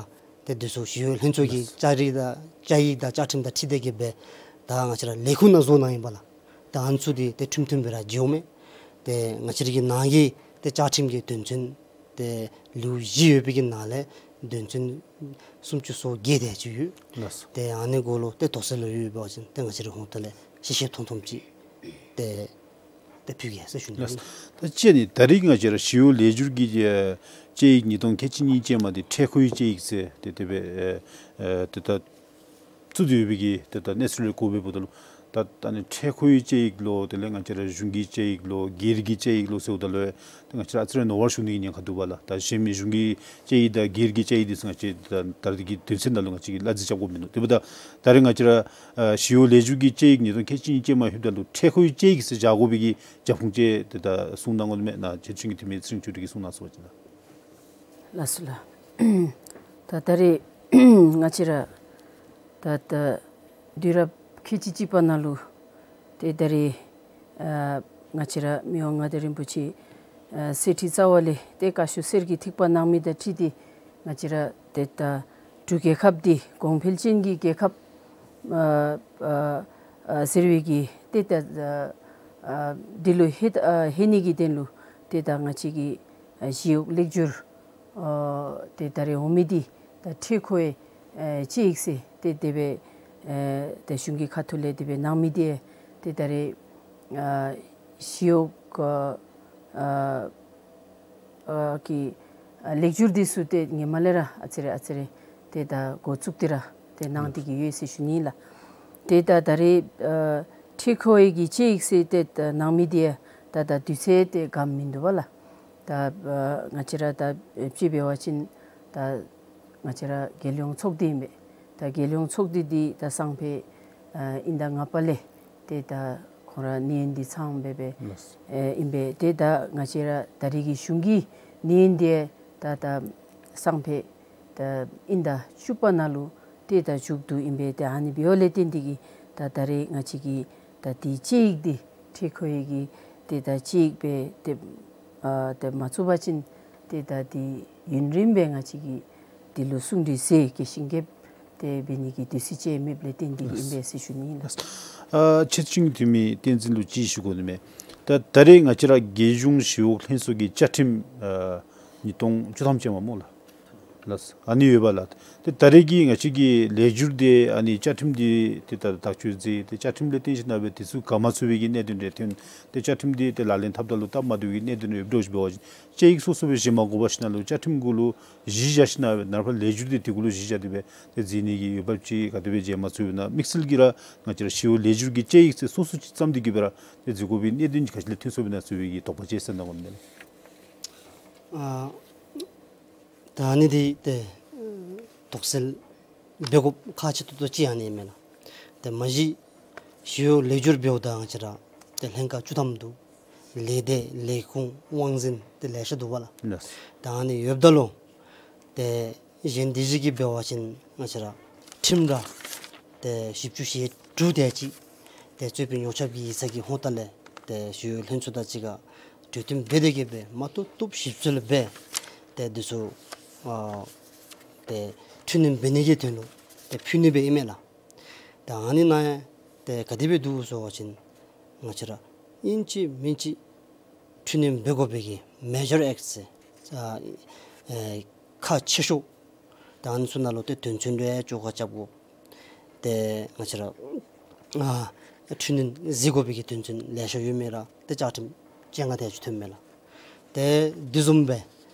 ཏེ་འདི་ཚུ་ཞི་གཡོག་ལྷན་ཚོགས་ཀྱི་བཅའ་རིག་དང་བཅའ་ཡིག་དང་བཅའ་ཁྲིམས་དང་འཁྲིལ་ཏེ་གི་སྦེ་ད་ང་བཅས་ར་ལས་ཁུངས་ནང་བཟོ་གནང་ཡི་པ་ལགས། ད་ཨ་ནི་ཚུ་འདི་ཏེ་ཁྲིམས་མཐུན་སྦེ་ར་བྱེད་འོང་མས། ཏེ་ང་བཅས་ར་གི་ནང་གི་ཏེ་བཅའ་ཁྲིམས་ཀྱི་དོན་ཚན་ཏེ་ལེའུ་བཞི་ཡོད་པའི་གི་ནང་ལས་དོན་ཚན་སུམ་ཅུ་སོ་བརྒྱད་དེ་ཅིག་ཡོད། ལགས་སོ། ཏེ་ཨ་ནི་གུ་ལུ་ཏེ་དོགས་སེལ་ལུ་ཡོད་པ་ཅིན་ཏེ་ང་བཅས་ར་ཧོངས་ཏོ་ལས་ཤེས་ཤེས་མཐོང་མཐོངམ་ཅིག་ཏེ་ཏེ་ཕུལ་གེ་ཟེར་ཞུ་ནི། ལགས་སོ། ད་ཅི་ཨ་ནི་ད་རེས་ང་བཅས་ར་ཞི་གཡོག་ལེགས་སྒྱུར་གྱི་ཨེ་དཔྱད་ཡིག་ཉིས་སྟོང་ཁལ་གཅིག་གཉིས་ཅན་མ་འདི་འཕྲལ་མཁོའི་དཔྱད་ཡིག་ཟེར་ཏེ་དེ་སྦེ་ཨེ་ཨེ་ཏེ་ད་བཙུགས་ཏེ་ཡོད་པའི་གི་ཏེ་ད་གནས་ཚུལ་ལས་གོ་བའི་འབདཝ་ད་ལུ་ད་ད་ཨ་ནི་འཕྲལ་མཁོའི་དཔྱད་ཡིག་ལོ། དེ་ལས་ང་བཅས་ར་གཞུང་གི་དཔྱད་ཡིག་ལོ་སྒེར་གྱི་དཔྱད་ཡིག་ལོ་ཟེརཝ་ད་ལུ་ཏེ་ང་བཅས་ར་ཨ་ཙི་རེ་ནོར་བ་ཤོར་ནི་གི་ཉེན་ཁ་འདུག་པ་ལགས། ད་གཞན་མི་གཞུང་གི་དཔྱད་ཡིག་དང་སྒེར་གྱི་དཔྱད་ཡིག་འདི་ཚུ་ང་བཅས་ད་ད་རེས་ཀྱི་དོན་ཚན་ནང་ལུ་ང་བཅས་ཀྱིས་གླ་རྩི་རྐྱབ་དགོཔ་མིན་འདུག། དེ་འབདཝ་ད་ད་རེས་ང་བཅས་ར་ཨ་ཞི་གཡོག་ལེགས་སྒྱུར་གྱི་དཔྱད་ཡིག་ཉིས་སྟོང་ཁལ་གཅིག་གཉིས་ཅན་མ་ལྷོདཔ་ད་ལུ་འཕྲལ་མཁོའི་དཔྱད་ཡིག་ཟེར་བཞག་དགོ་པའི་གི་རྒྱབ་ཁུངས་ཅིག་ཏེ་ད་གསུང་གནང་དགོ་ནི་མས་ན། ཁྱེད་ཚུ་གི་འཐུས་མི་ཚེ་རིང་ཆོས་སྒྲོན་གྱིས་གསུང་གནང་ཟེར་བ་ཅིན་ལགས། ལགས་སོ་ལགས། ད་ད་རེས་ང་བཅས་ར་ད་ད་དུས་རབས་ཁལ་གཅིག་གཅིག་པ་ནང་ལུ་ཏེ་ད་རེས་ཨ་ང་བཅས་ར་མི་དབང་མངའ་བདག་རིན་པོ་ཆེ་ཨ་གསེར་ཁྲི་རྩ་བ་ལས་ཏེ་བཀའ་ཤོག་གསེར་གྱི་ཐིགས་པ་གནང་མི་དང་འཁྲིལ་ཏེ་ང་བཅས་ར་ཏེ་ད་འབྲུག་རྒྱལ་ཁབ་འདི་གོང་འཕེལ་ཅན་གྱི་རྒྱལ་ཁབ་ཨ་ཨ་ཨ་ཟེར་བའི་གི་ཏེ་ད་ཨ་འདི་ལུ་ལྷོད་ཨ་ལྷོད་ནི་གི་དོན་ལུ་ཏེ་ད་ང་བཅས་ཀྱི་ཨ་ཞི་གཡོག་ལེགས་སྒྱུར་ཨ་ཏེ་ད་རེས་འོང་མི་འདི་ད་འཕྲལ་མཁོའི་ཨ་དཔྱད་ཡིག་ཟེར་ཏེ་དེ་སྦེ་ཨ་ཏེ་གཞུང་གི་ཁ་ཐུག་ལས་དེ་སྦེ་གནང་མི་འདི་ཏེ་ད་རེས་ཨ་ཞི་གཡོག་ཨ་ཨ་ཨ་གི་ཨ་ལེགས་སྒྱུར་འདི་ཚུ་ཏེ་ཧེ་མ་ལས་ར་ཨ་ཙི་རེ་ཨ་ཙི་རེ་ཏེ་ད་འགོ་བཙུགས་ཏེ་ར་ཏེ་གནང་སྟེ་གི་ཡོད་ཟེར་ཞུ་ནི་ལགས། ཏེ་ད་ད་རེས་ཨ་འཕྲལ་མཁོའི་གི་དཔྱད་ཡིག་ཟེར་ཏེ་ད་གནང་མི་འདི་ད་ད་དུས་ཚོད་ཏེ་ག་མིན་འདུག་པ་ལགས། ད་ཨ་ང་བཅས་ར་ད་དཔྱེ་འབད་བ་ཅིན་ད་ང་བཅས་ར་རྒྱལ་ཡོངས་ཚོགས་སྡེ་ཨིན་པས། ད་རྒྱལ་ཡོངས་ཚོགས་སྡེ་འདི་ད་སང་ཕོད་ཨ་དབྱིན་ཟླ་ལྔ་པ་ལས་ཏེ་ད་ཁོང་ར་གནས་ཡུན་འདི་ཚང་སྦེ་སྦེ་ལགས། ཨེ་ཨིན་པས། ཏེ་ད་ང་བཅས་ར་ད་རེས་ཀྱི་གཞུང་གི་གནས་ཡུན་འདི་ད་ད་སང་ཕོད་ད་དབྱིན་ཟླ་བཅུ་པ་ནང་ལུ་ཏེ་ད་མཇུག་བསྡུ་ཨིན་པས། ཏེ་ཨ་ནི་འབདཝ་ལས་བརྟེན་ཏེ་གི་ད་ད་རེས་ང་བཅས་ཀྱི་ད་འདི་དཔྱད་ཡིག་འདི་འཕྲལ་མཁོའི་གི་ཏེ་ད་དཔྱད་ཡིག་སྦེ་ཏེ་ཨ་ཏེ་མ་བཙུགས་པ་ཅིན་ཏེ་ད་འདི་ཡུན་རིངམོ་སྦེ་ང་བཅས་ཀྱིས་འདི་ལུ་གསུང་གྲོས་ཟེར་གྱི་ཤིང་རྒྱབ་ཏེ་འབད་ནི་གི་དུས་ཚོད་ཅིག་མེདཔ་ལས་བརྟེན་ཏེ་གི་ཨིན་པས་ཟེར་ཞུ་ནི་ཨིན་ལགས། ཨ་ཁྱེད་ཚུ་གི་འཐུས་མི་བསྟན་འཛིན་ལུ་ཅིག་ཞུ་དགོ་ནི་མས། ད་ད་རེས་ང་བཅས་ར་རྒྱལ་གཞུང་ཞི་གཡོག་ལྷན་ཚོགས་ཀྱི་བཅའ་ཁྲིམས་ཨ་ཉིས་སྟོང་བཅུ་ཐམ་ཅན་མ་སྨོ་ལགས། ལགས། ཨ་ནི་ཡོད་པ་ལགས། ཏེ་ད་རེས་ཀྱི་ང་བཅས་ཀྱི་ལེགས་སྒྱུར་འདི་ཨ་ནི་བཅའ་ཁྲིམས་འདི་ཏེ་ད་དག་བཅོས་མཛད་དེ་བཅའ་ཁྲིམས་ལས་བརྟེན་ཞིན་ན་སྦེ་དེ་ཚུ་ག་མ་ཚུད་པའི་གི་གནད་དོན་རེ་ཐོན། ཏེ་བཅའ་ཁྲིམས་འདི་ཏེ་ལག་ལེན་འཐབ་ད་ལུ་སྟབས་མ་བདེ་བའི་གི་གནད་དོན་རེ་ཡོདཔ་འདྲཝ་ཅིག་འབད་བ་ཅིན་དཔྱད་ཡིག་སོ་སོ་སྦེ་བཞེས་མ་དགོ་པར་ཞིན་ན་ལུ་བཅའ་ཁྲིམས་གུ་ལུ་གཞི་བཞག་ཞིན་ན་སྦེ་ནངས་པ་ལེགས་སྒྱུར་འདི་དེ་གུ་ལུ་གཞི་བཞག་སྟེ་སྦེ་ཏེ་མཛད་ནི་གི་འོས་འབབ་ཅིག་ག་དེ་སྦེ་མཇལ་མ་ཚུགས་པས་ན། དམིགས་བསལ་གྱིས་ར་ང་བཅས་ར་ཞི་གཡོག་ལེགས་སྒྱུར་གྱི་དཔྱད་ཡིག་ཟེར་སོ་སོ་ཅིག་བརྩམས་ཏེ་གི་སྦེ་ར་ཏེ་མཛད་དགོ་པའི་གནད་དོན་ག་ཅི་ལས་ཐོན་སོང་པས་ན་ཟེར་བའི་གི་དོགས་པ་ཅིག་སེལ་གནང་དགོ་མི་ཨ་ད་ཨ་ནི་འདི་ཏེ་དོགས་སེལ་འབད་དགོཔ་ཁག་ཆེ་ཏོག་ཏོ་ཅིག་ཨ་ནི་ཨིན་མས་ལགས། ཏེ་མ་གཞི་ཞི་གཡོག་ལེགས་སྒྱུར་འབདཝ་ད་ང་བཅས་ར་ཏེ་ལྷན་ཁག་བཅུ་ཐམ་འདུག། ལས་སྡེ་ལས་ཁུངས་དབང་འཛིན་ཏེ་ལེ་ཤ་འདུག་པ་ལགས། ལགས། ད་ཨ་ནི་ཡོདཔ་ད་ལུ་ ཏེ་གཞན་དེ་ཅིག་གིས་འབད་བ་ཅིན་ང་བཅས་ར་ཁྲིམས་ར་ཏེ་བཞི་བཅུ་ཞེ་དྲུག་དེ་ཅིག་ཏེ་རྩོད་དཔོན་ཡོངས་ཁྱབ་ཀྱི་ཡིག་ཚང་གི་ཧོངས་ལྟག་ལས་ཏེ་ཞི་གཡོག་ལྷན་ཚོགས་དང་གཅིག་ཁར་གྲོས་བསྟུན་འབད་དེ་གི་སྦེ་མ་བཏུབ་བཏུབ་ཞིབ་འཚོལ་འབད་ཏེ་འདི་ཚུ་ཨ་ཏེ་འཕྲི་སྣོན་འབད་ནི་གི་དོན་ལུ་ཏེ་ཕུལ་ནི་སྦེ་ཨིན་མས་ལགས། ད་ཨ་ནི་ནང་ཡང་ཏེ་ག་དེ་སྦེ་འདུག་ཟེར་བ་ཅིན་ང་བཅས་ར་ཨིན་ཅི་མིན་ཅི་འཕྲི་སྣོན་འབད་དགོ་པའི་གི་མེ་ཇར་ཨེཀཊ་ཟེར་ཨ་ཨེ་ཁག་ཆེ་ཤོས་ད་ཨ་ནི་ཚུ་ནང་ལུ་ཏེ་དོན་ཚན་རེ་བཅོ་ཁ་རྐྱབ་དགོ། ཏེ་ང་བཅས་ར་ཨ་འཕྲི་སྣོན་གཟིགས་དགོ་པའི་གི་དོན་ཚན་ལེ་ཤ་ཡོད་མི་ར་ཏེ་བཅའ་ཁྲིམས་བཅོ་ལྔ་དེ་ཅིག་ཐོནམ་མས་ལགས། ཏེ་དེ་བཟུམ་སྦེ་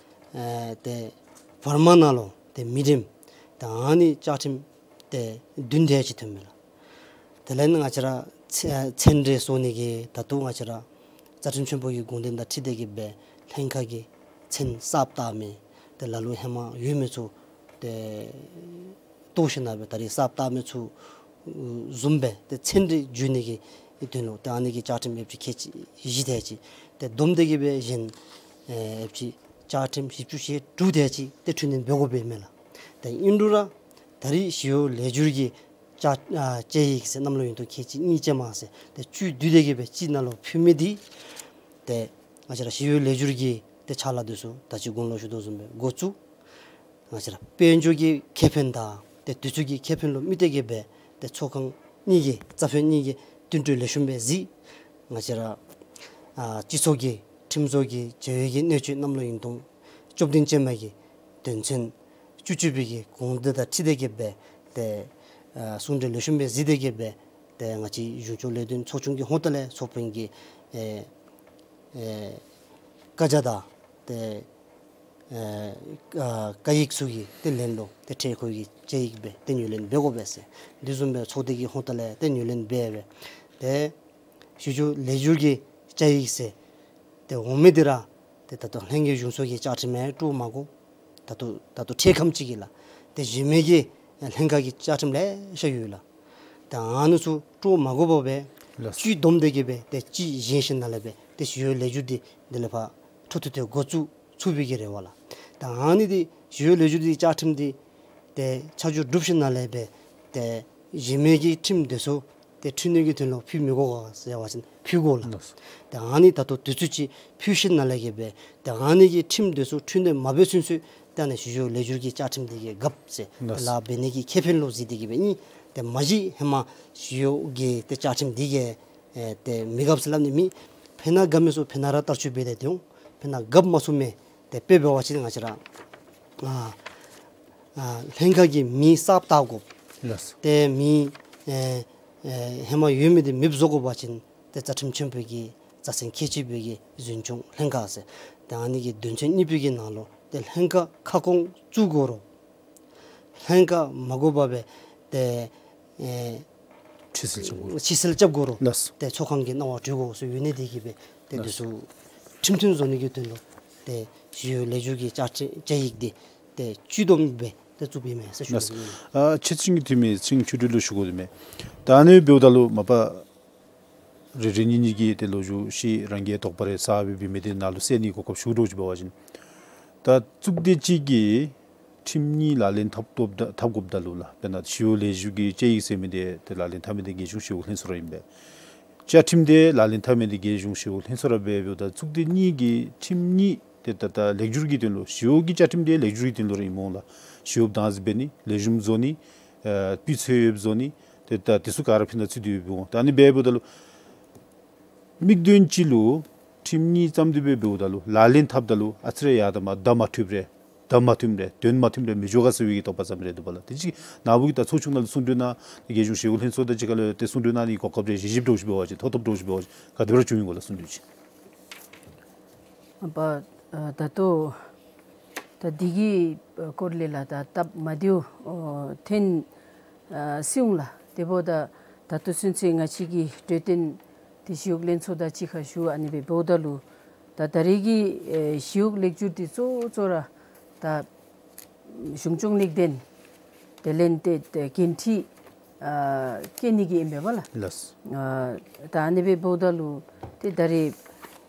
ཨེ་ཏེ་བར་མ་ནང་ལུ་ཏེ་མི་འགྲེམས་ད་ཨ་ནི་བཅའ་ཁྲིམས་ཏེ་བདུན་དེ་ཅིག་ཐོནམ་མས་ལགས། དེ་ལས་ང་བཅས་ར་ཚེ་ཚན་རིག་སོ་ནི་གི་ད་ལྟོ་ང་བཅས་ར་རྩ་ཁྲིམས་ཆེན་པོ་གི་དགོངས་དོན་དང་འཁྲིལ་ཏེ་གི་སྦེ་ལྷན་ཁག་གི་ཚན་གསརཔ་བཏགས་མི་ཏེ་ལ་ལུ་ཧེ་མ་ཡོད་མི་ཚུ་ཏེ་བཏོག་ཞིནམ་ལས་སྦེ་ད་རིས་གསརཔ་བཏགས་མི་ཚུ་བཟུམ་སྦེ་ཏེ་ཚན་རིག་བསྒྱུར་ནི་གི་དོན་ལུ་ཏེ་ཨ་ནི་གི་བཅའ་ཁྲིམས་ཡོདཔ་ཅིག་ཁལ་གཅིག་བཞི་དེ་ཅིག་ཏེ་བསྡོམས་ཏེ་གི་སྦེ་གཞན་ཨེ་ཡོདཔ་ཅིག་བཅའ་ཁྲིམས་བཞི་བཅུ་ཞེ་དྲུག་དེ་ཅིག་ཏེ་འཕྲི་སྣོན་འབད་དགོཔ་ཨིན་མས་ལགས། ཏེ་ཨིན་རུང་ར་ད་རིས་ཞི་གཡོག་ལེགས་བསྒྱུར་གྱི་བཅའ་ཨ་དཔྱད་ཡིག་ཟེར་གནམ་ལོ་ཡུན་དུ་ཁལ་གཅིག་གཉིས་ཅན་མ་ཟེར་ཏེ་བཅུད་བསྡུས་ཏེ་གི་སྦེ་གཅིག་ནང་ལུ་ཕུལ་མི་འདི་ཏེ་ང་བཅས་ར་ཞི་གཡོག་ལེགས་བསྒྱུར་གྱི་ཏེ་ཕྱག་ལཱ་འདི་ཚུ་ད་ཅི་གོང་ལུ་ཞུ་དོ་བཟུམ་སྦེ་འགོ་བཙུགས། ང་བཅས་ར་དཔལ་འབྱོར་གྱི་ཁེ་ཕན་དང་ཏེ་དུས་ཚོད་ཀྱི་ཁེ་ཕན་ལུ་དམིགས་ཏེ་གི་སྦེ་ཏེ་ཚོགས་ཁང་གཉིས་ཀྱི་རྩ་དཔོན་གཉིས་ཀྱིས་བསྟུན་གྲོས་ལེགས་ཤོམ་སྦེ་གཟིགས། ང་བཅས་ར་ཨ་སྤྱི་ཚོགས་ཀྱི་ཁྲིམས་བཟོ་གི་བྱ་བའི་གི་གནད་སྤྱོད་གནམ་ལོ་ཡུན་དུ་བཅུ་བདུན་ཅན་མ་གི་དོན་ཚན་བཅུ་གཅིག་པའི་གི་དགོངས་དོན་དང་འཁྲིལ་ཏེ་གི་སྦེ་ཏེ་ཨ་གསུང་གྲོས་ལེགས་ཤོམ་སྦེ་གཟིགས་ཏེ་གི་སྦེ་ཏེ་ང་བཅས་གཞུང་སྐྱོང་ལས་དོན་ཚོགས་ཆུང་གི་ཧོངས་ལྟག་ལས་ཚོགས་དཔོན་གྱི་ཨེ་ཨེ་བཀའ་རྒྱ་དང་ཏེ་ཨེ་ཨ་བཀའ་ཡིག་ཚུ་གི་ཏེ་ལན་ལུ་ཏེ་འཕྲལ་མཁོ་གི་དཔྱད་ཡིག་སྦེ་ཏེ་ངོས་ལེན་འབད་དགོ་པས་ཟེར། དེ་བཟུམ་སྦེ་ཚོགས་སྡེ་གི་ཧོངས་ལྟག་ལས་ཏེ་ངོས་ལེན་འབད་སྦེ་ཏེ་ཞི་གཡོག་ལེགས་བསྒྱུར་གྱི་དཔྱད་ཡིག་ཟེར་ཏེ་འོང་མི་འདི་ར་ཏེ་ད་ལྟོ་ལྷན་རྒྱས་གཞུང་ཚོགས་ཀྱི་བཅའ་ཁྲིམས་ཡང་སྤྲོ་མ་དགོ། ད་ལྟོ་ད་ལྟོ་འཕྲལ་ཁམས་ཅིག་གི་ལགས། ཏེ་གཞན་མི་གི་ལྷན་ཁག་གི་བཅའ་ཁྲིམས་ལེ་ཤ་ཡོད་ལགས། ད་ཨ་ནི་ཚུ་སྤྲོ་མ་དགོ་པར་སྦེ་ལགས། བཅུད་བསྡོམས་ཏེ་གི་སྦེ་ཏེ་གཅིག་བཞེངས་ཞིནམ་ལས་སྦེ་ཏེ་ཞི་གཡོག་ལེགས་བསྒྱུར་འདི་འདི་ལས་ཕར་འཕྲོ་མཐུད་དེ་འགོ་བཙུགས་ཚུགས་པའི་གི་རེ་བ་ལགས། ད་ཨ་ནི་འདི་ཞི་གཡོག་ལེགས་བསྒྱུར་འདི་བཅའ་ཁྲིམས་འདི་ཏེ་ཆ་འཇོག་གྲུབ་ཞིནམ་ལས་སྦེ་ཏེ་གཞན་མི་གི་ཁྲིམས་འདི་ཚུ་ཏེ་འཕྲི་སྣོན་གྱི་དོན་ལུ་ཕུལ་མི་དགོ་ག་ཟེར་བ་ཅིན་ཕུལ་དགོ་ལགས། ལགས། ཏེ་ཨ་ནི་ད་ལྟོ་དུས་ཚོད་ཅིག་ཕུལ་ཞིནམ་ལས་གི་སྦེ་ཏེ་ཨ་ནི་གི་ཁྲིམས་འདི་ཚུ་འཕྲི་སྣོན་མ་འབད་ཚུན་ཚོད་ཏེ་ཨ་ནི་ཞི་གཡོག་ལེགས་བསྒྱུར་གྱི་བཅའ་ཁྲིམས་འདི་གི་རྒཔོ་ཟེར་ལགས། ལཱ་འབད་ནི་གི་ཁེ་ཕན་ལུ་གཟིགས་ཏེ་གི་སྦེ་ཨིན། ཏེ་མ་གཞི་ཧེ་མ་ཞི་གཡོག་གི་ཏེ་བཅའ་ཁྲིམས་འདི་གིས་ཨེ་ཏེ་མི་རྒཔ་ཟེར་སླབ་ནི་མེད། ཕན་ན་རྒཔ་མི་ཚུ་ཕན་ན་ར་བསྟར་སྤྱོད་འབད་དེ་འོང་། ཕན་ན་རྒཔ་མ་ཚུགས་མི་ཏེ་དཔེ་འབད་བ་ཅིན་ང་བཅས་ར་ཨ་ཨ་ལྷན་ཁག་གི་མི་གསརཔ་བཏགས་དགོ། ལགས། ཏེ་མི་ཨེ་ཨེ་ཧེ་མ་ཡོད་མི་འདི་མེདཔ་བཟོ་དགོ་པ་ཅིན་ཏེ་རྩ་ཁྲིམས་ཆེན་པོ་གི་རྩ་ཚན་ཁལ་གཅིག་པའི་གི་འཛིན་སྐྱོང་ལྷན་ཁག་ཟེར་ཏེ་ཨ་ནི་གི་དོན་ཚན་གཉིས་པའི་གི་ནང་ལུ་ཏེ་ལྷན་ཁག་ཁ་སྐོང་བཙུགས་དགོ་རུང་ལྷན་ཁག་མ་དགོ་པར་སྦེ་ཏེ་ཨེ་ཕྱིར་སེལ་རྐྱབ་དགོ་རུང་། ཕྱིར་སེལ་རྐྱབ་དགོ་རུང་། ལགས། ཏེ་ཚོགས་ཁང་གི་གནང་བ་སྤྲོད་དགོ་ཟེར་ཡོད་ནི་དེ་གིས་སྦེ་ཏེ་ལགས། འདི་ཚུ་ཁྲིམས་མཐུན་བཟོ་ནི་གི་དོན་ལུ་ཏེ་ཞི་གཡོག་ལེགས་བསྒྱུར་གྱི་བཅའ་ཁྲིམས་བཅའ་ཡིག་འདི་ཏེ་བཅུད་བསྡོམས་སྦེ་ཏེ་བཙུགས་པའི་མས་ཟེར་ཞུ་ལགས། ནི་ཨིན། ཨ་ཁྱེད་ཚུ་གི་འཐུས་མི་ཚེ་རིང་ཆོས་སྒྲོན་ལུ་ཞུ་དགོ་དོ་མས། ད་ཨ་ནི་འབདཝ་ད་ལུ་མ་པ་རེ་རེ་གཉིས་གཉིས་ཀྱིས་ཏེ་ལོ་རྒྱུས་ཤེས་རང་གི་དོགས་པ་རེ་ཟ་སྦེ་འབད་མི་འདི་ནང་ལུ་སེལ་ནི་གོ་སྐབས་ཞུ་དོ་ཅིག་འབད་བ་ཅིན་ད་གཙུག་སྡེ་གཅིག་གིས་ཁྲིམས་གཉིས་ལག་ལེན་འཐབ་འཐབ་འཐབ་དགོཔ་ད་ལུ་ལགས། དཔེར་ན་ཞི་གཡོག་ལེགས་བསྒྱུར་གྱི་དཔྱད་ཡིག་ཟེར་མི་འདི་ཏེ་ལག་ལེན་འཐབ་མི་འདི་རྒྱལ་གཞུང་ཞི་གཡོག་ལྷན་ཚོགས་ར་ཨིན་པས། བཅའ་ཁྲིམས་འདི་ལག་ལེན་འཐབ་མི་འདི་རྒྱལ་གཞུང་ཞི་གཡོག་ལྷན་ཚོགས་ར་འབད་འབདཝ་ད་གཙུག་སྡེ་གཉིས་ཀྱིས་ཁྲིམས་གཉིས་ཏེ་ད་ད་ལེགས་བསྒྱུར་གྱི་དོན་ལུ་ཞི་གཡོག་གི་བཅའ་ཁྲིམས་འདི་ལེགས་བསྒྱུར་གྱི་དོན་ལུ་ར་ཨིནམ་འོང་ལགས། ཞི་གཡོག་བདག་འཛིན་འབད་ནི་ལེགས་ཤོམ་བཟོ་ནི་ཨ་སྤུས་ཚད་ཡོདཔ་བཟོ་ནི་ཏེ་ད་འདི་ཚུ་ག་ར་ཕན་ཐོགས་ཚུད་དེ་ཡོདཔ་འོང་། ད་ཨ་ནི་འབད་འབདཝ་ད་ལུ་དམིགས་དོན་གཅིག་ལུ་ཁྲིམས་གཉིས་ཙམ་དེ་སྦེ་འབདཝ་ད་ལུ་ལག་ལེན་འཐབ་ད་ལུ་ཨ་ཙི་རེ་ཡར་ད་མར་བརྡ་མ་འཕྲོདཔ་རེ་བརྡ་མ་མཐུནམ་རེ་དོན་མ་མཐུནམ་རེ་མི་འགྱོ་ག་ཟེར་བའི་གི་དོགས་པ་ཙམ་རེ་འདུག་པ་ལགས། དེ་ཅིག་ནཱ་བུ་གིས་ད་ཚོགས་ཆུང་ནང་ལུ་གསུང་གྲོས་གནང་རྒྱལ་གཞུང་ཞི་གཡོག་ལྷན་ཚོགས་དང་གཅིག་ཁར་ལུ་ཏེ་གསུང་གྲོས་གནང་ནི་གོ་སྐབས་རེ་བཞེས་བཞེསཔ་འདྲཝ་ཅིག་འབད་བ་ཅིན་ཐོབ་ཐོབ་འདྲཝ་ཅིག་འབད་བ་ཅིན་ག་དེ་སྦེ་ར་བྱུང་ཡི་གོ་ལགས་གསུང་གྲོས་ཅིག། ཨ་པ་ཨ་ད་ལྟོ་ད་འདི་གི་སྐོར་ལས་ལགས་ད་སྟབས་མ་བདེཝ་ཨོ་ཐོན་ཨ་སོང་ལགས། དེ་འབདཝ་ད་ད་ལྟོ་ཚུན་ཚོད་ང་བཅས་ཀྱི་གྲོས་བསྟུན་འདི་ཞི་གཡོག་ལྷན་ཚོགས་དང་གཅིག་ཁར་ཞུ་ཨ་ནི་སྦེ་འབདཝ་ད་ལུ་ད་ད་རེས་ཀྱི་ཨེ་ཞི་གཡོག་ལེགས་བསྒྱུར་འདི་གཙོ་བོ་གཙོ་བོ་ར་ད་གཞུང་སྐྱོང་ལེགས་ལྡན་དེ་ལས་ཏེ་ཏེ་འགན་འཁྲི་ཨ་བཀལ་ནི་གི་ཨིན་པས་པ་ལགས། ལགས། ཨ་ད་ཨ་ནི་སྦེ་འབདཝ་ད་ལུ་ཏེ་ད་རེས་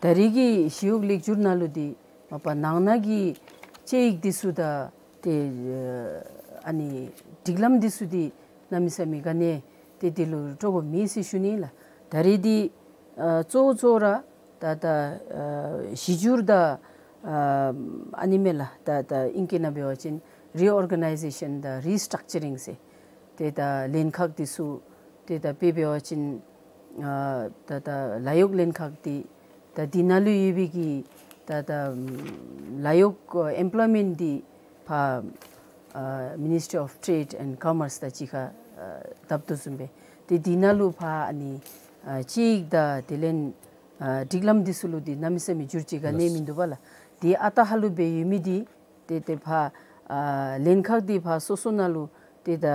ད་རེས་ཀྱི་ཞི་གཡོག་ལེགས་བསྒྱུར་ནང་ལུ་འདི་མ་པ་ནང་ན་གི་དཔྱད་ཡིག་འདི་ཚུ་དང་ ཏེ་ཨ་ནི་སྒྲིག་ལམ་འདི་ཚུ་འདི་གནམ་མེད་ས་མེད་ག་ནི་ཏེ་འདི་ལུ་སྤྲོ་བ་མེད་ཟེར་ཞུ་ནི་ལགས། ད་རེས་འདི་ཨ་གཙོ་བོ་གཙོ་བོ་ར་ད་ད་ཨ་གཞི་བསྒྱུར་དང་ཨ་ཨ་ནི་མས་ལགས། ད་ད་ཨིང་སྐད་ནང་འབད་བ་ཅིན་རི་ཨོར་ག་ནའི་ཟེ་ཤཱན་དང་རི་སི་ཊག་ཅར་ཨིང་ཟེར། ཏེ་ད་ལྷན་ཁག་འདི་ཚུ་ཏེ་ད་དཔེ་འབད་བ་ཅིན་ཨ་ད་ད་ལཱ་གཡོག་ལྷན་ཁག་འདི་ད་འདི་ནང་ལུ་ཡོད་པའི་གི་ད་ད་ལཱ་གཡོག་ཨེམ་པོལོའི་མེནཊ་འདི་ཕར་ཨ་Ministry of Trade and Commerce དང་གཅིག་ཁར་ཨ་བརྡབ་དོ་བཟུམ་སྦེ་ཏེ་འདི་ནང་ལུ་ཕར་ཨ་ནི་ཨ་དཔྱད་ཡིག་དང་དེ་ལས་ཨ་སྒྲིག་ལམ་འདི་ཚུ་ལུ་འདི་གནམ་མེད་ས་མེད་འགྱུར་ཅིག་ག་ནི་ལགས། མིན་འདུག་པ་ལགས། འདི་ཨ་རྟག་ཧ་ལུགས་སྦེ་ཡོད་མི་འདི་ཏེ་ཏེ་ཕར་ཨ་ལྷན་ཁག་འདི་ཕར་སོ་སོ་ནང་ལུ་ཏེ་ད་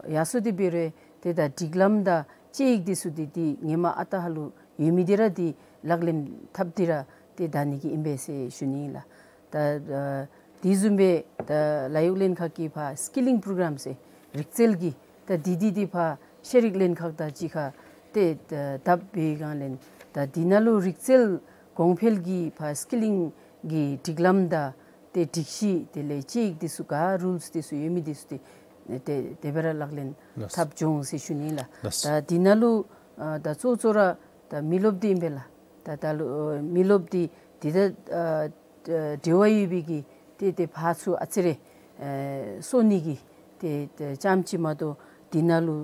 ཡར་སོང་སྟེ་འབད་རུང་ཏེ་ད་སྒྲིག་ལམ་དང་དཔྱད་ཡིག་འདི་ཚུ་འདི་འདི་ཧེ་མ་ཨ་རྟག་ཧ་ལུགས་ཡོད་མི་འདི་ར་འདི་ལག་ལེན་འཐབ་སྟེ་ར་ཏེ་ད་ནི་གི་ཨིན་པས་ཟེར་ཞུ་ནི་ལགས། ད་ཨ་དེ་བཟུམ་སྦེ་ད་ལཱ་གཡོག་ལྷན་ཁག་གི་ཕར་སི་ཀི་ལིང་པོ་རོ་གརམ་ཟེར་རིག་རྩལ་གྱི་ད་འདི་འདི་འདི་ཕར་ཤེས་རིག་ལྷན་ཁག་དང་གཅིག་ཁར་ཏེ་ད་བརྡབ་པའི་སྒང་ལས་ད་འདི་ནང་ལུ་རིག་རྩལ་གོང་འཕེལ་གྱི་ཕར་སི་ཀི་ལིང་གི་སྒྲིག་ལམ་དང་ཏེ་སྒྲིག་གཞི་དེ་ལས་དཔྱད་ཡིག་འདི་ཚུ་ག་རུལསི་འདི་ཚུ་ཡོད་མི་འདི་ཚུ་ཏེ་ཏེ་དེ་སྦེ་ར་ལག་ལེན་ལགས། འཐབ་འགྱོ་ཟེར་ཞུ་ནི་ལགས། ལགས། ད་འདི་ནང་ལུ་ཨ་ད་གཙོ་བོ་གཙོ་བོ་ར་ད་མི་རློབས་འདི་ཨིན་པས་ལགས། ད་ད་ལུ་ཨ་མི་རློབས་འདི་འདི་ད་ཨ་འབྲེལ་བ་ཡོད་པའི་གི་ཏེ་ཏེ་ཕར་ཚུར་ཨ་ཙི་རེ་ཨེ་སོང་ནི་གི་ཏེ་ཏེ་ཙམ་ཅིག་མ་གཏོགས་འདི་ནང་ལུ་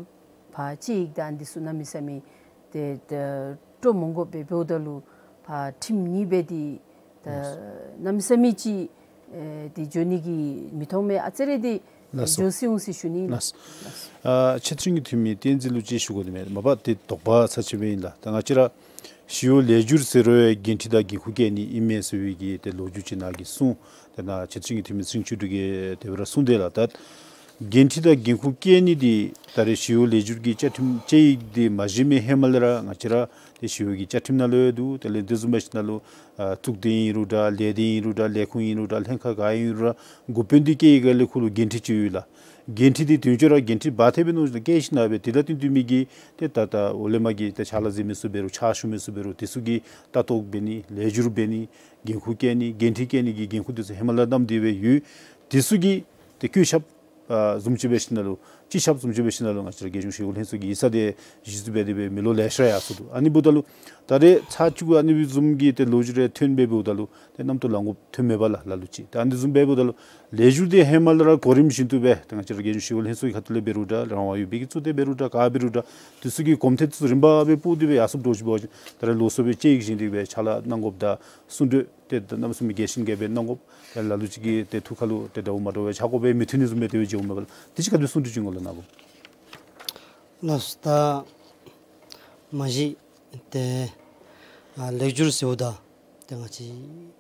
ཕར་དཔྱད་ཡིག་དང་འདི་ཚུ་གནམ་མེད་ས་མེད་ཏེ་ཏེ་སྤྲོ་མི་དགོ་པས། འབདཝ་ད་ལུ་ཕར་ཁྲིམས་ཉེས་འབད་དེ་ད་གནམ་མེད་ས་མེད་ཅིག་ཨེ་ཏེ་འགྱོ་ནི་གི་མི་མཐོང་མས། ཨ་ཙི་རེ་འདི་ལགས་སོ། འགྱོ་སྲིད་འོང་ཟེར་ཞུ་ནི་ལགས། ལགས། ཨ་ཕྱི་ཚུན་གྱི་འཐུས་མི་བསྟན་འཛིན་ལུ་ཅིག་ཞུ་དགོ་ནི་མས། མ་པ་ཏེ་དོགས་པ་ཚ་ཆེ་བས་ཨིན་ལགས། ད་ང་བཅས་ར་ཞི་གཡོག་ལེགས་བསྒྱུར་ཟེར་རུང་འགན་འཁྲི་དང་འགན་ཁུར་བཀལ་ནི་ཨིན་མས་ཟེར་བའི་གི་ཏེ་ལོ་རྒྱུས་ཅིག་ནཱ་གིས་གསུངས། ཏེ་ནཱ་ཕྱི་ཚུན་གྱི་འཐུས་མི་ཚུན་ཆད་འདི་གིས་དེ་སྦེ་ར་གསུངས་དེས་ལགས། ད་འགན་འཁྲི་དང་འགན་ཁུར་བཀལ་ནི་འདི་ད་རེས་ཞི་གཡོག་ལེགས་བསྒྱུར་གྱི་བཅའ་ཁྲིམས་དཔྱད་ཡིག་འདི་མ་བཞེས་མི་ཧེ་མ་ལས་ར་ང་བཅས་ར་ཏེ་ཞི་གཡོག་གི་བཅའ་ཁྲིམས་ནང་ལུ་ཡང་འདུག། དེ་ལས་དེ་བཟུམ་འབད་ཞིནམ་ལས་ཨ་གཙུག་སྡེ་ཨིན་རུང་འདྲ་ལས་སྡེ་ཨིན་རུང་འདྲ་ལས་ཁུངས་ཨིན་རུང་འདྲ་ལྷན་ཁག་ག་ཨིན་རུང་འདྲ་འགོ་དཔོན་འདི་བཀལ་བའི་སྒང་ལས་ཁོ་ལུ་འགན་འཁྲི་ཅིག་ཡོད་ལགས། འགན་འཁྲི་འདི་དོན་གཅོད་ར་འགན་འཁྲི་འབག་ཐེབས་པའི་ནང་བཀལ་ཞིནམ་ལས་སྦེ་དེ་དང་བསྟུན་བསྟུན་མི་གི་ཏེ་ད་ད་འོག་ལས་མར་གྱི་ཏེ་ཕྱག་ལཱ་མཛད་མི་ཚུ་འབད་རུང་ཕྱག་ཞུ་མི་ཚུ་འབད་རུང་དེ་ཚུ་གི་ལྟ་རྟོག་འབད་ནི་ལེགས་བསྒྱུར་འབད་ནི་འགན་ཁུར་བཀལ་ནི་འགན་འཁྲི་བཀལ་ནི་གི་འགན་ཁུར་དེ་ཚུ་ཧེ་མ་ལས་བསྣམས་ཏེ་སྦེ་ཡོད། དེ་ཚུ་གི་ཏེ་བཀོད་ཁྱབ་ཨ་བཟུམ་ཅིག་འབད་ཞིནམ་ལས་སྤྱི་ཁྱབ་བཟུམ་ཅིག་འབད་ཞིནམ་ལས་ང་བཅས་ར་རྒྱལ་གཞུང་ཞི་གཡོག་ལྷན་ཚོགས་ཀྱི་ཡིག་ཚང་འདི་གཞི་བཙུགས་འབད་དེ་སྦེ་མི་ལོ་ལེ་ཤ་ཡར་སོང་འདུག། ཨ་ནི་འབདཝ་ད་ལུ་ད་རེས་ཚར་གཅིག་གུ་ཨ་ནི་བཟུམ་གྱི་ཏེ་ལོ་རྒྱུས་རེ་ཐོན་སྦེ་འབདཝ་ད་ལུ་ཏེ་རྣམ་རྟོག་ལང་དགོཔ་ཐོནམ་མས་པ་ལགས། ལ་ལུ་ཅིག་ད་ཨ་ནི་བཟུམ་སྦེ་འབདཝ་ད་ལུ་ལེགས་བསྒྱུར་འདི་ཧེ་མ་ལས་ར་གོ་རིམ་བཞིན་དུ་སྦེ་ད་ང་བཅས་ར་རྒྱལ་གཞུང་ཞི་གཡོག་ལྷན་ཚོགས་ཀྱི་ཁ་ཐུག་ལས་འབད་རུང་འདྲ་རང་དབང་ཡོད་པའི་གི་ཚོགས་སྡེ་འབད་རུང་འདྲ་ག་འབད་རུང་འདྲ་དེ་ཚུ་གི་གོམ་ཐེངས་དེ་ཚུ་རིམ་པ་སྦེ་སྤོ་སྟེ་སྦེ་ཡར་སོངམ་འདྲཝ་ཅིག་འབད་བ་ཅིན་ད་རེས་ལོགས་སུ་སྦེ་དཔྱད་ཡིག་བཞེངས་ཏེ་སྦེ་ཕྱག་ལཱ་གནང་དགོཔ་དང་གསུང་གྲོས་ཏེ་གནམ་མེད་ས་མེད་རྒྱས་ཤིང་རྒྱས་སྦེ་གནང་དགོཔ། ཏེ་ལ་ལུ་ཅིག་གིས་ཏེ་ཐུགས་ཁ་ལུ་ཏེ་འདྲཝ་མ་འདྲཝ་སྦེ་ཆགས་དགོ་པས་མི་མཐུན་ནི་བཟུམ་སྦེ་དེ་སྦེ་མཇལཝ་མས་པ་ལགས། དེ་ཅིག་ག་དེ་སྦེ་གསུང་གྲོས་ཅིག་ངོ་ལ་གནང་དགོ། ལགས་སོ། ད་མ་གཞི་ཏེ་ཨ་ལེགས་བསྒྱུར་ཟེརཝ་ད་ཏེ་ང་བཅས་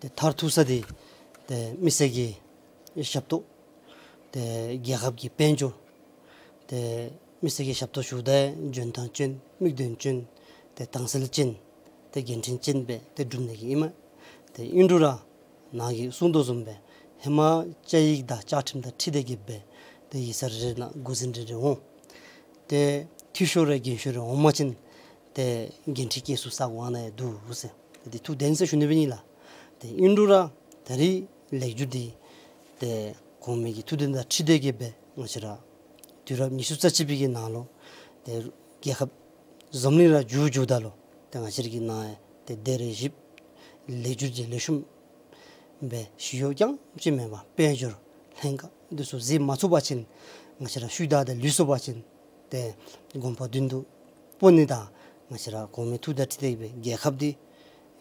ཏེ་མཐར་ཐུག་ས་འདི་ཏེ་མི་སེར་གྱི་ཞབས་ཏོག་ཏེ་རྒྱལ་ཁབ་ཀྱི་དཔལ་འབྱོར་ཏེ་མི་སེར་གྱི་ཞབས་ཏོག་ཞུཝ་ད་འཇོན་ཐང་ཅན་མིག་ལྡན་ཅན་ཏེ་དྭངས་གསལ་ཅན་ཏེ་འགན་འཁྲི་ཅན་སྦེ་ཏེ་སྒྲུབ་ནི་གི་ཨིན་མས། ཏེ་ཨིན་རུང་ར་ནཱ་གིས་གསུངས་དོ་བཟུམ་སྦེ་ཧེ་མ་བཅའ་ཡིག་དང་བཅའ་ཁྲིམས་དང་འཁྲིལ་ཏེ་གི་སྦེ་ཏེ་ཡིག་ཚང་རེ་རེ་ནང་འགོ་འཛིན་རེ་རེ་འོང་། ཏེ་འཐུས་ཤོར་རེ་འགན་ཤོར་རེ་འོང་པ་ཅིན་ཏེ་འགན་འཁྲི་བཀལ་ས་ས་གོ་ཨ་ནཱ་ཡང་འདུག་ཟེར། ཏེ་འདི་ཐུགས་བདེན་ཟེར་ཞུ་ནི་སྦེ་ཨིན་ལགས། ཏེ་ཨིན་རུང་ར་ད་རེས་ལེགས་བསྒྱུར་འདི་ཏེ་གོང་མའི་གི་ཐུགས་འདུན་དང་འཁྲིལ་ཏེ་གི་སྦེ་ང་བཅས་ར་དུས་རབས་ཉི་ཤུ་རྩ་གཅིག་པའི་གི་ནང་ལུ་ཏེ་རྒྱལ་ཁབ་འཛམ་གླིང་ར་བསྒྱུར་བསྒྱུརཝ་ད་ལུ་ཏེ་ང་བཅས་ར་གི་ནང་ཡང་ཏེ་སྡེ་རེ་བཞི་ལེགས་བསྒྱུར་གྱི་ལེགས་ཤོམ་སྦེ་ཞི་གཡོག་རྐྱངམ་ཅིག་མེན་པར་དཔལ་འབྱོར་ལྷན་ཁག་འདི་ཚུ་གཟིགས་མ་ཚུགས་པ་ཅིན་ང་བཅས་ར་ཤུལ་བདའ་སྟེ་ལུས་སོང་པ་ཅིན་ཏེ་དགོན་པ་བདུན་དུ་སྤོ་ནི་དང་ང་བཅས་ར་གོང་མའི་ཐུགས་དང་འཁྲིལ་ཏེ་སྦེ་རྒྱལ་ཁབ་འདི་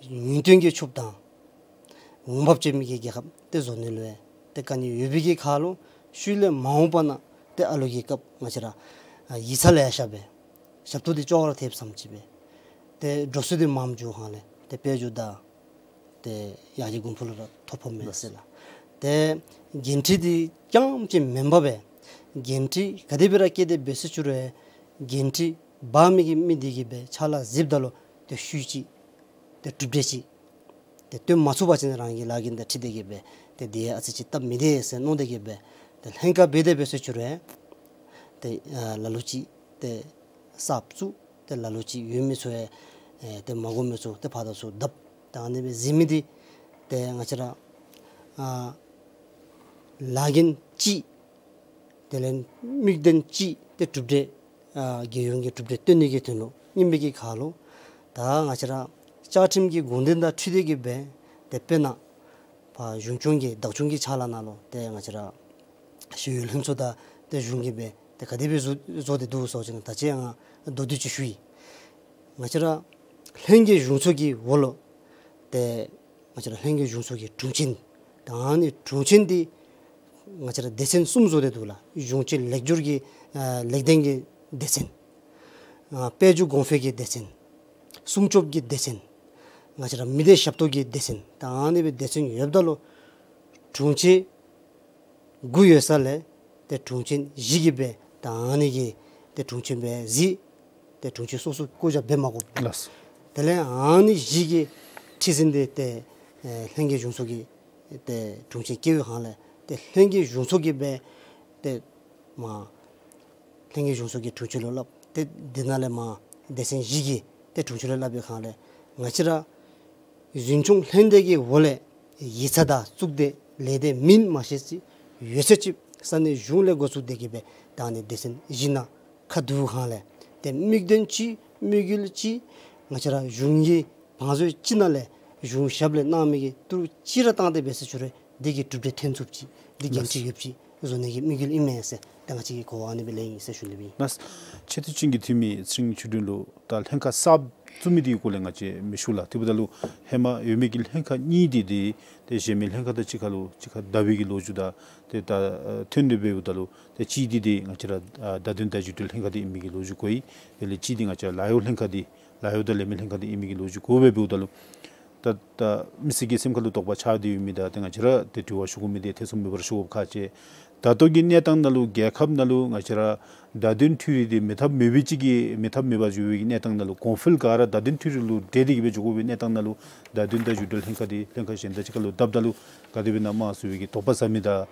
ཡུན་བརྟན་གྱི་ཕྱུགཔོ་དང་འོང་འབབ་ཅན་མི་གི་རྒྱལ་ཁབ་འདི་བཟོ་ནི་ལུ་ཡང་ཏེ་དཀའ་ངལ་ཡོད་པའི་གི་ཁར་ལུ་ཤུལ་ལས་མ་འོངས་པ་ནང་ཏེ་ཨ་ལུ་གི་སྐབས་ང་བཅས་ར་ཨ་ཡིག་ཚང་ལེ་ཤ་སྦེ་ཞབས་ཏོག་འདི་ཅོག་ར་འཐདཔ་ཙམ་ཅིག་སྦེ་ཏེ་འགྲོ་སོང་འདི་མངམ་འགྱོ་ཧང་ལས་ཏེ་དཔལ་འབྱོར་དང་ཏེ་ཡར་རྒྱས་གོང་འཕེལ་ལུ་ར་ཐོ་ཕོགཔ་མས་ཟེར་ལགས། ཏེ་འགན་འཁྲི་འདི་རྐྱངམ་ཅིག་མེན་པར་སྦེ་འགན་འཁྲི་ག་དེ་སྦེ་ར་བཀལ་ཏེ་འབད་ཟེར་ཞུ་རུང་འགན་འཁྲི་འབག་མི་གི་མི་འདི་གིས་སྦེ་ཕྱག་ལཱ་གཟིགསཔ་ད་ལུ་ཏེ་ཤུལ་ཅིག་ཏེ་གྲུབ་འབྲས་ཅིག་ཏེ་སྟོན་མ་ཚུགས་པ་ཅིན་རང་གི་ལཱ་འགན་དང་འཁྲིལ་ཏེ་གི་སྦེ་ཏེ་འདི་ཡང་ཨ་ཙི་ཅིག་སྟབས་མི་བདེ་ཟེར་མནོ་སྟེ་གི་སྦེ་ཏེ་ལྷན་ཁག་འབད་དེ་འབད་ཟེར་ཞུ་རུང་ཏེ་ཨ་ལ་ལུ་ཅིག་ཏེ་གསརཔ་བཙུགས། ཏེ་ལ་ལུ་ཅིག་ཡོད་མི་ཚུ་ཡང་ཨེ་ཏེ་མ་དགོ་མི་ཚུ་ཏེ་ཕར་དང་ཚུར་བརྡབ། ད་ཨ་ནི་སྦེ་གཟིགས་མི་འདི་ཏེ་ང་བཅས་ར་ཨ་ ལཱ་འགན་གཅིག་དེ་ལས་དམིགས་དོན་གཅིག་ཏེ་གྲུབ་འབྲས་ཨ་རྒྱལ་ཡོངས་ཀྱི་གྲུབ་འབྲས་སྟོན་ནི་གི་དོན་ལུ་ཨིན་པའི་གི་ཁར་ལུ་ད་ང་བཅས་ར་བཅའ་ཁྲིམས་ཀྱི་དགོངས་དོན་དང་འཁྲིལ་ཏེ་གི་སྦེ་ཏེ་དཔེར་ན་ཕར་གཞུང་སྐྱོང་གི་བདག་སྐྱོང་གི་ཕྱག་ལཱ་ནང་ལུ་ཏེ་ང་བཅས་ར་ཞི་གཡོག་ལྷན་ཚོགས་དང་ཏེ་གཞུང་གིས་སྦེ་ཏེ་ག་དེ་སྦེ་བཟོ་བཟོ་སྟེ་འདུག་ཟེར་བ་ཅིན་ད་ཅི་ཡང་མདོར་བསྡུས་ཅིག་ཞུ་ཡི། ང་བཅས་ར་ལྷན་རྒྱས་གཞུང་ཚོགས་ཀྱི་འོག་ལུ་ཏེ་ང་བཅས་ར་ལྷན་རྒྱས་གཞུང་ཚོགས་ཀྱི་དྲུང་ཆེན། ད་ཨ་ནི་དྲུང་ཆེན་འདི་ང་བཅས་ར་སྡེ་ཚན་གསུམ་བཟོ་སྟེ་འདུག་ལགས། གཞུང་ཆེན་ལེགས་བསྒྱུར་གྱི་ཨ་ལེགས་ལྡན་གྱི་སྡེ་ཚན། ཨ་དཔལ་འབྱོར་གོང་འཕེལ་གྱི་སྡེ་ཚན། སྲུང་སྐྱོབ་ཀྱི་སྡེ་ཚན། ང་བཅས་ར་མི་སྡེ་ཞབས་ཏོག་གི་སྡེ་ཚན། ད་ཨ་ནི་སྦེ་སྡེ་ཚན་ཡོདཔ་ད་ལུ་དྲུང་ཆེན་དགུ་ཡོད་ས་ལས་ཏེ་དྲུང་ཆེན་བཞི་གིས་སྦེ་ད་ཨ་ནི་གི་ཏེ་དྲུང་ཆེན་སྦེ་གཟིགས། ཏེ་དྲུང་ཆེན་སོ་སོ་བསྐོ་བཞག་འབད་མ་དགོ། ལགས། དེ་ལས་ཨ་ནི་བཞི་གི་ཁྲི་འཛིན་འདི་ཏེ་ཨེ་ལྷན་རྒྱས་གཞུང་ཚོགས་ཀྱི་ཏེ་དྲུང་ཆེན་བཀལ་བའི་སྒང་ལས་ཏེ་ལྷན་རྒྱས་གཞུང་ཚོགས་ཀྱིས་སྦེ་ཏེ་མར་ལྷན་རྒྱས་གཞུང་ཚོགས་ཀྱི་དྲུང་ཆེན་ལུ་སླབ། ཏེ་འདི་ནང་ལས་མར་སྡེ་ཚན་བཞི་གི་ཏེ་དྲུང་ཆེན་ལུ་སླབ་པའི་སྒང་ལས་ང་བཅས་ར་འཛིན་སྐྱོང་ལྷན་སྡེ་གི་འོག་ལས་ཡིག་ཚང་དང་གཙུག་སྡེ་ལས་སྡེ་མིང་མ་ཤེས་ཅི། ཡོད་ཚད་ཅིག་ས་གནས་གཞུང་ལས་འགོ་བཙུགས་ཏེ་གི་སྦེ་ད་ཨ་ནི་སྡེ་ཚན་བཞི་ནང་ཁ་བསྡུ་བའི་སྒང་ལས་ཏེ་དམིགས་དོན་གཅིག་དམིགས་ཡུལ་གཅིག་ང་བཅས་ར་གཞུང་གི་བང་མཛོད་གཅིག་ནང་ལས་གཞུང་ཞབས་ལས་གནང་མི་གི་ཏི་རུ་གཅིག་ར་བཏང་སྟེ་འབད་ཟེར་ཞུ་རུང་འདི་གི་གྲུབ་འབྲས་ཐོན་ཚུགསཔ་ཅིག། འདི་འགན་འཁྲི་ཡོདཔ་ཅིག་བཟོ་ནི་གི་དམིགས་ཡུལ་ཨིན་མས་ཟེར་ད་ང་བཅས་ཀྱིས་གོ་བ་ཨ་ནི་སྦེ་ལེན་ཡི་ཟེར་ཞུ་ནི་སྦེ་ཨིན། ལགས། ཆེ་བསྟོད་ཅན་གྱི་འཐུས་མི་ཚེ་རིང་ཆོས་སྒྲོན་ལུ་ད་ལྷན་ཁག་གསརཔ་བཙུགས་མི་འདི་གི་སྐོར་ལས་ང་བཅས་མི་ཞུ་ལགས། དེ་འབདཝ་ད་ལུ་ཧེ་མ་ཡོད་མི་གི་ལྷན་ཁག་གཉིས་འདི་ཏེ་ཏེ་གཞན་མི་ལྷན་ཁག་དང་གཅིག་ཁར་ལུ་གཅིག་ཁར་བརྡབ་པའི་གི་ལོ་རྒྱུས་དང་ཏེ་ད་ཨ་ཐོན་ཏེ་འབདཝ་ད་ལུ་ཏེ་གཅིག་འདི་ཏེ་ང་བཅས་ར་ཨ་བརྡ་དོན་དང་བརྒྱུད་འབྲེལ་ལྷན་ཁག་འདི་ཨིན་མི་གི་ལོ་རྒྱུས་གོ་ཡི། དེ་ལས་གཅིག་འདི་ང་བཅས་ལཱ་གཡོག་ལྷན་ཁག་འདི་ལཱ་གཡོག་དང་ལས་མི་ལྷན་ཁག་འདི་ཨིན་མི་གི་ལོ་རྒྱུས་གོ་སྦེ་འབདཝ་ད་ལུ་ད་ད་མི་སེར་གྱི་སེམས་ཁར་ལུ་དོགས་པ་ཆགས་ཏེ་ཡོད་མི་དང་ཏེ་ང་བཅས་ར་ཏེ་དྲི་བ་ཞུ་དགོ་མི་འདི་ཐེ་ཚོམ་མེད་པར་ཞུ་དགོཔ་ཁག་ཆེ། ད་ལྟོ་གི་གནས་སྟངས་ནང་ལུ་རྒྱལ་ཁབ་ནང་ལུ་ང་བཅས་ར་བརྡ་དོན་འཕྲུལ་རིག་འདི་མེད་ཐབས་མེད་པའི་ཅིག་གི་མེད་ཐབས་མེད་པ་བཟོ་བའི་གི་གནས་སྟངས་ནང་ལུ་གོང་འཕེལ་ག་ར་བརྡ་དོན་འཕྲུལ་རིག་ལུ་འབྲེལ་ཏེ་གི་སྦེ་འགྱོ་དགོ་པའི་གནས་སྟངས་ནང་ལུ་བརྡ་དོན་དང་བརྒྱུད་འབྲེལ་ལྷན་ཁག་འདི་ལྷན་ཁག་གཞན་དང་གཅིག་ཁར་ལུ་བརྡབ་ད་ལུ་ག་དེ་སྦེ་ཨིན་ན་མས་ཟེར་བའི་གི་དོགས་པ་ཟ་མི་དང་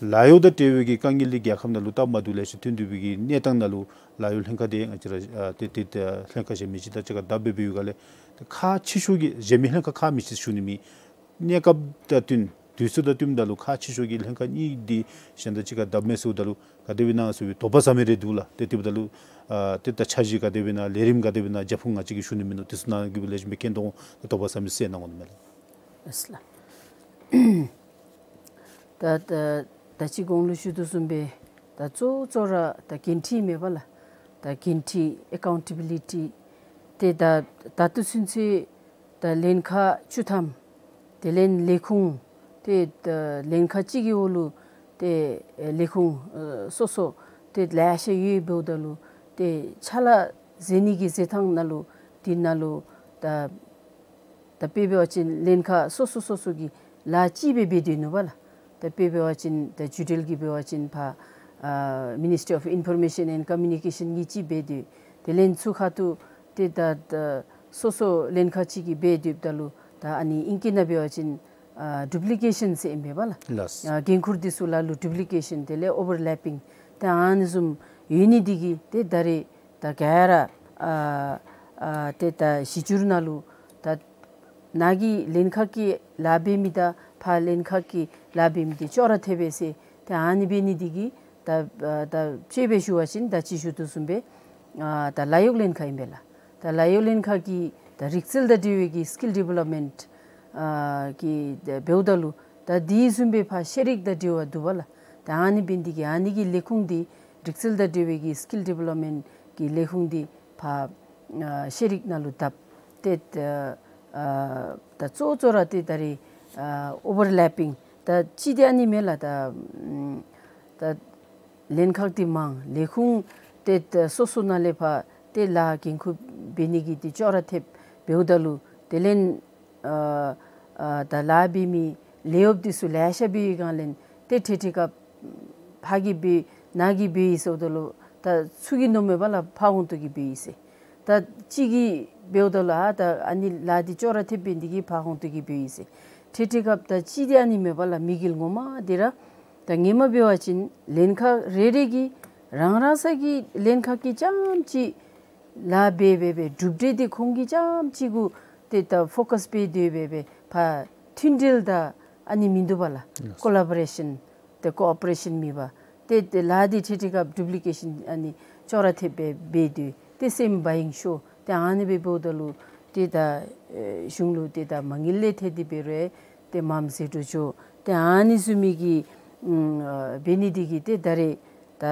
ལཱ་གཡོག་དང་འབྲེལ་བའི་གི་དཀའ་ངལ་འདི་རྒྱལ་ཁབ་ནང་ལུ་སྟབས་མ་བདེཝ་ལེ་ཤ་ཐོན་ཏེ་འབད་བའི་གི་གནས་སྟངས་ནང་ལུ་ལཱ་གཡོག་ལྷན་ཁག་འདི་ང་བཅས་ར་ཨ་ཏེ་ཏེ་ཏེ་ལྷན་ཁག་གཞན་མི་ཅིག་དང་གཅིག་ཁར་བརྡབ་སྦེ་འབད་བའི་སྒང་ལས་ཁག་ཆེ་ཤོས་ཀྱི་གཞན་མི་ལྷན་ཁག་ཁག་མི་ཅིག་ཞུ་ནི་མེད། གནས་སྐབས་དང་བསྟུན་དུས་ཚོད་དང་བསྟུནམ་ད་ལུ་ཁག་ཆེ་ཤོས་ཀྱི་ལྷན་ཁག་གཉིས་འདི་གཞན་དང་གཅིག་ཁར་བརྡབ་མས་ཟེརཝ་ད་ལུ་ག་དེ་སྦེ་ཨིན་ན་ཟེར་བའི་དོགས་པ་ཟ་མི་རེ་འདུག་ལགས། ཏེ་དེ་འབདཝ་ད་ལུ་ཨ་ཏེ་ད་འཆར་གཞི་ག་དེ་སྦེ་ཨིན་ན་ལས་རིམ་ག་དེ་སྦེ་ཨིན་ན་རྒྱབ་ཕུགས་ང་བཅས་ཀྱིས་ཞུ་ནི་མིན་ནུག། དེ་ཚུ་ནང་གི་སྦེ་ལེགས་ཤོམ་སྦེ་མཁྱེན་དོ་འོང་། དོགས་པ་ཟ་མི་ཚུ་གནང་དགོ་ནི་མས་ལགས། ལགས་སོ་ལགས། ད་ད་ད་ཅི་གོང་ལུ་ཞུ་དོ་བཟུམ་སྦེ་ད་གཙོ་གཙོ་ར་ད་འགན་འཁྲི་མས་པ་ལགས། ད་འགན་འཁྲི་ཨེ་ཀའུན་ཊེ་བི་ལི་ཊི་ཏེ་ད་ད་ལྟོ་ཚུན་ཚོད་ད་ལྷན་ཁག་བཅུ་ཐམ་དེ་ལས་ལས་ཁུངས་ཏེ་ད་ལྷན་ཁག་གཅིག་གི་འོག་ལུ་ཏེ་ལས་ཁུངས་ཨ་སོ་སོ་ཏེ་ལེ་ཤ་ཡོད་འབདཝ་ད་ལུ་ཏེ་ཕྱག་ལཱ་མཛད་ནི་གི་མཛད་ཐངས་ནང་ལུ་འདི་ནང་ལུ་ད་ད་དཔེ་འབད་བ་ཅིན་ལྷན་ཁག་སོ་སོ་སོ་སོ་གི་ལཱ་གཅིག་སྦེ་འབད་དེ་ནུག་པ་ལགས། ད་དཔེ་འབད་བ་ཅིན་ད་བརྒྱུད་འབྲེལ་གྱི་འབད་བ་ཅིན་ཕར་ཨ་Ministry of Information and Communication གིས་གཅིག་འབད་དེ་དེ་ལས་ཚུར་ཁ་ཐུག་ཏེ་ད་ད་སོ་སོ་ལྷན་ཁག་གཅིག་གིས་འབད་དེ་འབདཝ་ད་ལུ་ད་ཨ་ནི་ཨིང་སྐད་ནང་འབད་བ་ཅིན་ཨ་ཌུབ་ལི་ཀེ་ཤཱན་ཟེར་ཨིན་པས་པ་ལགས། ལགས། ཨ་འགན་ཁུར་འདི་ཚུ་ལ་ལུ་ཌུབ་ལི་ཀེ་ཤཱན་དེ་ལས་ཨོ་བར་ལེ་པིང་ད་ཨ་ནི་བཟུམ་ཡོད་ནི་འདི་གིས་ཏེ་ད་རེས་ད་ག་ར་ཨ་ཨ་ཏེ་ད་གཞི་བསྒྱུར་ནང་ལུ་ད་ནཱ་གི་ལྷན་ཁག་གི་ལཱ་འབད་མི་དང་ཕར་ལྷན་ཁག་གི་ལཱ་འབད་མི་འདི་ཅོག་ར་འཐདཔ་སྦེ་ཟེར་ཏེ་ཨ་ནི་འབད་ནི་འདི་གིས་ད་ཨ་ད་དཔྱེ་སྦེ་ཞུ་བ་ཅིན་ད་ཅི་ཞུ་དོ་བཟུམ་སྦེ་ཨ་ད་ལཱ་གཡོག་ལྷན་ཁག་ཨིན་པས་ལགས། ད་ལཱ་གཡོག་ལྷན་ཁག་གི་ད་རིག་རྩལ་དང་འབྲེལ་བའི་གི་སི་ཀིལ་ཌི་ཝེ་ལོབ་མེནཊ་ཨ་གི་ད་འབདཝ་ད་ལུ་ད་འདི་བཟུམ་སྦེ་ཕར་ཤེས་རིག་དང་འབྲེལ་བ་འདུག་པ་ལགས། ད་ཨ་ནི་འབད་ནི་འདི་གིས་ཨ་ནི་གི་ལས་ཁུངས་འདི་རིག་རྩལ་དང་འབྲེལ་བའི་གི་སི་ཀིལ་ཌི་ཝེ་ལོབ་མེནཊ་གི་ལས་ཁུངས་འདི་ཕར་ཨ་ཤེས་རིག་ནང་ལུ་བརྡབ་སྟེ་ཨ་ཨ་ད་གཙོ་གཙོ་ར་ཏེ་ད་རེས་ཨ་ཨོ་བར་ལེ་པིང་ད་གཅིག་འདི་ཨ་ནི་མས་ལགས། ད་ཨམ་ད་ལྷན་ཁག་འདི་མང་ལས་ཁུངས་ཏེ་ད་སོ་སོ་ནང་ལས་ཕར་ཏེ་ལཱ་འགན་ཁུར་འབད་ནི་གི་འདི་ཅོག་ར་འཐདཔ་འབདཝ་ད་ལུ་དེ་ལས་ཨ་ཨ་ད་ལཱ་འབད་མི་ལཱ་གཡོགཔ་འདི་ཚུ་ལེ་ཤ་འབད་བའི་སྒང་ལས་ཏེ་ཐད་ཐད་སྐབས་ཕར་གྱིས་འབད་ནཱ་གིས་འབད་ཡི་ཟེརཝ་ད་ལུ་ད་ཚུ་གིས་མནོཝ་མས་པ་ལགས་ཕར་ཧོང་ཏོ་གིས་འབད་ཡི་ཟེར། ད་གཅིག་གིས་འབདཝ་ད་ལུ་ཨ་ད་ཨ་ནི་ལཱ་འདི་ཅོག་ར་འཐདཔ་འབད་ནི་འདི་གིས་ཕར་ཧོང་ཏོ་གིས་འབད་ཡི་ཟེར། ཐད་ཐད་སྐབས་ད་གཅིག་འདི་ཨ་ནི་མས་པ་ལགས། དམིགས་ཡུལ་ངོ་མ་འདི་ར་ད་ཧེ་མ་འབད་བ་ཅིན་ལྷན་ཁག་རེ་རེ་གིས་རང་རང་སོ་གི་ལྷན་ཁག་གི་རྐྱངམ་ཅིག་ལཱ་འབད་འབད་འབད་གྲུབ་འབྲས་འདི་ཁོང་གི་རྐྱངམ་ཅིག་གུ་ཏེ་ད་ཕོ་ཀཱས་འབད་དེ་འབད་འབད་ཕར་མཐུན་འབྲེལ་དང་ཨ་ནི་མིན་འདུག་པ་ལགས། ཡེས། ཀོ་ལ་བོ་རེ་ཤཱན་ ཏེ་ཀོ་ཨོ་པ་རེ་ཤཱན་མེད་པར་ཏེ་ཏེ་ལཱ་འདི་ཁྲིག་ཁྲི་ཁར་ཌུབ་ལི་ཀེ་ཤཱན་ཨ་ནི་ཅོག་ར་འཐདཔ་སྦེ་འབད་དེ་ཏེ་སེམས་བ་ཡེངས་ཤོར། ཏེ་ཨ་ནི་སྦེ་འབདཝ་ད་ལུ་ཏེ་ད་ཨེ་གཞུང་ལུ་ཏེ་ད་མ་དངུལ་ལས་ཐལ་ཏེ་འབད་རུང་ཏེ་མངམ་ཟད་འགྲོ་ཅོག། ཏེ་ཨ་ནི་བཟུམ་མའི་གི་ཨམ་ཨ་འབད་ནི་འདི་གིས་ཏེ་ད་རེས་ད་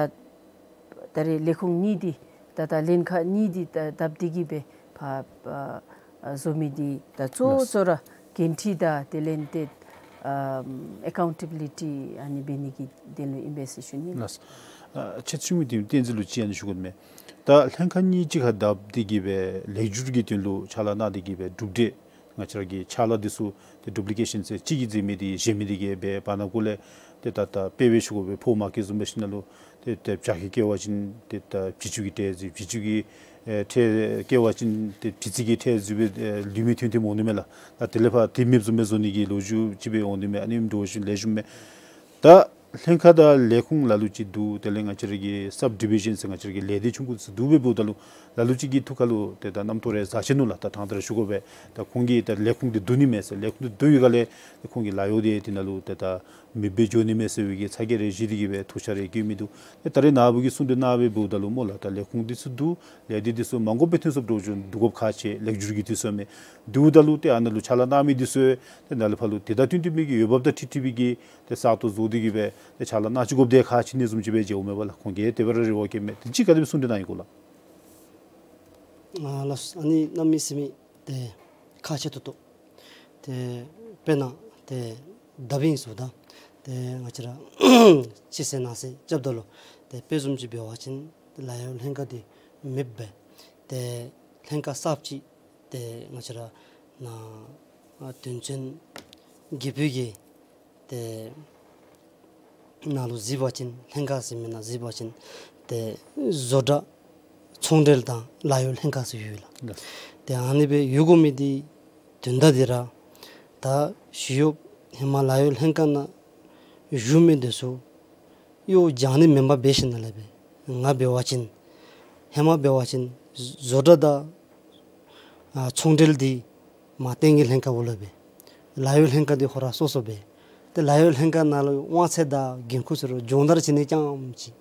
ད་རེས་ལས་ཁུངས་གཉིས་འདི་ད་ད་ལྷན་ཁག་གཉིས་འདི་ད་བཏབ་སྟེ་གིས་སྦེ་ཕར་ཨ་ཨ་བཟོ་མི་འདི་ད་གཙོ་བོ་ལགས། གཙོ་བོ་ར་འགན་འཁྲི་དང་དེ་ལས་ཏེ་ཨམ་ཨེ་ཀའུན་ཊེ་བི་ལི་ཊི་ཨ་ནི་འབད་ནི་གི་དོན་ལུ་ཨིན་པས་ཟེར་ཞུ་ནི། ལགས། ཨ་ཁྱད་ཆོས་མི་འདི་བསྟན་འཛིན་ལུ་ཅིག་ཨ་ནི་ཞུ་དགོ་མས། ད་ལྷན་ཁག་གཉིས་གཅིག་ཁར་བཏབ་སྟེ་གིས་སྦེ་ལེགས་བསྒྱུར་གྱི་དོན་ལུ་ཕྱག་ལཱ་གནང་སྟེ་གིས་སྦེ་གྲུབ་འབྲས་ང་བཅས་ར་གི་ཕྱག་ལཱ་འདི་ཚུ་ཏེ་ཌུབ་ལི་ཀེ་ཤཱན་ཟེར་གཅིག་གིས་མཛད་མི་འདི་གཞན་མི་འདི་གིས་འབད་བར་ན་གུ་ལས་ཏེ་ད་ད་དཔེ་སྦེ་ཞུ་དགོ་པས། ཕོ་མ་སྐྱེས་བཟུམ་འབད་ཞིནམ་ལས་ཏེ་ཏེ་བྱ་སྐྱེས་སྐྱེ་བ་ཅིན་ཏེ་ད་བྱི་ཅུང་གི་ཁྲལ་འཛུལ། བྱི་ཅུང་གི་ཨེ་ཁྲལ་སྐྱེ་བ་ཅིན་ཏེ་བྱི་ཙི་གི་ཁྲལ་འཛུལ་སྦེ་ཨེ་ལུས་མི་ཐོན་ཐོནམ་འོང་ནི་མས་ལགས། ད་དེ་ལས་ཕར་དེ་མེདཔ་བཟུམ་སྦེ་བཟོ་ནི་གི་ལོ་རྒྱུས་ཅིག་སྦེ་འོང་ནི་མས། ཨ་ནི་འདྲཝ་ཅིག་ལེགས་ཤོམ་མས། ད་ལྷན་ཁག་དང་ལས་ཁུངས་ལ་ལུ་ཅིག་འདུག། དེ་ལས་ང་བཅས་ར་གི་སབ་ཌི་བི་ཤཱན་ཟེར་ང་བཅས་ར་གི་ལས་སྡེ་ཆུང་ཀུ་ཚུ་འདུག་སྦེ་འབདཝ་ད་ལུ་ལ་ལུ་ཅིག་གི་ཐུགས་ཁར་ལུ་ཏེ་ད་རྣམ་རྟོག་རེ་ཟ་ཅི་ནུག་ལགས། ད་དྲང་སྟེ་ར་ཞུ་དགོ་པས། ད་ཁོང་གིས་ད་ལས་ཁུངས་འདི་བསྡུ་ནི་མས་ཟེར། ལས་ཁུངས་འདི་བསྡུ་བའི་སྒང་ལས་ཏེ་ཁོང་གི་ལཱ་གཡོག་འདི་དེ་ནང་ལུ་ཏེ་ད་མེདཔ་སྦེ་འགྱོ་ནི་མས་ཟེར་བའི་གི་ཚ་གྱང་རེ་བཞེས་ཏེ་གིས་སྦེ་ཐུགས་ཤ་རེ་སྐྱེ་མི་འདུག། ཏེ་ད་རེས་ནཱ་བུ་གིས་གསུངས་ཏེ་གནང་སྦེ་འབདཝ་ད་ལུ་སྨོ་ལགས། ད་ལས་ཁུངས་འདི་ཚུ་བསྡུ། ལས་སྡེ་འདི་ཚུ་མ་དགོཔ་སྦེ་ཐོན་སོངམ་འདྲཝ་ཅིག་འདུག་དགོཔ་ཁག་ཆེ། ལེགས་བསྒྱུར་གྱི་དུས་ཚོད་མས། འདུག་ད་ལུ་ཏེ་ཨ་ནཱ་ལུ་ཕྱག་ལཱ་གནང་མི་འདི་ཚུ་ཏེ་ནཱ་ལས་ཕར་ལུ་དེ་དང་བསྟུན་ཏེ་མི་གི་འོས་འབབ་དང་འཁྲིལ་འཁྲིལ་བའི་གི་ཏེ་ས་སྟོང་བཟོ་སྟེ་གིས་སྦེ་ཏེ་ཕྱག་ལཱ་གནང་ཅི་དགོཔ་འདི་ཁག་ཆེ་ནི་བཟུམ་ཅིག་སྦེ་མཇལཝ་མས་པ་ལགས། ཁོང་གིས་དེ་སྦེ་ར་རེ་བ་བསྐྱེདཔ་མས། ཏེ་ཅིག་ག་དེ་སྦེ་གསུངས་ཏེ་གནང་ཡི་གོ་ལགས། ཨ་ལགས། ཨ་ནི་གནམ་མེད་ས་མེད་ཏེ་ཁག་ཆེ་ཏོག་ཏོ། ཏེ་དཔེར་ན་ཏེ་ད་འབདན་ཚུ་ད་ཏེ་ང་བཅས་ར་ཕྱི་གསལ་ནང་གསལ་རྐྱབ་ད་ལུ་ཏེ་དཔེ་བཟུམ་ཅིག་འབད་བ་ཅིན་ཏེ་ལཱ་གཡོག་ལྷན་ཁག་འདི་མེདཔ་སྦེ་ཏེ་ལྷན་ཁག་གསརཔ་ཅིག་ཏེ་ང་བཅས་ར་ནཱ་དོན་ཚན་བརྒྱད་པོ་གི་ཏེ་ནང་ལུ་གཟིགས་པ་ཅིན་ལྷན་ཁག་ཟེར་མི་ནང་གཟིགས་པ་ཅིན་ཏེ་བཟོ་གྲྭ་ཚོང་འབྲེལ་དང་ལཱ་གཡོག་ལྷན་ཁག་ཟེར་ཡོད་ལགས། ལགས། ཏེ་ཨ་ནི་སྦེ་ཡོད་དགོ་མི་འདི་དོན་དག་འདི་ར་ད་ཞི་གཡོགཔ་ཧེ་མ་ལཱ་གཡོག་ལྷན་ཁག་ནང་བཞུགས་མི་འདི་ཚུ་གཡོག་སྦྱང་ནི་མེན་པར་འབད་ཞིནམ་ལས་སྦེ་ང་འབད་བ་ཅིན་ཧེ་མ་འབད་བ་ཅིན་བཟོ་གྲྭ་དང་ཨ་ཚོང་འབྲེལ་འདི་མ་བརྟེན་གྱི་ལྷན་ཁག་འོག་ལུ་སྦེ། ལཱ་གཡོག་ལྷན་ཁག་འདི་ཁོ་ར་སོ་སོ་སྦེ། ཏེ་ལཱ་གཡོག་ལྷན་ཁག་ནང་ལུ་དབང་ཚད་དང་འགན་ཁུར་ཚུ་ར་སྦྱོང་བརྡར་བྱིན་ནི་རྐྱངམ་ཅིག།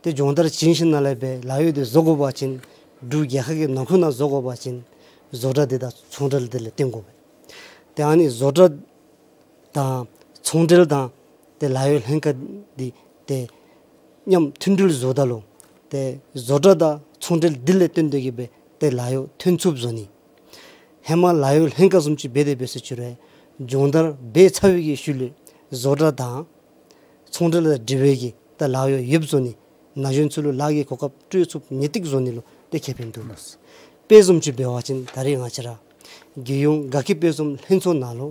ཏེ་སྦྱོང་བརྡར་བྱིན་ཞིནམ་ལས་སྦེ་ལཱ་གཡོག་འདི་བཟོ་དགོ་པ་ཅིན་འབྲུག་རྒྱལ་ཁབ་ཀྱི་ནང་འཁོད་ནང་བཟོ་དགོ་པ་ཅིན་བཟོ་གྲྭ་འདི་དང་ཚོང་འབྲེལ་འདི་ལས་བརྟེན་དགོ་པས། ཏེ་ཨ་ནི་བཟོ་གྲྭ་དང་ཚོང་འབྲེལ་དང་ཏེ་ལཱ་གཡོག་ལྷན་ཁག་འདི་ཏེ་མཉམ་མཐུན་སྒྲིལ་བཟོཝ་ད་ལུ་ཏེ་བཟོ་གྲྭ་དང་ཚོང་འབྲེལ་འདི་ལས་བརྟེན་ཏེ་གིས་སྦེ་ཏེ་ལཱ་གཡོག་ཐོན་ཚུགསཔ་བཟོ་ནི། ཧེ་མ་ལཱ་གཡོག་ལྷན་ཁག་བཟུམ་ཅིག་འབད་དེ་འབད་ཟེར་ཅི་རུང་སྦྱོང་བརྡར་འབད་ཚར་བའི་གི་ཤུལ་ལས་བཟོ་གྲྭ་དང་ཚོང་འབྲེལ་དང་འབྲེལ་བའི་གི་ད་ལཱ་གཡོག་ཡོདཔ་བཟོ་ནི། ན་གཞོན་ཚུ་ལུ་ལཱ་གི་གོ་སྐབས་སྤྲོད་ཚུགསཔ་ངེས་ཏིག་བཟོ་ནི་ལུ་ཏེ་ཁེ་ཕན་འདུག། ལགས། དཔེ་བཟུམ་ཅིག་འབད་བ་ཅིན་ད་རེས་ང་བཅས་ར་རྒྱལ་ཡོངས་དགའ་སྐྱིད་དཔལ་འཛོམས་ལྷན་ཚོགས་ནང་ལུ་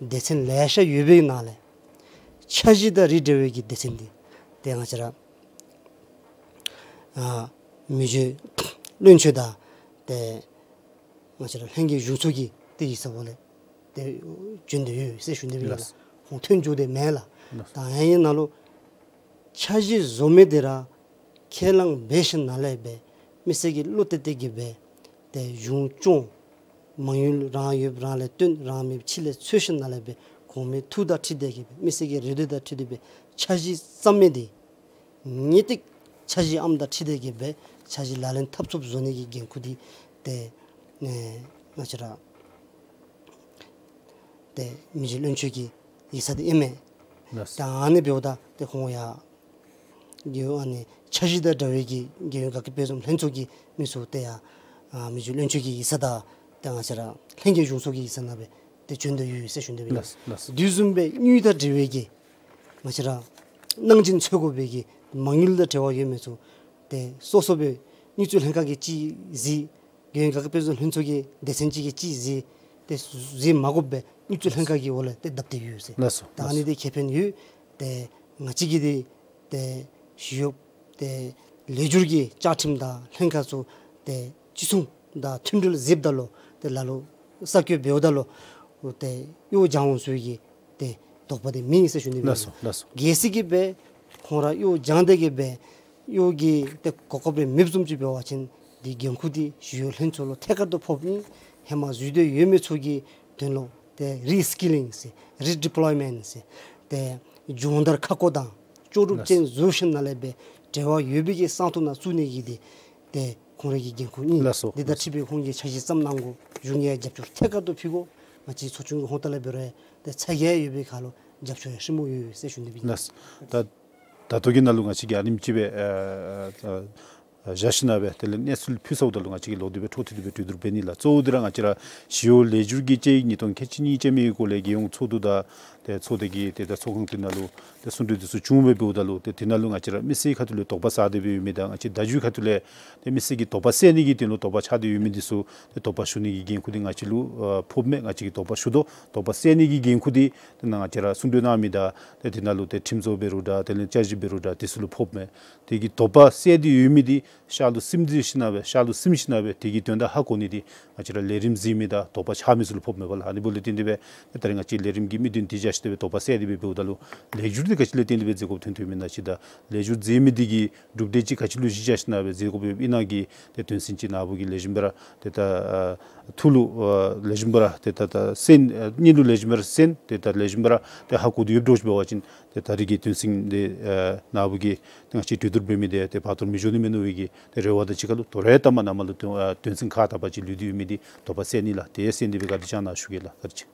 སྡེ་ཚན་ལེ་ཤ་ཡོད་པའི་ནང་ལས་འཆར་གཞི་དང་རིགས་འབྲེལ་བའི་གི་སྡེ་ཚན་འདི་ཏེ་ང་བཅས་ར་ཨ་མི་རྗེ་བློན་ཆེན་དང་ཏེ་ང་བཅས་ར་ལྷན་རྒྱས་གཞུང་ཚོགས་ཀྱི་ཏེ་ཡིག་ཚང་འོག་ལས་ཏེ་བྱོན་ཏེ་ཡོད་ཟེར་ཞུ་ནི་ཨིན་ལགས། ལགས། ཁོང་ཐོན་འགྱོ་དེས་མེན་ལགས། ལགས། ད་ཨ་ནི་ནང་ལུ་འཆར་གཞི་བཟོ་མི་འདི་ར་ཁས་བླངས་འབད་ཞིནམ་ལས་སྦེ་མི་སེར་གྱིས་བློ་གཏད་དེ་གིས་སྦེ་ཏེ་གཞུང་སྐྱོང་མ་དངུལ་རང་ཡོདཔ་རང་ལས་བཏོན་རང་མེདཔ་ཕྱི་ལས་འཚོལ་ཞིནམ་ལས་སྦེ་གོང་མའི་ཐུགས་དང་འཁྲིལ་ཏེ་གིས་སྦེ་མི་སེར་གྱི་རེ་འདོད་དང་འཁྲིལ་ཏེ་སྦེ་འཆར་གཞི་བརྩམ་མི་འདི་ངེས་ཏིག་འཆར་གཞི་ཨམ་དང་འཁྲིལ་ཏེ་གིས་སྦེ་འཆར་གཞི་ལག་ལེན་འཐབ་ཚུགསཔ་བཟོ་ནི་གི་འགན་ཁུར་འདི་ཏེ་ཨེ་ང་བཅས་ར་ཏེ་མི་རྗེ་བློན་ཆེན་གྱི་ཡིག་ཚང་འདི་ཨིན་མས། ལགས། ད་ཨ་ནི་འབདཝ་ད་ཏེ་ཁོང་ཡང་རྒྱལ་ཡོངས་ཨ་ནི་འཆར་གཞི་དང་འབྲེལ་བའི་གི་རྒྱལ་ཡོངས་དགའ་སྐྱིད་དཔལ་འཛོམས་ལྷན་ཚོགས་ཀྱི་མི་ཚུ་ཏེ་ཡང་ཨ་མི་རྗེ་བློན་ཆེན་གྱི་ཡིག་ཚང་དང་ཏེ་ང་བཅས་ར་ལྷན་རྒྱས་གཞུང་ཚོགས་ཀྱི་ཡིག་ཚང་ནང་སྦེ་ཏེ་བྱོན་དོ་ཡོད་ཟེར་ཞུ་ནི་ཨིན། ལགས། ལགས། དེ་བཟུམ་སྦེ་དངུལ་དང་འབྲེལ་བའི་གི་ང་བཅས་ར་གནང་སྦྱིན་འཚོལ་དགོ་པའི་གི་མ་དངུལ་དང་འབྲེལ་བ་ཡོད་མི་ཚུ་ཏེ་སོ་སོ་སྦེ་དངུལ་རྩིས་ལྷན་ཁག་གིས་ཅིག་གཟིགས། རྒྱལ་ཡོངས་དགའ་སྐྱིད་དཔལ་འཛོམས་ལྷན་ཚོགས་ཀྱི་སྡེ་ཚན་ཅིག་གིས་ཅིག་གཟིགས། ཏེ་གཟིགས་མ་དགོཔ་སྦེ་དངུལ་རྩིས་ལྷན་ཁག་གི་འོག་ལས་ཏེ་བརྡབ་སྟེ་ཡོད་ཟེར། ལགས་སོ། ད་ཨ་ནི་འདི་ཁེ་ཕན་ཡོད། ཏེ་ང་བཅས་ཀྱིས་འདི་ཏེ་ཞི་གཡོགཔ་ཏེ་ལེགས་བསྒྱུར་གྱི་བཅའ་ཁྲིམས་དང་ལྷན་ཁག་ཚུ་ཏེ་ཅི་གསུང་དང་མཐུན་སྒྲིལ་མཛདཔ་ད་ལུ་ཏེ་ལ་ལུ་ས་བཀོད་འབདཝ་ད་ལུ་ཏེ་གཡོག་སྦྱང་འོང་ཟེར་བའི་གི་ཏེ་དོགས་པ་འདི་མེད་ཟེར་ཞུ་ནི་ཨིན། ལགས་སོ། ལགས་སོ། གལ་སྲིད་གིས་སྦེ་ཁོང་ར་གཡོག་སྦྱང་སྟེ་གིས་སྦེ་གཡོག་གི་ཏེ་གོ་སྐབས་རེ་མེདཔ་བཟུམ་ཅིག་འབད་བ་ཅིན་འདི་འགན་ཁུར་འདི་ཞི་གཡོག་ལྷན་ཚོགས་ལུ་ཐད་ཀར་དུ་ཕོགཔ་ཨིན། ཧེ་མ་འཛུལ་ཏེ་ཡོད་མི་ཚུ་གི་དོན་ལུ་ཏེ་རི་སི་ཀི་ལིང་ཟེར་རི་ཌི་པོ་ལོའི་མེནཊ་ཟེར་ཏེ་ སྦྱོང་བརྡར་ཁག་ཀོ་དང་ལྕོགས་གྲུབ་ཅན་བཟོ་ཞིནམ་ལས་སྦེ་འབྲེལ་བ་ཡོད་པའི་གི་ས་སྟོང་ནང་བཙུགས་ནི་གི་འདི་ཏེ་ཁོང་རའི་གི་འགན་ཁུར་ཨིན། ལགས་སོ། འདི་དང་འཁྲིལ་སྦེ་ཁོང་གིས་འཆར་གཞི་བརྩམ་གནང་དགོ། གཞུང་གིས་རྒྱབ་སྐྱོར་ཐད་ཀར་དུ་ཕུལ་དགོ། ང་བཅས་ཚོགས་ཆུང་གི་ཧོངས་ལྟ་ལས་འབད་རུང་ཏེ་ཚ་གྱང་ཡོད་པའི་ཁར་ལུ་རྒྱབ་སྐྱོར་ཡང་ཧྲིལ་མོ་ཡོད་ཟེར་ཞུ་ནི་ཨིན། ལགས་སོ། ད་ད་ལྟོ་གི་ནང་ལུ་ང་བཅས་ཀྱིས་ཨ་ནེམ་ཅིག་སྦེ་ཨ་ཨ་བཞག་ཞིནམ་ལས་དེ་ལས་གནས་ཚུལ་ཕུལ་ཚརཝ་ད་ལུ་ང་བཅས་ཀྱིས་ལོག་སྟེ་སྦེ་འཕྲོ་མཐུད་དེ་སྦེ་གྲོས་བསྡུར་འབད་ནི་ལགས། གཙོ་བོ་འདི་ར་ང་བཅས་ར་ཞི་གཡོག་ལས་འཛུགས་ཀྱི་དཔྱད་ཡིག་ཉིས་སྟོང་ཁལ་གཅིག་གཉིས་ཅན་མའི་སྐོར་ལས་རྒྱལ་ཡོངས་ཚོགས་འདུ་དང་ཏེ་ཚོགས་སྡེ་གི་ཏེ་ད་ཚོགས་ཁང་འདི་ནང་ལུ་ཏེ་གསུང་གྲོས་འདི་ཚུ་བྱུང་སྦེ་འབདཝ་ད་ལུ་ཏེ་འདི་ནང་ལུ་ང་བཅས་ར་མི་སེར་ཁ་ཐུག་ལས་དོགས་པ་ཟ་སྟེ་སྦེ་ཡོད་མི་དང་ང་བཅས་བརྡ་བརྒྱུད་ཁ་ཐུག་ལས་ཏེ་མི་སེར་གྱི་དོགས་པ་སེལ་ནི་གི་དོན་ལུ་དོགས་པ་ཆགས་ཏེ་ཡོད་མི་འདི་ཚུ་ཏེ་དོགས་པ་ཞུ་ནི་གི་འགན་ཁུར་འདི་ང་བཅས་ལུ་ཨ་ཕོགཔ་མས། ང་བཅས་ཀྱིས་དོགས་པ་ཞུ་དོ། དོགས་པ་སེལ་ནི་གི་འགན་ཁུར་འདི་ཏེ་ནཱ་ང་བཅས་ར་གསུང་གྲོས་གནང་མི་དང་ཏེ་འདི་ནང་ལུ་ཏེ་ཁྲིམས་བཟོ་འབད་རུང་འདྲ་དེ་ལས་བསྐྱར་ཞིབ་འབད་རུང་འདྲ་འདི་ཚུ་ལུ་ཕོགཔ་མས། དེ་གི་དོགས་པ་སེལ་ཏེ་ཡོད་མི་འདི་ཤར་ལུ་སིམ་སྟེ་ཞིནམ་ལས་ཤར་ལུ་སིམ་ཞིནམ་ལས་དེ་གི་དོན་དག་ཧ་གོ་ནི་འདི་ང་བཅས་ར་ལས་རིམ་གཟིགས་མི་དང་དོགས་པ་ཆགས་མི་ཚུ་ལུ་ཕོགཔ་མས་པ་ལགས། ཨ་ནི་འབདཝ་ལས་བརྟེན་ཏེ་སྦེ་ད་རིས་ང་བཅས་ལས་རིམ་གྱི་དམིགས་དོན་འདི་བཞག་སྟེ་སྦེ་དོགས་པ་སེལ་ཏེ་སྦེ་འབདཝ་ད་ལུ་ལེགས་སྒྱུར་འདི་ག་ཅི་ལས་བརྟེན་ཏེ་སྦེ་མཛད་དགོཔ་ཐོན་ཐོནམ་ཨིན་ན་ཅིག་དང་ལེགས་སྒྱུར་མཛད་མི་འདི་གི་གྲུབ་འབྲས་ཅིག་ག་ཅི་ལུ་གཞི་བཞག་ཞིནམ་ལས་སྦེ་མཛད་དགོཔ་ཡོདཔ་ཨིན་ན་གི་ཏེ་དོན་ཚན་ཅིག་ནཱ་བུ་གིས་ལེགས་ཤོམ་སྦེ་ར་ཏེ་ད་ཨ་ཐུགས་ལུ་ཨ་ལེགས་ཤོམ་སྦེ་ར་ཏེ་ད་ད་གསན་ཨ་སྙིང་ལུ་ལེགས་ཤོམ་སྦེ་ར་གསན་ཏེ་ད་ལེགས་ཤོམ་སྦེ་ར་ཏེ་ཧ་གོ་སྟེ་ཡོདཔ་འདྲཝ་ཅིག་འབད་བ་ཅིན་ཏེ་ད་རིས་ཀྱི་དོན་ཚན་འདི་ཨ་ནཱ་བུ་གིས་ཏེ་ང་བཅས་གྲོས་བསྡུར་འབད་མི་འདི་ཏེ་བར་དོར་མི་འགྱོ་ནི་མས་མནོ་བའི་གི་ཏེ་རེ་བ་དང་གཅིག་ཁར་ལུ་དོ་རུང་ཡང་ལྟ་མ་ནཱ་མར་ལུ་དོན་ཨ་དོན་ཚན་ཁག་དག་པ་ཅིག་ལུས་ཏེ་ཡོད་མི་འདི་དོགས་པ་སེལ་ནི་ལགས། དེ་གསན་ཏེ་སྦེ་བཀའ་དྲིན་བསྐྱང་གནང་ཞུ་གེ་ལགས། བཀའ་དྲིན་ཆེ།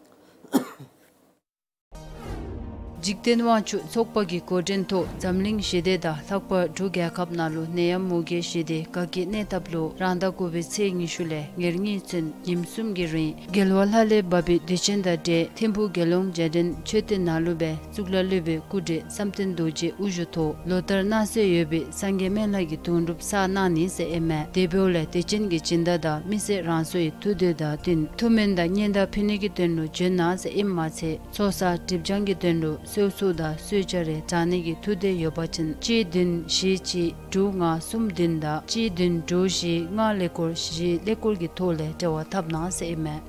འཇིག་རྟེན་དབང་ཕྱུག་ཚོགས་པ་གི་འགོ་འདྲེན་ཐོག་འཛམ་གླིང་ཞི་བདེ་དང་ལྷག་པར་འབྲུག་རྒྱལ་ཁབ་ནང་ལུ་ནད་ཡམས་མུ་གེ་ཞི་བདེ་དགའ་སྐྱིད་གནས་ཐབས་ལུ་རང་ཟླ་དགུ་པའི་ཚེས་ཉི་ཤུ་ལས་ཉེར་གཉིས་ཚུན་ཉིནམ་གསུམ་གྱི་རིང་རྒྱལ་བ་ལྷ་ལས་བབས་པའི་དུས་ཆེན་དང་འབྲེལ་ཐིམ་ཕུག་དགེ་སློང་རྒྱལ་ཕྲན་མཆོད་རྟེན་ནང་ལུ་སྦེ་གཙུག་ལག་སློབ་དཔོན་སྐུ་བགྲེས་བསམ་གཏན་རྡོ་རྗེ་དབུ་བཞུགས་ཐོག་ལོ་ལྟར་གནང་སྲོལ་ཡོད་པའི་སངས་རྒྱས་སྨན་བླ་གི་དུང་སྒྲུབ་བསགས་གནང་ནི་ཟེར་ཨིན་མས། དེ་འབདཝ་ལས་དུས་ཆེན་གྱི་སྦྱིན་བདག་དང་མི་སེར་རང་སོའི་ཐུགས་འདོད་དང་བསྟུན་ཐུགས་སྨོན་དང་སྙན་དར་ཕུལ་ནི་གི་དོན་ལུ་བྱོན་གནང་ཟེར་ཨིནམ་མ་ཚད་ཚོགས་བསགས་སྒྲིབ་སྦྱང་གི་དོན་ལུ་གསོལ་ཚོགས་དང་གསོལ་ཇ་རེ་དྲང་ནི་གི་ཐུགས་འདོད་ཡོད་པ་ཅིན་གཅིག་བདུན་བཞི་གཅིག་དྲུག་ལྔ་གསུམ་བདུན་དང་གཅིག་བདུན་དྲུག་བཞི་ལྔ་ཀླད་ཀོར་བཞི་ཀླད་ཀོར་གྱི་ཐོག་ལས་འབྲེལ་བ་འཐབ་གནང་ཟེར་ཨིན་མས།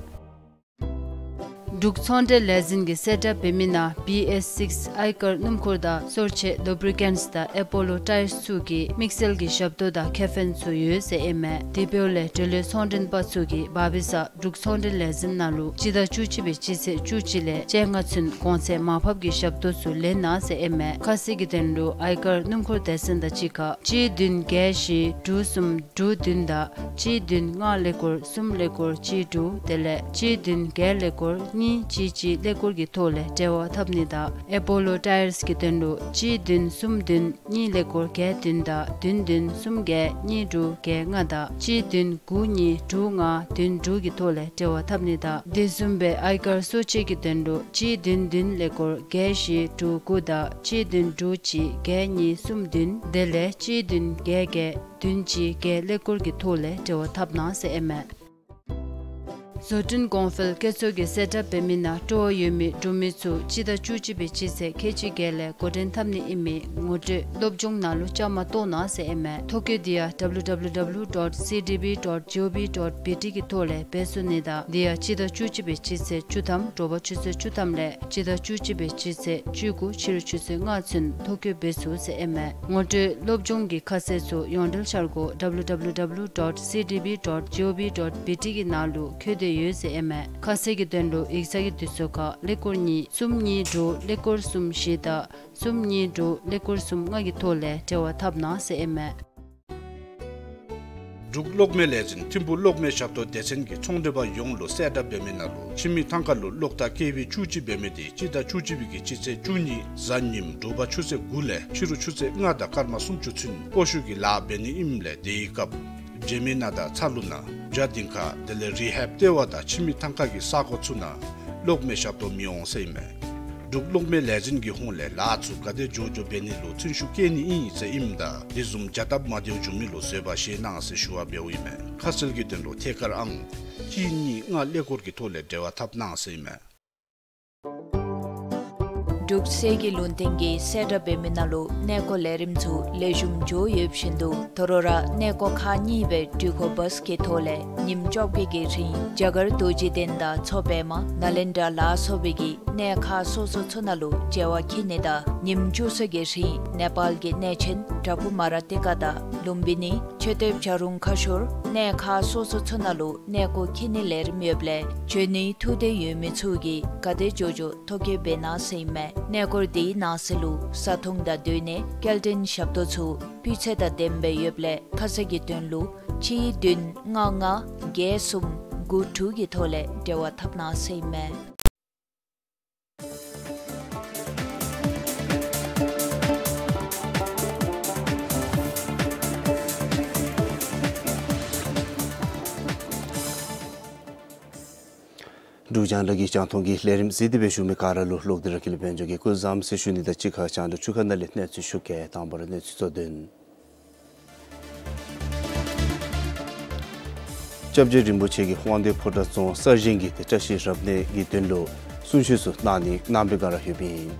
འབྲུག་ཚོང་འབྲེལ་ལས་འཛིན་གྱིས་གསལ་བསྒྲགས་འབད་མི་ནང་བི་ཨེས་སིགས་ཨའི་ཀར་སྣུམ་འཁོར་དང་སོར་ཆས་ལུ་བི་རི་ཀེནཊསི་དང་ཨེ་པོ་ལོ་ཊའིརསི་ཚུ་གི་དམིགས་བསལ་གྱི་ཞབས་ཏོག་དང་ཁེ་ཕན་ཚུ་ཡོད་ཟེར་ཨིན་མས། དེ་འབདཝ་ལས་འབྲེལ་ཡོད་ཚོང་མགྲོན་པ་ཚུ་གིས་བར་པའི་གཟའ་འབྲུག་ཚོང་འབྲེལ་ལས་འཛིན་ནང་ལུ་སྤྱི་ཟླ་བཅུ་གཅིག་པའི་སྤྱི་ཚེས་བཅུ་གཅིག་ལས་བཅོ་ལྔ་ཚུན་གོང་ཚད་མར་ཕབ་ཀྱི་ཞབས་ཏོག་ཚུ་ལེན་གནང་ཟེར་ཨིན་མས། ཁ་གསལ་གྱི་དོན་ལུ་ཨའི་ཀར་སྣུམ་འཁོར་སྡེ་ཚན་དང་གཅིག་ཁར་གཅིག་བདུན་བརྒྱད་བཞི་དྲུག་གསུམ་དྲུག་བདུན་དང་གཅིག་བདུན་ལྔ་ཀླད་ཀོར་གསུམ་ཀླད་ཀོར་གཅིག་དྲུག་དེ་ལས་གཅིག་བདུན་བརྒྱད་ཀླད་ཀོར་གཉིས་གཅིག་གཅིག་ཀླད་ཀོར་གྱི་ཐོག་ལས་འབྲེལ་བ་འཐབ་ནི་དང་ཨེ་པོ་ལོ་ཊའིརསི་གི་དོན་ལུ་གཅིག་བདུན་གསུམ་བདུན་གཉིས་ཀླད་ཀོར་བརྒྱད་བདུན་དང་བདུན་བདུན་གསུམ་བརྒྱད་གཉིས་དྲུག་བརྒྱད་ལྔ་དང་གཅིག་བདུན་དགུ་གཉིས་དྲུག་ལྔ་བདུན་དྲུག་གི་ཐོག་ལས་འབྲེལ་བ་འཐབ་ནི་དང་དེ་བཟུམ་སྦེ་ཨའི་ཀར་སོར་ཆས་ཀྱི་དོན་ལུ་གཅིག་བདུན་བདུན་ཀླད་ཀོར་བརྒྱད་བཞི་དྲུག་དགུ་དང་གཅིག་བདུན་དྲུག་གཅིག་བརྒྱད་གཉིས་གསུམ་བདུན་དེ་ལས་གཅིག་བདུན་བརྒྱད་བརྒྱད་བདུན་གཅིག་བརྒྱད་ཀླད་ཀོར་གྱི་ཐོག་ལས་འབྲེལ་བ་འཐབ་གནང་ཟེར་ཨིན་མས། བཟོ་སྐྲུན་གོང་འཕེལ་བཀོད་ཚོགས་ཀྱིས་གསལ་བསྒྲགས་འབད་མི་ནང་སྤྲོ་བ་ཡོད་མི་འབྲུག་མི་ཚུ་སྤྱི་ཟླ་བཅུ་གཅིག་པའི་སྤྱི་ཚེས་ཁལ་གཅིག་བརྒྱད་ལས་འགོ་འདྲེན་འཐབ་ནི་ཨིན་མི་ངོ་སྤྲོད་སློབ་སྦྱོང་ནང་ལུ་བཅའ་མར་གཏོགས་གནང་ཟེར་ཨིན་མས། ཐོ་བཀོད་འདི་ཡང་W W W dot C D B dot G O V dot B T གི་ཐོག་ལས་འབད་ཚུགས་ནི་དང་འདི་ཡང་སྤྱི་ཟླ་བཅུ་གཅིག་པའི་སྤྱི་ཚེས་བཅུ་ཐམ་དྲོ་པ་ཆུ་ཚོད་བཅུ་ཐམ་ལས་སྤྱི་ཟླ་བཅུ་གཅིག་པའི་སྤྱི་ཚེས་བཅུ་དགུ་ཕྱི་རུ་ཆུ་ཚོད་ལྔ་ཚུན་ཐོ་བཀོད་འབད་ཚུགས་ཟེར་ཨིན་མས། ངོ་སྤྲོད་སློབ་སྦྱོང་གི་ཁ་གསལ་ཚུ་ཡོངས་འབྲེལ་འཆར་སྒོ་W W W dot C D B dot G O V dot B T གི་ནང་ལུ་བཀོད་དེ་ཡོད་ཟེར་ཨིན་མས། ཁ་གསལ་གྱི་དོན་ལུ་ཡིག་ཚང་གི་དུས་ཚོད་ཁར་ཀླད་ཀོར་གཉིས་གསུམ་གཉིས་དྲུག་ཀླད་ཀོར་གསུམ་བཞི་དང་གསུམ་གཉིས་དྲུག་ཀླད་ཀོར་གསུམ་ལྔ་གི་ཐོག་ལས་འབྲེལ་བ་འཐབ་གནང་ཟེར་ཨིན་མས། འབྲུག་གློག་མེ་ལས་འཛིན་ཐིམ་ཕུག་གློག་མེ་ཞབས་ཏོག་སྡེ་ཚན་གྱིས་ཚོང་འབྲེལ་པ་ཡོངས་ལུ་གསལ་བསྒྲགས་འབད་མི་ནང་ལུ་ཕྱི་མི་ཐང་ཀ་ལུ་གློག་ཐག་ཀེ་ཝི་བཅུ་གཅིག་འབད་མི་དེ་སྤྱི་ཟླ་བཅུ་གཅིག་པའི་གི་སྤྱི་ཚེས་བཅུ་གཉིས་གཟའ་ཉིམ་དྲོ་པ་ཆུ་ཚོད་དགུ་ལས་ཕྱི་རུ་ཆུ་ཚོད་ལྔ་དང་སྐར་མ་སུམ་ཅུ་ཚུན་སྤོ་བཤུད་ཀྱི་ལཱ་འབད་ནི་ཨིནམ་ལས་དེའི་སྐབས་འབྱོན་མི་ནང་དང་ཚ་ལུ་ནང་ཇ་སྡིངས་ཁ་དེ་ལས་རི་ཧེབ་ལྟེ་བ་དང་ཕྱི་མི་ཐང་ཀ་གི་ས་གོ་ཚུ་ནང་གློག་མེ་ཞབས་ཏོག་མི་འོང་ཟེར་ཨིན་མས། འབྲུག་གློག་མེ་ལས་འཛིན་གྱི་ཧོངས་ལས་ལཱ་ཚུ་ག་དེ་མགྱོགས་མགྱོགས་འབད་ནི་ལུ་ཚུན་ཤུགས་བསྐྱེད་ནི་ཨིན་ཟེར་ཨིནམ་ད་དེ་བཟུམ་བྱ་སྟབས་མ་བདེཝ་བྱུང་མི་ལུ་བཟོད་པ་བཞེས་གནང་ཟེར་ཞུ་བ་འབདཝ་ཨིན་མས། ཁ་གསལ་གྱི་དོན་ལུ་ཐད་ཀར་ཨང་གཅིག་གཉིས་ལྔ་ཀླད་ཀོར་གྱི་ཐོག་ལས་འབྲེལ་བ་འཐབ་གནང་ཟེར་ཨིན་མས། འབྲུག་གསེར་གྱི་ལུང་བསྟན་གྱིས་གསལ་བསྒྲགས་འབད་མི་ནང་ལུ་གནས་སྐོར་ལས་རིམ་ཚུ་ལེགས་ཤོམ་འགྱོ་ཡོདཔ་བཞིན་དུ་ད་རུང་ར་གནས་སྐོར་ཁག་གཉིས་སྦེ་འགྲུལ་འཁོར་བཱས་ཀྱི་ཐོག་ལས་ཉིནམ་བཅོ་བརྒྱད་ཀྱི་རིང་རྒྱ་གར་རྡོ་རྗེ་གདན་དང་མཚོ་པདྨ་ནཱ་ལེནྡྲ་ལ་སོགས་པའི་གི་གནས་ཁག་སོ་སོ་ཚུ་ནང་ལུ་མཇལ་བར་འཁྱིད་ནི་དང་ཉིནམ་བཅུ་གསུམ་གྱི་རིང་ནེ་པཱལ་གྱི་གནས་ཆེན་བྲག་ཕུག་མ་ར་ཏི་ཀ་དང་ལུམ་བི་ནི་མཆོད་རྟེན་བྱ་རུང་ཁ་ཤོར་གནས་ཁག་སོ་སོ་ཚུ་ནང་ལུ་གནས་སྐོར་འཁྱིད་ནི་ལས་རིམ་ཡོདཔ་ལས་འབྱོན་ནིའི་ཐུགས་འདོད་ཡོད་མི་ཚུ་གིས་ག་དེ་མགྱོགས་མགྱོགས་ཐོ་བཀོད་འབད་གནང་ཟེར་ཨིན་མས། གནས་སྐོར་འདིའི་ནང་གསེས་ལུ་བཟའ་འཐུང་དང་སྡོད་གནས་སྐྱེལ་འདྲེན་ཞབས་ཏོག་ཚུ་སྤུས་ཚད་དང་ལྡནམ་སྦེ་ཡོདཔ་ལས་ཁ་གསལ་གྱི་དོན་ལུ་གཅིག་བདུན་ལྔ་ལྔ་བརྒྱད་གསུམ་དགུ་དྲུག་གི་ཐོག་ལས་འབྲེལ་བ་འཐབ་གནང་ཟེར་ཨིན་མས། འབྲུག་རྒྱང་བསྒྲགས་ཀྱི་རྒྱང་མཐོང་གི་ལས་རིམ་གཟིགས་ཏེ་སྦེ་བཞུགས་མི་ག་ར་ལུ་ལོག་སྟེ་ར་ཀི་ལུ་ཕན་ཆོག་གི་སྐུ་གཟུགས་བཟང་ཟེར་ཞུ་ནི་དང་གཅིག་ཁར་རྒྱང་བསྒྲགས་ཆུ་ཁ་ནང་ལས་གནས་ཚུལ་ཞུ་གེ། དང་པ་ར་གནས་ཚུལ་གཙོ་དོན། སྐྱབས་རྗེ་རིན་པོ་ཆེ་གིས་དབང་འདུས་ཕོ་བྲང་རྫོང་གསར་བཞེངས་ཀྱི་ཏེ་བཀྲ་ཤིས་རབ་གནས་ཀྱི་དོན་ལུ་གསུང་ཆོས་ཚུ་གནང་ནི་གནང་པའི་སྒང་ར་ཡོདཔ་ཨིན།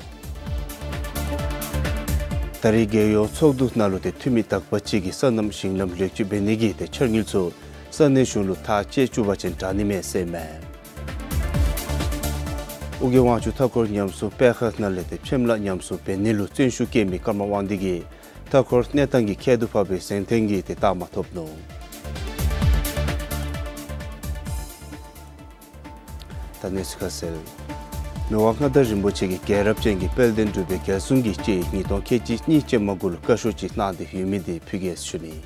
ད་རེས་རྒྱལ་ཡོངས་ཚོགས་འདུ་ནང་ལུ་ཏེ་འཐུས་མི་དག་པ་ཅིག་གིས་སོ་ནམ་ཞིང་ལམ་ལེགས་བཅོས་འབད་ནི་གི་ཏེ་འཆར་དངུལ་ཚུ་ས་གནས་གཞུང་ལུ་ཐག་བཅད་བཅུག་པ་ཅིན་དྲག་ནི་མས་ཟེར་ཨིན་མས། ཨོ་རྒྱན་དབང་ཕྱུག་མཐའ་འཁོར་ཉམས་གསོ་སྤེལ་ཁང་ནང་ལས་ཏེ་ཕྱེམ་ལ་ཉམས་གསོ་འབད་ནི་ལུ་བརྩོན་ཤུགས་བསྐྱེད་མི་ཀརྨ་དབང་འདུས་ཀྱིས་མཐའ་འཁོར་གནས་སྟངས་ཀྱི་ཁྱད་དུ་འཕགས་པའི་གཟེངས་ཐོན་གྱི་ཏེ་རྟགས་མ་ཐོབ་ནུག། ད་གནས་ཚུལ་ཁ་གསལ། མི་དབང་མངའ་བདག་རིན་པོ་ཆེ་གིས་རྒྱལ་རབས་ཅན་གྱི་དཔལ་ལྡན་འབྲུག་པའི་རྒྱལ་སྲུང་གི་དཔྱད་ཡིག་ཉིས་སྟོང་ཁལ་གཅིག་གཉིས་ཅན་མ་གུ་ལུ་བཀའ་ཤོག་ཅིག་གནང་སྟེ་ཡོད་མི་དེ་ཕུལ་གེ་ཟེར་ཞུ་ནི།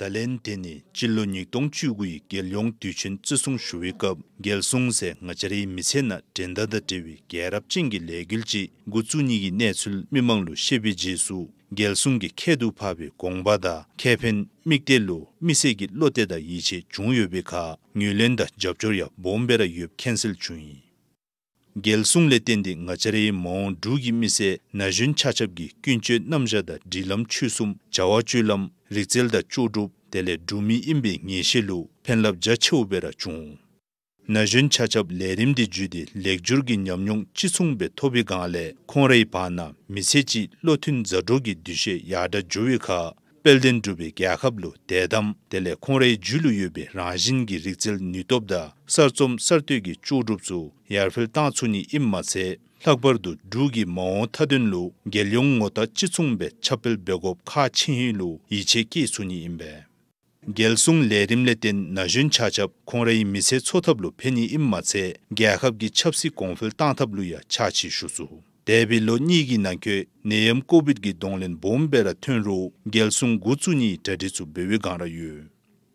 ད་ལན་དེ་ནི་སྤྱི་ལོ་ཉིས་སྟོང་བཅུ་དགུ་ཡི་རྒྱལ་ཡོངས་དུས་ཆེན་བརྩི་སྲུང་ཞུ་བའི་སྐབས་རྒྱལ་སྲུང་ཟེར་ང་བཅས་རའི་མི་ཚེ་ནང་འགྲན་ཟླ་དང་བྲལ་བའི་རྒྱལ་རབས་ཅན་གྱི་ལས་འགུལ་ཅིག་འགོ་བཙུགས་ནི་གི་གནས་ཚུལ་མི་མང་ལུ་བཤད་པའི་རྗེས་སུ་རྒྱལ་སྲུང་གི་ཁྱད་དུ་འཕགས་པའི་དགོངས་པ་དང་ཁེ་ཕན་དམིགས་གཏད་ལུ་མི་སེར་གྱི་བློ་གཏད་དང་ཡིད་ཆེས་བྱུང་ཡོད་པའི་ཁར་ངོས་ལེན་དང་རྒྱབ་སྐྱོར་ཡང་སྦོམ་སྦེ་ར་ཡོདཔ་མཁྱེན་གསལ་བྱུང་ཡི། རྒྱལ་སྲུང་ལས་བརྟེན་ཏེ་ང་བཅས་རའི་མ་འོངས་འབྲུག་གི་མི་སེར་ན་གཞོན་ཆ་ཁྱབ་ཀྱི་ཀུན་སྤྱོད་རྣམ་གཞག་དང་སྒྲིག་ལམ་ཆོས་གསུམ་བྱ་བ་སྤྱོད་ལམ་རིག་རྩལ་དང་ལྕོགས་གྲུབ་དེ་ལས་འབྲུག་མི་ཨིན་པའི་ངེས་ཤེས་ལུ་ཕན་རླབས་རྒྱ་ཆེཝ་སྦེ་ར་བྱུང་། ན་གཞོན་ཆ་ཁྱབ་ལས་རིམ་འདི་བརྒྱུད་དེ་ལེགས་སྒྱུར་གྱི་ཉམས་མྱོང་ཅི་མཚུངས་སྦེ་ཐོབ་པའི་སྒང་ལས་ཁོང་རའི་བར་ན་མི་ཚེ་གཅིག་བློ་མཐུན་མཛའ་གྲོགས་ཀྱི་འདུ་ཤེས་ཡར་དྲག་འགྱོ་བའི་ཁར་དཔལ་ལྡན་འབྲུག་པའི་རྒྱལ་ཁབ་ལུ་དད་དམ་དེ་ལས་ཁོང་རའི་རྒྱུད་ལུ་ཡོད་པའི་རང་བཞིན་གྱི་རིག་རྩལ་ནུས་སྟོབས་དང་གསར་རྩོམ་གསར་གཏོད་ཀྱི་ལྕོགས་གྲུབ་ཚུ་ཡར་འཕེལ་བཏང་ཚུགས་ནི་ཨིནམ་མ་ཚད་ལྷག་པར་དུ་འབྲུག་གི་མ་འོངས་མཐའ་དོན་ལུ་རྒྱལ་ཡོངས་ངོ་རྟགས་ཅི་མཚུངས་སྦེ་ཁྱབ་སྤེལ་འབད་དགོཔ་ཁག་ཆེ་ཧིང་ལུ་ཡིད་ཆེས་བསྐྱེད་ཚུགས་ནི་ཨིན་པས། རྒྱལ་སྲུང་ལས་རིམ་ལས་བརྟེན་ན་གཞོན་ཆ་ཁྱབ་ཁོང་རའི་མི་ཚེ་འཚོ་ཐབས་ལུ་ཕན་ནི་ཨིནམ་མ་ཚད་རྒྱལ་ཁབ་ཀྱི་ཆབ་སྲིད་གོང་འཕེལ་བཏང་ཐབས་ལུ་ཡང་ཕྱག་ཕྱིད་ཞུ་ཚུགས། འདས་པའི་ལོ་གཉིས་ཀྱི་ནང་འཁོད་ནད་ཡམས་ཀོ་བིཌ་ཀྱི་གདོང་ལེན་སྦོམ་སྦེ་ར་ཐོན་རུང་རྒྱལ་སྲུང་འགོ་བཙུགས་ནིའི་གྲ་སྒྲིག་ཚུ་འབད་བའི་སྒང་ར་ཡོད།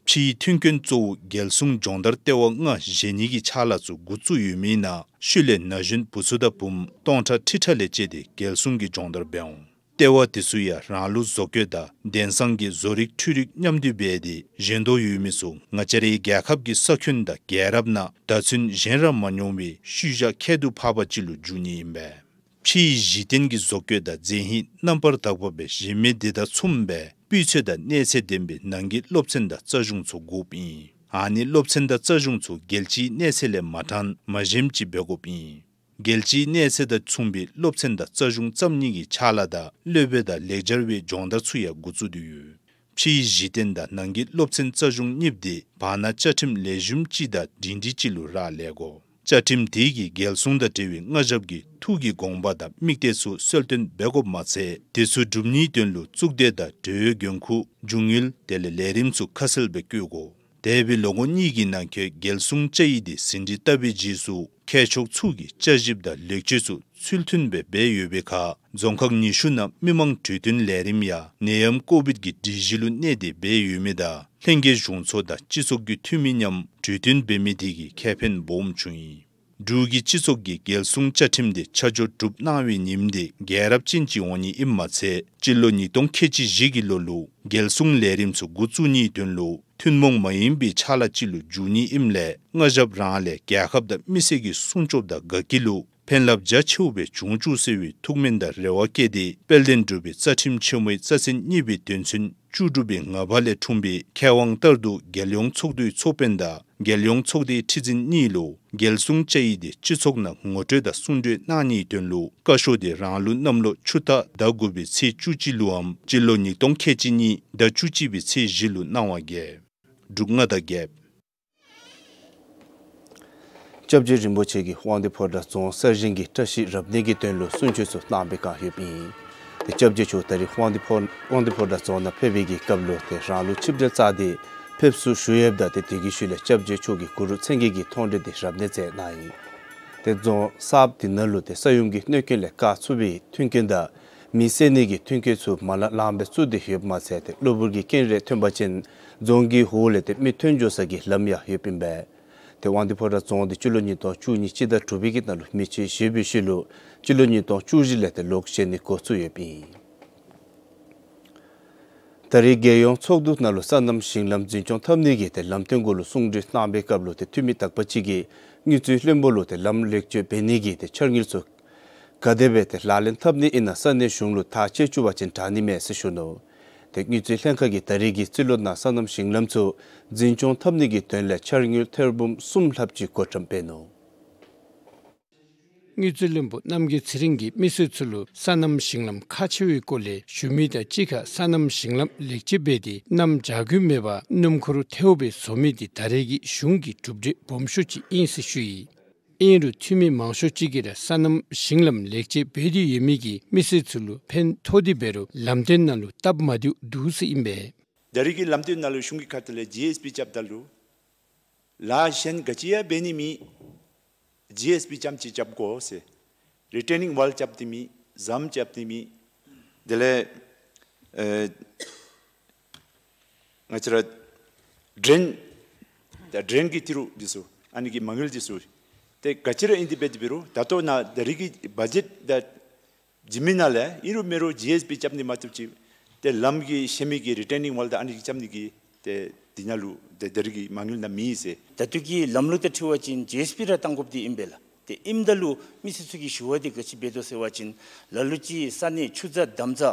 ཕྱིའི་མཐུན་རྐྱེན་གཙོ་བོ་རྒྱལ་སྲུང་སྦྱོང་བརྡར་ལྟེ་བ་ལྔ་བཞེངས་ནི་གི་ཕྱག་ལཱ་ཚུ་འགོ་བཙུགས་ཡོད་མི་ནང་ཤུལ་ལས་ན་གཞོན་བུ་ཚུ་དང་བུམོ་སྟོང་ཕྲག་ཁྲི་ཕྲག་ལས་བཅད་དེ་རྒྱལ་སྲུང་གི་སྦྱོང་བརྡར་འབད་འོང་། ལྟེ་བ་དེ་ཚུ་ཡང་རང་ལུགས་བཟོ་བཀོད་དང་གདན་ས་གི་བཟོ་རིག་འཕྲུལ་རིག་མཉམ་འདུས་འབད་དེ་བཞེངས་དོ་ཡོད་མི་ཚུ་ང་བཅས་རའི་རྒྱལ་ཁབ་ཀྱི་ས་ཁྱོན་དང་རྒྱལ་རབས་ནང་ད་ཚུན་བཞེངས་ར་མ་མྱོང་བའི་ཤུལ་བཞག་ཁྱད་དུ་འཕགས་པ་ཅིག་ལུ་འགྱུར་ནི་ཨིན་པས། ཕྱིའི་གཞི་རྟེན་གྱི་བཟོ་བཀོད་དང་མཛེས་ཧིང་རྣམ་པར་དག་པ་སྦེ་བཞེངས་མི་དེ་དང་མཚུངས་པའི་སྤུས་ཚད་དང་གནས་ཚད་ལྡན་པའི་ནང་གི་སློབ་ཚན་དང་རྩ་གཞུང་ཚུ་དགོཔ་ཨིན། ཨ་ནི་སློབ་ཚན་དང་རྩ་གཞུང་ཚུ་རྒྱལ་སྤྱིའི་གནས་ཚད་ལས་མ་ཕྲང་མ་ཞནམ་ཅིག་འབད་དགོཔ་ཨིན། རྒྱལ་སྤྱིའི་གནས་ཚད་དང་མཚུངས་པའི་སློབ་ཚན་དང་རྩ་གཞུང་བརྩམ་ནི་གི་ཕྱག་ལཱ་དང་སློབ་དཔོན་དང་ལེགས་སྦྱར་བའི་སྦྱོང་བརྡར་ཚུ་ཡང་འགོ་བཙུགས་ཏེ་ཡོད། ཕྱིའི་གཞི་རྟེན་དང་ནང་གི་སློབ་ཚན་རྩ་གཞུང་གཉིས་དེ་བར་ན་བཅའ་ཁྲིམས་ལེགས་ཤོམ་ཅིག་དང་སྒྲིང་སྒྲིང་ཅིག་ལུ་རག་ལས་དགོ། བཅའ་ཁྲིམས་དེ་གིས་རྒྱལ་སྲུང་དང་འབྲེལ་བའི་སྔ་ཞབས་ཀྱི་ཐུགས་ཀྱི་དགོངས་པ་དང་དམིགས་གཏད་ཚུ་གསལ་སྟོན་འབད་དགོཔ་མ་ཚད་དེ་ཚུ་སྒྲུབ་ནིའི་དོན་ལུ་གཙུག་སྡེ་དང་འབྲེལ་ཡོད་འགན་ཁུར་རྒྱུ་དངུལ་དེ་ལས་ལས་རིམ་ཚུ་ཁ་གསལ་སྦེ་བཀོད་དགོ། འདས་པའི་ལོ་ངོ་གཉིས་ཀྱི་ནང་འཁོད་རྒྱལ་སྲུང་བཅའ་ཡིག་དེ་ཟིན་བྲིས་བཏབ་པའི་རྗེས་སུ་མཁས་མཆོག་ཚུ་གིས་བསྐྱར་ཞིབ་དང་ལེགས་བཅོས་ཚུ་ཚུལ་མཐུན་སྦེ་འབད་ཡོད་པའི་ཁར་རྫོང་ཁག་ཉི་ཤུ་ནང་མི་མང་གྲོས་བསྟུན་ལས་རིམ་ཡང་ནད་ཡམས་ཀོ་བིཌ་ཀྱི་སྒྲིག་གཞི་ལུ་གནས་ཏེ་འབད་ཡོད་མི་དང་ལྷན་རྒྱས་གཞུང་ཚོགས་དང་སྤྱི་ཚོགས་ཀྱི་འཐུས་མི་མཉམ་གྲོས་བསྟུན་འབད་མི་དེ་གིས་ཁེ་ཕན་སྦོམ་བྱུང་ཡི། འབྲུག་གི་སྤྱི་ཚོགས་ཀྱིས་རྒྱལ་སྲུང་བཅའ་ཁྲིམས་དེ་ཆ་འཇོག་གྲུབ་གནང་བའི་ཉིནམ་དེ་རྒྱལ་རབས་ཅན་ཅིག་འོང་ནི་ཨིནམ་མ་ཚད་སྤྱི་ལོ་ཉིས་སྟོང་ཁལ་གཅིག་བཞི་གི་ལོ་ལུ་རྒྱལ་སྲུང་ལས་རིམ་ཚུ་འགོ་བཙུགས་ནིའི་དོན་ལུ་ཐུན་མོང་མ་ཡིན་པའི་ཕྱག་ལཱ་ཅིག་ལུ་འགྱུར་ནི་ཨིནམ་ལས་སྔ་ཞབས་རང་ལས་རྒྱལ་ཁབ་དང་མི་སེར་གྱི་སྲུང་སྐྱོབ་དང་དགའ་སྐྱིད་ལུ་ཕན་རླབས་རྒྱ་ཆེཝ་སྦེ་འབྱུང་བཅུག་ཟེར་བའི་ཐུགས་སྨོན་དང་རེ་བ་བསྐྱེད་དེ་དཔལ་ལྡན་འབྲུག་པའི་རྩ་ཁྲིམས་ཆེན་མོའི་རྩ་ཚན་གཉིས་པའི་དོན་ཚན་བཅུ་དྲུག་པའི་ང་པ་ལས་འཁྲུངས་པའི་མཁས་དབང་ལྟར་དུ་རྒྱལ་ཡོངས་ཚོགས་འདུའི་ཚོགས་དཔོན་དང་རྒྱལ་ཡོངས་ཚོགས་སྡེའི་ཁྲི་འཛིན་གཉིས་ལུ་རྒྱལ་སྲུང་བཅའ་ཡིག་དེ་སྤྱི་ཚོགས་ནང་ངོ་སྤྲོད་དང་གསུང་གྲོས་གནང་ནིའི་དོན་ལུ་བཀའ་ཤོག་དེ་རང་ལུགས་གནམ་ལོ་ཆུ་རྟ་ཟླ་དགུ་པའི་ཚེས་བཅུ་གཅིག་ལུའམ་སྤྱི་ལོ་ཉིས་སྟོང་ཁལ་གཅིག་གཉིས་ཟླ་བཅུ་གཅིག་པའི་ཚེས་བཞི་ལུ་གནང་བ་གིས། འབྲུག་མངའ་བདག་རྒྱལཔོ། སྐྱབས་རྗེ་རིན་པོ་ཆེ་གིས་དབང་འདུས་ཕོ་བྲང་རྫོང་གསར་བཞེངས་ཀྱི་བཀྲ་ཤིས་རབ་གནས་ཀྱི་དོན་ལུ་གསུང་ཆོས་ཚུ་གནང་པའི་བསྒང་ཡོདཔ་ཨིན། ཏེ་སྐྱབས་རྗེ་མཆོག་ད་རེས་དབང་འདུས་ཕོ་དབང་འདུས་ཕོ་བྲང་རྫོང་ནང་ཕེབས་པའི་གི་སྐབས་ལུ་ཏེ་རང་ལུགས་ཆིབས་གྲལ་བཅའ་སྟེ་ ཕེབས་བསུ་ཞུ་ཡོདཔ་ད་ཏེ་དེ་གི་ཤུལ་ལས་སྐྱབས་རྗེ་མཆོག་གིས་གུ་རུ་མཚན་བརྒྱད་ཀྱི་མཐོང་གྲོལ་འདི་རབ་གནས་མཛད་གནང་ཡི། ཏེ་རྫོང་གསརཔ་འདི་ནང་ལུ་ཏེ་ས་ཡོམ་གྱི་གནོད་སྐྱོན་ལས་བཀག་ཚུགས་པའི་མཐུན་རྐྱེན་དང་མི་བསད་ནི་གི་མཐུན་རྐྱེན་ཚུ་མ་ལ་ལངམ་སྦེ་བཙུགས་ཏེ་ཡོདཔ་མ་ཚད་ཏེ་གློ་བུར་གྱི་རྐྱེན་རེ་ཐོན་པ་ཅིན་རྫོང་གི་འོག་ལས་ཏེ་མི་ཐོན་འགྱོ་ས་གི་ལམ་ཡང་ཡོདཔ་ཨིན་པས། ཏེ་དབང་འདུས་ཕོ་བྲང་རྫོང་འདི་སྤྱི་ལོ་ཉིས་སྟོང་བཅུ་གཉིས་སྤྱི་ཟླ་དྲུག་པའི་གི་ནང་ལུ་མེ་མཆོད་བཞེས་པའི་ཤུལ་ལུ་སྤྱི་ལོ་ཉིས་སྟོང་བཅུ་བཞི་ལས་ཏེ་ལོག་བཞེངས་ནི་འགོ་བཙུགས་ཡོདཔ་ཨིན། ད་རེས་རྒྱལ་ཡོངས་ཚོགས་འདུ་ནང་ལུ་སོ་ནམ་ཞིང་ལམ་འཛིན་སྐྱོང་འཐབ་ནི་གི་ཏེ་ལམ་སྟོན་གུ་ལུ་གསུང་གྲོས་གནང་བའི་སྐབས་ལུ་ཏེ་འཐུས་མི་དག་པ་ཅིག་གིས་དངུལ་རྩིས་བློན་པོ་ལུ་ཏེ་ལམ་ལེགས་བཅོས་འབད་ནི་གི་ཏེ་འཆར་དངུལ་ཚུ་ག་དེ་སྦེ་ཏེ་ལག་ལེན་འཐབ་ནི་ཨིན་ན་ས་གནས་གཞུང་ལུ་ཐག་བཅད་བཅུག་པ་ཅིན་དྲག་ནི་མས་ཟེར་ཞུ་ནུག། ཏེ་དངུལ་རྩིས་ལྷན་ཁག་གིས་ད་རེས་ཀྱི་རྩིས་ལོ་ནང་སོ་ནམ་ཞིང་ལམ་ཚུ་འཛིན་སྐྱོང་འཐབ་ནི་གི་དོན་ལས་འཆར་དངུལ་ཐེར་འབུམ་གསུམ་ལྷགཔ་ཅིག་བགོ་བཀྲམ་འབད་ནུག། དངུལ་རྩིས་བློན་པོ་རྣམ་རྒྱལ་ཚེ་རིང་གིས་མི་སེར་ཚུ་ལུ་སོ་ནམ་ཞིང་ལམ་ཁག་ཆེ་བའི་སྐོར་ལས་ཞུ་མི་དང་གཅིག་ཁར་སོ་ནམ་ཞིང་ལམ་ལེགས་བཅོས་འབད་དེ་གནམ་བྱཱར་རྒོད་མེད་པར་སྣུམ་འཁོར་ཐེཝ་སྦེ་བཟོ་མི་འདི་ད་རེས་ཀྱི་གཞུང་གི་གྲུབ་འབྲས་སྦོམ་ཤོས་ཅིག་ཨིན་ཟེར་ཞུ་ཡི། ཨིན་རུང་འཐུས་མི་མང་ཤོས་ཅིག་གིས་ར་སོ་ནམ་ཞིང་ལམ་ལེགས་བཅོས་འབད་དེ་ཡོད་མི་གིས་མི་སེར་ཚུ་ལུ་ཕན་ཐོགས་ཏེ་འབད་རུང་ལམ་སྟོན་ནང་ལུ་སྟབས་མ་བདེཝ་འདུག་ཟེར་ཨིན་པས། ད་རེས་ཀྱི་ལམ་སྟོན་ནང་ལུ་གཞུང་གི་ཁ་ཐུག་ལས་ཇི་ཨེསི་པི་རྐྱབ་ད་ལུ་ལཱ་གཞན་ག་ཅི་ཡང་འབད་ནི་མེད། ཇི་ཨེསི་པི་རྐྱངམ་ཅིག་རྐྱབ་དགོ་ཟེར། རི་ཊེ་ནིང་ཝཱལ་རྐྱབ་ནི་མེད། ཟམ་རྐྱབ་ནི་མེད། དེ་ལས་ཨེ་ང་བཅས་ར་ཌྲེན་ད་ཌྲེན་གྱི་ཏི་རུ་འདི་ཚུ་ཨ་ནི་གི་མ་དངུལ་འདི་ཚུ་ཏེ་ག་ཅི་ར་ཨིན་ཏེ་འབད་དེ་འབད་རུང་ད་ལྟོ་ནཱ་ད་རེས་ཀྱི་བ་ཇེཊ་ད་བྱིན་མི་ནང་ལས་ཨིན་རུང་མེན་རུང་ཇི་ཨེསི་པི་རྐྱབ་ནི་མ་བཏུབ་ཅིག་ཏེ་ལམ་གྱི་ཤེལ་མི་གི་རི་ཊེ་ནིང་ཝཱལ་དང་ཨ་ནི་གི་རྐྱབ་ནི་གི་ཏེ་འདི་ནང་ལུ་ཏེ་ད་རེས་ཀྱི་མ་དངུལ་ནང་མེད་ཟེར། ད་ལྟོ་གི་ལམ་ལུགས་དང་འཁྲིལ་བ་ཅིན་ཇི་ཨེསི་པི་ར་བཏང་དགོཔ་འདི་ཨིན་པས་ལགས། ཏེ་ཨིནམ་ད་ལུ་མི་སེར་ཚུ་གིས་ཞུ་བ་འདི་ག་ཅི་འབད་དོ་ཟེར་བ་ཅིན་ལ་ལུ་ཅིག་ས་གནས་ཆུ་རྫ་འདམ་རྫ་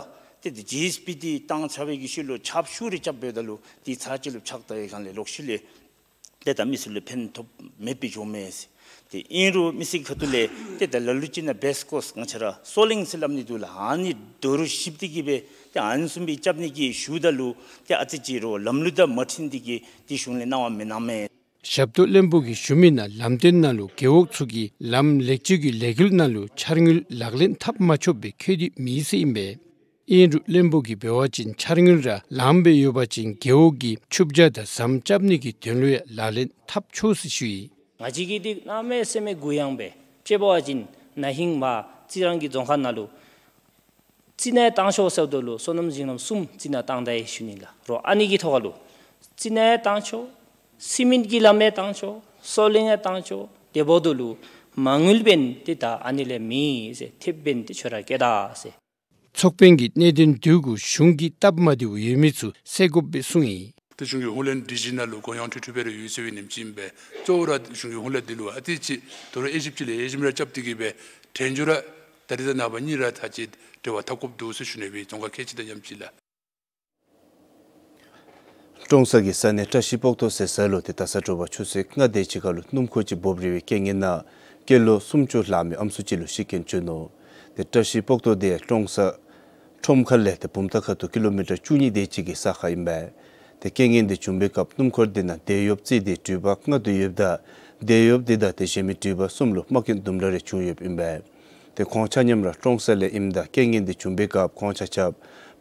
ཏེ་ཏེ་ཇི་ཨེསི་པི་འདི་བཏང་ཚར་བའི་གི་ཤུལ་ལུ་ཆརཔ་ཤུགས་རེ་རྐྱབ་འབདཝ་ད་ལུ་འདི་ཚར་གཅིག་ལུ་ཆག་ད་བའི་སྒང་ལས་ལོག་ཤུལ་ལས་ཏེ་ད་མི་སེར་ལུ་ཕན་ཐོགས་མེདཔ་སྦེ་འགྱོཝ་མས་ཟེར། ཏེ་ཨིན་རུང་མི་སེར་གྱི་ཁ་ཐུག་ལས་ཏེ་ད་ལ་ལུ་ཅིག་ནང་བེསཊ་ཀོརསི་ང་བཅས་ར་སོ་ལིང་ཟེར་སླབ་ནི་འདུག་ལགས། ཨ་ནི་རྡོ་རུག་བཤིག་སྟེ་གི་སྦེ་ཏེ་ཨ་ནི་བཟུམ་སྦེ་རྐྱབ་ནི་གི་ཞུཝ་ད་ལུ་ཏེ་ཨ་ཙི་ཅིག་རོགས་ལམ་ལུགས་དང་མ་འཁྲིལ་ཏེ་གི་ཏེ་གཞུང་ལས་གནང་བ་མེན་ན་མས། ཞབས་ཏོག་བློན་པོ་གིས་ཞུ་མི་ནང་ལམ་སྟོན་ནང་ལུ་རྒེད་འོག་ཚུ་གིས་ལམ་ལེགས་བཅོས་ཀྱི་ལས་འགུལ་ནང་ལུ་འཆར་དངུལ་ལག་ལེན་འཐབ་མ་ཆོགཔ་སྦེ་འཁོད་དེ་མེད་ཟེར་ཨིན་པས། ཨིན་རུང་བློན་པོ་གིས་འབད་བ་ཅིན་འཆར་དངུལ་ར་ལངམ་སྦེ་ཡོད་པ་ཅིན་རྒེད་འོག་གི་ཆུ་བྱ་དང་ཟམ་རྐྱབ་ནི་གི་དོན་ལུ་ཡང་ལག་ལེན་འཐབ་ཆོག་ཟེར་ཞུ་ཡི། ང་བཅས་ཀྱིས་འདི་གནམ་མེད་ས་མེད་གུ་ཡངས་སྦེ་དཔྱེ་འབད་བ་ཅིན་ན་ཧིང་མ་རྩི་རང་གི་རྫོང་ཁག་ནང་ལུ་རྩི་ནག་བཏང་ཆོག་ཟེརཝ་ད་ལུ་སོ་ནམ་ཞིང་ལམ་གསུམ་རྩི་ནག་བཏང་ད་ཡི་ཞུ་ནི་ལགས། རོགས་ཨ་ནི་གི་ཐོག་ཁ་ལུ་རྩི་ནག་བཏང་ཆོག། སི་མེནཊ་གི་ལམ་ཡང་བཏང་ཆོག། སོ་ལིང་ཡང་བཏང་ཆོག། དེ་འབདཝ་ད་ལུ་མ་དངུལ་འབདན་ཏེ་ད་ཨ་ནི་ལས་མེད་ཟེར། ཐེབས་འབདན་ཏེ་ཁྱོད་ར་བཀལ་ད་ཟེར། ཚོགས་དཔོན་གྱིས་གནད་དོན་འདི་གུ་གཞུང་གིས་སྟབས་མ་བདེཝ་ཡོད་མི་ཚུ་སེལ་དགོཔ་སྦེ་གསུངས་ཡི། ཏེ་གཞུང་གི་ཧུང་ལན་སྒྲིག་གཞི་ནང་ལུ་གུ་ཡངས་ཁྲི་ཁྲི་སྦེ་ར་ཡོད་ཟེར་བའི་ཉིནམ་ཅིག་ཨིན་པས། གཙོ་བོ་ར་གཞུང་གི་ཧུང་ལན་འདི་ལུ་ཨ་ཙི་ཅིག་དོ་རུང་དབྱེ་ཞིབ་ཅིག་ལས་དབྱེ་ཞིབ་ར་རྐྱབ་སྟེ་གི་སྦེ་དྲན་འཇོག་ར་ད་རིས་དང་ནངས་པ་གཉིས་ར་ཐག་ཅིག་འབྲེལ་བ་འཐབ་དགོཔ་འདུག་ཟེར་ཞུ་ནི་སྦེ་རྫོང་ཁག་ཁལ་གཅིག་དང་ཡམ་ཅིག་ལགས། ཀྲོང་གསར་གྱི་ས་གནས་བཀྲ་ཤིས་སྤོག་ཐོ་ཟེར་ས་ལུ་ཏེ་ད་ས་དྲོ་པ་ཆུ་ཚོད་ལྔ་དེ་ཅིག་ཁ་ལུ་སྣུམ་འཁོར་ཅིག་འབོབ་རིལ་བའི་རྐྱེན་ངན་ནང་སྐྱེས་ལོ་སུམ་ཅུ་ལྷག་མི་ཨམ་སྲུ་ཅིག་ལུ་ཤི་རྐྱེན་བྱུང་ནུག། ཏེ་བཀྲ་ཤིས་སྤོག་ཐོ་དེ་ཀྲོང་གསར་ཁྲོམ་ཁ་ལས་ཏེ་བུམ་ཐང་ཁ་ཐུག་ཀི་ལོ་མི་ཊར་བཅུ་གཉིས་དེ་ཅིག་གི་ས་ཁར་ཨིན་པས། ཏེ་རྐྱེན་ངན་དེ་བྱུང་པའི་སྐབས་སྣུམ་འཁོར་དེ་ནང་དེད་གཡོགཔ་རྩིས་ཏེ་འགྲུལ་པ་ལྔ་དེ་ཡོདཔ་ད་དེད་གཡོགཔ་དེ་དང་ཏེ་གཞན་མི་འགྲུལ་པ་གསུམ་ལུ་རྨ་སྐྱོན་དུམ་གྲ་རེ་བྱུང་ཡོདཔ་ཨིན་པས། ཏེ་ཁོང་ཆ་མཉམ་ར་ཀྲོང་གསར་ལས་ཨིནམ་ད་རྐྱེན་ངན་དེ་བྱུང་པའི་སྐབས་ཁོང་ཆ་ཁྱབ་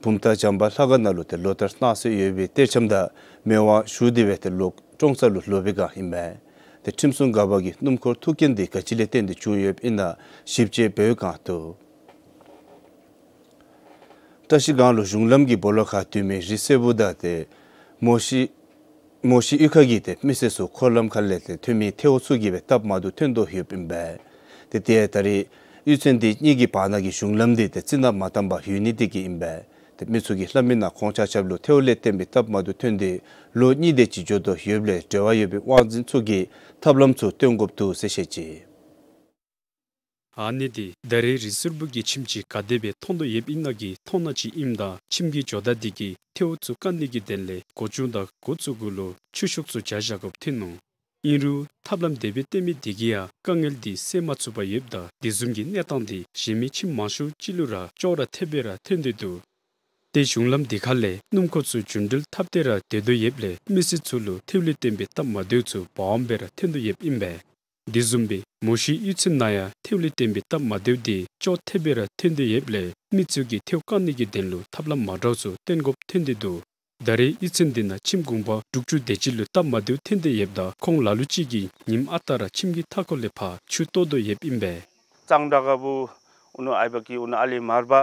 བུམ་ཐང་བྱམས་པ་ལྷ་ཁང་ནང་ལུ་ཏེ་ལོ་ལྟར་སྣང་གསལ་ཡོད་པའི་གཏེར་ཆམ་དང་མེ་དབང་ཞུ་སྟེ་སྦེ་ཏེ་ལོག་ཀྲོང་གསར་ལུ་ལོག་པའི་སྒང་ཨིན་པས། ཏེ་ཁྲིམས་སྲུང་འགག་པ་གིས་སྣུམ་འཁོར་ཐུག་རྐྱེན་དེ་ག་ཅི་ལས་བརྟེན་ཏེ་བྱུང་ཡོདཔ་ཨིན་ན་ཞིབ་དཔྱད་འབད་བའི་སྒང་དུ། བཀྲ་ཤིས་སྒང་ལུ་གཞུང་ལམ་གྱི་སྦོ་ལོགས་ཁར་སྡོད་མི་རི་སེརཔོ་དང་ཏེ་མོ་ཤི་མོ་ཤི་གཡུས་ཁ་གི་ཏེ་མི་སེར་ཚུ་འཁོར་ལམ་ཁ་ལས་ཏེ་ཐོན་མི་ཐལཝ་ཚུ་གིས་སྦེ་སྟབས་མ་བདེཝ་ཐོན་དོ་ཡོདཔ་ཨིན་པས། ཏེ་ཏེ་ད་རེས་གཡུས་ཚན་དེ་གཉིས་ཀྱི་བར་ན་གི་གཞུང་ལམ་དེ་ཏེ་རྩི་ནག་མ་བཏངམ་པར་ཡོད་ནི་དེ་གིས་ཨིན་པས། ཏེ་མི་ཚུ་གིས་སླབ་མི་ནང་ཁོང་ཆ་ཁྱབ་ལུ་ཐལཝ་ལས་བརྟེན་པའི་སྟབས་མ་བདེཝ་ཐོན་ཏེ་ལོ་གཉིས་དེ་ཅིག་འགྱོ་དོ་ཡོདཔ་ལས་འབྲེལ་བ་ཡོད་པའི་དབང་འཛིན་ཚུ་གིས་ཐབས་ལམ་ཚུ་སྟོན་དགོཔ་འདུག་ཟེར་བཤད་ཅི། ཨ་ནི་འདི་ད་རེས་རི་སེརཔོ་གིས་ཁྱིམ་ཅིག་ག་དེ་སྦེ་མཐོང་དོ་ཡོདཔ་ཨིན་ན་གི་མཐོང་སྣང་ཅིག་ཨིནམ་ད་ཁྱིམ་གྱི་ཇོ་བདག་འདི་གིས་ཐལཝ་ཚུ་བཀག་ནི་གི་དོན་ལས་སྒོ་ཆུང་དང་སྒོ་བཙུགས་གུ་ལུ་ཆུ་ཤོག་ཚུ་བྱ་བཞག་དགོཔ་ཐོན་ནུག། ཨིན་རུང་ཐབས་ལམ་དེ་སྦེ་བཏོན་མི་འདི་གིས་ཡང་དཀའ་ངལ་འདི་སེལ་མ་ཚུགས་པར་ཡོདཔ་ད་དེ་བཟུམ་གྱི་གནས་སྟངས་འདི་གཞན་མི་ཁྱིམ་མང་ཤོས་ཅིག་ལུ་ར་ཅོག་ར་འཐདཔ་སྦེ་ར་ཐོན་ཏེ་འདུག། ཏེ་གཞུང་ལམ་འདི་ཁ་ལས་སྣུམ་འཁོར་ཚུ་རྒྱུན་འགྲུལ་འཐབ་སྟེ་ར་སྡོད་དོ་ཡོདཔ་ལས་མི་སེར་ཚུ་ལུ་ཐལཝ་ལས་བརྟེན་པའི་སྟབས་མ་བདེཝ་ཚུ་འབག་འོངམ་སྦེ་ར་ཐོན་དོ་ཡོདཔ་ཨིན་པས། དེ་བཟུམ་སྦེ་མོ་ཤི་གཡུས་ཚན་ནང་ཡང་ཐལཝ་ལས་བརྟེན་པའི་སྟབས་མ་བདེཝ་འདི་ཅོག་འཐདཔ་སྦེ་ར་ཐོན་དོ་ཡོདཔ་ལས་མི་ཚུ་གིས་ཐལཝ་བཀག་ནི་གི་དོན་ལུ་ཐབས་ལམ་མ་འདྲཝ་ཚུ་སྟོན་དགོཔ་ཐོན་ཏེ་འདུག། ད་རེས་གཡུས་ཚན་འདི་ནང་ཁྱིམ་གུང་པ་དྲུག་ཅུ་དེ་ཅིག་ལུ་སྟབས་མ་བདེཝ་ཐོན་ཏེ་ཡོདཔ་ད་ཁོང་ལ་ལུ་ཅིག་གིས་ཉིནམ་ཨ་རྟག་ར་ཁྱིམ་གྱི་མཐའ་འཁོར་ལས་ཕར་ཆུ་གཏོར་དོ་ཡོདཔ་ཨིན་པས། གཙང་སྦྲ་ག་བུ་ཨུ་ནུ་ཨའི་བ་ཀི་ཨུ་ནུ་ཨ་ལི་མར་བ་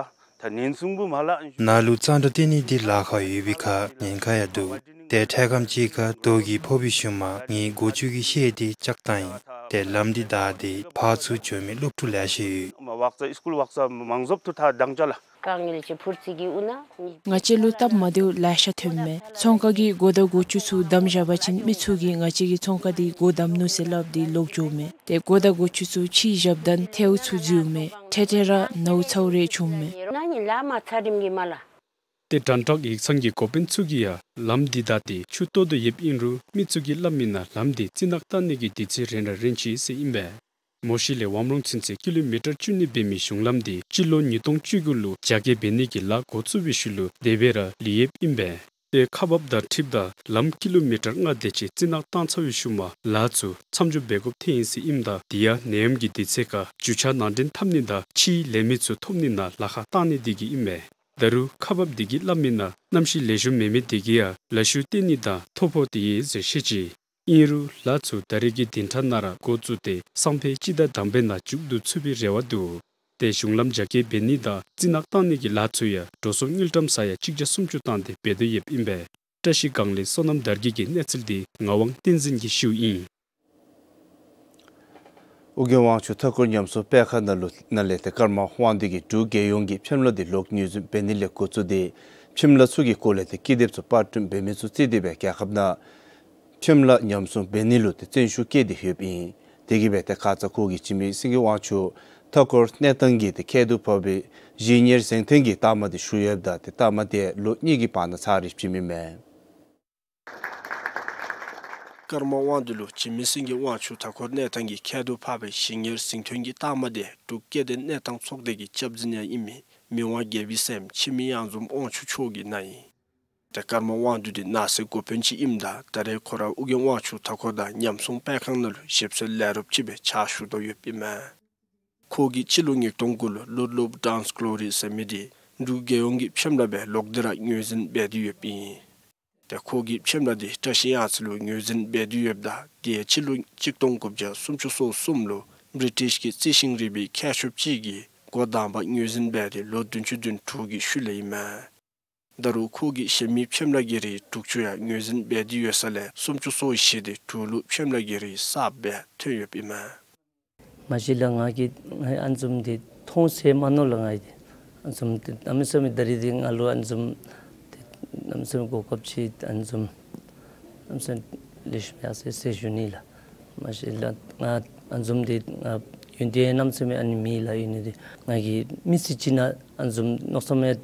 ད་ཉིན་གསུམ་བུ་མ་ལ་ཨིན་ཞུ། ནཱ་ལུ་གཙང་སྦྲ་སྟོན་ནི་འདི་ལཱ་ཁག་ཡོད་པའི་ཁར་ཉེན་ཁ་ཡང་འདུག། ཏེ་འཕྲལ་ཁམས་ཅིག་ཁར་རྡོ་གིས་ཕོག་པའི་ཤུལ་མ་ངེའི་མགུ་ཆུ་གི་ཤེལ་འདི་བཅག་བཏང་ཡི། ཏེ་ལམ་འདི་བདའ་སྟེ་ཕར་ཚུར་འགྱོ་མི་སློབ་ཕྲུག་ལེ་ཤ་ཡོད། ང་བཅས་ལུ་སྟབས་མ་བདེཝ་ལེ་ཤ་ཐོནམ་མས། ཚོང་ཁང་གི་སྒོ་དང་སྒོ་ཅུང་ཚུ་བསྡམ་བཞག་པ་ཅིན་མི་ཚུ་གིས་ང་བཅས་ཀྱི་ཚོང་ཁང་འདི་སྒོ་བསྡམ་ནུག་ཟེར་སླབ་སྟེ་ལོག་འགྱོཝ་མས། ཏེ་སྒོ་དང་སྒོ་ཅུང་ཚུ་ཕྱེ་བཞགཔ་ད་ཐལཝ་ཚུ་འཛུལཝ་མས། འཕྲལ་འཕྲལ་ར་ནཝ་ཚཝ་རེ་བྱུངམ་མས། ཏེ་དྲན་དྲག་ཡིག་ཚང་གི་འགོ་དཔོན་ཚུ་གིས་ཡང་ལམ་འདི་བདའ་སྟེ་ཆུ་གཏོར་དོ་ཡོདཔ་ཨིན་རུང་མི་ཚུ་གིས་སླབ་མིའི་ནང་ལམ་འདི་རྩི་ནག་བཏང་ནི་གི་དུས་ཚོད་རན་ར་རན་ཅི་ཟེར་ཨིན་པས། མོ་ཤི་ལས་ཝམ་རོང་ཚུན་ཚོད་ཀི་ལོ་མི་ཊར་བཅུ་གཉིས་འབད་མི་གཞུང་ལམ་འདི་སྤྱི་ལོ་ཉིས་སྟོང་བཅུ་དགུ་ལུ་རྒྱ་སྐྱེད་འབད་ནི་གི་ལཱ་འགོ་བཙུགས་པའི་ཤུལ་ལུ་དེ་སྦེ་ར་ལུས་ཡོདཔ་ཨིན་པས། ཏེ་ཁག་འབགཔ་དང་འཁྲིལཝ་ད་ལམ་ཀི་ལོ་མི་ཊར་ལྔ་དེ་ཅིག་རྩི་ནག་བཏང་ཚར་བའི་ཤུལ་མ་ལཱ་ཚུ་མཚམས་འཇོག་འབད་དགོཔ་ཐོན་ཡི་ཟེར་ཨིནམ་ད་དེ་ཡང་ནད་ཡམས་ཀྱི་དུས་ཚོད་ཁར་རྒྱུ་ཆ་ནང་འདྲེན་འཐབ་ནི་དང་ཕྱིའི་ལས་མི་ཚུ་ཐོབ་ནི་ནང་ལཱ་ཁག་བཏང་ནི་དེ་གིས་ཨིན་མས། ད་རུང་ཁག་འབགཔ་དེ་གིས་སླབ་མིའི་ནང་གནམ་གཤིས་ལེགས་ཤོམ་མེད་མི་དེ་གིས་ཡང་ལ་ཤུགས་བཏོན་ནི་དང་ཐོ་ཕོག་སྟེ་ཡོད་ཟེར་བཤད་ཅི། ཨིན་རུང་ལཱ་ཚུ་ད་རེས་ཀྱི་བདུན་ཕྲག་ནང་ར་འགོ་བཙུགས་ཏེ་སང་ཕོད་སྤྱི་ཟླ་དང་པའི་ནང་མཇུག་བསྡུ་ཚུགས་པའི་རེ་བ་འདུག། ཏེ་གཞུང་ལམ་རྒྱ་སྐྱེད་འབད་ནི་དང་རྩི་ནག་བཏང་ནི་གི་ལཱ་ཚུ་ཡང་འགྲོ་སོང་དངུལ་ཀྲམ་ས་ཡ་གཅིག་བརྒྱ་སུམ་ཅུ་བཏང་སྟེ་འབད་དོ་ཡོདཔ་ཨིན་པས། བཀྲ་ཤིས་སྒང་ལས་བསོད་ནམས་དར་རྒྱས་ཀྱི་གནས་ཚུལ་འདི་ངག་དབང་བསྟན་འཛིན་གྱིས་ཞུཝ་ཨིན། ཨོ་རྒྱན་དབང་ཕྱུག་མཐའ་འཁོར་ཉམས་སྲུང་སྤེལ་ཁང་ནང་ལུ་ནང་ལས་ཏེ་ཀརྨ་དབང་འདུས་ཀྱིས་འབྲུག་རྒྱལ་ཡོངས་ཀྱི་ཕྱེམ་ལ་འདི་ལོག་ངོས་འཛིན་འབད་ནི་ལས་འགོ་བཙུགས་ཏེ་ཕྱེམ་ལ་ཚུ་གི་སྐོར་ལས་ཏེ་ཀི་དེབ་ཚུ་པར་སྐྲུན་འབད་མི་ཚུ་བརྩིས་ཏེ་སྦེ་རྒྱལ་ཁབ་ནང་ཕྱེམ་ལ་ཉམས་སྲུང་འབད་ནི་ལུ་ཏེ་བརྩོན་ཤུགས་བསྐྱེད་དེ་ཡོདཔ་ཨིན། དེ་གིས་སྦེ་ཏེ་ཁ་ཙ་ཁོ་གིས་འཇིགས་མེད་སེང་གེ་དབང་ཕྱུག་མཐའ་འཁོར་གནས་སྟངས་ཀྱི་ཏེ་ཁྱད་དུ་འཕགས་པའི་གཞིས་གཉེར་གཟེངས་ཐོན་གྱི་རྟགས་མ་དེ་ཞུ་ཡོདཔ་ད་ཏེ་རྟགས་མ་དེ་ལོ་གཉིས་ཀྱི་བར་ན་ཚར་རེ་བྱིན་མི་མས། ཀརྨ་དབང་འདུས་ལུ་འཇིགས་མེད་སེང་གེ་དབང་ཕྱུག་མཐའ་འཁོར་གནས་སྟངས་ཀྱི་ཁྱད་དུ་འཕགས་པའི་གཞིས་གཉེར་གཟེངས་ཐོན་གྱི་རྟགས་མ་དེ་འབྲུག་སྐྱེ་ལྡན་གནས་སྟངས་ཚོགས་སྡེ་གི་སྐྱབས་འཛིན་ཡང་ཨིན་མི་མི་དབང་རྒྱལ་པོའི་སྲསམོ་འཆི་མེད་གཡང་འཛོམས་དབང་ཕྱུག་མཆོག་གིས་གནང་ཡི། ཏེ་ཀརྨ་དབང་འདུས་འདི་ནགས་ཚལ་འགོ་དཔོན་ཅིག་ཨིནམ་ད་ད་རེས་ཁོ་ར་ཨོ་རྒྱན་དབང་ཕྱུག་མཐའ་འཁོར་དང་ཉམས་སྲུང་སྤེལ་ཁང་ནང་ལུ་ཞིབ་འཚོལ་ལས་རོགསཔ་ཅིག་སྦེ་ཕྱག་ཞུ་དོ་ཡོདཔ་ཨིན་མས། ཁོ་གིས་སྤྱི་ལོ་ཉིས་སྟོང་དགུ་ལུ་Lord of Dance Glory ཟེར་མི་འདི་འབྲུག་རྒྱལ་ཡོངས་ཀྱི་ཕྱེམ་ལ་སྦེ་ལོག་སྟེ་ར་ངོས་འཛིན་འབད་དེ་ཡོདཔ་ཨིན། ཏེ་ཁོ་གིས་ཕྱེམ་ལ་འདི་བཀྲ་ཤིས་གཡང་རྩེ་ལུ་ངོས་འཛིན་འབད་དེ་ཡོདཔ་ད་དེ་ཡང་སྤྱི་ལོ་གཅིག་སྟོང་དགུ་བརྒྱ་སུམ་ཅུ་སོ་གསུམ་ལུ་བི་རི་ཊིཤ་གི་རྩི་ཤིང་རིག་པའི་མཁས་མཆོགཔ་ཅིག་གིས་འགོ་དང་པ་ངོས་འཛིན་འབད་དེ་ལོ་བདུན་ཅུ་དོན་དྲུག་གི་ཤུལ་ལས་ཨིན་མས། ད་རུང་ཁོ་གིས་གཞན་མི་ཕྱེམ་ལ་གི་རིགས་དྲུག་ཅུ་ཡང་ངོས་འཛིན་འབད་དེ་ཡོད་ས་ལས་སུམ་ཅུ་སོ་བཞི་དེ་འབྲུག་ལུ་ཕྱེམ་ལ་གི་རིགས་གསརཔ་སྦེ་ཐོན་ཡོདཔ་ཨིན་མས། མ་གཞི་ལས་ང་གིས་ང་ཨ་ནི་བཟུམ་འདི་མཐོང་ས་མ་མནོ་ལགས། ང་ཨ་ནི་བཟུམ་འདི་གནམ་མེད་ས་མེད་ད་རིས་འདི་ང་ལུ་ཨ་ནི་བཟུམ་འདི་གནམ་མེད་ས་མེད་གོ་སྐབས་ཅིག་ཨ་ནི་བཟུམ་གནམ་མེད་ས་མེད་ལེགས་ཤོམ་ཡར་སོ་ཡི་ཟེར་ཞུ་ནི་ལགས། མ་གཞི་ལས་ང་ཨ་ནི་བཟུམ་འདི་ང་ཡོན་ཏན་གནམ་མེད་ས་མེད་ཨ་ནི་མེད་ལགས། ཡོད་ནི་འདི་ང་གིས་མི་ཚེ་གཅིག་ནང་ཨ་ནི་བཟུམ་མནོ་བསམ་ཡང་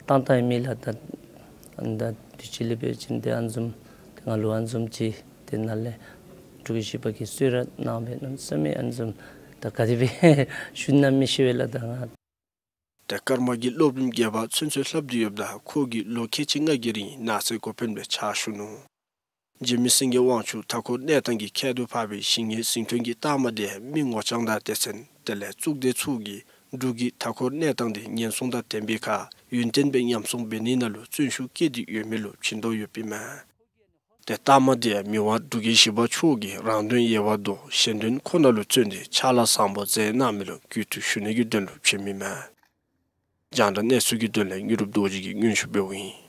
བཏང་བཏངམ་ཡང་མེད་ལགས། ད་ཨ་ནི་ད་དུས་ཅི་ལས་འབད་བ་ཅིན་འདི་ཨ་ནི་བཟུམ་འདི་ང་ལུ་ཨ་ནི་བཟུམ་ཅིག་ཏེ་ནཱ་ལས་འབྲུག་གི་བཞི་པ་གིས་གསོལ་རས་གནང་སྦེ་གནམ་མེད་ས་མེད་ཨ་ནི་བཟུམ་ད་ག་དེ་སྦེ་ཞུ་ན་མི་ཤེས་པས་ལགས། ད་ང་ཏེ་ཀརྨ་གིས་སློབ་རིམ་བརྒྱད་པ་ཚུན་ཚོད་ལྷབ་སྟེ་ཡོདཔ་ད་ཁོ་གིས་ལོ་ཁལ་གཅིག་ལྔ་གི་རིང་ནགས་ཚལ་འགོ་དཔོན་སྦེ་ཕྱག་ཞུ་ནུག། འཇིགས་མེད་སེང་གེ་དབང་ཕྱུག་མཐའ་འཁོར་གནས་སྟངས་ཀྱི་ཁྱད་དུ་འཕགས་པའི་གཞིས་གཉེར་གཟེངས་ཐོན་གྱི་རྟགས་མ་དེ་མི་ངོ་རྐྱང་དང་སྡེ་ཚན་དེ་ལས་གཙུག་སྡེ་ཚུ་གིས་འབྲུག་གི་མཐའ་འཁོར་གནས་སྟངས་དེ་ཉེན་སྲུང་དང་ལྡན་པའི་ཁར་ཡུན་བརྟན་སྦེ་ཉམས་སྲུང་འབད་ནི་ནང་ལུ་བརྩོན་ཤུགས་བསྐྱེད་དེ་ཡོད་མི་ལུ་བྱིན་དོ་ཡོདཔ་ཨིན་མས། ཏེ་རྟགས་མ་དེ་མི་དབང་འབྲུག་རྒྱལ་བཞི་པ་མཆོག་གིས་རང་དོན་དབྱེ་བ་དང་གཞན་དོན་ཁོ་ན་ལུ་བརྩོན་ཏེ་ཕྱག་ལཱ་བཟང་པོ་མཛད་གནང་མི་ལུ་གུས་བཏུད་ཞུ་ནི་གི་དོན་ལུ་བྱིནམ་ཨིན་མས། རྒྱང་བསྒྲགས་གནས་ཚུལ་གྱི་དོན་ལས་དངོས་གྲུབ་རྡོ་རྗེ་གིས་སྙན་ཞུ་འབདཝ་ཨིན།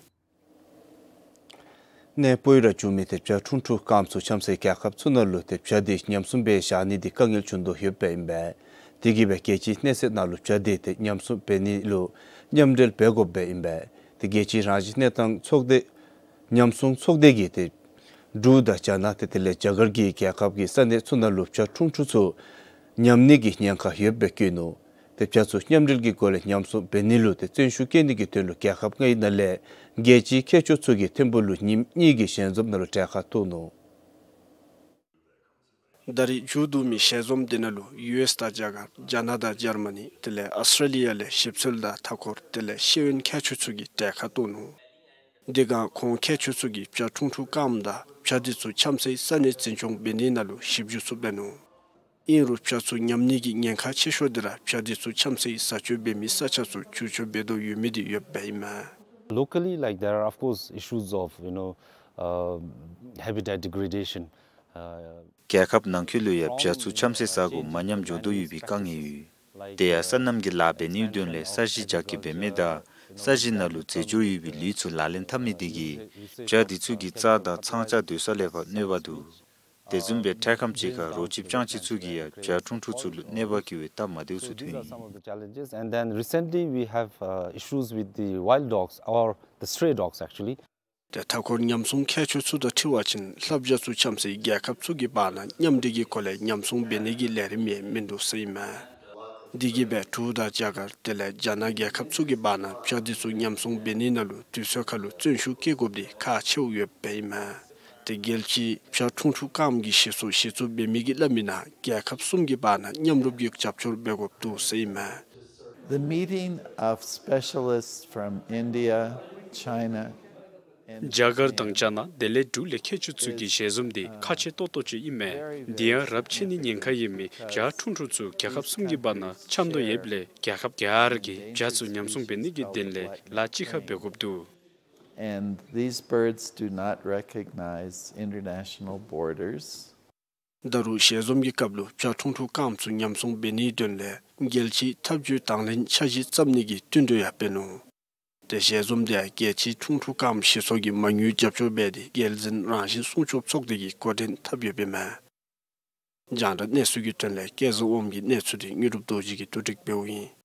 གནས་སྤོ་བོ་ར་འབྱུང་མི་ཏེ་བྱ་ཁྲུང་ཁྲུང་རྐངམ་ཚུ་ཆམ་སའི་རྒྱལ་ཁབ་ཚུ་ནང་ལུ་ཏེ་བྱ་དེ་ཉམས་སྲུང་འབད་བཞག་ནི་དེ་དཀའ་ངལ་བྱུང་དོ་ཡོདཔ་ཨིན་པས། དེ་གིས་སྦེ་རྒྱལ་སྤྱིའི་གནས་ཚད་ནང་ལུ་བྱ་དེ་ཏེ་ཉམས་སྲུང་འབད་ནི་ལུ་མཉམ་འབྲེལ་འབད་དགོཔ་སྦེ་ཨིན་པས། ཏེ་རྒྱལ་སྤྱིའི་རང་བཞིན་གནས་སྟངས་ཚོགས་སྡེ་ཉམས་སྲུང་ཚོགས་སྡེ་གིས་ཏེ་འབྲུག་དང་རྒྱ་ནག་ཏེ་དེ་ལས་རྒྱ་གར་གྱི་རྒྱལ་ཁབ་ཀྱི་ས་གནས་ཚུ་ནང་ལུ་བྱ་ཁྲུང་ཁྲུང་ཚུ་ཉམས་ནི་གི་ཉེན་ཁ་ཡོདཔ་སྦེ་བཀོད་ནུག། ཏེ་བྱ་ཚུ་མཉམ་འབྲེལ་གྱི་སྒོ་ལས་ཉམས་སྲུང་འབད་ནི་ལུ་ཏེ་བརྩོན་ཤུགས་བསྐྱེད་ནི་གི་དོན་ལུ་རྒྱལ་ཁབ་ལྔའི་ནང་ལས་རྒྱལ་སྤྱིའི་མཁས་མཆོག་ཚུ་གིས་ཐིམ་ཕུག་ལུ་ཉིནམ་གཉིས་ཀྱི་ཞལ་འཛོམས་ནང་ལུ་གྲལ་ཁར་གཏོགས་ནུག། ད་རེས་མཇུག་བསྡུ་མི་ཞལ་འཛོམས་དེ་ནང་ལུ་ཡུ་ཨེསི་དང་རྒྱ་གར་རྒྱ་ནག་དང་འཇར་མ་ནི་དེ་ལས་ཨཱོས་ཊྲེ་ལི་ཡ་ལས་ཞིབ་འཚོལ་དང་མཐའ་འཁོར་དེ་ལས་ཤེས་ཡོན་མཁས་མཆོག་ཚུ་གིས་གྲལ་ཁར་གཏོགས་ནུག། དེ་སྒང་ཁོང་མཁས་མཆོག་ཚུ་གིས་བྱ་ཁྲུང་ཁྲུང་རྐངམ་དང་བྱ་དེ་ཚུ་ཆམ་སའི་ས་གནས་འཛིན་སྐྱོང་འབད་ནི་ནང་ལུ་ཞིབ་འཇུག་ཚུ་འབད་ནུག། ཨིན་རུང་བྱ་ཚུ་ཉམས་ནི་གི་ཉེན་ཁ་ཆེ་ཤོས་དེ་ར་བྱ་དེ་ཚུ་ཆམ་སའི་བཟའ་སྤྱོད་འབད་མི་ས་ཆ་ཚུ་བསྒྱུར་བཅོས་འབད་དོ་ཡོད་མི་དེ་ཡོདཔ་ཨིན་མས། Locally, like, there are, of course, issues of, you know, uh, habitat degradation. Uh, རྒྱལ་ཁབ་ནང་འཁོད་ལུ་ཡང་བྱ་ཚུ་ཆམ་སེ་ཟ་དགོཔ་མ་ཉམས་འགྱོ་དོ་ཡོད་པའི་དཀའ་ངལ་ཡོད། དེ་ཡང་སོ་ནམ་གྱི་ལཱ་འབད་ནིའི་དོན་ལས་ས་གཞི་རྒྱ་སྐྱེད་འབད་མི་དང་ས་གཞི་ནང་ལུ་རྫས་སྦྱོར་ཡོད་པའི་ལུད་ཚུ་ལག་ལེན་འཐབ་མི་དེ་གིས་བྱ་དེ་ཚུ་གི་རྩྭ་དང་ཚང་བྱ་སྡོད་ས་ལས་ཕར་གནོད་པ་འདུག། དེ་བཟུམ་སྦེ་འཕྲལ་ཁམས་ཅིག་ཁར་རོ་ཁྱི་སྤྱང་ཁྱི་ཚུ་གིས་ཡང་བྱ་ཁྲུང་ཁྲུང་ཚུ་ལུ་གནོད་པ་བཀལ་བའི་སྟབས་མ་བདེཝ་ཚུ་ཐོན་ཡི། These are some of the challenges. And then recently we have, uh, issues with the wild dogs or the stray dogs, actually. ཏེ་མཐའ་འཁོར་ཉམས་སྲུང་མཁས་མཆོག་ཚུ་དང་འཁྲིལ་བ་ཅིན་ལྷ་བྱ་ཚུ་ཆམ་སེ་རྒྱལ་ཁབ་ཚུ་གི་བར་ན་མཉམ་འབྲེལ་གྱི་སྒོ་ལས་ཉམས་སྲུང་འབད་ནི་གི་ལས་རིམ་ཡང་མིན་འདུག་ཟེར་ཨིན་མས། དེ་གིས་སྦེ་འབྲུག་དང་རྒྱ་གར་དེ་ལས་རྒྱ་ནག་རྒྱལ་ཁབ་ཚུ་གི་བར་ན་བྱ་དེ་ཚུ་ཉམས་སྲུང་འབད་ནི་ནང་ལུ་དུས་ཚོད་ཁར་ལུ་བརྩོན་ཤུགས་བསྐྱེད་དགོཔ་དེ་ཁག་ཆེཝ་ཡོདཔ་ཨིན་མས། ཏེ་རྒྱལ་སྤྱིའི་བྱ་ཁྲུང་ཁྲུང་རྐངམ་གྱི་གཞི་བཙུགས་གཞི་བཙུགས་འབད་མི་གིས་སླབ་མི་ནང་རྒྱལ་ཁབ་གསུམ་གྱི་བར་ན་མཉམ་རུབ་ཀྱི་རྒྱབ་སྐྱོར་འབད་དགོཔ་འདུག་ཟེར་ཨིན་མས། The meeting of specialists from India, China, and རྒྱ་གར་དང་རྒྱ་ནག་དེ་ལས་འབྲུག་ལས་མཁས་མཆོག་ཚུ་གི་ཞལ་འཛོམས་དེ་ཁག་ཆེ་ཏོག་ཏོ་ཅིག་ཨིན་མས། དེ་ཡང་རབས་ཆད་ནི་ཉེན་ཁ་ཡོད་མི་བྱ་ཁྲུང་ཁྲུང་ཚུ་རྒྱལ་ཁབ་གསུམ་གྱི་བར་ན་འཆམ་དོ་ཡོདཔ་ལས་རྒྱལ་ཁབ་ག་ར་གིས་བྱ་ཚུ་ཉམས་སྲུང་འབད་ནི་གི་དོན་ལས་ལཱ་གཅིག་ཁར་འབད་དགོཔ་འདུག། And these birds do not recognize international borders. ད་རུང་ཞལ་འཛོམས་ཀྱི་སྐབས་ལུ་བྱ་ཁྲུང་ཁྲུང་རྐངམ་ཚུ་ཉམས་སྲུང་འབད་ནིའི་དོན་ལས་རྒྱལ་སྤྱིའི་འཐབ་ཇུས་དང་ལེན་འཆར་གཞི་བརྩམ་ནི་གི་བསྟུན་གྲོས་ཡང་འབད་ནུག། ཏེ་ཞལ་འཛོམས་དེ་ཡང་རྒྱལ་སྤྱིའི་ཁྲུང་ཁྲུང་རྐངམ་གཞི་བཙུགས་ཀྱིས་མ་དངུལ་རྒྱབ་སྐྱོར་འབད་དེ་རྒྱལ་འཛིན་རང་བཞིན་སྲུང་སྐྱོབ་ཚོགས་སྡེ་གིས་འགོ་འདྲེན་འཐབ་ཡོདཔ་ཨིན་མས། རྒྱང་བསྒྲགས་གནས་ཚུལ་གྱི་དོན་ལས་སྐལ་བཟང་དབངམོ་གི་གནས་ཚུལ་དེ་དངོས་གྲུབ་རྡོ་རྗེ་གིས་བསྡུ་སྒྲིག་འབདཝ་ཨིན།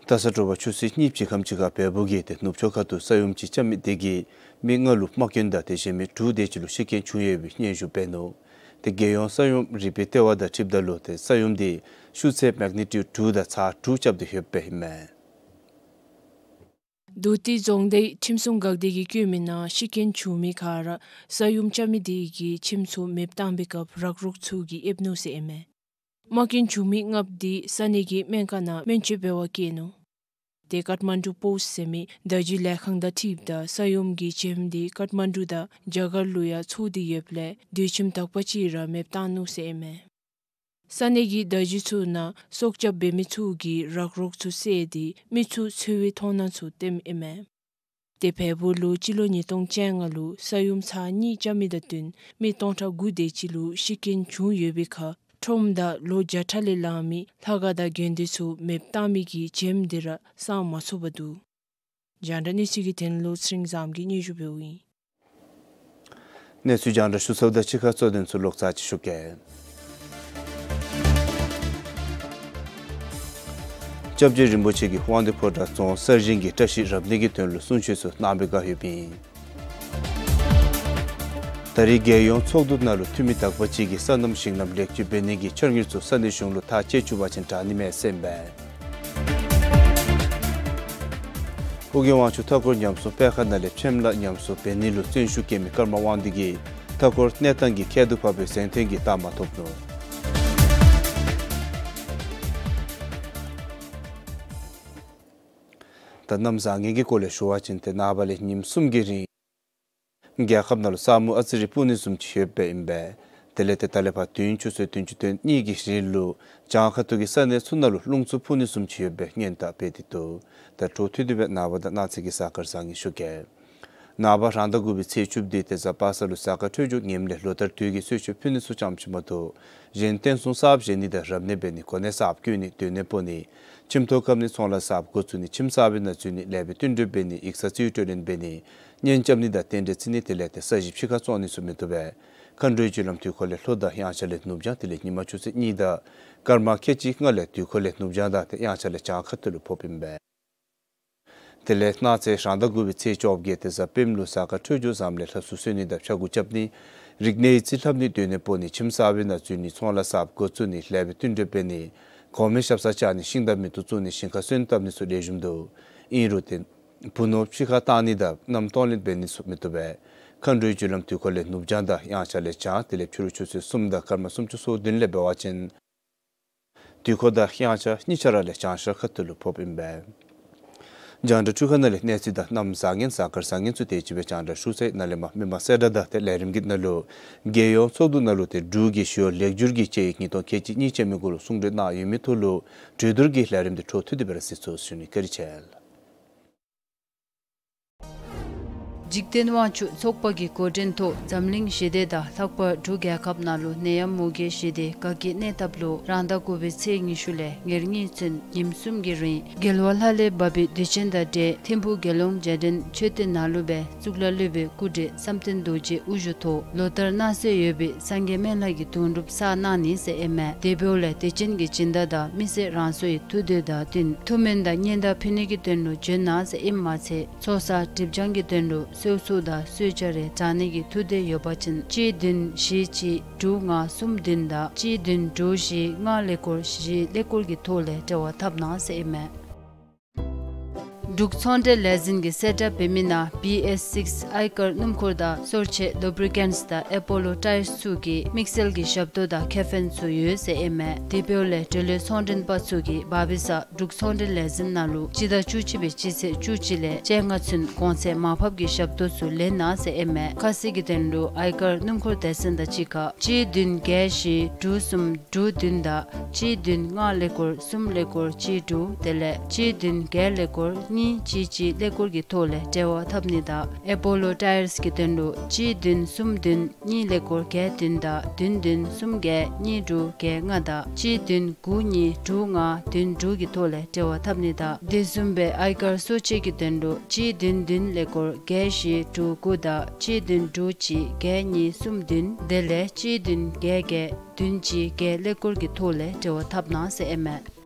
རྟ་ས་དྲོ་པ་ཆུ་ཚོད་གཉིས་ཅིག་ཁམས་ཅིག་ཁར་བལ་པོ་གིས་ཏེ་ནུབ་ཕྱོགས་ཁ་ཐུག་ས་ཡོམ་ཅིག་རྐྱབ་མི་དེ་གིས་མི་ལྔ་ལུ་རྨ་སྐྱོན་དང་དེ་བཞིན་མི་དྲུག་དེ་ཅིག་ལུ་ཤི་རྐྱེན་བྱུང་ཡོད་པའི་སྙན་ཞུ་འབད་ནུག། ཏེ་རྒྱལ་ཡོངས་ས་ཡོམ་རིག་པའི་ལྟེ་བ་དང་འཁྲིལཝ་ད་ལུ་ཏེ་ས་ཡོམ་དེ་ཤུགས་ཚད་མེག་ནི་ཊིའུཌ་དྲུག་དང་ཚག་དྲུག་རྐྱབ་སྟེ་ཡོདཔ་ཨིན་མས། མདོ་སྟོད་རྫོང་དེ་ཁྲིམས་སྲུང་འགག་སྡེ་གིས་བཀོད་མི་ནང་ཤི་རྐྱེན་བྱུང་མི་ཁར་ས་ཡོམ་རྐྱབ་མི་དེ་གིས་ཁྱིམ་ཚུ་མེདཔ་བཏང་པའི་སྐབས་རག་རོག་ཚུ་གིས་ཨེབ་ནུག་ཟེར་ཨིན་མས། རྨ་སྐྱོན་བྱུང་མི་ལྔཔོ་དེ་ས་གནས་ཀྱི་སྨན་ཁང་ནང་སྨན་བཅོས་འབད་བར་བསྐྱལ་ནུག། ཏེ་ཀཊ་མན་ཌུ་པོསཊ་ཟེར་མི་བརྡ་བརྒྱུད་ལས་ཁང་དང་འཁྲིལཝ་ད་ས་ཡོམ་གྱི་རྒྱལམོ་དེ་ཀཊ་མན་ཌུ་དང་རྒྱ་གར་ལུ་ཡང་ཚོར་ཏེ་ཡོདཔ་ལས་སྡོད་ཁྱིམ་དག་པ་ཅིག་ར་མེདཔ་བཏང་ནུག་ཟེར་ཨིན་མས། ས་གནས་ཀྱི་བརྡ་བརྒྱུད་ཚུ་ནང་སྲོག་སྐྱབས་འབད་མི་ཚུ་གིས་རག་རོག་ཚུ་བསལ་ཏེ་མི་ཚུ་འཚོལ་བའི་མཐོང་སྣང་ཚུ་སྟོནམ་ཨིན་མས། ཏེ་བལ་པོ་ལུ་སྤྱི་ལོ་ཉིས་སྟོང་བཅོ་ལྔ་ལུ་ས་ཡོམ་ཚར་གཉིས་རྐྱབ་མི་དང་བསྟུན་མི་སྟོང་ཕྲག་དགུ་དེ་ཅིག་ལུ་ཤི་རྐྱེན་བྱུང་ཡོད་པའི་ཁར་ཁྲོམ་དང་ལོ་བརྒྱ་ཕྲག་ལས་ལང་མི་ལྷ་ཁང་དང་དགོན་སྡེ་ཚུ་མེདཔ་བཏང་མི་གི་རྒྱལམོ་དེ་ར་སངས་མ་ཚུགས་པར་འདུག། རྒྱང་བསྒྲགས་གནས་ཚུལ་གྱི་དོན་ལུ་ཚེ་རིང་བཟངམོ་གིས་སྙན་ཞུ་འབདཝ་ཨིན། གནས་ཚུལ་རྒྱང་བསྒྲགས་ཞུ་ཚརཝ་དང་གཅིག་ཁར་གཙོ་དོན་ཚུ་ལོག་ཙམ་ཅིག་ཞུ་གེ། སྐྱབས་རྗེ་རིན་པོ་ཆེ་གིས་དབང་འདུས་ཕོ་བྲང་རྫོང་གསར་བཞེངས་ཀྱི་བཀྲིས་རབ་གནས་ཀྱི་དོན་ལུ་གསུང་ཆོས་ཚུ་གནང་བའི་བཀའ་ཡོདཔ་ཨིན། ད་རེས་རྒྱལ་ཡོངས་ཚོགས་འདུ་ནང་ལུ་འཐུས་མི་དག་པ་ཅིག་གིས་སོ་ནམ་ཞིང་ལམ་ལེགས་བཅོས་འབད་ནི་གི་འཆར་དངུལ་ཚུ་ས་གནས་གཞུང་ལུ་ཐག་བཅད་བཅུག་པ་ཅིན་དྲག་ནི་མས་ཟེར་ཨིན་པས། ཨོ་རྒྱན་དབང་ཕྱུག་མཐའ་འཁོར་ཉམས་སྲུང་སྤེལ་ཁང་ནང་ལས་ཕྱེམ་ལཱ་ཉམས་གསོ་འབད་ནི་ལུ་བརྩོན་ཤུགས་བསྐྱེད་མི་ཀརྨ་དབང་འདུས་ཀྱིས་མཐའ་འཁོར་གནས་སྟངས་ཀྱི་ཁྱད་དུ་འཕགས་པའི་གཟེངས་ཐོན་གྱི་རྟགས་མ་ཐོབ་ནུག། ད་གནམ་བཟང་ངན་གྱི་སྐོར་ལས་ཞུ་བ་ཅིན་ཏེ་ནངས་པ་ལས་ཉིནམ་གསུམ་གྱི་རིང་རྒྱལ་ཁབ་ནང་ལུ་ས་སྨུག་ཨ་ཙི་རེ་སྤུབ་ནི་བཟུམ་ཅིག་ཡོདཔ་ཨིན་པས། དེ་ལས་ཏེ་ད་ལས་ཕར་དུས་ཡུན་ཆུ་ཚོད་བདུན་ཅུ་དོན་གཉིས་ཀྱི་རིང་ལུ་བྱང་ཁ་ཐུག་གི་ས་གནས་ཚུ་ནང་ལུ་རླུང་འཚུབ་འཕུ་ནི་བཟུམ་ཅིག་ཡོད་པའི་སྔོན་བརྡ་སྤེལ་ཏེ་འདུག། ད་འཕྲོ་མཐུད་དེ་སྦེ་ནངས་པ་དང་གནངས་ཚེ་གི་གཟའ་སྐར་བཟང་ངན་ཞུ་གེ། ནངས་པ་རང་ཟླ་དགུ་པའི་ཚེས་བཅུ་བདུན་ཏེ་གཟའ་པ་སངས་ལུ་གཟའ་སྐར་འཕྲོད་སྦྱོར་ངནམ་ལས་ལོ་ལྟར་དུས་ཀྱི་གསོལ་མཆོད་ཕུལ་ནི་ཚུ་ཙམ་ཅིག་མ་གཏོགས་གཞན་རྟེན་གསུམ་གསརཔ་བཞེངས་ནི་དང་རབ་གནས་འབད་ནི་གོ་གནས་གསརཔ་བསྐོ་ནི་སྡོད་གནས་སྤོ་ནི་ཁྱིམ་ཐོག་བཀབ་ནི་ཚོང་ལཱ་གསརཔ་འགོ་བཙུགས་ནི་ཁྱིམ་གསར་པའི་ནང་འཛུལ་ནི་ལས་པའི་བསྟུན་གྲོས་འབད་ནི་ཡིག་ཚང་རྩིས་སྤྲོད་ལེན་འབད་ནི་གཉེན་རྐྱབ་ནི་དང་རྟེན་འབྲེལ་བརྩི་ནི་དེ་ལས་ཏེ་ས་གཞི་ཕྱི་ཁར་བཙོང་ནི་ཚུ་མི་བཏུབ་པས། མཁའ་འགྲོའི་རྒྱུ་ལམ་དུས་འཁོར་ལས་ལྷོ་དང་དབྱངས་འཆར་ལས་ནུབ་བྱང་དེ་ལས་ཉི་མ་ཆུ་ཚོད་གཉིས་དང་སྐར་མ་ཁལ་གཅིག་ལྔ་ལས་དུས་འཁོར་ལས་ནུབ་བྱང་དང་ཏེ་དབྱངས་འཆར་ལས་བྱང་ཁ་ཐུག་ལུ་ཕོགཔ་ཨིན་པས། དེ་ལས་གནངས་ཚེ་རང་ཟླ་དགུ་པའི་ཚེས་བཅོ་བརྒྱད་ཏེ་གཟའ་སྤེནམ་ལུ་གཟའ་སྐར་འཕྲོད་སྦྱོར་བཟངམ་ལས་ལྷ་གསོལ་གསོལ་ནི་དང་ཕྱྭ་འགུགས་རྐྱབ་ནི་རིག་གནས་ཡིག་རྩིས་ལྷབ་ནི་སྡོད་གནས་སྤོ་ནི་ཁྱིམ་གསར་པའི་ནང་འཛུལ་ནི་ཚོང་ལཱ་གསརཔ་འགོ་བཙུགས་ནི་ལས་པའི་བསྟུན་གྲོས་འབད་ནི་གོང་མའི་ཞབས་སར་བཅར་ནི་ཤིང་དང་མེ་ཏོག་བཙུགས་ནི་ཞིང་ཁར་སོན་བཏབ་ནི་ཚུ་ལེགས་ཤོམ་འདུག། ཨིན་རུང་ཏེ་བུ་ནོར་ཕྱི་ཁར་བཏང་ནི་དང་མནའམ་གཏོང་ལེན་འབད་ནི་ཚུ་མི་བཏུབ་པས། མཁའ་འགྲོའི་རྒྱུ་ལམ་དུས་འཁོར་ལས་ནུབ་བྱང་དང་དབྱངས་འཆར་ལས་བྱང་དེ་ལས་ཕྱི་རུ་ཆུ་ཚོད་གསུམ་དང་སྐར་མ་སུམ་ཅུ་སོ་བདུན་ལས་འབད་བ་ཅིན་དུས་འཁོར་དང་དབྱངས་འཆར་གཉིས་ཆ་ར་ལས་བྱང་ཤར་ཁ་ཐུག་ལུ་ཕོགཔ་ཨིན་པས། རྒྱང་བསྒྲགས་འཕྲུལ་ཁང་ནང་ལས་གནས་ཚུལ་དང་གནམ་བཟང་ངན་གཟའ་སྐར་བཟང་ངན་ཚུ་དེ་ཅིག་སྦེ་རྒྱང་བསྒྲགས་ཞུ་ཚར་ཡི། ནཱ་ལས་མར་མི་མང་གསལ་བསྒྲགས་དང་ཏེ་ལས་རིམ་གྱི་ནང་ལུ་རྒྱལ་ཡོངས་ཚོགས་འདུ་ནང་ལུ་ཏེ་འབྲུག་གི་ཞི་གཡོག་ལེགས་བསྒྱུར་གྱི་དཔྱད་ཡིག་ཉིས་སྟོང་ཁལ་གཅིག་གཉིས་ཅན་མའི་སྐོར་ལུ་གསུང་གྲོས་གནང་ཡོད་མི་ཐོག་ལུ་གྲོས་བསྡུར་གྱི་ལས་རིམ་དེ་འཕྲོ་མཐུད་དེ་སྦེ་ར་གཟིགས་ཚུགས་ཟེར་ཞུ་ནི། བཀའ་དྲིན་ཆེ་ལགས། འཇིག་རྟེན་དབང་ཕྱུག་ཚོགས་པ་གི་འགོ་འདྲེན་ཐོག་འཛམ་གླིང་ཞི་བདེ་དང་ལྷག་པར་འབྲུག་རྒྱལ་ཁབ་ནང་ལུ་ནད་ཡམས་མུ་གེའི་ཞི་བདེ་དགའ་སྐྱིད་གནས་ཐབས་ལུ་རང་ཟླ་དགུ་པའི་ཚེས་ཉི་ཤུ་ལས་ཉེར་གཉིས་ཚུན་ཉིནམ་གསུམ་གྱི་རིང་རྒྱལ་བ་ལྷ་ལས་བབས་པའི་དུས་ཆེན་དང་འབྲེལ་ཐིམ་ཕུག་དགེ་སློང་རྗེས་དྲན་མཆོད་རྟེན་ནང་ལུ་སྦེ་གཙུག་ལག་སློབ་དཔོན་སྐུ་བགྲེས་བསམ་གཏན་རྡོ་རྗེ་དབུ་བཞུགས་ཐོག་ལོ་ལྟར་གནང་སྲོལ་ཡོད་པའི་སངས་རྒྱས་སྨན་བླ་གི་དུང་སྒྲུབ་བསགས་གནང་ནི་ཟེར་ཨིན་མས། དེ་འབདཝ་ལས་དུས་ཆེན་གྱི་སྦྱིན་བདག་དང་མི་སེར་རང་སོའི་ཐུགས་འདོད་དང་བསྟུན་ཐུགས་སྨོན་དང་སྙན་དར་ཕུལ་ནི་གི་དོན་ལུ་བྱོན་གནང་ཟེར་ཨིནམ་མ་ཚད་ཚོགས་བསགས་སྒྲིབ་སྦྱང་གི་དོན་ལུ་གསོལ་ཚོགས་དང་གསོལ་ཇ་རེ་དྲང་ནི་གི་ཐུགས་འདོད་ཡོད་པ་ཅིན་གཅིག་བདུན་བཞི་གཅིག་དྲུག་ལྔ་གསུམ་བདུན་དང་གཅིག་བདུན་དྲུག་བཞི་ལྔ་ཀླད་ཀོར་བཞི་ཀླད་ཀོར་གྱི་ཐོག་ལས་འབྲེལ་བ་འཐབ་གནང་ཟེར་ཨིན་མས། འབྲུག་ཚོང་འབྲེལ་ལས་འཛིན་གྱིས་གསལ་བསྒྲགས་འབད་མི་ནང་བི་ཨེས་སིགས་ཨའི་ཀར་སྣུམ་འཁོར་དང་སོར་ཆས་ལུ་བི་རི་ཀེནཊསི་དང་ཨེ་པོ་ལོ་ཊའིརསི་ཚུ་གི་དམིགས་བསལ་གྱི་ཞབས་ཏོག་དང་ཁེ་ཕན་ཚུ་ཡོད་ཟེར་ཨིན་མས། དེ་འབདཝ་ལས་འབྲེལ་ཡོད་ཚོང་མགྲོན་པ་ཚུ་གིས་བ་བི་ས་འབྲུག་ཚོང་འབྲེལ་ལས་འཛིན་ནང་ལུ་སྤྱི་ཟླ་བཅུ་གཅིག་པའི་སྤྱི་ཚེས་བཅུ་གཅིག་ལས་བཅོ་ལྔ་ཚུན་གོང་ཚད་མར་ཕབ་ཀྱི་ཞབས་ཏོག་ཚུ་ལེན་གནང་ཟེར་ཨིན་མས། ཁ་གསལ་གྱི་དོན་ལུ་ཨའི་ཀར་སྣུམ་འཁོར་སྡེ་ཚན་དང་གཅིག་ཁར་གཅིག་བདུན་བརྒྱད་བཞི་དྲུག་གསུམ་དྲུག་བདུན་དང་གཅིག་བདུན་ལྔ་ཀླད་ཀོར་གསུམ་ཀླད་ཀོར་གཅིག་དྲུག་དེ་ལས་གཅིག་བདུན་བརྒྱད་ཀླད་ཀོར་གཉིས་གཅིག་གཅིག་ཀླད་ཀོར་གྱི་ཐོག་ལས་འབྲེལ་བ་འཐབ་ནི་དང་ཨེ་པོ་ལོ་ཊའིརསི་གི་དོན་ལུ་གཅིག་བདུན་གསུམ་བདུན་གཉིས་ཀླད་ཀོར་བརྒྱད་བདུན་དང་བདུན་བདུན་གསུམ་བརྒྱད་གཉིས་དྲུག་བརྒྱད་ལྔ་དང་གཅིག་བདུན་དགུ་གཉིས་དྲུག་ལྔ་བདུན་དྲུག་གི་ཐོག་ལས་འབྲེལ་བ་འཐབ་ནི་དང་དེ་བཟུམ་སྦེ་ཨའི་ཀར་སོར་ཆས་ཀྱི་དོན་ལུ་གཅིག་བདུན་བདུན་ཀླད་ཀོར་བརྒྱད་བཞི་དྲུག་དགུ་དང་གཅིག་བདུན་དྲུག་གཅིག་བརྒྱད་གཉིས་གསུམ་བདུན་དེ་ལས་གཅིག་བདུན་བརྒྱད་བརྒྱད་བདུན་གཅིག་བརྒྱད་ཀླད་ཀོར་གྱི་ཐོག་ལས་འབྲེལ་བ་འཐབ་གནང་ཟེར་ཨིན་མས།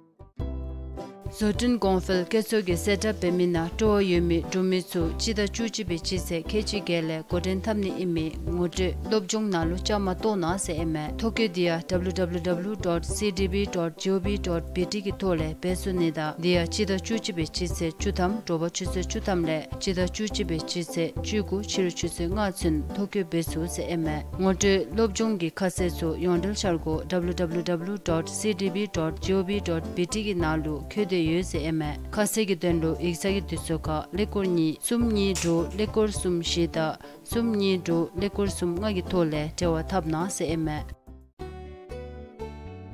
བཟོ་སྐྲུན་གོང་འཕེལ་བཀོད་ཚོགས་ཀྱིས་གསལ་བསྒྲགས་འབད་མི་ནང་སྤྲོ་བ་ཡོད་མི་འབྲུག་མི་ཚུ་སྤྱི་ཟླ་བཅུ་གཅིག་པའི་སྤྱི་ཚེས་ཁལ་གཅིག་བརྒྱད་ལས་འགོ་འདྲེན་འཐབ་ནི་ཨིན་མི་ངོ་སྤྲོད་སློབ་སྦྱོང་ནང་ལུ་བཅའ་མར་གཏོགས་གནང་ཟེར་ཨིན་མས། ཐོ་བཀོད་འདི་ཡང་W W W dot C D B dot G O V dot B T གི་ཐོག་ལས་འབད་ཚུགས་ནི་དང་འདི་ཡང་སྤྱི་ཟླ་བཅུ་གཅིག་པའི་སྤྱི་ཚེས་བཅུ་ཐམ་དྲོ་པ་ཆུ་ཚོད་བཅུ་ཐམ་ལས་སྤྱི་ཟླ་བཅུ་གཅིག་པའི་སྤྱི་ཚེས་བཅུ་དགུ་ཕྱི་རུ་ཆུ་ཚོད་ལྔ་ཚུན་ཐོ་བཀོད་འབད་ཚུགས་ཟེར་ཨིན་མས། ངོ་སྤྲོད་སློབ་སྦྱོང་གི་ཁ་གསལ་ཚུ་ཡོངས་འབྲེལ་འཆར་སྒོ་W W W dot C D B dot G O V dot B T གི་ནང་ལུ་བཀོད་དེ་ཡོད་ཟེར་ཨིན་མས། ཁ་གསལ་གྱི་དོན་ལུ་ཡིག་ཚང་གི་དུས་ཚོད་ཁར་ཀླད་ཀོར་གཉིས་གསུམ་གཉིས་དྲུག་ཀླད་ཀོར་གསུམ་བཞི་དང་གསུམ་གཉིས་དྲུག་ཀླད་ཀོར་གསུམ་ལྔ་གི་ཐོག་ལས་འབྲེལ་བ་འཐབ་གནང་ཟེར་ཨིན་མས།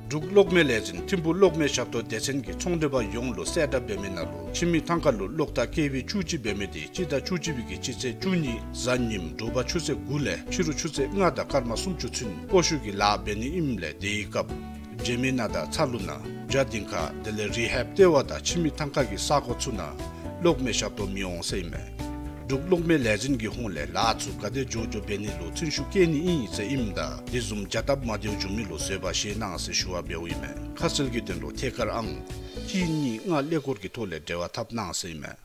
འབྲུག་གློག་མེ་ལས་འཛིན་ཐིམ་ཕུག་གློག་མེ་ཞབས་ཏོག་སྡེ་ཚན་གྱིས་ཚོང་འབྲེལ་པ་ཡོངས་ལུ་གསལ་བསྒྲགས་འབད་མི་ནང་ལུ་ཕྱི་མི་ཐང་ཀ་ལུ་གློག་ཐག་ཀེ་ཝི་བཅུ་གཅིག་འབད་མི་དེ་སྤྱི་ཟླ་བཅུ་གཅིག་པའི་གི་སྤྱི་ཚེས་བཅུ་གཉིས་གཟའ་ཉིམ་དྲོ་པ་ཆུ་ཚོད་དགུ་ལས་ཕྱི་རུ་ཆུ་ཚོད་ལྔ་དང་སྐར་མ་སུམ་ཅུ་ཚུན་སྤོ་བཤུད་ཀྱི་ལཱ་འབད་ནི་ཨིནམ་ལས་དེའི་སྐབས་བྱེ་མའི་ནང་དང་ཚ་ལུ་ནང་ཇ་སྡིངས་ཁ་དེ་ལས་རི་ཧེབ་ལྟེ་བ་དང་ཕྱི་མི་ཐང་ཀ་གི་ས་གོ་ཚུ་ནང་གློག་མེ་ཞབས་ཏོག་མི་འོང་ཟེར་ཨིན་མས། འབྲུག་གློག་མེ་ལས་འཛིན་གྱི་ཧོངས་ལས་ལཱ་ཚུ་ག་དེ་མགྱོགས་མགྱོགས་འབད་ནི་ལུ་ཚུན་ཤུགས་བསྐྱེད་ནི་ཨིན་ཟེར་ཨིནམ་ད་དེ་བཟུམ་བྱ་སྟབས་མ་བདེཝ་འབྱུང་མི་ལུ་བཟོད་པ་བཞེས་གནང་ཟེར་ཞུ་བ་འབདཝ་ཨིན་མས། ཁ་གསལ་གྱི་དོན་ལུ་ཐད་ཀར་ཨང་གཅིག་གཉིས་ལྔ་ཀླད་ཀོར་གྱི་ཐོག་ལས་འབྲེལ་བ་འཐབ་གནང་ཟེར་ཨིན་མས།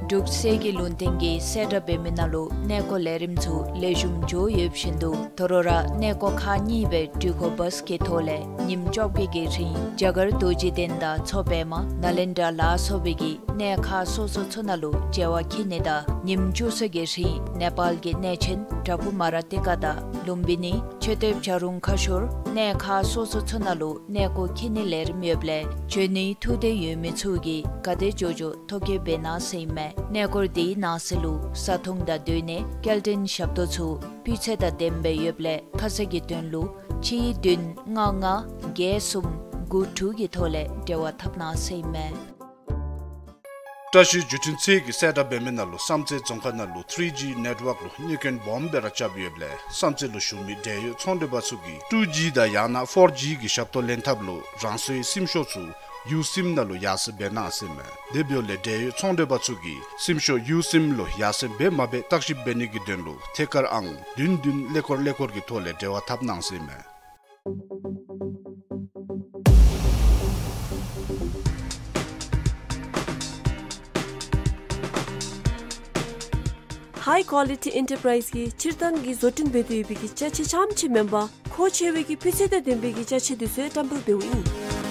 འབྲུག་གསེར་གྱི་ལུང་བསྟན་གྱིས་གསལ་བསྒྲགས་འབད་མི་ནང་ལུ་གནས་སྐོར་ལས་རིམ་ཚུ་ལེགས་ཤོམ་འགྱོ་ཡོདཔ་བཞིན་དུ་དོ་རུང་ར་གནས་སྐོར་ཁག་གཉིས་སྦེ་འགྲུལ་འཁོར་བཱས་ཀྱི་ཐོག་ལས་ཉིནམ་བཅོ་བརྒྱད་ཀྱི་རིང་རྒྱ་གར་རྡོ་རྗེ་གདན་དང་མཚོ་པདྨ་ནཱ་ལེནྡྲ་ལ་སོགས་པའི་གི་གནས་ཁག་སོ་སོ་ཚུ་ནང་ལུ་མཇལ་བར་འཁྱིད་ནི་དང་ཉིནམ་བཅུ་གསུམ་གྱི་རིང་ནེ་པཱལ་གྱི་གནས་ཆེན་བྲག་ཕུག་མ་ར་ཏི་ཀ་དང་ལུམ་བི་ནི་མཆོད་རྟེན་བྱ་རུང་ཁ་ཤོར་གནས་ཁག་སོ་སོ་ཚུ་ནང་ལུ་གནས་སྐོར་འཁྱིད་ནི་ལས་རིམ་ཡོདཔ་ལས་འབྱོན་ནིའི་ཐུགས་འདོད་ཡོད་མི་ཚུ་གིས་ག་དེ་མགྱོགས་མགྱོགས་ཐོ་བཀོད་འབད་གནང་ཟེར་ཨིན་མས། གནས་སྐོར་དེའི་ནང་གསེས་ལུ་བཟའ་འཐུང་དང་སྡོད་གནས་སྐྱེལ་འདྲེན་ཞབས་ཏོག་ཚུ་སྤུས་ཚད་དང་ལྡནམ་སྦེ་ཡོདཔ་ལས་ཁ་གསལ་གྱི་དོན་ལུ་གཅིག་བདུན་ལྔ་ལྔ་བརྒྱད་གསུམ་དགུ་དྲུག་གི་ཐོག་ལས་འབྲེལ་བ་འཐབ་གནང་ཟེར་ཨིན་མས། བཀྲ་ཤིས་བརྒྱུད་འཕྲིན་ཚད་ཀྱིས་གསལ་བསྒྲགས་འབད་མི་ནང་ལུ་བསམ་རྩེ་རྫོང་ཁག་ནང་ལུ་ཐི་རི་ཇི་ནེཊ་ཝརཀ་ལུ་གནོད་སྐྱོན་སྦོམ་སྦེ་ར་རྐྱབ་ཡོདཔ་ལས་བསམ་རྩེ་ལུ་བཞུགས་མི་འབྲེལ་ཡོད་ཚོང་འབྲེལ་པ་ཚུ་གིས་ཊུ་ཇི་དང་ཡང་ན་ཕོར་ཇི་གི་ཞབས་ཏོག་ལེན་ཐབས་ལུ་རང་སོའི་སིམ་ཤོག་ཚུ་ཡུ་སིམ་ནང་ལུ་ཡར་སེང་འབད་གནང་ཟེར་ཨིན་མས། དེ་འབདཝ་ལས་འབྲེལ་ཡོད་ཚོང་འབྲེལ་པ་ཚུ་གིས་སིམ་ཤོག་ཡུ་སིམ་ལུ་ཡར་སེང་འབད་མ་འབད་བརྟག་ཞིབ་འབད་ནི་གི་དོན་ལུ་ཐད་ཀར་ཨང་བདུན་བདུན་ཀླད་ཀོར་ཀླད་ཀོར་གྱི་ཐོག་ལས་འབྲེལ་བ་འཐབ་གནང་ཟེར་ཨིན་མས། ཧའི་ཀོ་ལི་ཊི་ཨེན་ཊར་པ་རའིཛ་གིས་སྤྱིར་བཏང་གི་བཟོ་སྐྲུན་འབད་དེ་ཡོད་པའི་གི་ཅ་ཆས་རྐྱངམ་ཅིག་མེན་པར་མཁོ་ཆེ་བའི་གི་སྤུས་ཚད་དང་ལྡན་པའི་གི་ཅ་ཆས་འདི་ཚུ་བཀྲམ་སྤེལ་འབདཝ་ཨིན།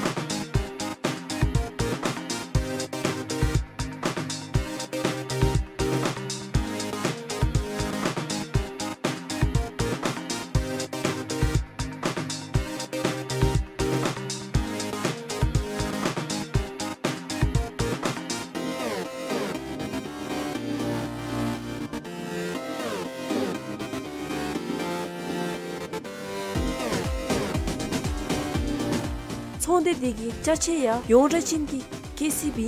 ཚོང་སྡེ་འདི་གི་ཅ་ཆས་ཡང་ཡོངས་གྲགས་ཅན་གྱི་ཀེ་སི་བི་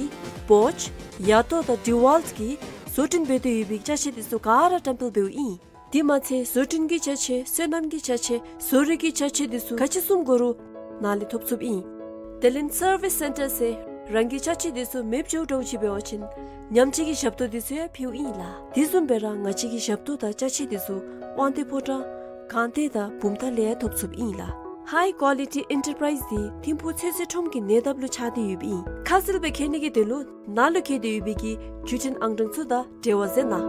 བོཆ་ཡ་ཏོ་དང་ཌི་ཝཱལཊ་གི་ བཟོ་སྐྲུན་འབད་དེ་ཡོད་པའི་ཅ་ཆས་དེ་ཚུ་ག་ར་བཀྲམ་སྤེལ་འབདཝ་ཨིན། དེ་མ་ཚད་བཟོ་སྐྲུན་གྱི་ཅ་ཆས་སོ་ནམ་གྱི་ཅ་ཆས་བཟོ་རིག་གི་ཅ་ཆས་དེ་ཚུ་ག་ཅི་བཟུམ་དགོ་རུང་ནཱ་ལས་ཐོབ་ཚུགསཔ་ཨིན། དེ་ལས་སར་ཝིས་སེན་ཊར་ཟེར་རང་གི་ཅ་ཆས་དེ་ཚུ་མེདཔ་འགྱོ་འགྱོཝ་ཅིག་འབད་བ་ཅིན་ཉམས་བཅོས་ཀྱི་ཞབས་ཏོག་དེ་ཚུ་ཡང་ཕུལཝ་ཨིན་ལགས། དེ་བཟུམ་སྦེ་ར་ང་བཅས་ཀྱི་ཞབས་ཏོག་དང་ཅ་ཆས་དེ་ཚུ་དབང་འདུས་ཕོ་བྲང་སྒང་སྟེང་དང་བུམ་ཐང་ལས་ཡང་ཐོབ་ཚུགསཔ་ཨིན་ལགས། ཧའི་ཀོ་ལི་ཊི་ཨེན་ཊར་པ་རའིཛ་དེ་ཐིམ་ཕུག་ཚོད་བསྲེ་ཁྲོམ་གྱི་ཉེ་འདབས་ལུ་ཆགས་ཏེ་ཡོདཔ་ཨིན། ཁ་གསལ་སྦེ་མཁྱེན་ནི་གི་དོན་ལུ་ནཱ་ལུ་བཀོད་དེ་ཡོད་པའི་གི་བརྒྱུད་འཕྲིན་ཨང་གྲངས་ཚུ་དང་འབྲེལ་བ་མཛད་གནང་།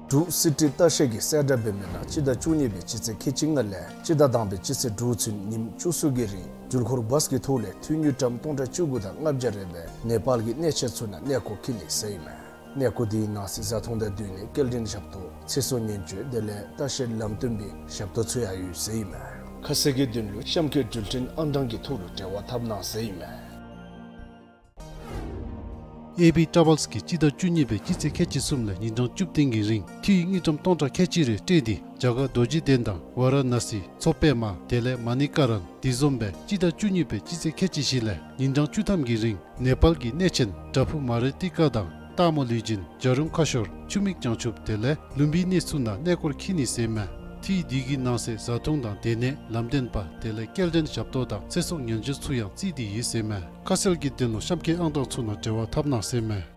འབྲུག་སི་ཊི་ལྟ་བཤལ་གྱིས་གསལ་བསྒྲགས་འབད་མི་ནང་སྤྱི་ཟླ་བཅུ་གཉིས་པའི་སྤྱི་ཚེས་ཁལ་གཅིག་ལྔ་ལས་སྤྱི་ཟླ་དང་པའི་སྤྱི་ཚེས་དྲུག་ཚུན་ཉིནམ་བཅུ་གསུམ་གྱི་རིང་འགྲུལ་འཁོར་བཱས་ཀྱི་ཐོག་ལས་འཐུས་དངུལ་ཀྲམ་སྟོང་ཕྲག་བཅུ་དགུ་དང་ལྔ་བརྒྱ་རེ་སྦེ་ནེ་པཱལ་གྱི་གནས་ཆེན་ཚུ་ནང་གནས་སྐོར་འཁྱིད་ནི་ཟེར་ཨིན་མས། གནས་སྐོར་དེ་ནང་གསེས་བཟའ་འཐུང་དང་སྡོད་གནས་སྐྱེལ་འདྲེན་ཞབས་ཏོག་ཚེ་སྲོག་ཉེན་བཅོལ་དེ་ལས་ལྟ་བཤལ་ལམ་སྟོན་པའི་ཞབས་ཏོག་ཚུ་ཡང་ཡོད་ཟེར་ཨིན་མས། ཁ་གསལ་གྱི་དོན་ལུ་གཤམ་འཁོད་འགྲུལ་འཕྲིན་ཨང་གྲངས་ཀྱི་ཐོག་ལུ་འབྲེལ་བ་འཐབ་གནང་ཟེར་ཨིན་མས། ཨེ་བི་ཊ་རེ་ཝེལསི་གིས་སྤྱི་ཟླ་བཅུ་གཉིས་པའི་སྤྱི་ཚེས་ཁལ་གཅིག་གསུམ་ལས་ཉིན་གྲངས་བཅུ་བདུན་གྱི་རིང་འཐུས་དངུལ་ཀྲམ་སྟོང་ཕྲག་ཁལ་གཅིག་རེ་སྤྲོད་དེ་རྒྱ་གར་རྡོ་རྗེ་གདན་དང་ཝཱ་ར་ཎ་སི་མཚོ་པདྨ་དེ་ལས་མ་ཎི་ཀ་རན་དེ་བཟུམ་སྦེ་སྤྱི་ཟླ་བཅུ་གཉིས་པའི་སྤྱི་ཚེས་ཁལ་གཅིག་བཞི་ལས་ཉིན་གྲངས་བཅུ་ཐམ་གྱི་རིང་ནེ་པཱལ་གྱི་གནས་ཆེན་བྲག་ཕུག་མ་རི་ཏི་ཀ་དང་སྟག་མོ་ལུས་སྦྱིན་བྱ་རུང་ཁ་ཤོར་ཆུ་མིག་བྱང་ཆུབ་དེ་ལས་ལུམ་བི་ནི་ཚུ་ནང་གནས་སྐོར་འཁྱིད་ནི་ཟེར་ཨིན་མས། འཐུས་དེ་གི་ནང་གསེས་བཟའ་འཐུང་དང་སྡོད་གནས་ལམ་སྟོན་པ་དེ་ལས་སྐྱེལ་འདྲེན་ཞབས་ཏོག་དང་ཚེ་སྲོག་ཉེན་བཅོལ་ཚུ་ཡང་རྩིས་ཏེ་ཡོད་ཟེར་ཨིན་མས། ཁ་གསལ་གྱི་དོན་ལུ་གཤམ་འཁོད་ཨང་གྲངས་ཚུ་ནང་འབྲེལ་བ་འཐབ་གནང་ཟེར་ཨིན་མས།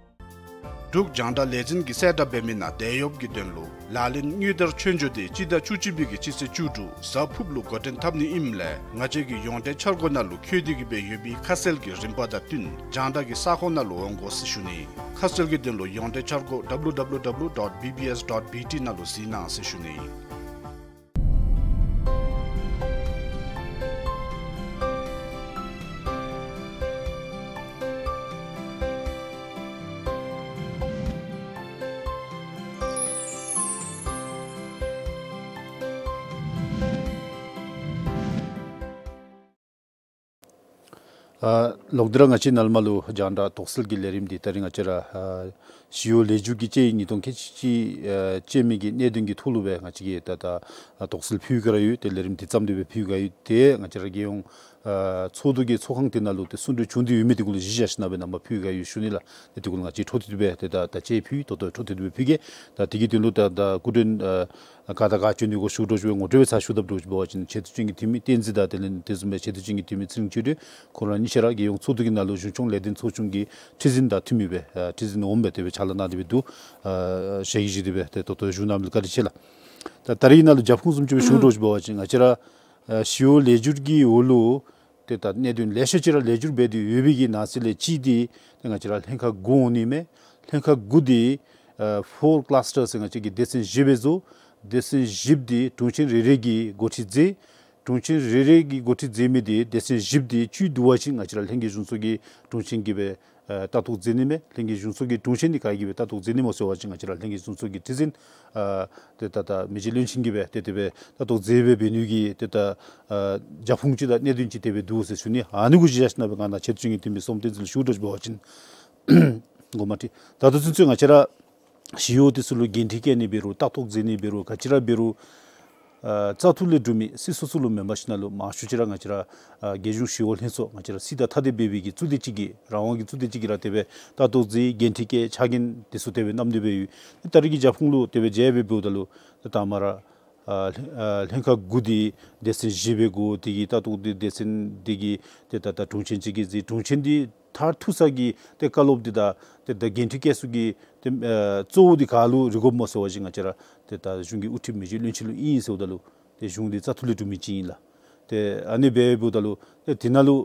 འབྲུག་རྒྱང་བསྒྲགས་ལས་འཛིན་གྱིས་གསལ་བསྒྲགས་འབད་མི་ནང་དེད་གཡོགཔ་གི་དོན་ལུ་ལག་ལེན་དངུལ་དར་ཆོས་འབྱོར་དེ་སྤྱི་ཟླ་བཅུ་གཅིག་པའི་གི་སྤྱི་ཚེས་བཅུ་དྲུག་གཟའ་ཕུརཔ་ལུ་འགོ་འདྲེན་འཐབ་ནི་ཨིནམ་ལས་ང་བཅས་ཀྱི་ཡོངས་འབྲེལ་འཆར་སྒོ་ནང་ལུ་བཀོད་དེ་གི་སྦེ་ཡོད་པའི་ཁ་གསལ་གྱི་རིམ་པ་དང་བསྟུན་རྒྱང་བསྒྲགས་ཀྱི་ས་ཁོངས་ནང་ལུ་འོང་དགོ་ཟེར་ཞུ་ནི། ཁ་གསལ་གྱི་དོན་ལུ་ཡོངས་འབྲེལ་འཆར་སྒོ་ཌབ་ལུ་ཌབ་ལུ་ཌབ་ལུ་ཌོཊ་བི་བི་ཨེསི་ཌོཊ་བི་ཊི་ནང་ལུ་གཟིགས་གནང་ཟེར་ཞུ་ནི། ཨ་ལོག་སྟེ་ར་ང་བཅས་ནཱ་ལས་མར་ལུ་རྒྱང་བསྒྲགས་དོགས་སེལ་གྱི་ལས་རིམ་འདི་ད་རིས་ང་བཅས་ར་ཨ་ཞི་གཡོག་ལེགས་སྒྱུར་གྱི་དཔྱད་ཡིག་ཉིས་སྟོང་ཁལ་གཅིག་ཨ་ཅན་མའི་གི་གནད་དོན་གྱི་ཐོག་ལུ་སྦེ་ང་བཅས་ཀྱིས་ད་ད་ཨ་དོགས་སེལ་ཕུལ་ག་ར་ཡོད། ཏེ་ལས་རིམ་འདི་བརྩམས་ཏེ་སྦེ་ཕུལ་ག་ཡོད། ཏེ་ང་བཅས་ར་རྒྱལ་ཡོངས་ཨ་ཚོགས་འདུ་གི་ཚོགས་ཁང་འདི་ནང་ལུ་ཏེ་གསུང་གྲོས་བྱུང་སྟེ་ཡོད་མི་འདི་གུ་ལུ་གཞི་བཞག་ཞིན་ན་སྦེ་ནཱ་མར་ཕུལ་ག་ཡོད་ཞུ་ནི་ལགས། ཏེ་འདི་གུ་ལུ་ང་བཅས་འཕྲོ་མཐུད་དེ་སྦེ་ཏེ་ད་ད་ཅི་ཕུལ་ད་ལྟོ་འཕྲོ་མཐུད་དེ་སྦེ་ཕུལ་གེ། ད་འདི་གི་དོན་ལུ་ད་ད་སྐུ་མགྲོན་ཨ་ག་དང་ག་བྱོན་ནི་གོ་ཞུ་དོ་ཞུ་བའི་ངོ་སྤྲོད་སྦེ་ཚར་ཞུ་དཔ་འདྲཝ་ཅིག་འབད་བ་ཅིན་ཆེ་བསྟོད་ཅན་གྱི་འཐུས་མི་བསྟན་འཛིན་དང་དེ་ལས་དེ་བཟུམ་སྦེ་ཆེ་བསྟོད་ཅན་གྱི་འཐུས་མི་ཚེ་རིང་ཆོས་སྒྲོན་ཁོང་ར་གཉིས་ཆ་ར་རྒྱལ་ཡོངས་ཚོགས་འདུ་གི་ནང་ལུ་གཞུང་སྐྱོང་ལས་དོན་ཚོགས་ཆུང་གི་ཁྲི་འཛིན་དང་འཐུས་མི་སྦེ་ཨ་ཁྲི་འཛིན་འོགམ་སྦེ་དེ་སྦེ་ཕྱག་ལཱ་གནང་སྟེ་སྦེ་འདུག། ཨ་ཞལ་གྱིས་བཞེས་ཏེ་སྦེ་ཏེ་ད་ལྟོ་བཞུགས་གནང་མི་ལུ་བཀའ་དྲིན་ཆེ་ལགས། ད་ད་རིས་ནཱ་ལུ་རྒྱབ་ཁུངས་བཟུམ་ཅིག་སྦེ་ཞུ་དོ་ཞུ་བ་ཅིན་ང་བཅས་ར་ཨ་ཞི་གཡོག་ལེགས་སྒྱུར་གྱི་འོག་ལུ་ཏེ་ད་གནད་དོན་ལེ་ཤ་ཅིག་ར་ལེགས་སྒྱུར་འབད་དེ་ཡོད་པའི་གི་ནང་གསེས་ལས་གཅིག་འདི་ཏེ་ང་བཅས་ར་ལྷན་ཁག་དགུ་འོང་ནི་མས། ལྷན་ཁག་དགུ་འདི་ཨ་ཕོར་ཀ་ལཱསི་ཊར་ཟེར་ང་བཅས་ཀྱིས་སྡེ་ཚན་བཞི་སྦེ་བཟོ། སྡེ་ཚན་བཞི་འདི་དྲུང་ཆེན་རེ་རེ་གིས་འགོ་ཁྲིད་མཛད། དྲུང་ཆེན་རེ་རེ་གིས་འགོ་ཁྲིད་མཛད་མི་འདི་སྡེ་ཚན་བཞི་འདི་བཅུད་བསྡུ་བ་ཅིན་ང་བཅས་ར་ལྷན་རྒྱས་གཞུང་ཚོགས་ཀྱི་དྲུང་ཆེན་གྱིས་སྦེ་ཨ་ལྟ་རྟོག་མཛད་ནི་མས། ལྷན་རྒྱས་གཞུང་ཚོགས་ཀྱི་དྲུང་ཆེན་འདི་ག་གིས་སྦེ་ལྟ་རྟོག་མཛད་ནི་སྨོ་ཟེར་བ་ཅིན་ང་བཅས་ར་ལྷན་རྒྱས་གཞུང་ཚོགས་ཀྱི་ཁྲི་འཛིན་ཨ་ཏེ་ད་ད་མི་རྗེ་བློན་ཆེན་གྱིས་སྦེ་ཏེ་དེ་སྦེ་ལྟ་རྟོག་མཛད་སྦེ་འབད་ནི་གི་ཏེ་ད་ཨ་རྒྱབ་ཁུངས་ཅིག་དང་གནད་དོན་ཅིག་དེ་སྦེ་འདུག་ཟེར་ཞུ་ནི། ཨ་ནི་གུ་གཞི་བཞག་ཞིན་ན་སྦེ་ང་ནཱ་ཆེ་བསྟོད་ཅན་གྱི་འཐུས་མི་བསོད་སྟོན་བསྟན་འཛིན་ལུ་ཞུ་དོ་ཞུ་བ་ཅིན་འགོ་མ་ཁྲིད་ད་ལྟོ་ཚུན་ཚོད་ང་བཅས་ར་ཞི་གཡོག་འདི་ཚུ་ལུ་འགན་འཁྲི་བཀལ་ནི་འབད་རུང་ལྟ་རྟོག་མཛད་ནི་འབད་རུང་ག་ཅི་ར་འབད་རུང་ཨ་བཙག་འཐུ་ལས་གྲུབ་མི་སྲིད་ཚོགས་ཚུ་ལུ་མེན་པར་ཞིན་ན་ལུ་མང་ཤོས་ཅིག་ར་ང་བཅས་ར་ཨ་རྒྱལ་གཞུང་ཞི་གཡོག་ལྷན་ཚོགས་ང་བཅས་ར་སྲིད་དང་ཐ་དད་འབད་བའི་གི་གཙུག་སྡེ་ཅིག་གིས་རང་དབང་གི་གཙུག་སྡེ་ཅིག་གིས་ར་དེ་སྦེ་ལྟ་རྟོག་མཛད་འགན་འཁྲི་བཀལ་ཕྱག་འགན་འདི་ཚུ་དེ་སྦེ་བསྣམས་ཏེ་སྦེ་ཡོད། ད་རིས་ཀྱི་རྒྱབ་ཁུངས་ལུ་དེ་སྦེ་མཇལ་སྦེ་འབདཝ་ད་ལུ་ད་ད་མ་ར་ཨ་ལྷན་ཨ་ལྷན་ཁག་དགུ་འདི་སྡེ་ཚན་བཞི་སྦེ་དགོ། དེ་གི་ལྟ་རྟོག་འདི་སྡེ་ཚན་འདི་གི་ཏེ་ད་ད་དྲུང་ཆེན་ཅིག་གིས་མཛད། དྲུང་ཆེན་འདི་མཐར་ཐུག་ས་གི་ཏེ་བཀའ་སློབ་འདི་དང་ཏེ་ད་འགན་འཁྲི་བཀལ་ས་གི་ཏེ་ཨ་གཙོ་བོ་འདི་ག་ལུ་རེ་དགོཔ་སྨོ་ཟེར་བ་ཅིན་ང་བཅས་ར་ཏེ་ད་གཞུང་གི་དབུ་ཁྲིདཔ་མི་རྗེ་བློན་ཆེན་ལུ་ཨིན་ཟེརཝ་ད་ལུ་ཏེ་གཞུང་འདི་བཙག་འཐུ་ལས་གྲུབ་མི་ཅིག་ཨིན་ལགས། ཏེ་ཨ་ནི་སྦེ་འབདཝ་ད་ལུ་ཏེ་དེ་ནང་ལུ་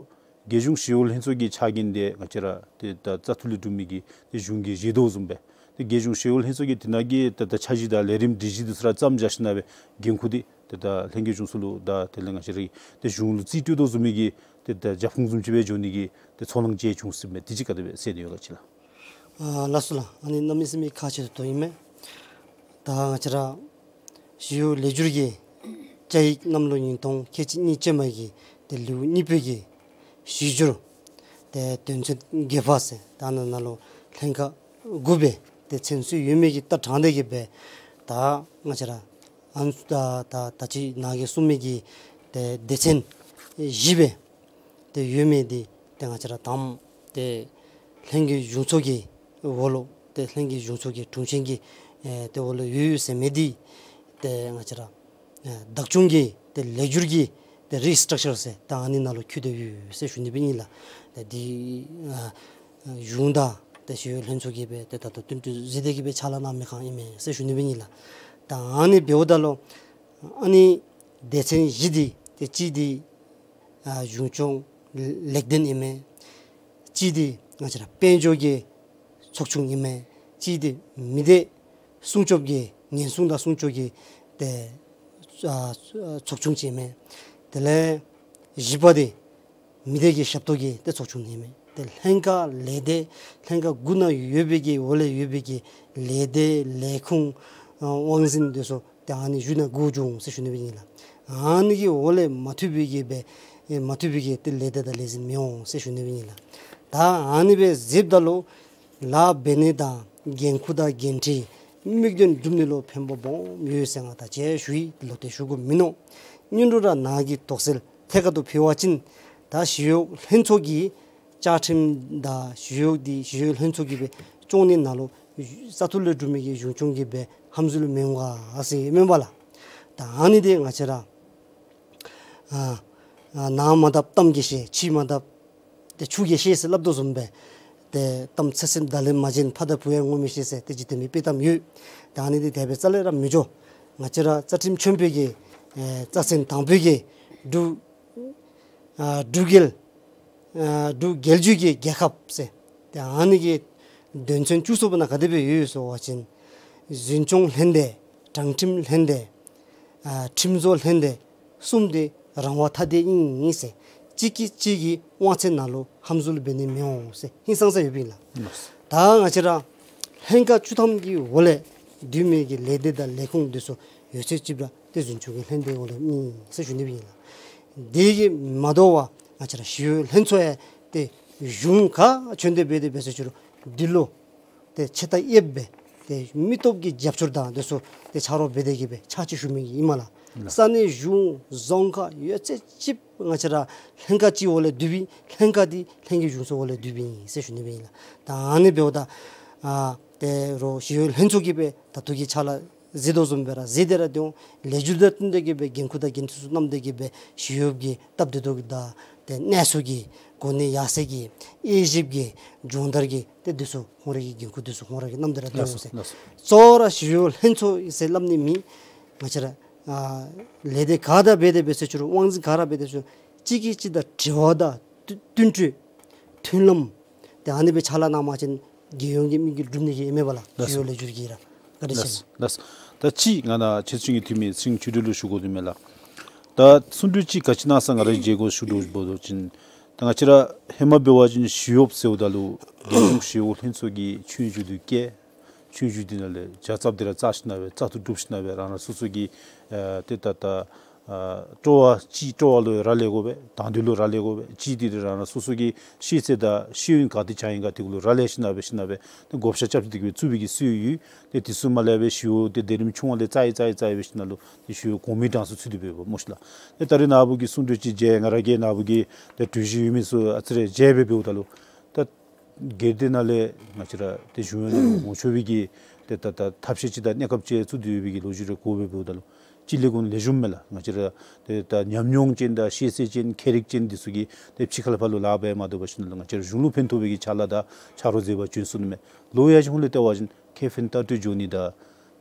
རྒྱལ་གཞུང་ཞི་གཡོག་ལྷན་ཚོགས་ཀྱི་ཕྱག་འགན་འདི་ང་བཅས་ར་ཏེ་ད་བཙག་འཐུ་ལས་གྲུབ་མི་གི་ཏེ་གཞུང་གིས་བཞེས་དོ་བཟུམ་སྦེ་ཏེ་རྒྱལ་གཞུང་ཞི་གཡོག་ལྷན་ཚོགས་ཀྱིས་དེ་ནང་གི་ཏེ་ད་འཆར་གཞི་དང་ལས་རིམ་སྒྲིག་གཞི་འདི་ཚུ་ར་བརྩམས་བཞག་ཞིན་ན་སྦེ་འགན་ཁུར་འདི་ཏེ་ད་ལྷན་རྒྱས་གཞུང་ཚོགས་ལུ་དང་དེ་ལས་ང་བཅས་ར་གི་ཏེ་གཞུང་ལུ་རྩིས་སྤྲོད་དོ་བཟུམ་མའི་གི་ཏེ་ད་རྒྱབ་ཁུངས་བཟུམ་ཅིག་སྦེ་འགྱོ་ནི་གི་ཏེ་ཚོར་སྣང་ཅིག་བྱུང་སྲིདཔ་མས། དེ་ཅིག་ག་དེ་སྦེ་གསན་ནི་ཡོད་ག་ཅིག་ལགས། ཨ་ལགས་སོ་ལགས། ཨ་ནི་གནམ་མེད་ས་མེད་ཁག་ཆེ་ཏོག་ཏོ་ཨིན་མས། ད་ང་བཅས་ར་ཞི་གཡོག་ལེགས་སྒྱུར་གྱི་བཅའ་ཡིག་གནམ་ལོ་ཉིས་སྟོང་ཁལ་གཅིག་གཉིས་ཅན་མ་གི་ཏེ་ལེའུ་གཉིས་པའི་གི་གཞི་འགྱུར་ཏེ་དོན་ཚན་བརྒྱད་པ་ཟེར་ད་ནཱ་ནང་ལུ་ལྷན་ཁག་དགུ་སྦེ་ཏེ་ཚན་གསོ་ཡོད་མི་གི་ལྟ་དྲངས་ཏེ་གི་སྦེ་ད་ང་བཅས་ར་ཨ་ནི་ད་ད་ད་ཅི་ནཱ་གིས་གསུངས་མི་གི་ཏེ་སྡེ་ཚན་བཞི་སྦེ་ཏེ་ཡོད་མི་འདི་ ཏེ་ང་བཅས་ར་དང་པ་ཏེ་ལྷན་རྒྱས་གཞུང་ཚོགས་ཀྱི་འོག་ལུ་ཏེ་ལྷན་རྒྱས་གཞུང་ཚོགས་ཀྱི་དྲུང་ཆེན་གྱི་ཨེ་ཏེ་འོག་ལུ་ཡོད་ཡོད་ཟེར་མི་འདི་ཏེ་ང་བཅས་ར་ཨེ་བདག་སྐྱོང་གི་ཏེ་ལེགས་བསྒྱུར་གྱི་ཏེ་རི་སི་ཊག་ཅར་ཟེར་ད་ཨ་ནི་ནང་ལུ་འཁོད་དེ་ཡོད་ཟེར་ཞུ་ནི་སྦེ་ཨིན་ལགས། ཏེ་འདི་ཨ་གཞུང་དང་ཏེ་ཞི་གཡོག་ལྷན་ཚོགས་ཀྱིས་སྦེ་ཏེ་ད་ལྟོ་བསྟུན་གྲོས་མཛད་དེ་གི་སྦེ་ཕྱག་ལཱ་གནང་མི་ཁང་ཨིན་མས་ཟེར་ཞུ་ནི་སྦེ་ཨིན་ལགས། ད་ཨ་ནི་འབདཝ་ད་ལུ་ཨ་ནི་སྡེ་ཚན་བཞི་འདི་ཏེ་གཅིག་འདི་ཨ་གཞུང་སྐྱོང་ལེགས་ལྡན་ཨིན་མས། གཅིག་འདི་ང་བཅས་ར་དཔལ་འབྱོར་གྱི་ཚོགས་ཆུང་ཨིན་མས། གཅིག་འདི་མི་སྡེ་སྲུང་སྐྱོབ་ཀྱི་ཉེན་སྲུང་དང་སྲུང་སྐྱོབ་ཀྱི་ཏེ་ཨ་ཚོགས་ཆུང་ཅིག་ཨིན་མས། དེ་ལས་བཞི་པ་འདི་མི་སྡེ་གི་ཞབས་ཏོག་གི་ཏེ་ཚོགས་ཆུང་ཨིན་མས། ཏེ་ལྷན་ཁག་ལས་སྡེ་ལྷན་ཁག་དགུ་ནང་ཡོད་པའི་གི་འོག་ལས་ཡོད་པའི་གི་ལས་སྡེ་ལས་ཁུངས་ཨ་དབང་འཛིན་འདི་ཚུ་ཏེ་ཨ་ནི་གཞུང་ནང་བསྒྱུར་འོང་ཟེར་ཞུ་ནི་སྦེ་ཨིན་ལགས། ཨ་ནི་གི་འོག་ལས་མ་ཐུབ་པའི་གི་སྦེ་ཨེ་མ་ཐུབ་པའི་གི་ཏེ་ལས་སྡེ་དང་ལས་འཛིན་མི་འོང་ཟེར་ཞུ་ནི་སྦེ་ཨིན་ལགས། ད་ཨ་ནི་སྦེ་མཛདཔ་ད་ལུ་ལཱ་འབད་ནི་དང་འགན་ཁུར་དང་འགན་འཁྲི་དམིགས་དོན་སྒྲུབ་ནི་ལུ་ཕན་པ་སྦོམ་ཡོད་ཟེར་ང་ད་ཅི་ཞུ་ཡི། ལོག་སྟེ་ཞུ་དགོཔ་མིན་ནུག། སྔོན་འགྲོ་ར་ནཱ་གི་དོགས་སེལ་ཐད་ཀར་དུ་ཕུལ་བ་ཅིན་ད་ཞི་གཡོག་ལྷན་ཚོགས་ཀྱི་བཅའ་ཁྲིམས་དང་ཞི་གཡོག་འདི་ཞི་གཡོག་ལྷན་ཚོགས་ཀྱིས་སྦེ་སྐྱོང་ནི་ནང་ལུ་བཙག་འཐུ་ལས་གྲུབ་མི་གི་གཞུང་སྐྱོང་གིས་སྦེ་ཧམ་འཛུལ་མི་འོང་ག་ཟེར་ཨིན་མས་པ་ལགས། ད་ཨ་ནི་འདི་ང་བཅས་ར་ཨ་ཨ་ནང་མ་དགཔ་གཏམ་གྱིས་ཤེས། ཕྱི་མ་དགཔ་ཏེ་ཆུ་གིས་ཤེས་ཟེར་སླབ་དོ་བཟུམ་སྦེ་ཏེ་གཏམ་ཚད་སེམས་ད་ལན་མ་བྱིན། ཕ་དང་བུ་ཡང་ངོ་མི་ཤེས་ཟེར་ཏེ་འཇིག་རྟེན་མི་དཔེ་གཏམ་ཡོད། ད་ཨ་ནི་འདི་དེ་སྦེ་རྩ་ལས་ར་མི་འགྱོ། ང་བཅས་ར་རྩ་ཁྲིམས་ཆེན་པོའི་གི་ཨེ་རྩ་ཚན་དང་པོའི་གི་འབྲུག་ཨ་འབྲུག་རྒྱལ་ཨ་འབྲུག་རྒྱལ་བརྒྱུད་ཀྱི་རྒྱལ་ཁབ་ཟེར་ཏེ་ཨ་ནི་གི་དོན་ཚན་བཅུ་གསུམ་པ་ནང་ག་དེ་སྦེ་ཡོད་ཟེར་བ་ཅིན་འཛིན་སྐྱོང་ལྷན་སྡེ་དྲང་ཁྲིམས་ལྷན་སྡེ་ཨ་ཁྲིམས་བཟོ་ལྷན་སྡེ་གསུམ་འདི་རང་དབང་ཐ་དད་ཨིན་ཟེར། གཅིག་གིས་གཅིག་གི་དབང་ཚད་ནང་ལུ་ཧམ་འཛུལ་འབད་ནི་མི་འོང་ཟེར་ཧིང་སངས་ས་ཡོདཔ་ཨིན་ལགས། ད་ང་བཅས་ར་ལྷན་ཁག་བཅུ་ཐམ་གྱི་འོག་ལས་འདུས་མི་གི་ལས་སྡེ་དང་ལས་ཁུངས་འདི་ཚུ་ཡོད་ཚད་ཅིག་ར་ཏེ་འཛིན་སྐྱོང་གི་ལྷན་སྡེ་འོག་ལས་ཨིན་ཟེར་ཞུ་ནི་སྦེ་ཨིན་ལགས། དེ་གིས་མ་དོ་བར་ང་བཅས་ར་ཞི་གཡོག་ལྷན་ཚོགས་ཡང་ཏེ་གཞུང་ག་བྱོན་ཏེ་འབད་དེ་འབད་ཟེར་ཅི་རུང་འདི་ལུ་ཏེ་ཆེ་ད་ཡེབ་སྦེ་ཏེ་མི་སྟོབས་ཀྱི་རྒྱབ་སྐྱོར་དང་འདི་ཚུ་ཏེ་ཆ་རོགས་འབད་དེ་གི་སྦེ་ཕྱག་ཕྱིད་ཞུ་མི་གི་ཨིན་མས་ལགས། ལགས། ས་གནས་གཞུང་རྫོང་ཁག་ཡོད་ཚད་ཅིག་ང་བཅས་ར་ལྷན་ཁག་ཅིག་འོག་ལས་འདུས་པའི་ལྷན་ཁག་འདི་ལྷན་རྒྱས་གཞུང་ཚོགས་འོག་ལས་འདུས་པའི་ཨིན་ཟེར་ཞུ་ནི་སྦེ་ཨིན་ལགས། ད་ཨ་ནི་འབདཝ་ད་ཨ་ཏེ་རོགས་ཞི་གཡོག་ལྷན་ཚོགས་ཀྱིས་སྦེ་ད་ལྟོ་གི་ཕྱག་ལཱ་མཛད་དོ་བཟུམ་སྦེ་ར་མཛད་དེ་ར་སྡོད་འོང་། ལས་འགུལ་དང་བསྟུན་ཏེ་གི་སྦེ་འགན་ཁུར་དང་འགན་འཁྲི་ཚུ་བསྣམས་ཏེ་གི་སྦེ་ཞི་གཡོག་གི་སྟབས་བདེ་ཏོག་ཏོ་དང་ཏེ་གནས་ཚུལ་གྱི་གོ་གནས་ཡར་སེང་གི་དབྱེ་ཞིབ་ཀྱི་སྦྱོང་བརྡར་གྱི་ཏེ་འདི་ཚུ་ཁོང་ར་གི་འགན་ཁུར་འདི་ཚུ་ཁོང་ར་གིས་བསྣམས་ཏེ་ར་སྡོད་འོང་ཟེར། ལགས་སོ། གཙོ་བོ་ར་ཞི་གཡོག་ལྷན་ཚོགས་ཟེར་སླབ་ནི་མེད། ང་བཅས་ར་ཨ་ལས་སྡེ་ག་དང་འབད་དེ་འབད་ཟེར་ཅི་རུང་དབང་འཛིན་ག་ར་འབད་དེ་ཟེར་ཅིག་གིས་ཅིག་དང་འབྲེལ་བ་དང་བསྟུན་གྲོས་མཐུན་ལམ་ཏེ་ཨ་ནི་སྦེ་ཕྱག་ལཱ་གནང་བ་ཅིན་རྒྱལ་ཡོངས་ཀྱི་དམིགས་ཡུལ་འགྲུབ་ནི་གི་ཨིན་མས་པ་ལགས། ལགས་སོ། ཞི་གཡོག་ལེགས་བསྒྱུར་གྱི་ར། བཀའ་དྲིན་ཆེ། ལགས་སོ། ལགས་སོ། ད་ཅི་ང་ནཱ་ཆེ་ཚུན་གྱི་འཐུས་མི་ཚེ་རིང་ཆོས་སྒྲོན་ལུ་ཞུ་དགོ་དོ་མས་ལགས། ད་གསུང་གྲོས་ཅིག་ག་ཅི་གནང་ས་ང་ར་མཇལ་དགོ་ཞུ་དོ་བཟུམ་ཅིག་ད་ང་བཅས་ར་ཧེ་མ་འབད་བ་ཅིན་ཞི་གཡོགཔ་ཟེརཝ་ད་ལུ་རྒྱལ་ཡོངས་ཞི་གཡོག་ལྷན་ཚོགས་ཀྱི་ཆོས་རྒྱུགས་འདི་བཀལ། ཆོས་རྒྱུགས་འདི་ནང་ལས་བྱ་རྩཔ་འདི་ར་བཙག་ཞིནམ་སྦེ་བཙག་འཐུ་གྲུབ་ཞིནམ་སྦེ་རང་རང་སོ་སོ་གི་ཨ་ཏེ་ད་ད་ཨ་སྤྲོ་བ་ཅིག་སྤྲོ་བ་ལུ་རག་ལས་དགོ་པས། དང་འདོད་ལུ་རག་ལས་དགོ་པས། ཅིག་འདི་ར་རང་རང་སོ་སོ་གི་ཤེས་ཚད་དང་ཤེས་ཡོན་ག་ཏེ་ཅིག་ཨིན་ག་དེ་གུ་ལུ་རག་ལས་ཞིནམ་སྦེ་ཞིནམ་སྦེ་ཏེ་བགོ་བཤའ་རྐྱབ་སྟེ་གི་སྦེ་བཙུགས་པའི་གི་སྲོལ་ཡོད། ཏེ་དེ་ཚུ་མ་ལས་སྦེ་ཞི་གཡོག་འདི་སྡེ་རིམ་ཆུང་བ་ལས་བཙག་ཡི་བཙག་ཡི་བཙག་ཡི་སྦེ་ཞིནམ་ལུ་ཏེ་ཞི་གཡོག་གོང་མའི་གྲངས་སུ་ཚུད་དེ་སྦེ་འབདཝ་སྨོ་ཤིག་ལགས། ཏེ་ད་རེས་ནཱ་བུ་གི་གསུང་གྲོས་ཅིག་མཇལ། ང་ར་གིས་ནཱ་བུ་གི་ཏེ་གྲོས་གཞི་ཡོད་མི་ཚུ་ཨ་ཙི་རེ་མཇལ་སྦེ་འབདཝ་ད་ལུ་ད་སྒེར་སྡེ་ནང་ལས་ང་བཅས་ར་ཏེ་གཞུང་གཡོག་ནང་ལུ་ངོ་ཆོད་པའི་གི་ཏེ་ད་ད་ཐབས་ཤེས་ཅིག་དང་གནས་སྐབས་ཅིག་ཚུད་དེ་ཡོད་པའི་གི་ལོ་རྒྱུས་རེ་གོ་སྦེ་འབདཝ་ད་ལུ་སྤྱིར་ལས་ཁུངས་ལེགས་ཤོམ་མས་ལགས། ང་བཅས་ར་ཏེ་ད་ཉམས་མྱོང་ཅན་དང་ཤེས་ཚད་ཅན་མཁས་རིག་ཅན་འདི་ཚུ་གིས་ཏེ་ཕྱི་ཁ་ལས་ཕར་ལུ་ལཱ་འབད་མ་དོ་བར་ཞིནམ་ལུ་ང་བཅས་ར་གཞུང་ལུ་ཕན་ཐོགས་པའི་གི་ཕྱག་ལཱ་དང་ཕྱག་རོགས་མཛད་པར་བྱོན་སོང་ནི་མས། ལོག་ཡར་ཅིག་ཧོང་ལས་བལྟ་བ་ཅིན་ཁེ་ཕན་ལྟ་སྤྲོད་འགྱོ་ནི་དང་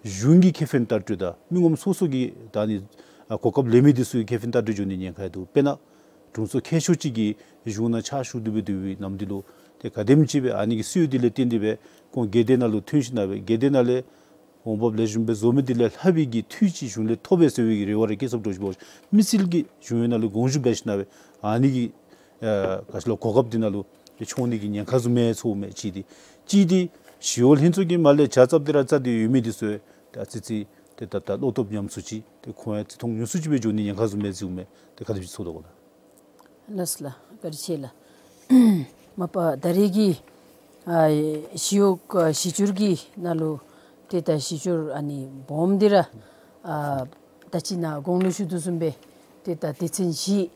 གཞུང་གི་ཁེ་ཕན་ལྟ་སྤྲོད་དང་མི་ངོམ་སོ་སོ་གི་ད་ནི་ཨ་གོ་སྐབས་ལེན་མི་འདི་ཚུ་གི་ཁེ་ཕན་ལྟ་སྤྲོད་འགྱོ་ནི་ཉེན་ཁ་འདུག། དཔེར་ན་དྲུང་འཚོ་མཁས་མཆོག་ཅིག་གིས་གཞུང་ནང་ཕྱག་ཞུ་སྡོད་པའི་སྡོད་པའི་ནམ་དུས་ལུ་ཏེ་ག་དེམ་ཅིག་སྦེ་ཨ་ནི་གི་སྲོལ་འདི་ལས་བརྟེན་ཏེ་སྦེ་ཁོང་སྒེར་སྡེ་ནང་ལུ་ཐོན་ཞིནམ་སྦེ་སྒེར་སྡེ་ནང་ལས་འོང་འབབ་ལེགས་ཤོམ་སྦེ་བཟོ་མི་འདི་ལས་ལྷག་པའི་གི་འཐུས་ཅིག་གཞུང་ལས་ཐོབ་པས་ཟེར་བའི་གི་རེ་བ་རེ་བསྐྱེད་སོངམ་འདྲཝ་ཅིག་འབད་བ་ཅིན་མི་སེར་གྱིས་གཞུང་གཡོག་ནང་ལུ་དགོངས་ཞུ་འབད་ཞིནམ་སྦེ་ཨ་ནི་གི་ཨ་ག་ཅི་ལོ་གོ་སྐབས་འདི་ནང་ལུ་ཏེ་མཆོང་ནི་གི་ཉེན་ཁ་བཟུམ་མས་ཚོརཝ་མས། གཅིག་འདི། གཅིག་འདི་ཞི་གཡོག་ལྷན་ཚོགས་ཀྱི་མར་ལས་བྱ་རྩཔ་འདི་ར་བཙག་སྟེ་ཡོད་མི་འདི་ཚུ་ཏེ་ཨ་ཙི་ཙི་ཏེ་ད་ད་བློ་སྟོབས་ཉམས་སུ་ཅིག་ཏེ་ཁོང་ཡང་བརྩི་མཐོང་ཉུང་སུ་ཅིག་སྦེ་འགྱོ་ནི་ཉེན་ཁ་བཟུམ་མས་ཟེརཝ་མས། ཏེ་ག་དེ་སྦེ་ཚོར་དོ་ག་ལགས། ལགས་སོ་ལགས། བཀའ་དྲིན་ཆེ་ལགས། མ་པ་ད་རེས་ཀྱི་ཨ་ཞི་གཡོག་ཨ་གཞི་བསྒྱུར་གྱི་ནང་ལུ་ཏེ་ད་གཞི་བསྒྱུར་ཨ་ནི་སྦོམ་འདི་ར་ཨ་ད་ཅི་ནཱ་གོང་ལུ་ཞུ་དོ་བཟུམ་སྦེ་ཏེ་ད་སྡེ་ཚན་བཞི་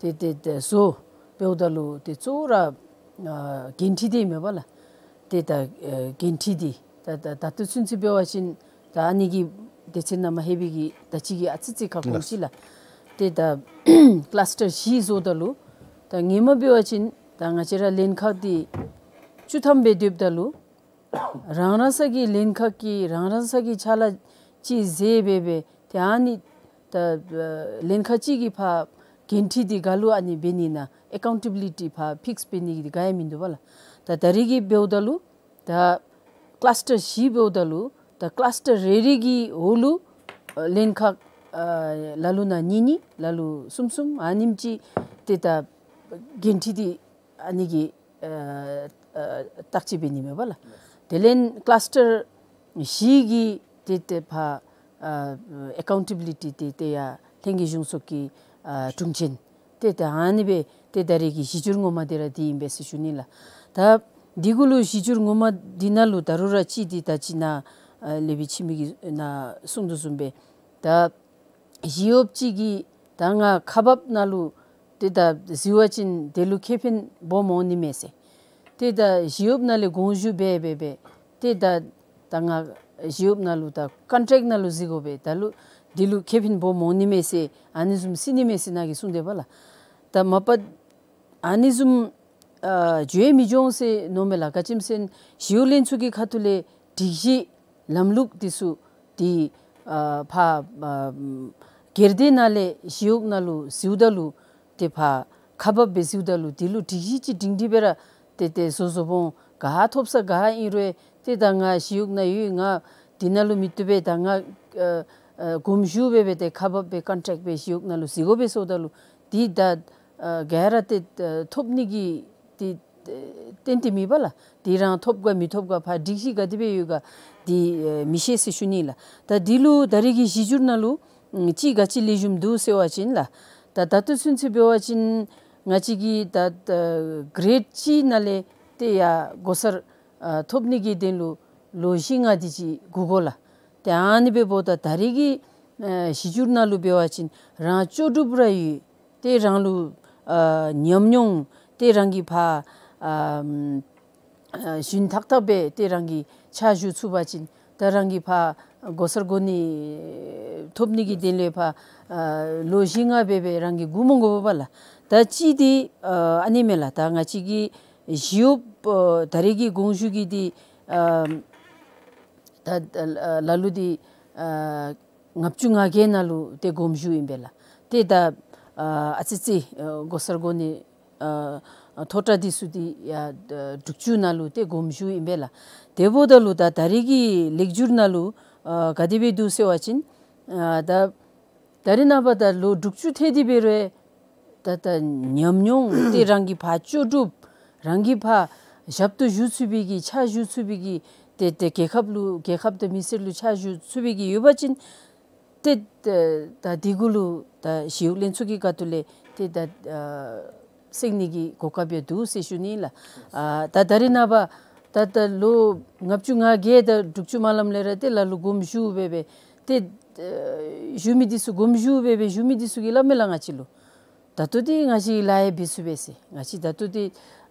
ཏེ་ཏེ་ཏེ་བཟོ། འབདཝ་ད་ལུ་ཏེ་གཙོ་བོ་ར་ཨ་འགན་འཁྲི་འདི་མས་པ་ལགས། ཏེ་ད་ཨ་འགན་འཁྲི་འདི་ད་ད་ད་ལྟོ་ཚུན་ཚོད་འབད་བ་ཅིན་ད་ཨ་ནི་གི་སྡེ་ཚན་ནང་མ་ལྷོད་པའི་གི་ད་ཅི་གི་ཨ་ཙི་ཙི་ཁ་སྐོང་ཅིག་ལགས། ཏེ་ད་ཀ་ལཱས་ཊར་བཞི་བཟོཝ་ད་ལུ་ད་ཧེ་མ་འབད་བ་ཅིན་ད་ང་བཅས་ར་ལྷན་ཁག་འདི་བཅུ་ཐམ་སྦེ་སྡོདཔ་ད་ལུ་རང་རང་ས་གི་ལྷན་ཁག་གིས་རང་རང་ས་གི་ཕྱག་ལཱ་ཅིག་མཛད་འབད་འབད་ཏེ་ཨ་ནི་ད་ལྷན་ཁག་ཅིག་གིས་ཕར་འགན་འཁྲི་འདི་ག་ལུ་ཨ་ནི་འབད་ནི་ན་ཨེ་ཀའུན་ཊེ་བི་ལི་ཊི་ཕར་ཕིགསི་འབད་ནི་གི་འདི་ག་ཡང་མིན་འདུག་པ་ལགས། ད་ད་རེས་ཀྱི་འབདཝ་ད་ལུ་ད་ཀ་ལཱས་ཊར་བཞི་འབདཝ་ད་ལུ་ད་ཀ་ལཱས་ཊར་རེ་རེ་གི་འོག་ལུ་ཨ་ལྷན་ཁག་ཨ་ལ་ལུ་ནང་གཉིས་གཉིས་ལ་ལུ་གསུམ་གསུམ་ཨ་ནེམ་ཅིག་ཏེ་ད་འགན་འཁྲི་འདི་ཨ་ནི་གི་ཨ་ཨ་བརྟག་དཔྱད་འབད་ནི་མས་པ་ལགས། དེ་ལས་ཀ་ལཱས་ཊར་བཞི་གི་ཏེ་ཏེ་ཕར་ཨ་ཨེ་ཀའུན་ཊེ་བི་ལི་ཊི་འདི་ཏེ་ཡར་ལྷན་རྒྱས་གཞུང་ཚོགས་ཀྱི་ཨ་དྲུང་ཆེན་ཏེ་ད་ཨ་ནི་སྦེ་ཏེ་ད་རེས་ཀྱི་གཞི་འགྱུར་ངོ་མ་འདི་ར་འདི་ཨིན་པས་ཟེར་ཞུ་ནི་ལགས། ད་འདི་གུ་ལུ་གཞི་འགྱུར་ངོ་མ་འདི་ནང་ལུ་ད་རུང་ར་ཅིག་འདི་ད་ཅི་ནཱ་ཨ་ལེགས་པའི་ཕྱི་མིག་གིས་ནཱ་གསུངས་དོ་བཟུམ་སྦེ་ད་ཞི་གཡོགཔ་ཅིག་གིས་ད་ང་ཁག་འབགཔ་ནང་ལུ་ཏེ་ད་གཟིགས་པ་ཅིན་དེ་ལུ་ཁེ་ཕན་སྦོམ་འོང་ནི་མས་ཟེར། ཏེ་ད་ཞི་གཡོགཔ་ནང་ལས་དགོངས་ཞུ་འབད་འབད་འབད་ཏེ་ད་ད་ང་ཞི་གཡོགཔ་ནང་ལུ་ད་ཀོན་ཊེཀཊ་ནང་ལུ་གཟིགས་དགོ་པས། ད་ལུ་དེ་ལུ་ཁེ་ཕན་སྦོམ་འོང་ནི་མས་ཟེར་ཨ་ནི་བཟུམ་སྲིད་ནི་མས་ཟེར་ནཱ་གིས་གསུངས་དེས་པ་ལགས། ད་མ་པ་ཨ་ནི་བཟུམ་ཨ་འགྱོ་མི་འགྱོ་འོང་ཟེར་མནོཝ་མས་ལགས། ག་ཅི་སྨོ་ཟེར་ན་ཞི་གཡོག་ལྷན་ཚོགས་ཀྱི་ཁ་ཐུག་ལས་སྒྲིག་གཞི་ལམ་ལུགས་འདི་ཚུ་འདི་ཨ་ཕར་ཨ་སྒེར་སྡེ་ནང་ལས་ཞི་གཡོག་ནང་ལུ་གཟིགསཔ་ད་ལུ་ཏེ་ཕར་ཁག་འབགཔ་སྦེ་གཟིགསཔ་ད་ལུ་དེ་ལུ་སྒྲིག་གཞི་ཅིག་སྒྲིང་སྒྲིང་སྦེ་ར་ཏེ་ཏེ་བཟོ་བཟོ་འོང་། ག་ཐོབ་ས་ག་ཨིན་རུང་ཏེ་ད་ང་ཞི་གཡོག་ནང་ཡོད། ང་འདི་ནང་ལུ་མི་བཏུབ་པས། ད་ང་ཨ་ཨ་དགོངས་ཞུ་འབད་འབད་ཏེ་ཁག་འབགཔ་སྦེ་ཀོན་ཊེཀཊ་སྦེ་ཞི་གཡོག་ནང་ལུ་གཟིགས་དགོ་པས་ཟེརཝ་ད་ལུ་འདི་ད་ཨ་ག་ར་ཏེ་ཨ་ཐོབ་ནི་གི་འདི་ཨ་ཏན་ཏན་མེད་པ་ལགས། འདི་རང་ཐོབ་ག་མི་ཐོབ་ག་ཕར་སྒྲིག་གཞི་ག་དེ་སྦེ་ཡོད་ག་འདི་ཨ་མི་ཤེས་ཟེར་ཞུ་ནི་ལགས། ད་འདི་ལུ་ད་རེས་ཀྱི་གཞི་འགྱུར་ནང་ལུ་ཨམ་ཅིག་ག་ཅི་ལེགས་ཤོམ་འདུག་ཟེར་བ་ཅིན་ལགས། ད་ད་ལྟོ་ཚུན་ཚོད་འབད་བ་ཅིན་ང་བཅས་ཀྱི་ད་ཨ་གེ་རེཌ་གཅིག་ནང་ལས་ཏེ་ཡར་འགོ་སར་ཨ་ཐོབ་ནི་གི་དོན་ལུ་ལོ་བཞི་ལྔ་དེ་ཅིག་འགོར་དགོ་ལགས། ཏེ་ཨ་ནི་འབདཝ་ད་ད་རེས་ཀྱི་ཨ་གཞི་འགྱུར་ནང་ལུ་འབད་བ་ཅིན་རང་ལྕོགས་གྲུབ་ར་ཡོད། ཏེ་རང་ལུ་ཨ་ཉམས་མྱོང་ཏེ་རང་གིས་ཕར་ཨ་ཨ་ཞུན་ཐག་ཐག་སྦེ་ཏེ་རང་གིས་ཕྱག་ཞུ་ཚུགས་པ་ཅིན་ད་རང་གིས་ཕར་འགོ་སར་གོ་གནས་ཐོབ་ནི་གི་དོན་ལས་ཕར་ཨ་ལོ་བཞི་ལྔ་འབད་འབད་རང་གིས་སྒུག་མི་དགོ་པས་ལགས། ད་ཅི་འདི་ཨ་ཨ་ནི་མས་ལགས། ད་ང་བཅས་ཀྱི་ཞི་གཡོགཔ་ཨ་ད་རེས་ཀྱི་དགོངས་ཞུ་གི་འདི་ཨ་ད་ཨ་ལ་ལུ་འདི་ཨ་ལྔ་བཅུ་ང་བརྒྱད་ནང་ལུ་ཏེ་དགོངས་ཞུ་ཨིན་པས་ལགས། ཏེ་ད་ཨ་ཨ་ཙི་ཙི་ཨ་འགོ་སར་གོ་གནས་ཨ་མཐོ་དྲགས་འདི་ཚུ་འདི་ཡར་ཨ་དྲུག་ཅུ་ནང་ལུ་ཏེ་དགོངས་ཞུ་ཨིན་པས་ལགས། དེ་འབདཝ་ད་ལུ་ད་ད་རེས་ཀྱི་ལེགས་འགྱུར་ནང་ལུ་ཨ་ག་དེ་སྦེ་འདུག་ཟེར་བ་ཅིན་ཨ་ད་ད་རེས་ནངས་པ་ད་ལོ་དྲུག་ཅུ་ཐལ་ཏེ་འབད་རུང་ད་ད་ཉམས་མྱོང་ཏེ་རང་གིས་ཕར་ལྕོགས་གྲུབ་རང་གིས་ཕར་ཞབས་ཏོག་ཞུ་ཚུགས་པའི་གི་ཕྱག་ཞུ་ཚུགས་པའི་གི་ཏེ་ཏེ་རྒྱལ་ཁབ་ལུ་རྒྱལ་ཁབ་དང་མི་སེར་ལུ་ཕྱག་ཞུ་ཚུགས་པའི་གི་ཡོད་པ་ཅིན་ཏེ་ད་ད་འདི་གུ་ལུ་ད་ཞི་གཡོག་ལྷན་ཚོགས་ཀྱི་ཁ་ཐུག་ལས་ཏེ་ད་ཨ་གསན་ནི་གི་གོ་སྐབས་ཡང་འདུག་ཟེར་ཞུ་ནི་ལགས། ཨ་ད་ད་རེས་ནངས་པ་ད་ད་ལོ་ལྔ་བཅུ་ང་བརྒྱད་དང་དྲུག་ཅུ་མ་ལངམ་ལས་ར་ཏེ་ལ་ལུ་དགོངས་ཞུ་འབད་འབད་ཏེ་ཨ་ཞུ་མི་འདི་ཚུ་དགོངས་ཞུ་འབད་འབད་ཞུ་མི་འདི་ཚུ་གིས་སླབ་མས་ལགས་ང་བཅས་ལུ། ད་ལྟོ་འདི་ང་བཅས་ལཱ་ཡང་འབད་ཚུགས་པས་ཟེར། ང་བཅས་ད་ལྟོ་འདི་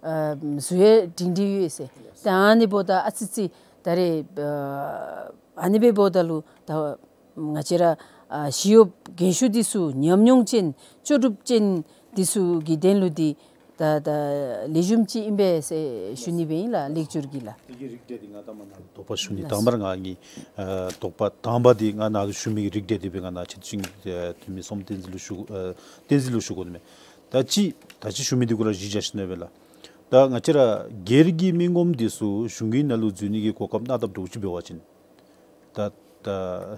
ཨ་གཟུགས་ཡང་སྒྲིང་སྒྲིང་ཡོད་ཟེར། ཏེ་ཨ་ནི་འབདཝ་ད་ཨ་ཙི་ཙི་ད་རེས་ཨ་ཨ་ནི་སྦེ་འབདཝ་ད་ལུ་ད་ང་བཅས་ར་ཨ་ཞི་གཡོགཔ་རྒན་ཤོས་འདི་ཚུ་ཉམས་མྱོང་ཅན་ལྕོགས་གྲུབ་ཅན་འདི་ཚུ་གི་དོན་ལུ་འདི་ད་ད་ལེགས་ཤོམ་ཅིག་ཨིན་པས་ཟེར་ཞུ་ནི་སྦེ་ཨིན་ལགས་ལེགས་འགྱུར་གྱི་ལགས། དེ་གི་རིགས་འགྲེ་འདི་ང་ད་མ་ནཱ་ལུ་དོགས་པ་ཞུ་ནི། ལགས། དང་པ་ར་ང་གི་ཨ་དོགས་པ་དང་པ་འདི་ང་ནཱ་ལུ་ཞུ་མི་གི་རིགས་འགྲེ་འདི་སྦེ་ང་ནཱ་ཆེ་མཐོ་ཅན་ཨ་འཐུས་མི་ཚོགས་གཙོ་བསྟན་འཛིན་ལུ་ཞུ་ཨ་བསྟན་འཛིན་ལུ་ཞུ་དགོ་ནི་མས། ད་ཅི་ད་ཅི་ཞུ་མི་འདི་གུ་ར་གཞི་བཞག་ཞིནམ་ལས་སྦེ་ལགས། ད་ང་བཅས་ར་སྒེར་གྱི་མི་ངོམ་འདི་ཚུ་གཞུང་གི་ནང་ལུ་འཛུལ་ནི་གི་གོ་སྐབས་གནང་དཔ་འདྲཝ་ཅིག་འབད་བ་ཅིན་ད་ད་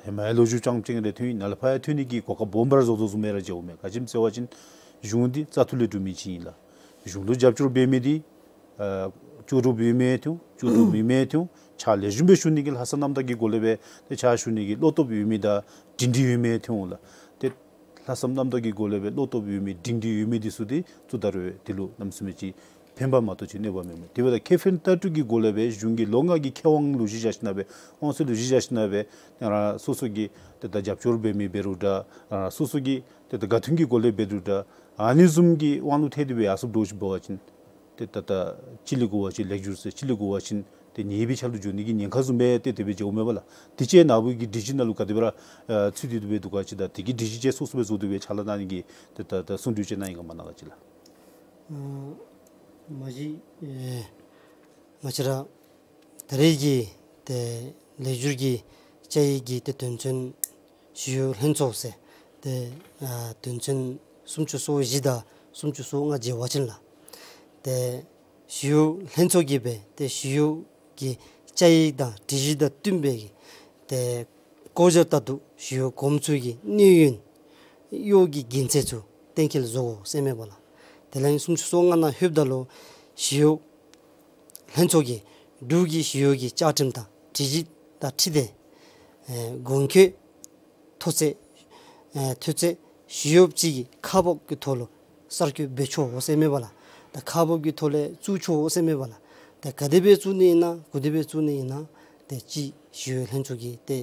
ཧེ་མ་ཡང་ལོ་རྒྱུས་རྐྱངམ་ཅིག་རེ་ཐོན་ཡི། ནཱ་ལས་ཕར་ཡང་ཐོན་ནི་གི་གོ་སྐབས་སྦོམ་སྦེ་ར་བཟོ་དོ་བཟུམ་སྦེ་ར་མཇལཝ་མས། ག་ཅི་སྨོ་ཟེར་བ་ཅིན་གཞུང་འདི་བཙག་འཐུ་ལས་གྲུབ་མི་ཅིག་ཨིན་ལགས། གཞུང་ལུ་རྒྱབ་སྐྱོར་འབད་མི་འདི་ཨ་ལྕོགས་གྲུབ་ཡོད་མི་ཐོན་འོང་། ལྕོགས་གྲུབ་མེད་མི་ཐོན་འོང་། ཕྱག་ལེགས་ཤོམ་སྦེ་ཞུ་ནི་གི་ལྷག་བསམ་རྣམ་དག་གི་སྒོ་ལས་སྦེ་ཏེ་ཕྱག་ཞུ་ནི་གི་བློ་སྟོབས་ཡོད་མི་དང་སྒྲིང་སྒྲིང་ཡོད་མི་ཐོན་འོང་ལགས། ཏེ་ལྷག་བསམ་རྣམ་དག་གི་སྒོ་ལས་སྦེ་བློ་སྟོབས་ཡོད་མི་སྒྲིང་སྒྲིང་ཡོད་མི་འདི་ཚུ་འདི་གཙོ་ད་རུང་འདི་ལུ་གནམ་མེད་ས་མེད་ཅིག་ཕན་པ་མ་གཏོགས་ཅིག་གནོད་པ་མེད་མས། དེ་འབདཝ་ད་ཁེ་ཕན་ལྟ་གྲུབ་ཀྱི་སྒོ་ལས་སྦེ་གཞུང་གི་ལོ་ལྔ་གི་ཁེ་དབང་ལུ་གཞི་བཞག་ཞིནམ་ལས་སྦེ་དབང་ཚད་ལུ་གཞི་བཞག་ཞིནམ་ལས་སྦེ་རང་རང་སོ་སོ་གི་ཏེ་ད་རྒྱབ་སྐྱོར་འབད་མི་འབད་རུང་འདྲ་རང་རང་སོ་སོ་གི་ཏེ་ད་དགའ་མཐུན་གྱི་སྒོ་ལས་འབད་རུང་འདྲ་ ཨ་ནི་བཟུམ་གྱི་དབང་ལུ་ཐལ་ཏེ་སྦེ་ཡར་སོངམ་འདྲཝ་ཅིག་འབད་བ་ཅིན་ཏེ་ད་ད་ཅིག་ལས་འགོ་བ་ཅིན་ལེགས་སྒྱུར་ཟེར་ཅིག་ལས་འགོ་བ་ཅིན་ཏེ་ཉེས་པའི་ཆ་ལུ་འགྱོ་ནི་གི་ཉེན་ཁ་བཟུམ་སྦེ་ཏེ་དེ་སྦེ་འགྱོཝ་མས་པ་ལགས། དེ་ཅིག་ནཱ་བུ་གི་སྒྲིག་གཞི་ནང་ལུ་ག་དེ་སྦེ་ར་ཨ་ཚུད་དེ་སྦེ་འདུག་ག་ཅིག་དང་དེ་གི་སྒྲིག་གཞི་ཅིག་སོ་སོ་སྦེ་བཟོ་སྟེ་སྦེ་ཕྱག་ལཱ་གནང་ནི་གི་ཏེ་ད་ད་གསུང་གྲོས་ཅིག་གནང་ཡི་ག་མ་གནང་ག་ཅིག་ལགས། ཨ་མ་གཞི་ཨེ་ང་བཅས་ར་ད་རེས་ཀྱི་ཏེ་ལེགས་སྒྱུར་གྱི་བཅའ་ཡིག་གི་ཏེ་དོན་ཚན་ཞི་གཡོག་ལྷན་ཚོགས་ཟེར་ཏེ་ཨ་དོན་ཚན་སུམ་ཅུ་སོ་བཞི་དང་སུམ་ཅུ་སོ་ལྔ་མཇལ་བ་ཅིན་ལགས། ཏེ་ཞི་གཡོག་ལྷན་ཚོགས་ཀྱིས་སྦེ་ཏེ་ཞི་གཡོག་གི་བཅའ་ཡིག་དང་སྒྲིག་གཞི་དང་བསྟུན་པའི་གི་ཏེ་བསྐོ་བཞག་ལྟར་དུ་ཞི་གཡོག་གོངམ་ཚུ་གི་གནས་ཡུན་གཡོག་གི་དགེ་མཚན་ཚུ་གཏན་འཁེལ་བཟོ་དགོ་ཟེར་མས་པ་ལགས། དེ་ལས་སུམ་ཅུ་སོ་ལྔ་ནང་ལྷོདཔ་ད་ལུ་ཞི་གཡོག་ལྷན་ཚོགས་ཀྱིས་འབྲུག་གི་ཞི་གཡོག་གི་བཅའ་ཁྲིམས་དང་སྒྲིག་གཞི་དང་འཁྲིལ་ཏེ་ཨེ་གོང་འཁོད་མཐོ་ཚད་ཨེ་མཐོ་ཚད་ཞི་གཡོགཔ་ཅིག་གིས་ཁག་འབགཔ་ཀྱི་ཐོག་ལུ་གསར་བསྐོ་འབད་ཆོག་ཟེར་མས་པ་ལགས། ད་ཁག་འབགཔ་ཀྱི་ཐོག་ལས་བཙུགས་ཆོག་ཟེར་མས་པ་ལགས། ད་ག་དེ་སྦེ་བཙུགས་ནི་ཨིན་ན་ག་དེ་སྦེ་བཙུགས་ནི་ཨིན་ན་ཏེ་ཅིག་ཞི་གཡོག་ལྷན་ཚོགས་ཀྱི་ཏེ་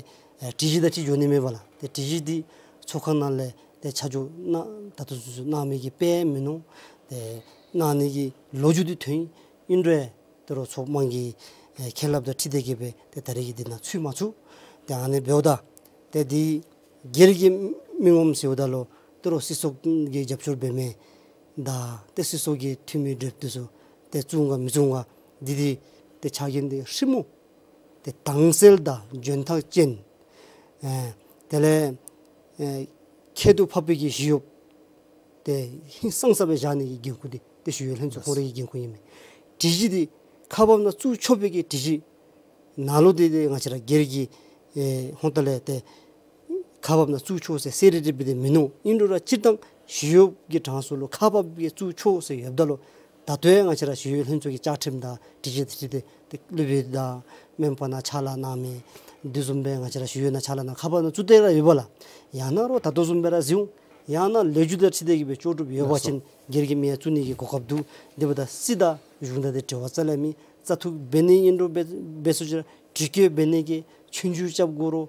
ཨེ་སྒྲིག་གཞི་དང་འཁྲིལ་འགྱོ་ནི་མས་པ་ལགས། ཏེ་སྒྲིག་གཞི་འདི་ཚོགས་ཁང་ནང་ལས་ཏེ་ཆ་འཇོག་གནང་ད་ལྟོ་ཚུན་ཚོད་གནང་མི་གི་དཔེ་མིན་ནུག། ཏེ་གནང་ནི་གི་ལོ་རྒྱུས་འདི་ཐོན་ཨིན་རུང་ད་རུང་ཚོགས་དམངས་ཀྱི་ཨེ་ཁེ་ལབ་དང་འཁྲིལ་ཏེ་གི་སྦེ་ཏེ་ད་རེས་ཀྱི་འདི་ནང་ཚུད་མ་ཚུགས། ཏེ་ཨ་ནི་འབདཝ་ད་ཏེ་འདི་སྒེར་གྱི་མི་ངོམ་ཟེརཝ་ད་ལུ་ད་རུང་སྲིད་ཚོགས་ཀྱིས་རྒྱབ་སྐྱོར་འབད་མི་དང་ཏེ་སྲིད་ཚོགས་ཀྱི་འཐུས་མི་འདི་ཚུ་ཏེ་བཙུགས་ག་མི་བཙུགས་ག་འདི་འདི་ཏེ་ཕྱག་འགན་འདི་ཧྲིལ་མོ་ཏེ་དྭངས་གསལ་དང་འཇོན་ཐང་ཅན་ཨེ་དེ་ལས་ཨེ་ཁྱད་དུ་འཕགས་པའི་གི་ཞི་གཡོགཔ་ཏེ་ཧིང་སངས་ས་སྦེ་བཞག་ནི་གི་འགན་ཁུར་འདི་ཏེ་ཞི་གཡོག་ལྷན་ཚོགས་ཁོང་རའི་གི་འགན་ཁུར་ཨིན་མས། སྒྲིག་གཞི་འདི་ཁག་འབག་ནང་བཙུགས་ཆོག་པའི་གི་སྒྲིག་གཞི་ནང་ལུ་འདི་ཏེ་ང་བཅས་ར་སྒེར་གྱི་ཨེ་ཧོང་ཏ་ལས་ཏེ་ཁག་འབག་ནང་བཙུགས་ཆོག་ཟེར་གསལ་རི་རི་སྦེ་འདི་མིན་ནུག། ཨིན་རུང་ར་སྤྱིར་བཏང་ཞི་གཡོག་གི་གྲངས་སུ་ལུ་ཁག་འབག་གིས་བཙུགས་ཆོག་ཟེར་ཡོདཔ་ད་ལུ་ད་ལྟོ་ཡང་ང་བཅས་ར་ཞི་གཡོག་ལྷན་ཚོགས་ཀྱི་བཅའ་ཁྲིམས་དང་སྒྲིག་གཞི་དང་འཁྲིལ་ཏེ་ཏེ་སློབ་དཔོན་དང་སྨན་པ་ནང་ཕྱག་ལཱ་གནང་མི་འདི་བཟུམ་སྦེ་ང་བཅས་ར་ཞི་གཡོག་ནང་ཕྱག་ལཱ་གནང་ཁག་འབག་ནང་བཙུགས་ཏེ་ར་ཡོད་པ་ལགས། ཡང་ན་རོགས་ད་ལྟོ་བཟུམ་སྦེ་ར་འཛུལ་འོང་། ཡང་ན་ལེགས་སྒྱུར་དང་འཁྲིལ་ཏེ་གི་སྦེ་ལྕོགས་གྲུབ་ཡོད་པ་ཅིན་སྒེར་གྱི་མི་ཡང་བཙུགས་ནི་གི་གོ་སྐབས་འདུག། དེ་འབདཝ་ད་སྲིད་དང་གཞུང་དང་འདི་འབྲེལ་བ་རྩ་ལས་མེད། བཙག་འཐུ་འབད་ནི་ཨིན་རུང་འབད་འབད་སོ་ཅི་ར་དྲི་བཀོད་འབད་ནི་གི་ཆོས་རྒྱུགས་རྐྱབ་དགོ་རུང་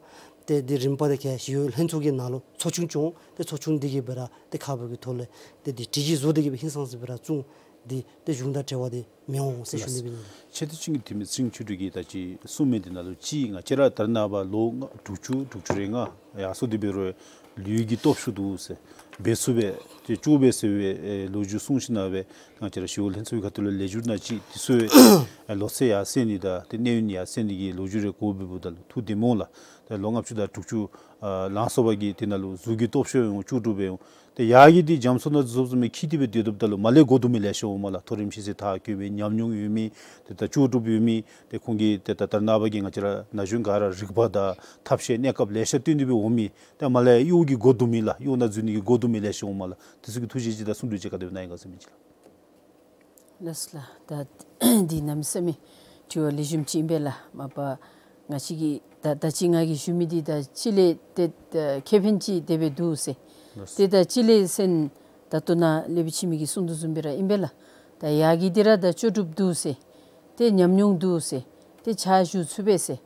ཏེ་འདི་རིམ་པ་དེ་ཁར་ཞི་གཡོག་ལྷན་ཚོགས་ཀྱི་ནང་ལུ་ཚོགས་ཆུང་བྱུང་། ཏེ་ཚོགས་ཆུང་འདི་གིས་སྦེ་ར་ཏེ་ཁག་འབག་གི་ཐོག་ལས་ཏེ་འདི་སྒྲིག་གཞི་བཟོ་སྟེ་གི་སྦེ་ཧིང་སངས་ས་སྦེ་ར་བཙུགས། འདི་ཏེ་གཞུང་དང་འབྲེལ་བ་འདི་མི་འོང་ཟེར་ཞུ་ནི་སྦེ་ཨིན། ཆེ་བསྟོད་ཅན་གྱི་འཐུས་མི་ཚེ་རིང་ཆོས་སྒྲོན་གྱིས་ད་ཅི་གསུངས་མི་འདི་ནང་ལུ་ཅིག་ང་བཅས་ར་ད་རེས་ནངས་པ་ལོ་ལྔ་དྲུག་ཅུ་དྲུག་ཅུ་རེ་ལྔ་ཡར་སོང་སྟེ་འབད་རུང་ལུས་ཀྱི་སྟོབས་ཤུགས་འདུག་ཟེར་འབད་ཚུགས་པས་ཏེ་ལྕོགས་པས་ཟེར་བའི་ཨེ་ལོ་རྒྱུས་གསུངས་ཞིནམ་ལས་ང་བཅས་ར་ཞི་གཡོག་ལྷན་ཚོགས་ཀྱི་ཁ་ཐུག་ལས་ལེགས་སྒྱུར་ནང་ཅིག་འདི་ཚུ་ཨེ་ལོ་ཚད་ཡར་སེང་ནི་དང་ཏེ་གནས་ཡུན་ཡར་སེང་ནི་གི་ལོ་རྒྱུས་རེ་གོ་སྦེ་འབདཝ་ད་ལུ་ཐུགས་བདེ་སྨོ་ལགས། ཏེ་ལོ་ལྔ་བཅུ་དང་དྲུག་ཅུ་ཨ་ལང་སོང་པ་གི་དེ་ནང་ལུ་གཟུགས་ཀྱི་སྟོབས་ཤུགས་ཡང་ལྕོགས་གྲུབ་སྦེ་ཡོད། ཏེ་ཡར་གྱི་འདི་རྒྱ་མཚོ་ནང་འཛུལ་ཙམ་མས་འཁྱིད་དེ་སྦེ་སྡོད་སྡོདཔ་ད་ལུ་མར་ལས་མགུ་འཐོམ་མི་ལེ་ཤ་འོང་མས་ལགས། མཐོ་རིམ་ཤེས་ཚད་མཐར་འཁྱོལ་མི་ཉམས་མྱོང་ཡོད་མི་ཏེ་ད་ལྕོགས་གྲུབ་ཡོད་མི་ཏེ་ཁོང་གིས་ཏེ་ད་ད་རེས་ནངས་པ་གི་ང་བཅས་ར་ན་གཞོན་ག་ར་རིག་པ་དང་ཐབས་ཤེས་གནས་སྐབས་ལེ་ཤ་སྟོན་ཏེ་སྦེ་འོང་མི་ཏེ་མར་ལས་གཡོག་གི་མགུ་འཐོམ་མི་ལགས་གཡོག་ནང་འཛུལ་ནི་གི་མགུ་འཐོམ་མི་ལེ་ཤ་འོང་མས་ལགས། དེ་ཚུ་གི་ཐུགས་བཞེད་ཅིག་དང་གསུང་གྲོས་ཅིག་ག་དེ་སྦེ་གནང་ཡི་ག་ཟེར་མི་ཅིག་ལགས། ལགས་སོ་ལགས། ད་འདི་གནམ་མེད་ས་མེད་དྲི་བ་ལེགས་ཤོམ་ཅིག་ཨིན་པས་ལགས། མ་པ་ང་བཅས་ཀྱིས་ད་ད་ཅི་ང་གིས་ཞུ་མི་འདི་ད་ཅི་ལས་ཏེ་ད་ཁེ་ཕན་ཅིག་དེ་སྦེ་འདུག་ཟེར། ལགས་སོ། ཏེ་ད་ཅི་ལས་ཟེར་ན་ད་ལྟོ་ནཱ་སློབ་དཔོན་འཆི་མེད་ཀྱིས་གསུངས་དོ་བཟུམ་སྦེ་ར་ཨིན་པས་ལགས། ད་ཡར་གྱི་འདི་ར་ད་ལྕོགས་གྲུབ་འདུག་ཟེར། ཏེ་ཉམས་མྱོང་འདུག་ཟེར། ཏེ་ཕྱག་ཞུ་ཚུགས་པས་ཟེར།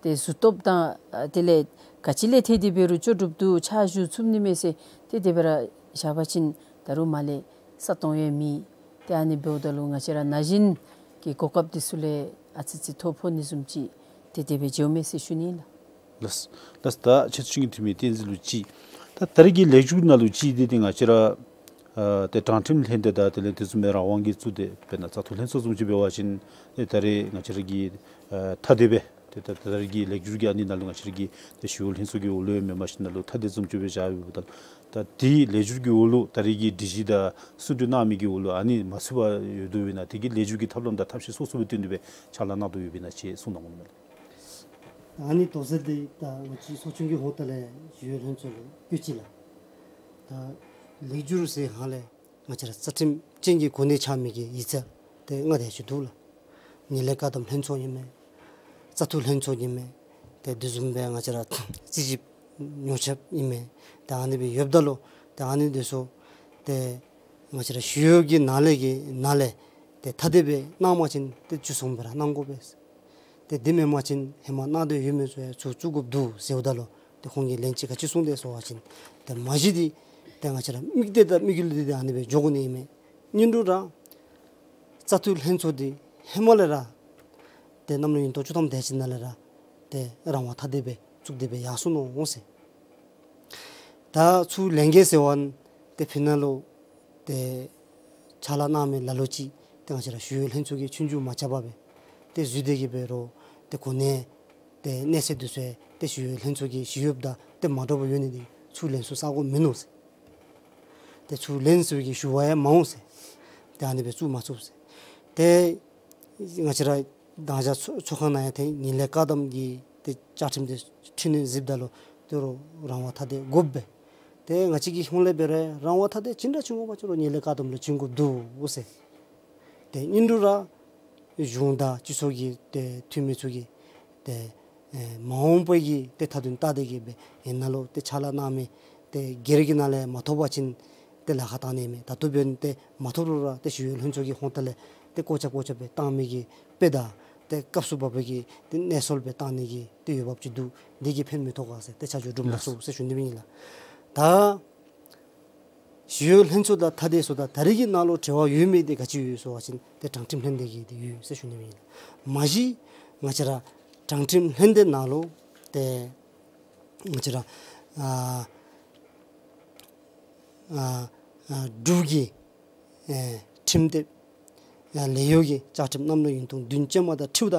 ཏེ་གཟུགས་སྟོབས་དང་ཨ་དེ་ལས་ག་ཅི་ལས་ཐད་དེ་འབད་རུང་ལྕོགས་གྲུབ་འདུག། ཕྱག་ཞུ་ཚུགས་ནི་མས་ཟེར། ཏེ་དེ་སྦེ་ར་བཞག་པ་ཅིན་ད་རུང་མར་ལས་ས་སྟོང་ཡང་མེད། ཏེ་ཨ་ནི་འབདཝ་ད་ལུ་ང་བཅས་ར་ན་གཞོན་གྱི་གོ་སྐབས་འདི་ཚུ་ལས་ཨ་ཙི་ཙི་ཐོ་ཕོག་ནི་བཟུམ་ཅིག་ཏེ་དེ་སྦེ་འགྱོཝ་མས་ཟེར་ཞུ་ནི་ལགས། ལགས་ལགས། ད་ཆེ་བསྟོད་ཅན་གྱི་འཐུས་མི་བསྟན་འཛིན་ལུ་ཅིག། ད་ད་རེས་ཀྱི་ལེགས་སྒྱུར་ནང་ལུ་ཅིག་འདི་ཏེ་ང་བཅས་ར་ཨ་ཏེ་དྲང་ཁྲིམས་ལྷན་སྡེ་དང་དེ་ལས་དེ་བཟུམ་སྦེ་རང་དབང་གིས་བཙུགས་ཏེ་དཔེར་ན་བཙག་འཐུ་ལྷན་ཚོགས་བཟུམ་ཅིག་འབད་བ་ཅིན་ཏེ་ད་རེས་ང་བཅས་ར་གི་ཨ་ཐ་དད་སྦེ་ཏེ་ད་ད་རེས་ཀྱི་ལེགས་སྒྱུར་གྱི་ཨ་ནི་ནང་ལུ་ང་བཅས་ར་གི་ཏེ་ཞི་གཡོག་ལྷན་ཚོགས་ཀྱི་འོག་ལུ་ཡང་མེནམ་ཞིནམ་ལས་ཐ་དད་བཟུམ་ཅིག་སྦེ་བཞག་ཡོདཔ་ད་ད་འདི་ལེགས་སྒྱུར་གྱི་འོག་ལུ་ད་རེས་ཀྱི་སྒྲིག་གཞི་དང་གསུང་གྲོས་གནང་མི་གི་འོག་ལུ་ཨ་ནི་མ་ཚུད་པར་ཡོད་དོ་བས་ན་དེ་གི་ལེགས་སྒྱུར་གྱི་ཐབས་ལམ་དང་ཐབས་ཤེས་སོ་སོ་སྦེ་བཏོན་ཏེ་སྦེ་ཕྱག་ལཱ་གནང་དོ་ཡོདཔ་ཨིན་ན་ཅིག་གསུང་གནང་དགོ་མས། ཨ་ནི་དོགས་སེལ་འདི་ད་ང་བཅས་ཚོགས་ཆུང་གི་ཧོངས་ལས་ཞི་གཡོག་ལྷན་ཚོགས་ལུ་བཀོད་ཅི་ལགས། ད་ལེགས་སྒྱུར་ཟེར་ཧ་ལས་ང་བཅས་ར་རྩ་ཁྲིམས་ཅན་གྱི་གོ་གནས་ཆགས་མི་གི་ཡིག་ཚང་ཏེ་ལྔ་དེ་ཅིག་འདུག་ལགས། ངན་ལྷད་བཀག་སྡོམ་ལྷན་ཚོགས་ཨིན་མས། བཙག་འཐུ་ལྷན་ཚོགས་ཨིན་མས། ཏེ་དེ་བཟུམ་སྦེ་ང་བཅས་ར་རྩིས་ཞིབ་ཉོ་ཆ་ཨིན་མས། ཏེ་ཨ་ནི་སྦེ་ཡོདཔ་ད་ལུ་ཏེ་ཨ་ནི་འདི་ཚུ་ཏེ་ང་བཅས་ར་ཞི་གཡོག་གི་ནང་ལས་ཀྱི་ནང་ལས་ཏེ་ཐ་དད་སྦེ་གནང་པ་ཅིན་ཏེ་བཅུ་གསུམ་སྦེ་ར་གནང་དགོ་པས། ཏེ་དེ་མེན་པ་ཅིན་ཧེ་མ་གནང་སྟེ་ཡོད་མི་ཚུ་ཡང་ཚུར་བཙུགས་དགོཔ་འདུག་ཟེརཝ་ད་ལུ་ཏེ་ཁོང་གིས་ལན་ཅིག་ག་ཅི་གསུངས་དེས་ཟེར་བ་ཅིན་ཏེ་མ་གཞི་འདི་ ཏེ་ང་བཅས་ར་དམིགས་གཏད་དང་དམིགས་ཡུལ་འདི་ཏེ་ཨ་ནི་སྦེ་འགྱོ་དགོ་ནི་ཨིན་མས། ཨིན་རུང་ར་བཙག་འཐུ་ལྷན་ཚོགས་འདི་ཧེ་མ་ལས་ར་ཏེ་གནམ་ལོ་ཉིས་སྟོང་བཅུ་ཐམ་དེ་ཅིག་ནང་ལས་ར་ཏེ་རང་དབང་ཐ་དད་སྦེ་བཙུགས་ཏེ་སྦེ་ཡར་སོ་ནུག་ཟེར། ད་ཚུར་ལེན་གེ་ཟེར་བ་ཏེ་ཕི་ནང་ལུ་ཏེ་ཕྱག་ལཱ་གནང་མི་ལ་ལུ་ཅིག་ཏེ་ང་བཅས་ར་ཞི་གཡོག་ལྷན་ཚོགས་ཀྱིས་ཆོས་རྒྱུགས་མ་རྐྱབ་པར་སྦེ་ཏེ་འཛུལ་ཏེ་གི་འབད་རུང་ཏེ་གོ་གནས་ཏེ་གནས་ཚད་འདི་ཚུ་ཏེ་ཞི་གཡོག་ལྷན་ཚོགས་ཀྱི་ཞི་གཡོགཔ་དང་ཏེ་མ་འདྲཝ་ཡོད་ནི་འདི་ཚུར་ལེན་ཚུགས་ས་གོ་མིན་ནུག་ཟེར། ཏེ་ཚུར་ལེན་ཟེར་བའི་གི་ཞུ་བ་ཡང་མ་འོང་ཟེར། ཏེ་ཨ་ནི་སྦེ་བཙུགས་མ་ཚུགས་ཟེར། ཏེ་ང་བཅས་ར་དང་ཞག་ཚོགས་ཚོགས་ཁང་ནང་ཡང་ཏེ་ངན་ལྷད་བཀག་སྡོམ་གྱི་ཏེ་བཅའ་ཁྲིམས་འདི་འཕྲི་སྣོན་གཟིགསཔ་ད་ལུ་ཏེ་རོགས་རང་དབང་ཐ་དད་དགོཔ་སྦེ། ཏེ་ང་བཅས་ཀྱི་ཧོངས་ལས་འབད་རུང་རང་དབང་ཐ་དད་ཅི་འདྲ་བྱིན་དགོ་པ་ཅིན་རོགས་ངན་ལྷད་བཀག་སྡོམ་ལུ་བྱིན་དགོཔ་འདུག་ཟེར། ཏེ་ཨིན་རུང་ར་གཞུང་དང་སྤྱི་ཚོགས་ཀྱི་ཏེ་འཐུས་མི་ཚུ་གིས་ཏེ་ཨེ་མ་འོངས་པའི་གི་ཏེ་མཐའ་དོན་བལྟ་སྟེ་གི་སྦེ་ཨེ་ནཱ་ལུ་ཏེ་ཕྱག་ལཱ་གནང་མི་ཏེ་སྒེར་གྱི་ནང་ལས་མ་ཐོབ་པ་ཅིན་ཏེ་ལཱ་ཁག་བཏང་ནི་མས། ད་ལྟོ་འབདན་ཏེ་མ་ཐོབ་རུང་ར་ཏེ་ཞི་གཡོག་ལྷན་ཚོགས་ཀྱི་ཧོངས་ལྟག་ལས་ཏེ་བཀོད་ཁྱབ་བཀོད་ཁྱབ་སྦེ་བཏང་མི་གི་དཔེ་དང་ཏེ་སྐབས་སུ་བབ་པའི་གི་ཏེ་གནས་ཚུལ་སྦེ་བཏང་ནི་གི་ཏེ་འོས་འབབ་ཅིག་འདུག། འདི་གིས་ཕན་མི་ཐོགས་ག་ཟེར་ཏེ་ཆ་འཇོག་གྲུབ་མ་ཚུགས་ཟེར་ཞུ་ནི་ཨིན་ལགས། ད་ཞི་གཡོག་ལྷན་ཚོགས་དང་ཐ་དད་ཚུ་དང་ད་རེས་ཀྱི་ནང་ལུ་འབྲེལ་བ་ཡོད་མི་འདི་ག་ཅི་ཡོད་ཟེར་བ་ཅིན་ཏེ་དྲང་ཁྲིམས་ལྷན་སྡེ་གི་འདི་ཡོད་ཟེར་ཞུ་ནི་ཨིན། མ་གཞི་ང་བཅས་ར་དྲང་ཁྲིམས་ལྷན་སྡེ་ནང་ལུ་ཏེ་ང་བཅས་ར་ཨ་ཨ་ཨ་འབྲུག་གི་ཨེ་ཁྲིམས་དེབ་ཨ་ལས་གཡོག་གི་བཅའ་ཁྲིམས་གནམ་ལོ་ཉིས་སྟོང་བདུན་ཅན་མ་དང་འཁྲིལཝ་ད་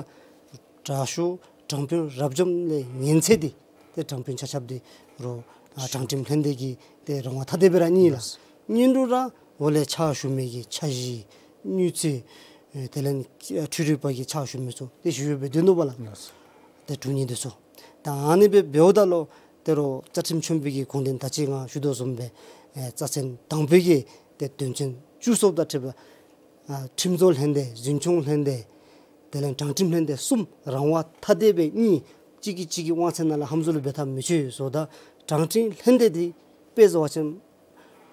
དྲག་ཤོས་དྲང་དཔོན་རབ་འབྱམས་ལས་ངན་ཚད་འདི་ཏེ་དྲང་དཔོན་ཆ་ཁྱབ་འདི་རོགས་ཨ་དྲང་ཁྲིམས་ལྷན་སྡེ་གི་ཏེ་རང་དབང་ཐ་དད་སྦེ་ར་གནས་ལགས། ཨིན་རུང་ར་འོག་ལས་ཕྱག་ཞུ་མི་གི་འཆར་གཞི་དངུལ་རྩིས་ཨེ་དེ་ལས་ཨ་འཕྲུལ་རིག་པ་གི་ཕྱག་ཞུ་མི་ཚུ་ཏེ་ཞི་གཡོག་སྦེ་སྡོད་ནུག་པ་ལགས། ཏེ་དྲུང་ཡིག་འདི་ཚུ། ད་ཨ་ནི་སྦེ་འབདཝ་ད་ལུ་ཏེ་རོགས་བཅའ་ཁྲིམས་ཆེན་པོ་གི་དགོངས་དོན་ད་ཅི་ང་ཞུ་དོ་བཟུམ་སྦེ་ཨེ་རྩ་ཚན་དང་པོའི་གི་ཏེ་དོན་ཚན་བཅུ་གསུམ་དང་འཁྲིལ་བ་ཨ་ཁྲིམས་བཟོ་ལྷན་སྡེ་འཛིན་སྐྱོང་ལྷན་སྡེ་དེ་ལས་དྲང་ཁྲིམས་ལྷན་སྡེ་གསུམ་རང་དབང་ཐ་དད་སྦེ་གཉིས་གཅིག་གིས་གཅིག་གི་དབང་ཚད་ནང་ལུ་ཧམ་བཟོ་ལུ་འབད་ཐབས་མི་ཆོག་ཟེརཝ་ད་དྲང་ཁྲིམས་ལྷན་སྡེ་འདི་དཔེ་བཟོ་བ་ཅིན་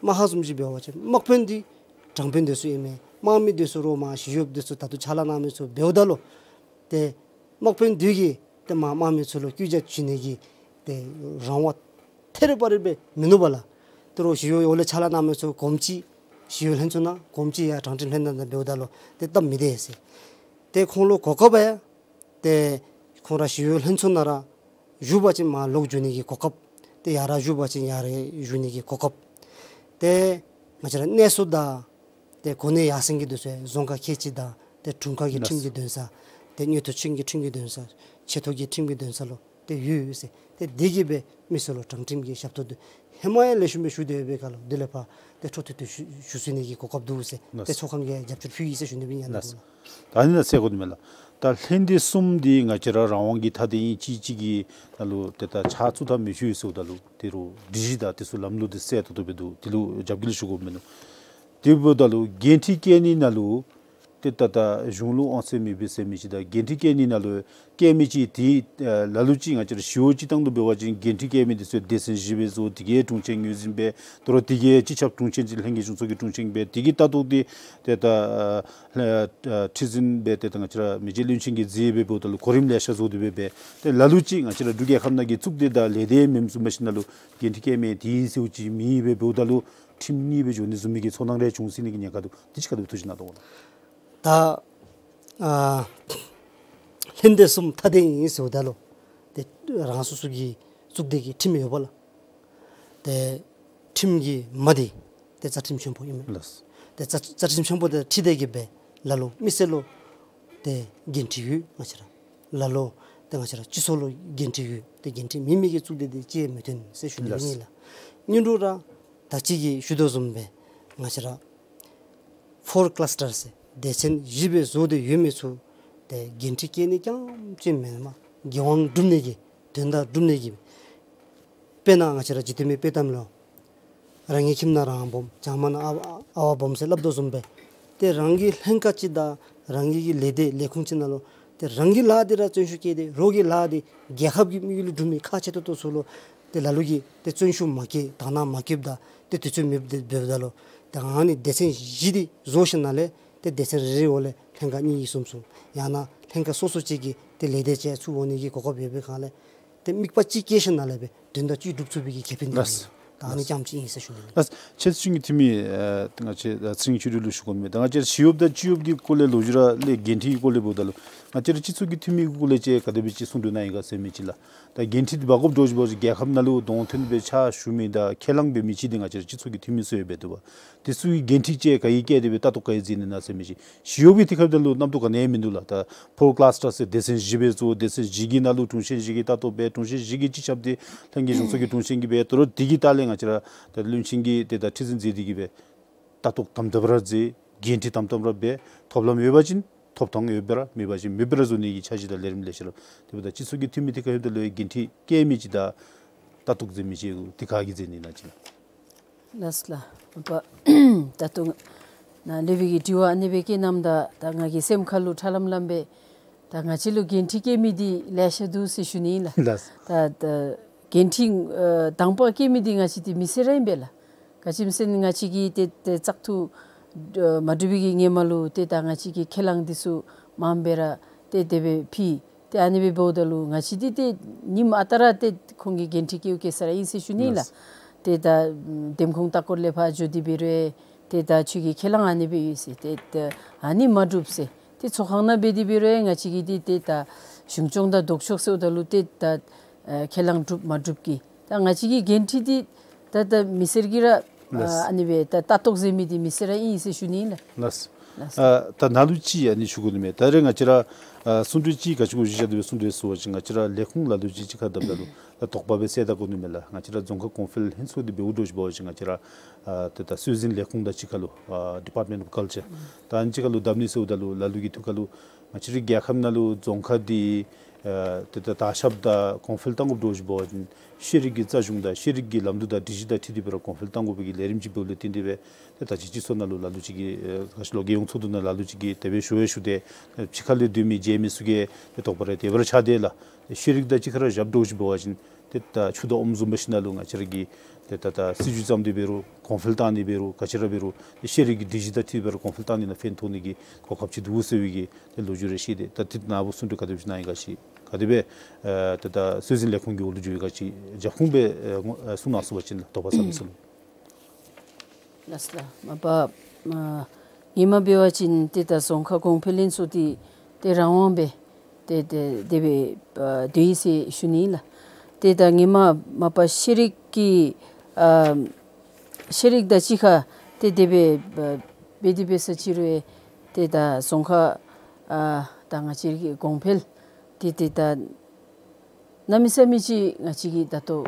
དམག་ཧ་བཟུམ་ཅིག་འབད་བ་ཅིན་དམག་དཔོན་འདི་དྲང་དཔོན་འདི་ཚུ་ཨིན་མས། དམག་མི་འདི་ཚུ་རོགས་མ་ཞི་གཡོགཔ་འདི་ཚུ་ད་ལྟོ་ཕྱག་ལཱ་གནང་མི་ཚུ་འབདཝ་ད་ལུ་ཏེ་དམག་དཔོན་འདི་གིས་ཏེ་མ་དམག་མི་ཚུ་ལུ་བཀོད་རྒྱ་བྱིན་ནི་གི་ཏེ་རང་དབང་ཐེ་རེ་བ་རེ་སྦེ་མིན་ནུག་པ་ལགས། ཏེ་རོགས་ཞི་གཡོག་འོག་ལས་ཕྱག་ལཱ་གནང་མི་ཚུ་གོམས་ཅིག་ཞི་གཡོག་ལྷན་ཚོགས་ནང་གོམས་ཅིག་ཡར་དྲང་ཁྲིམས་ལྷན་སྡེ་ནང་འབདཝ་ད་ལུ་ཏེ་སྟབས་མི་བདེ་ཟེར། ཏེ་ཁོང་ལུ་གོ་སྐབས་ཡང་ཏེ་ཁོང་ར་ཞི་གཡོག་ལྷན་ཚོགས་ནང་ར་བཞུགས་པ་ཅིན་མར་ལོག་འགྱོ་ནི་གི་གོ་སྐབས། ཏེ་ཡར་ར་བཞུགས་པ་ཅིན་ཡར་ར་བཞུགས་ནི་གི་གོ་སྐབས། ཏེ་ང་བཅས་ར་གནས་ཚུལ་དང་ཏེ་གོ་གནས་ཡར་སེང་གི་དུས་ཚོད་རྫོང་ཁག་ཁལ་གཅིག་དང་ཏེ་དྲུང་ཁག་གི་ཁྲིམས་ཀྱི་འདུན་ས། ཏེ་མངོན་མཐོ་ཅན་གྱི་ཁྲིམས་ཀྱི་འདུན་ས། ཆེ་མཐོ་གི་ཁྲིམས་ཀྱི་འདུན་ས་ལུ་ཏེ་ཡོད་ཟེར། ཏེ་འདི་གིས་སྦེ་མི་སེར་ལུ་དྲང་ཁྲིམས་ཀྱི་ཞབས་ཏོག་འདི་ཧེ་མ་ཡང་ལེགས་ཤོམ་སྦེ་ཞུ་སྟེ་ཡོད་པའི་སྐབས་ལུ་དེ་ལས་ཕར་ཏེ་འཕྲོ་མཐུད་དེ་ཞུ་ཞུ་ཚུགས་ནི་གི་གོ་སྐབས་འདུག་ཟེར། ཏེ་ལགས། ཚོགས་ཁང་གིས་རྒྱབ་སྐྱོར་ཕུལ་ཡི་ཟེར་ཞུ་ནི་སྦེ་ཨིན་ལགས། ད་ཨ་ནི་ནང་གསལ་དགོ་ནི་མས་ལགས། ད་ལྷན་སྡེ་གསུམ་འདི་ང་བཅས་ར་རང་དབང་གི་མཐའ་དོན་ཨིན་ཅི་ཅིག་གི་ནང་ལུ་ཏེ་ད་ཕྱག་བཙུགས་ཐབས་མི་ཆོག་ཟེརཝ་ད་ལུ་ཏེ་རོགས་སྒྲིག་གཞི་དང་དེ་ཚུ་ལམ་ལུགས་འདི་གསལ་ཏོག་ཏོ་སྦེ་འདུག། དེ་ལུ་རྒྱབ་འགལ་ཞུ་དགོཔ་མིན་ནུག། དེ་འབདཝ་ད་ལུ་འགན་འཁྲི་བཀལ་ནི་ནང་ལུ་ཏེ་ད་ད་གཞུང་ལུ་དབང་ཚད་མེད་པས་ཟེར་མི་ཅིག་དང་འགན་འཁྲི་བཀལ་ནི་ནང་ལུ་བཀལ་མི་ཅིག་ཏེ་ཨ་ལ་ལུ་ཅིག་ང་བཅས་ར་ཞི་གཡོག་སྤྱིར་བཏང་དུ་འབད་བ་ཅིན་འགན་འཁྲི་བཀལ་མི་འདི་ཚུ་སྡེ་ཚན་བཞི་སྦེ་བཟོ། དེ་གིས་དྲུང་ཆེན་ངོས་འཛིན་འབད། དོ་རུང་དེ་གིས་སྤྱི་ཁྱབ་དྲུང་ཆེན་ཅིག་ལྷན་རྒྱས་གཞུང་ཚོགས་ཀྱི་དྲུང་ཆེན་འབད། དེ་གི་ལྟ་རྟོག་འདི་ཏེ་ད་ཨ་ཨ་ཁྲི་འཛིན་འབད། ཏེ་ད་ང་བཅས་ར་མི་རྗེ་བློན་ཆེན་གྱིས་མཛད་སྦེ་འབདཝ་ད་ལུ་གོ་རིམ་ལེ་ཤ་བཟོ་སྟེ་སྦེ་འབད། ཏེ་ལ་ལུ་ཅིག་ང་བཅས་ར་འབྲུག་རྒྱལ་ཁབ་ནང་གི་གཙུག་སྡེ་དང་ལས་སྡེ་མེནམ་བཟུམ་མ་གཞི་ནང་ལུ་འགན་འཁྲི་བཀལ་མི་དེ་ཨིན་ཟེརཝ་ཅིག་མེདཔ་སྦེ་འབདཝ་ད་ལུ་ཁྲིམས་གཉིས་སྦེ་འགྱོ་ནི་བཟུམ་མའི་གི་ཚོར་སྣང་རེ་བྱུང་སྲིད་ནི་གི་ཉེན་ཁ་འདུག། དེ་ཅིག་ཁ་ཐུག་ཐུགས་ཞིབ་གནང་དོ་ལགས། ད་ཨ་ལྷན་སྡེ་གསུམ་མཐའ་དོན་ཨིན་ཟེརཝ་ད་ལུ་ཏེ་རང་སོ་སོ་གི་གཙུག་སྡེ་གི་ཁྲིམས་ཡོདཔ་ལགས། ཏེ་ཁྲིམས་ཀྱི་མ་འདི་ཏེ་རྩ་ཁྲིམས་ཆེན་པོ་ཨིན་མས། ལགས། ཏེ་རྩ་རྩ་ཁྲིམས་ཆེན་པོ་དང་འཁྲིལ་ཏེ་གི་སྦེ་ལ་ལུ་མི་སེར་ལུ་ཏེ་འགན་འཁྲི་ཡོད། ང་བཅས་ར་ལ་ལུ་ཏེ་ང་བཅས་ར་སྤྱི་ཚོགས་ལུ་འགན་འཁྲི་ཡོད། ཏེ་འགན་འཁྲི་མེད་མི་གི་གཙུག་སྡེ་འདི་ཅིག་ཡང་མི་འཐོན་ཟེར་ཞུ་ནི་ཨིན་ལགས། ཨིན་རུང་ར་ད་ཅི་གི་ཞུ་དོ་བཟུམ་སྦེ་ང་བཅས་ར་ཕོར་ཀ་ལཱས་ཊར་ཟེར་སྡེ་ཚན་བཞི་སྦེ་བཟོ་སྟེ་ཡོད་མི་ཚུ་ཏེ་འགན་འཁྲི་བཀལ་ནི་རྐྱངམ་ཅིག་མེན་པར་འགན་དབང་སྒྲུབ་ནི་གི་དོན་དག་སྒྲུབ་ནི་གི་དཔེར་ན་ང་བཅས་ར་འཇིག་རྟེན་མའི་དཔྱེ་གཏམ་ལུ་རང་གི་ཁྱིམ་ནང་རང་སྦོམ་བྱང་མ་ནང་ཨ་ཨ་ཨ་ཝ་སྦོམ་ཟེར་སླབ་དོ་བཟུམ་སྦེ་ཏེ་རང་གི་ལྷན་ཁག་ཅིག་དང་རང་གི་གི་ལས་སྡེ་ལས་ཁུངས་ཅིག་ནང་ལུ་ཏེ་རང་གི་ལཱ་འདི་ར་བརྩོན་ཤུགས་བསྐྱེད་དེ་རོགས་ཀྱི་ལཱ་འདི་རྒྱལ་ཁབ་ཀྱི་དམིགས་ཡུལ་སྒྲུབ་མི་ཁག་ཆེ་ཏོག་ཏོ་ཚུ་ལུ་ཏེ་ལ་ལུ་གིས་ཏེ་བརྩོན་ཤུགས་མ་བསྐྱེད་དང་ན་མ་བསྐྱེདཔ་ད་ཏེ་དུས་ཚོད་མེདཔ་འདི་འབདཝ་ད་ལུ་ཏེ་ཨ་ནི་སྡེ་ཚན་བཞི་འདི་བཟོ་ཞིནམ་ལས་ཏེ་སྡེ་ཚན་རེ་རེ་འོག་ལས་ལྷན་ཁག་གཉིས་གསུམ་གསུམ་ཡང་ན་ལྷན་ཁག་སོ་སོ་ཅིག་གིས་ཏེ་ལས་སྡེ་ཅིག་ཚུར་འོང་ནི་གི་གོ་སྐབས་ཡོད་པའི་སྒང་ལས་ཏེ་དམིགས་པ་གཅིག་བསྐྱེད་ཞིནམ་ལས་སྦེ་དོན་དག་གཅིག་སྒྲུབ་ཚུགས་པའི་གི་ཁེ་ཕན་འདི་ལགས། ཨ་ནི་རྐྱངམ་ཅིག་ཨིན་ཟེར་ཞུ་ནི། ལགས། ཆེད་སྤྱོད་ཀྱི་འཐུས་མི་ཨ་ང་བཅས་ཨ་ཚེ་རིང་ཆོས་སྒྲོན་ལུ་ཞུ་དགོ་མི་ད་ང་བཅས་ཞི་གཡོགཔ་དང་སྤྱི་གཡོགཔ་ཀྱི་སྐོར་ལས་ལོ་རྒྱུས་ར་ལས་འགན་འཁྲི་གི་སྐོར་ལས་འབདཝ་ད་ལུ་ང་བཅས་ར་སྤྱི་ཚོགས་ཀྱི་འཐུས་མི་གི་སྐོར་ལས་ཅིག་ག་དེ་སྦེ་ཅིག་གསུང་གྲོས་གནང་ཡི་ག་ཟེར་མི་ཅིག་ལགས། ད་འགན་འཁྲི་འདི་འབག་དགོཔ་འདྲཝ་ཅིག་འབད་བ་ཅིན་རྒྱལ་ཁབ་ནང་ལུ་གདོང་ཐོན་སྦེ་ཕྱག་ཞུ་མི་དང་ཁས་བླངས་འབད་མི་ཅིག་འདི་ང་བཅས་ར་སྤྱི་ཚོགས་ཀྱི་འཐུས་མི་ཚུ་ཡང་འབད་དོ་བ། དེ་ཚུ་གིས་འགན་འཁྲི་ཅིག་ག་གིས་བཀལ་ཏེ་སྦེ་ལྟ་རྟོག་ག་གིས་མཛད་ནི་ན་ཟེར་མི་ཅིག། ཞི་གཡོགཔ་གི་ཐད་ཁར་འབདཝ་ད་ལུ་རྣམ་རྟོག་ག་ནི་ཡང་མིན་འདུག་ལགས། ད་ཕོར་ཀླ་སི་ཊར་ཟེར་སྡེ་ཚན་བཞི་སྦེ་བཟོ། སྡེ་ཚན་བཞི་གི་ནང་ལུ་དྲུང་ཆེན་བཞི་གིས་ལྟ་རྟོག་འབད། དྲུང་ཆེན་བཞི་གིས་སྤྱི་ཁྱབ་འདི་ལྷན་རྒྱས་གཞུང་ཚོགས་ཀྱི་དྲུང་ཆེན་གྱིས་འབད། དོ་རུང་དེ་གི་ལྟག་ལས་ང་བཅས་ར་ད་བློན་ཆེན་གྱིས་ཏེ་ད་ཁྲི་འཛིན་མཛད་དེ་གིས་སྦེ་ལྟ་རྟོག་དམ་དམ་ར་མཛད། འགན་འཁྲི་དམ་དམ་ར་འབད། ཐོབ་ལམ་ཡོད་པ་ཅིན་ཐོབ་ཐངས་ཡོད་པ་ར་མེད་པ་ཅིན་མེདཔ་ར་བཟོ་ནི་གི་འཆར་གཞི་དང་ལས་རིམ་ལེ་ཤ་ར་དེ་འབདཝ་ད་སྤྱི་ཚོགས་ཀྱི་འཐུས་མི་དེ་ཁར་འབདཝ་ད་ལུ་འགན་འཁྲི་བཀལ་མི་ཅིག་དང་ལྟ་རྟོག་མཛད་མི་ཅིག་དེ་ག་གིས་མཛད་ནི་ན་ཅིག་ལགས། ལགས་ལགས། མ་པ་ད་ལྟོ་ནཱ་ལས་པའི་གི་དྲི་བ་ཨ་ནི་སྦེ་བཀོད་གནངམ་ད་ད་ང་གི་སེམས་ཁར་ལུ་ཁྲ་ལམ་ལམ་སྦེ་ད་ང་བཅས་ལུ་འགན་འཁྲི་བཀལ་མི་འདི་ལེ་ཤ་འདུག་ཟེར་ཞུ་ནི་ལགས། ལགས། ད་ད་འགན་འཁྲི་ཨ་དང་པ་བཀལ་མི་འདི་ང་བཅས་འདི་མི་སེར་ར་ཨིན་པས་ལགས། ག་ཅི་སྨོ་ཟེར་ན་ང་བཅས་ཀྱིས་ཏེ་ཏེ་བཙག་འཐུ་ཨ་མ་གྲུབ་པའི་གི་སྔོན་མ་ལུ་ཏེ་ད་ང་བཅས་ཀྱི་ཁས་བླངས་འདི་ཚུ་མངམ་སྦེ་ར་ཏེ་དེ་སྦེ་ཕུལ། ཏེ་ཨ་ནི་སྦེ་འབདཝ་ད་ལུ་ང་བཅས་འདི་ཏེ་ཉིནམ་ཨ་རྟག་ར་ཏེ་ཁོང་གི་འགན་འཁྲི་བཀལ་བཀལ་ས་ར་ཨིན་ཟེར་ཞུ་ནི་ལགས། ལགས། ཏེ་ད་འདེམས་ཁོངས་ལྟ་སྐོར་ལས་ཕར་འགྱོ་སྟེ་འབད་རུང་ཏེ་ད་ཁྱོད་ཀྱི་ཁས་བླངས་ཨ་ནི་སྦེ་ཡོད་ཟེར། ཏེ་ད་ཨ་ནི་མ་གྲུབ་ཟེར། ཏེ་ཚོགས་ཁང་ནང་འབད་དེ་འབད་རུང་ང་བཅས་ཀྱི་འདི་ཏེ་ད་གཞུང་སྐྱོང་དང་ལྡོག་ཕྱོགས་ཟེརཝ་ད་ལུ་ཏེ་ད་ཨ་ཁས་བླངས་གྲུབ་མ་གྲུབ་ཀྱི་ད་ང་བཅས་ཀྱི་འགན་འཁྲི་འདི་ད་ད་མི་སེར་གྱིས་ར་ལགས། ཨ་ནི་སྦེ་ད་ལྟ་རྟོག་མཛད་མི་འདི་མི་སེར་ར་ཨིན་ཟེར་ཞུ་ནི་ལགས། ལགས། ལགས། ཨ་ད་ནཱ་ལུ་ཅིག་ཨ་ནི་ཞུ་དགོ་ནི་མས། ད་རེས་ང་བཅས་ར་ཨ་གསུང་གྲོས་ཅིག་ག་ཅི་གོ་གཞི་བཞག་སྟེ་སྦེ་གསུང་གྲོས་ཟེར་བ་ཅིན་ང་བཅས་ར་ལས་ཁུངས་ལ་ལུ་ཅིག་གཅིག་ཁར་བསྡབ་ད་ལུ་ད་དོགས་པ་སྦེ་སེལ་ད་དགོ་ནི་མས་ལགས། ང་བཅས་ར་རྫོང་ཁ་གོང་འཕེལ་ལྷན་ཚོགས་འདི་འབདཝ་འདྲཝ་ཅིག་འབད་བ་ཅིན་ང་བཅས་ར་ཨ་ད་ད་སྲོལ་འཛིན་ལས་ཁུངས་དང་གཅིག་ཁར་ལུ་ཨ་Department of Culture ད་ཨ་ནི་གཅིག་ཁར་ལུ་བསྡབ་ནི་ཟེརཝ་ད་ལུ་ལ་ལུ་གི་ཐུགས་ཁར་ལུ་ང་བཅས་རའི་རྒྱལ་ཁབ་ནང་ལུ་རྫོང་ཁ་འདི་ཨ་ཏེ་ད་དར་ཁྱབ་དང་གོང་འཕེལ་གཏང་དགོཔ་འདྲཝ་ཅིག་འབད་བ་ཅིན་ཤེས་རིག་གི་རྩ་གཞུང་དང་ཤེས་རིག་གི་ལམ་ལུགས་དང་སྒྲིག་གཞི་དང་འཁྲིལ་ཏེ་སྦེ་ར་གོང་འཕེལ་གཏང་དགོ་པའི་གི་ལས་རིམ་ཅིག་འབདཝ་ལས་བརྟེན་ཏེ་སྦེ་ཏེ་ད་ཅི་སྤྱི་ཚོགས་ནང་ལུ་ལ་ལུ་ཅིག་གིས་ཨ་ག་ཅི་ལོ་རྒྱལ་ཡོངས་ཚོགས་འདུ་ནང་ལ་ལུ་ཅིག་གིས་དེ་སྦེ་ཞུ་བའི་ཞུ་སྟེ་ཕྱི་ཁ་ལས་སྡོད་མི་མཇལ་མི་ཚུ་གིས་ཏེ་དོགས་པ་རེ་དེ་སྦེ་ར་ཆགས་དེས་ལགས། ཤེས་རིག་དང་གཅིག་ཁར་ར་བཞགཔ་འདྲཝ་ཅིག་འབད་བ་ཅིན་ཏེ་ད་ཆུ་དང་ཨོམ་བཟུམ་འབད་ཞིནམ་ལས་ང་བཅས་ར་གིས་ཏེ་ད་ད་སྲིད་བྱུས་བརྩམས་ཏེ་འབད་རུང་གོང་འཕེལ་གཏང་ནི་འབད་རུང་ག་ཅི་ར་འབད་རུང་ཏེ་ཤེས་རིག་གི་སྒྲིག་གཞི་དང་འཁྲིལ་སྦེ་ར་གོང་འཕེལ་གཏང་ནི་ནང་ཕན་ཐོགས་ནི་གི་གོ་སྐབས་ཅིག་འདུག་ཟེར་བའི་གི་ཏེ་ལོ་རྒྱུས་རེ་ཤེས་ཏེ་ད་དེ་ནང་ཕུ་གསུང་གྲོས་ག་དེ་སྦེ་གནང་ཡི་ག་ཅིག་ག་དེ་སྦེ་ཨ་ཏེ་ད་སྲོལ་འཛིན་ལས་ཁུངས་ཀྱི་འོག་ལུ་འགྱོ་ཡི་ག་ཅིག་རྒྱབ་ཁུངས་སྦེ་ཨ་གསུང་གནང་ཚུགས་པ་ཅིན་ལགས། དོགས་པ་ཟ་མི་ཚུ་ལུ། ལགས་ལགས། མ་པ་ཨ་ཧེ་མ་འབད་བ་ཅིན་ཏེ་ད་རྫོང་ཁ་གོང་འཕེལ་ལྷན་ཚོགས་འདི་ཏེ་རང་དབང་སྦེ་ཏེ་ཏེ་དེ་སྦེ་ཨ་སྡོད་ཡི་ཟེར་ཞུ་ནི་ལགས། ཏེ་ད་ཧེ་མ་མ་པ་ཤེས་རིག་གི་ཨ་ཤེས་རིག་དང་གཅིག་ཁར་ཏེ་དེ་སྦེ་ཨ་འབད་དེ་འབད་ས་ཅིག་རུང་ཏེ་ད་རྫོང་ཁ་ཨ་ད་ང་བཅས་ཀྱི་གོང་འཕེལ་འདི་ཏེ་ད་གནམ་མེད་ས་མེད་ཅིག་ང་བཅས་ཀྱིས་ད་ལྟོ་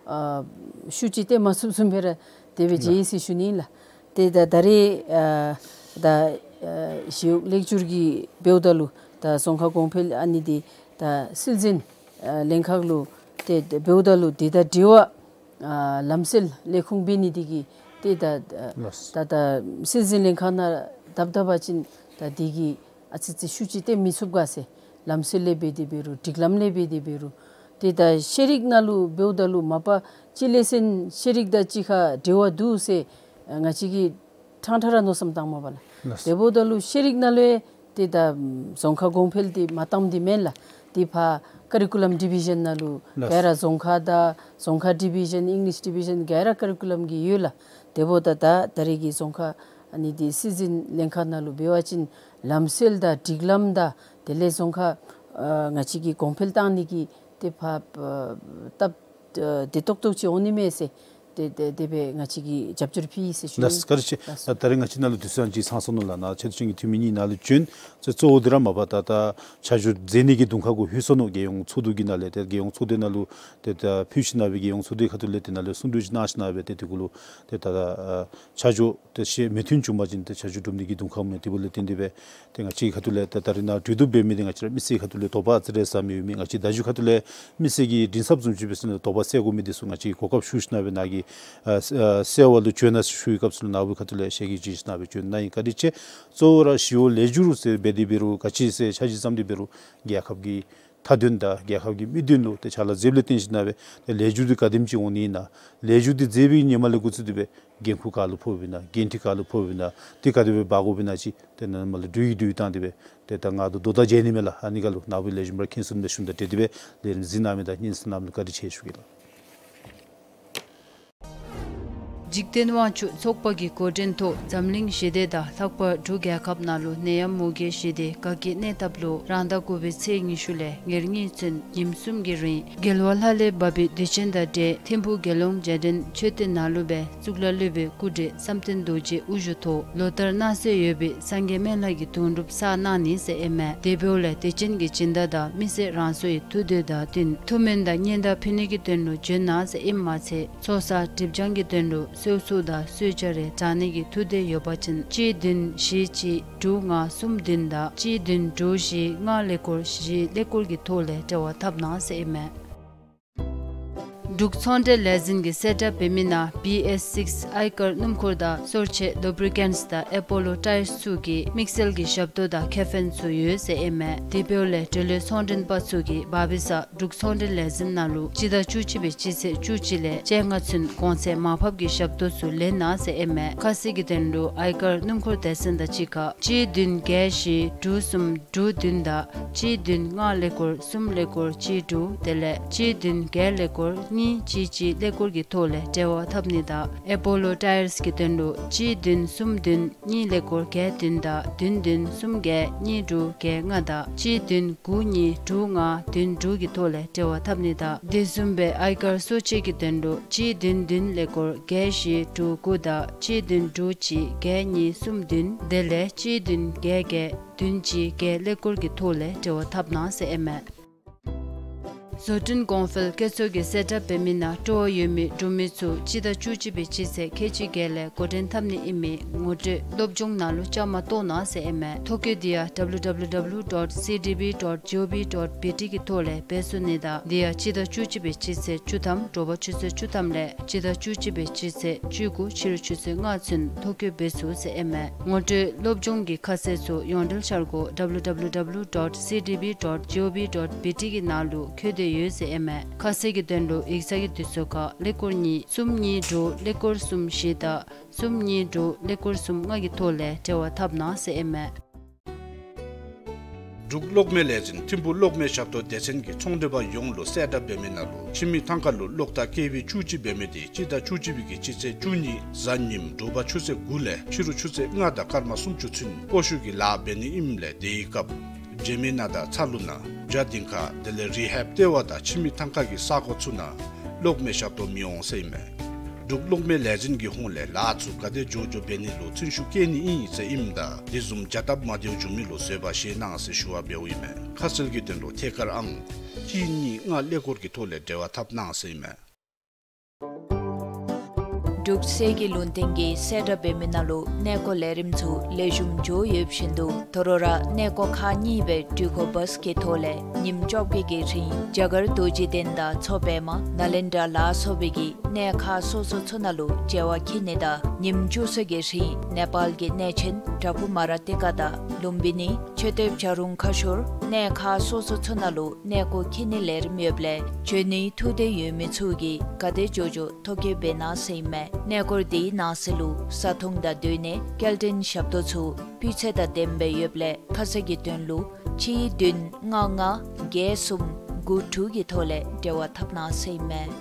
ཨ་ཤུགས་ཅིག་སྟོན་མ་ཚུགསཔ་བཟུམ་སྦེ་ར་དེ་སྦེ་མཇལ་ཡི་ཟེར་ཞུ་ནི་ལགས། ཏེ་ད་ད་རེས་ཨ་ད་ཨ་ཞི་གཡོག་ལེགས་བསྒྱུར་གྱི་འབདཝ་ད་ལུ་ད་རྫོང་ཁ་གོང་འཕེལ་ཨ་ནི་འདི་ད་སྲིད་འཛིན་ཨ་ལྷན་ཁག་ལུ་ཏེ་ཏེ་འབདཝ་ད་ལུ་དེ་དང་འབྲེལ་བ་ཨ་ལམ་སྲོལ་ལས་ཁུངས་འབད་ནི་འདི་གིས་ཏེ་ད་ཨ་ལགས། ད་ད་སྲིད་འཛིན་ལྷན་ཁག་ནང་བསྡབ་བསྡབ་པ་ཅིན་ད་འདི་གིས་ཨ་ཙི་ཙི་ཤུགས་ཅིག་སྟོན་མི་ཚུགས་ག་ཟེར། ལམ་སྲོལ་ལས་འབད་དེ་འབད་རུང་སྒྲིག་ལམ་ལས་འབད་དེ་འབད་རུང་ཏེ་ད་ཤེས་རིག་ནང་ལུ་འབདཝ་ད་ལུ་མ་པ་སྤྱི་ལེ་ཚན་ཤེས་རིག་དང་གཅིག་ཁར་འབྲེལ་བ་འདུག་ཟེར་ང་བཅས་ཀྱིས་ཕྲང་ཕྲང་ར་མནོ་བསམ་བཏངམ་མས་པ་ལགས། ལགས། དེ་འབདཝ་ད་ལུ་ཤེས་རིག་ནང་ལུ་ཡང་ཏེ་ད་རྫོང་ཁ་གོང་འཕེལ་འདི་མ་བཏངམ་འདི་མེན་ལགས། ཏེ་ཕར་ཀ་རི་ཀུ་ལམ་ཌི་བི་ཞཱན་ནང་ལུ་ལགས། ག་ར་རྫོང་ཁ་དང་རྫོང་ཁ་ཌི་བི་ཞཱན་ཨིང་ལིཤ་ཌི་བི་ཞཱན་ག་ར་ཀ་རི་ཀུ་ལམ་གྱི་ཡོད་ལགས། དེ་འབདཝ་ད་ད་ད་རེས་ཀྱི་རྫོང་ཁ་ཨ་ནི་འདི་སྲིད་འཛིན་ལྷན་ཁག་ནང་ལུ་འབད་བ་ཅིན་ལམ་སྲོལ་དང་སྒྲིག་ལམ་དང་དེ་ལས་རྫོང་ཁ་ཨ་ང་བཅས་ཀྱི་གོང་འཕེལ་བཏང་ནི་གི་ཏེ་ཕར་ཨ་སྟབས་ཨ་བདེ་ཏོག་ཏོ་ཅིག་འོང་ནི་མས་ཟེར་ཏེ་ཏེ་དེ་སྦེ་ང་བཅས་ཀྱིས་རྒྱབ་སྐྱོར་ཕུལ་ཡི་ཟེར་ཞུ་ནི། ལགས་བཀའ་དྲིན་ཆེ། ལགས། ད་ད་རེས་ང་བཅས་ནང་ལུ་དུས་ཚོད་ཡང་ཅིག་ཚང་སོ་ནུག་ལགས། ནཱ་ཆེད་དུ་བྱོན་གྱི་འཐུས་མི་གཉིས་ནཱ་ལུ་བྱོན། གཙོ་བོ་འདི་ར་མ་པ་ད་ད་ཆ་འཇོག་མཛད་ནི་གི་དུང་ཁ་གུ་ལྷོད་སོ་ནུག། རྒྱལ་ཡོངས་ཚོགས་འདུ་གི་ནང་ལས་ཏེ་རྒྱལ་ཡོངས་ཚོགས་སྡེ་ནང་ལུ་ཏེ་ད་ཕུལ་ཞིནམ་སྦེ་རྒྱལ་ཡོངས་ཚོགས་སྡེ་ཁ་ཐུག་ལས་ཏེ་ནཱ་ལུ་གསུང་གྲོས་ཅིག་གནང་ཞིནམ་སྦེ་ཏེ་དེ་གུ་ལུ་ཏེ་ད་ཨ་ཆ་འཇོག་ཏེ་ཤེས་མོས་མཐུན་བྱུང་པ་ཅིན་ཏེ་ཆ་འཇོག་གྲུབ་ནི་གི་དུང་ཁ་མས། དེ་འབདཝ་ལས་བརྟེན་ཏེ་སྦེ་ཏེ་ང་བཅས་ཁ་ཐུག་ལས་ད་ད་རེས་ནཱ་གྲོས་བསྡུར་འབད་མི་འདི་ང་བཅས་ར་མི་སེར་ཁ་ཐུག་ལས་དོགས་པ་ཨ་ཙི་རེ་ཟ་མི་ཡོད་མི་ང་བཅས་བརྡ་བརྒྱུད་ཁ་ཐུག་ལས་མི་སེར་གྱི་མགྲིན་ཚབ་བཟུམ་ཅིག་འབད་ཞིནམ་ལས་དོགས་པ་སེལ་དགོ་མི་འདི་ཚུ་ང་བཅས་གོ་སྐབས་ཞུ་ཞིནམ་སྦེ་ནཱ་གི་ཨ་ཨ་སེལ་བ་ལུ་བྱོན་གནང་ཟེར་ཞུ་བའི་སྐབས་སུ་ནཱ་བུ་ཁ་ཐུག་ལས་ཞལ་གྱིས་བཞེས་ཞིནམ་སྦེ་བྱོན་གནང་ཡི། བཀའ་དྲིན་ཆེ། གཙོ་བོ་ར་ཞི་གཡོག་ལེགས་བསྒྱུར་ཟེར་འབད་དེ་འབད་རུང་ག་ཅི་ཟེར་འཆར་གཞི་བརྩམས་ཏེ་འབད་རུང་རྒྱལ་ཁབ་ཀྱི་མཐའ་དོན་དང་རྒྱལ་ཁབ་ཀྱི་དམིགས་དོན་ལུ་ཏེ་ཕྱག་ལཱ་མཛདཔ་ལས་བརྟེན་ཞིནམ་སྦེ་ཏེ་ལེགས་བསྒྱུར་འདི་ག་དེམ་ཅིག་འོང་ནི་ཨིན་ན། ལེགས་བསྒྱུར་འདི་མཛད་པའི་ཉིནམ་ལས་འགོ་བཙུགས་ཏེ་སྦེ་འགན་ཁུར་ག་ལུ་ཕོགཔ་ཨིན་ན། འགན་འཁྲི་ག་ལུ་ཕོགཔ་ཨིན་ན། འདི་ག་དེ་སྦེ་འབག་དགོཔ་ཨིན་ན་ཅིག་ཏེ་ནཱ་མར་ལུ་གྲོས་ཡིག་གྲོས་ཡིག་བཏང་སྟེ་སྦེ་ཏེ་ད་ང་དང་དོ་བདག་མཇལ་ནི་མས་ལགས། ཨ་ནི་ཁར་ལུ་ནཱ་བུ་ལེགས་ཤོམ་སྦེ་མཁྱེན་སོང་ནི་དང་གཞུང་དང་འབྲེལ་ཏེ་སྦེ་ལས་རིམ་གཟིགས་གནང་མི་དང་སྙན་གསན་གནང་མི་ལུ་བཀའ་དྲིན་ཆེ་ཞུ་གེ་ལགས། འཇིག་རྟེན་དབང་ཕྱུག་ཚོགས་པ་གི་འགོ་འདྲེན་ཐོག་འཛམ་གླིང་ཞི་བདེ་དང་ལྷག་པར་འབྲུག་རྒྱལ་ཁབ་ནང་ལུ་ནད་ཡམས་མུ་གེ་ཞི་བདེ་དགའ་སྐྱིད་གནས་ཐབས་ལུ་རང་ཟླ་དགུ་པའི་ཚེས་ཉི་ཤུ་ལས་ཉེར་གཉིས་ཚུན་ཉིནམ་གསུམ་གྱི་རིང་རྒྱལ་བ་ལྷ་ལས་བབས་པའི་དུས་ཆེན་དང་འབྲེལ་ཐིམ་ཕུག་དགེ་སློང་རྗེས་དྲན་མཆོད་རྟེན་ནང་ལུ་སྦེ་གཙུག་ལག་སློབ་དཔོན་སྐུ་བགྲེས་བསམ་གཏན་རྡོ་རྗེ་དབུ་བཞུགས་ཐོག་ལོ་ལྟར་གནང་སྲོལ་ཡོད་པའི་སངས་རྒྱས་སྨན་བླ་གི་དུང་སྒྲུབ་བསགས་གནང་ནི་ཟེར་ཨིན་མས། དེ་འབདཝ་ལས་དུས་ཆེན་གྱི་སྦྱིན་བདག་དང་མི་སེར་རང་སོའི་ཐུགས་འདོད་དང་བསྟུན་ཐུགས་སྨོན་དང་སྙན་དར་ཕུལ་ནི་གི་དོན་ལུ་བྱོན་གནང་ཟེར་ཨིནམ་མ་ཚད་ཚོགས་བསགས་སྒྲིབ་སྦྱང་གི་དོན་ལུ་གསོལ་ཚོགས་དང་གསོལ་ཇ་རེ་དྲང་ནི་གི་ཐུགས་འདོད་ཡོད་པ་ཅིན་གཅིག་བདུན་བཞི་གཅིག་དྲུག་ལྔ་གསུམ་བདུན་དང་གཅིག་བདུན་དྲུག་བཞི་ལྔ་ཀླད་ཀོར་བཞི་ཀླད་ཀོར་གྱི་ཐོག་ལས་འབྲེལ་བ་འཐབ་གནང་ཟེར་ཨིན་མས། འབྲུག་ཚོང་འབྲེལ་ལས་འཛིན་གྱིས་གསལ་བསྒྲགས་འབད་མི་ནང་བི་ཨེས་སིགས་ཨའི་ཀར་སྣུམ་འཁོར་དང་སོར་ཆས་ལུ་བི་རི་ཀེནཊསི་དང་ཨེ་པོ་ལོ་ཊའིརསི་ཚུ་གི་དམིགས་བསལ་གྱི་ཞབས་ཏོག་དང་ཁེ་ཕན་ཚུ་ཡོད་ཟེར་ཨིན་མས། དེ་འབདཝ་ལས་འབྲེལ་ཡོད་ཚོང་མགྲོན་པ་ཚུ་གིས་བར་བི་ས་འབྲུག་ཚོང་འབྲེལ་ལས་འཛིན་ནང་ལུ་སྤྱི་ཟླ་བཅུ་གཅིག་པའི་སྤྱི་ཚེས་བཅུ་གཅིག་ལས་བཅོ་ལྔ་ཚུན་གོང་ཚད་མར་ཕབ་ཀྱི་ཞབས་ཏོག་ཚུ་ལེན་གནང་ཟེར་ཨིན་མས། ཁ་གསལ་གྱི་དོན་ལུ་ཨའི་ཀར་སྣུམ་འཁོར་སྡེ་ཚན་དང་གཅིག་ཁར་གཅིག་བདུན་བརྒྱད་བཞི་དྲུག་གསུམ་དྲུག་བདུན་དང་གཅིག་བདུན་ལྔ་ཀླད་ཀོར་གསུམ་ཀླད་ཀོར་གཅིག་དྲུག་དེ་ལས་གཅིག་བདུན་བརྒྱད་ཀླད་ཀོར་གཉིས་གཅིག་གཅིག་ཀླད་ཀོར་གྱི་ཐོག་ལས་འབྲེལ་བ་འཐབ་ནི་དང་ཨེ་པོ་ལོ་ཊའིརསི་གི་དོན་ལུ་གཅིག་བདུན་གསུམ་བདུན་གཉིས་ཀླད་ཀོར་བརྒྱད་བདུན་དང་བདུན་བདུན་གསུམ་བརྒྱད་གཉིས་དྲུག་བརྒྱད་ལྔ་དང་གཅིག་བདུན་དགུ་གཉིས་དྲུག་ལྔ་བདུན་དྲུག་གི་ཐོག་ལས་འབྲེལ་བ་འཐབ་ནི་དང་དེ་བཟུམ་སྦེ་ཨའི་ཀར་སོར་ཆས་ཀྱི་དོན་ལུ་གཅིག་བདུན་བདུན་ཀླད་ཀོར་བརྒྱད་བཞི་དྲུག་དགུ་དང་གཅིག་བདུན་དྲུག་གཅིག་བརྒྱད་གཉིས་གསུམ་བདུན་དེ་ལས་གཅིག་བདུན་བརྒྱད་བརྒྱད་བདུན་གཅིག་བརྒྱད་ཀླད་ཀོར་གྱི་ཐོག་ལས་འབྲེལ་བ་འཐབ་གནང་ཟེར་ཨིན་མས། བཟོ་སྐྲུན་གོང་འཕེལ་བཀོལ་སྤྱོད་ཀྱི་གསལ་བསྒྲགས་འབད་མི་ནང་སྤྲོ་བ་ཡོད་མི་འབྲུག་མི་ཚུ་སྤྱི་ཟླ་བཅུ་གཅིག་པའི་སྤྱི་ཚེས་ཁལ་གཅིག་བརྒྱད་ལས་འགོ་འདྲེན་འཐབ་ནི་ཨིན་མི་ངོ་སྤྲོད་སློབ་སྦྱོང་ནང་ལུ་བཅའ་མར་གཏོགས་གནང་ཟེར་ཨིན་མས། ཐོ་བཀོད་འདི་ཡང་W W W dot C D B dot G O V dot B T གི་ཐོག་ལས་འབད་ཚུགས་ནི་དང་འདི་ཡང་སྤྱི་ཟླ་བཅུ་གཅིག་པའི་སྤྱི་ཚེས་བཅུ་ཐམ་དྲོ་པ་ཆུ་ཚོད་བཅུ་ཐམ་ལས་སྤྱི་ཟླ་བཅུ་གཅིག་པའི་སྤྱི་ཚེས་བཅུ་དགུ་ཕྱི་རུ་ཆུ་ཚོད་ལྔ་ཚུན་ཐོ་བཀོད་འབད་ཚུགས་ཟེར་ཨིན་མས། ངོ་སྤྲོད་སློབ་སྦྱོང་གི་ཁ་གསལ་ཚུ་ཡོངས་འབྲེལ་འཆར་སྒོ་W W W dot C D B dot G O V dot B T གི་ནང་ལུ་འཁོད་དེ་ཡོད་ཟེར་ཨིན་མས། ཁ་གསལ་གྱི་དོན་ལུ་ཡིག་ཚང་གི་དུས་ཚོད་ཁར་ཀླད་ཀོར་གཉིས་གསུམ་གཉིས་དྲུག་ཀླད་ཀོར་གསུམ་བཞི་དང་གསུམ་གཉིས་དྲུག་ཀླད་ཀོར་གསུམ་ལྔ་གི་ཐོག་ལས་འབྲེལ་བ་འཐབ་གནང་ཟེར་ཨིན་མས། འབྲུག་གློག་མེ་ལས་འཛིན་ཐིམ་ཕུག་གློག་མེ་ཞབས་ཏོག་སྡེ་ཚན་གྱི་ཚོང་འབྲེལ་པ་ཡོངས་ལུ་གསལ་བསྒྲགས་འབད་མི་ནང་ལུ་ཁྱིམ་མི་ཐང་ཀ་ལུ་གློག་ཐག་ཀེ་ཝི་བཅུ་གཅིག་འབད་མི་དེ་སྤྱི་ཟླ་བཅུ་གཅིག་པའི་གི་སྤྱི་ཚེས་བཅུ་གཉིས་གཟའ་ཉིམ་དྲོ་པ་ཆུ་ཚོད་དགུ་ལས་ཕྱི་རུ་ཆུ་ཚོད་ལྔ་དང་སྐར་མ་སུམ་ཅུ་ཚུན་ཀོ་ཤུ་གི་ལཱ་འབད་ནི་ཨིནམ་ལས་དེའི་སྐབས་བྱེ་མི་ནང་དང་ཚ་ལུ་ནང་ཇ་སྡིངས་ཁ་དེ་ལས་རི་ཧེབ་ལྟེ་བ་དང་ཁྱིམ་མི་ཐང་ཀ་གི་ས་གོ་ཚུ་ནང་གློག་མེ་ཞབས་ཏོག་མི་འོང་ཟེར་ཨིན་མས། འབྲུག་གློག་མེ་ལས་འཛིན་གྱི་ཧོངས་ལས་ལཱ་ཚུ་ག་དེ་མགྱོགས་མགྱོགས་འབད་ནི་ལུ་བརྩོན་ཤུགས་བསྐྱེད་ནི་ཨིན་ཟེར་ཨིནམ་ད་དེ་བཟུམ་བྱ་ཐབས་མ་བདེཝ་བྱུང་མི་ལུ་བཟོད་པ་བཞེས་གནང་ཟེར་ཞུ་བ་འབདཝ་ཨིན་མས། ཁ་གསལ་གྱི་དོན་ལུ་ཐད་ཀར་ཨང་གཅིག་གཉིས་ལྔ་ཀླད་ཀོར་གྱི་ཐོག་ལས་འབྲེལ་བ་འཐབ་གནང་ཟེར་ཨིན་མས། འབྲུག་སེར་གྱི་ལུང་བསྟན་གྱིས་གསལ་བསྒྲགས་འབད་མི་ནང་ལུ་གནས་སྐོར་ལས་རིམ་ཚུ་ལེགས་ཤོམ་འགྱོ་ཡོདཔ་བཞིན་དུ་ད་རུང་ར་གནས་སྐོར་ཁག་གཉིས་སྦེ་འགྲུལ་འཁོར་བཱས་ཀྱི་ཐོག་ལས་ཉིནམ་བཅོ་བརྒྱད་ཀྱི་རིང་རྒྱ་གར་རྡོ་རྗེ་གདན་དང་མཚོ་པདྨ་ནཱ་ལེནྡྲ་ལ་སོགས་པའི་གི་གནས་ཁག་སོ་སོ་ཚུ་ནང་ལུ་མཇལ་བར་འཁྱིད་ནི་དང་ཉིནམ་བཅུ་གསུམ་གྱི་རིང་ནེ་པཱལ་གྱི་གནས་ཆེན་བྲག་ཕུག་མ་ར་ཏི་ཀ་དང་ལུམ་བི་ནི་མཆོད་རྟེན་བྱ་རུང་ཁ་ཤོར་གནས་ཁག་སོ་སོ་ཚུ་ནང་ལུ་གནས་སྐོར་འཁྱིད་ནི་ལས་རིམ་ཡོདཔ་ལས་བྱོན་ནིའི་ཐུགས་འདོད་ཡོད་མི་ཚུ་གིས་ག་དེ་མགྱོགས་མགྱོགས་ཐོ་བཀོད་འབད་གནང་ཟེར་ཨིན་མས། གནས་སྐོར་དེའི་ནང་གསེས་ལུ་བཟའ་འཐུང་དང་སྡོད་གནས་སྐྱེལ་འདྲེན་ཞབས་ཏོག་ཚུ་སྤུས་ཚད་དང་ལྡནམ་སྦེ་ཡོདཔ་ལས་ཁ་གསལ་གྱི་དོན་ལུ་གཅིག་བདུན་ལྔ་ལྔ་བརྒྱད་གསུམ་དགུ་དྲུག་གི་ཐོག་ལས་འབྲེལ་བ་འཐབ་གནང་ཟེར་ཨིན་མས།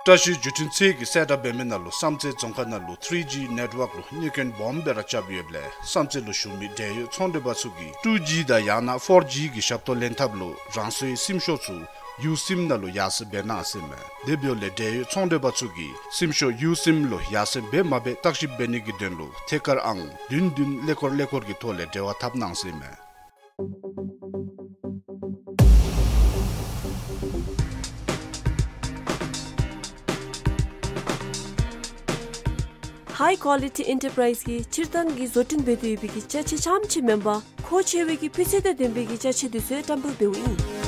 བཀྲ་ཤིས་བརྒྱུད་འཕྲིན་ཚད་ཀྱིས་གསལ་བསྒྲགས་འབད་མི་ནང་ལུ་བསམ་རྩེ་རྫོང་ཁག་ནང་ལུ་ཐི་རི་ཇི་ནེཊ་ཝརཀ་ལུ་གནོད་སྐྱོན་སྦོམ་སྦེ་ར་རྐྱབ་ཡོདཔ་ལས་བསམ་རྩེ་ལུ་བཞུགས་མི་འབྲེལ་ཡོད་ཚོང་འབྲེལ་པ་ཚུ་གིས་ཊུ་ཇི་དང་ཡང་ན་ཕོར་ཇི་གི་ཞབས་ཏོག་ལེན་ཐབས་ལུ་རང་སོའི་སིམ་ཤོག་ཚུ་ཡུ་སིམ་ནང་ལུ་ཡར་སེང་འབད་གནང་ཟེར་ཨིན་མས། དེ་འབདཝ་ལས་འབྲེལ་ཡོད་ཚོང་འབྲེལ་པ་ཚུ་གིས་སིམ་ཤོག་ཡུ་སིམ་ལུ་ཡར་སེང་འབད་མ་འབད་བརྟག་ཞིབ་འབད་ནི་གི་དོན་ལུ་ཐད་ཀར་ཨང་བདུན་བདུན་ཀླད་ཀོར་ཀླད་ཀོར་གྱི་ཐོག་ལས་འབྲེལ་བ་འཐབ་གནང་ཟེར་ཨིན་མས། ཧའི་ཀོ་ལི་ཊི་ཨེན་ཊར་པ་རའིཛ་གིས་སྤྱིར་བཏང་གི་བཟོ་སྐྲུན་འབད་དེ་ཡོད་པའི་གི་ཅ་ཆས་རྐྱངམ་ཅིག་མེན་པར་མཁོ་ཆེ་བའི་གི་སྤུས་ཚད་དང་ལྡན་པའི་གི་ཅ་ཆས་དེ་ཚུ་བཀྲམ་སྤེལ་འབདཝ་ཨིན།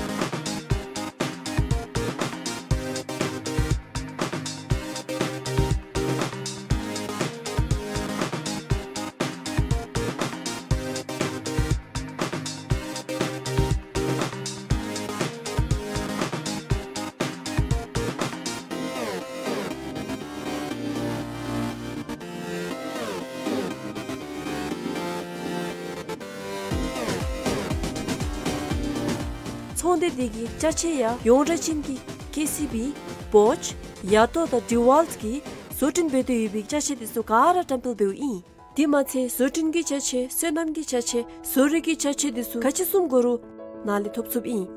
ཚོང་སྡེ་འདི་གི་ཅ་ཆས་ཡང་ཡོངས་གྲགས་ཅན་གྱི་ཀེ་སི་བི་བོཆ་ཡ་ཏོ་དང་ཌི་ཝཱལཊ་གི་ བཟོ་སྐྲུན་འབད་དེ་ཡོད་པའི་ཅ་ཆས་དེ་ཚུ་ག་ར་བཀྲམ་སྤེལ་འབདཝ་ཨིན། དེ་མ་ཚད་བཟོ་སྐྲུན་གྱི་ཅ་ཆས་སོ་ནམ་གྱི་ཅ་ཆས་བཟོ་རིག་གི་ཅ་ཆས་དེ་ཚུ་ག་ཅི་བཟུམ་དགོ་རུང་ནཱ་ལས་ཐོབ་ཚུགསཔ་ཨིན།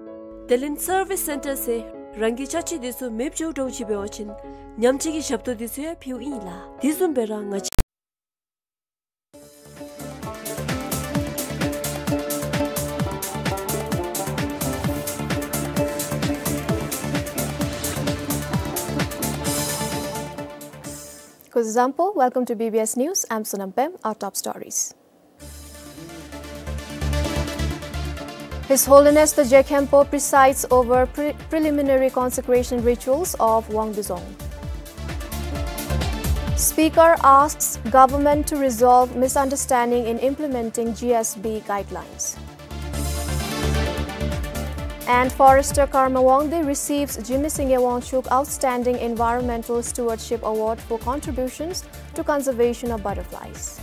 དེ་ལས་སར་བིས་སེན་ཊར་ཟེར་རང་གི་ཅ་ཆས་དེ་ཚུ་མེདཔ་འགྱོ་འགྱོཝ་ཅིག་འབད་བ་ཅིན་ཉམས་བཅོས་ཀྱི་ཞབས་ཏོག་དེ་ཚུ་ཡང་ཕུལཝ་ཨིན་ལགས། དེ་བཟུམ་སྦེ་ར་ང་བཅས། Kuzuzangpo, welcome to B B S News. I'm Sonam Pem. Our top stories. His Holiness the Je Khenpo presides over pre-, preliminary consecration rituals of Wangdue Dzong. Speaker asks government to resolve misunderstanding in implementing G S B guidelines. And forester Karma Wangdi receives Jigme Singye Wangchuk Outstanding Environmental Stewardship Award for contributions to conservation of butterflies.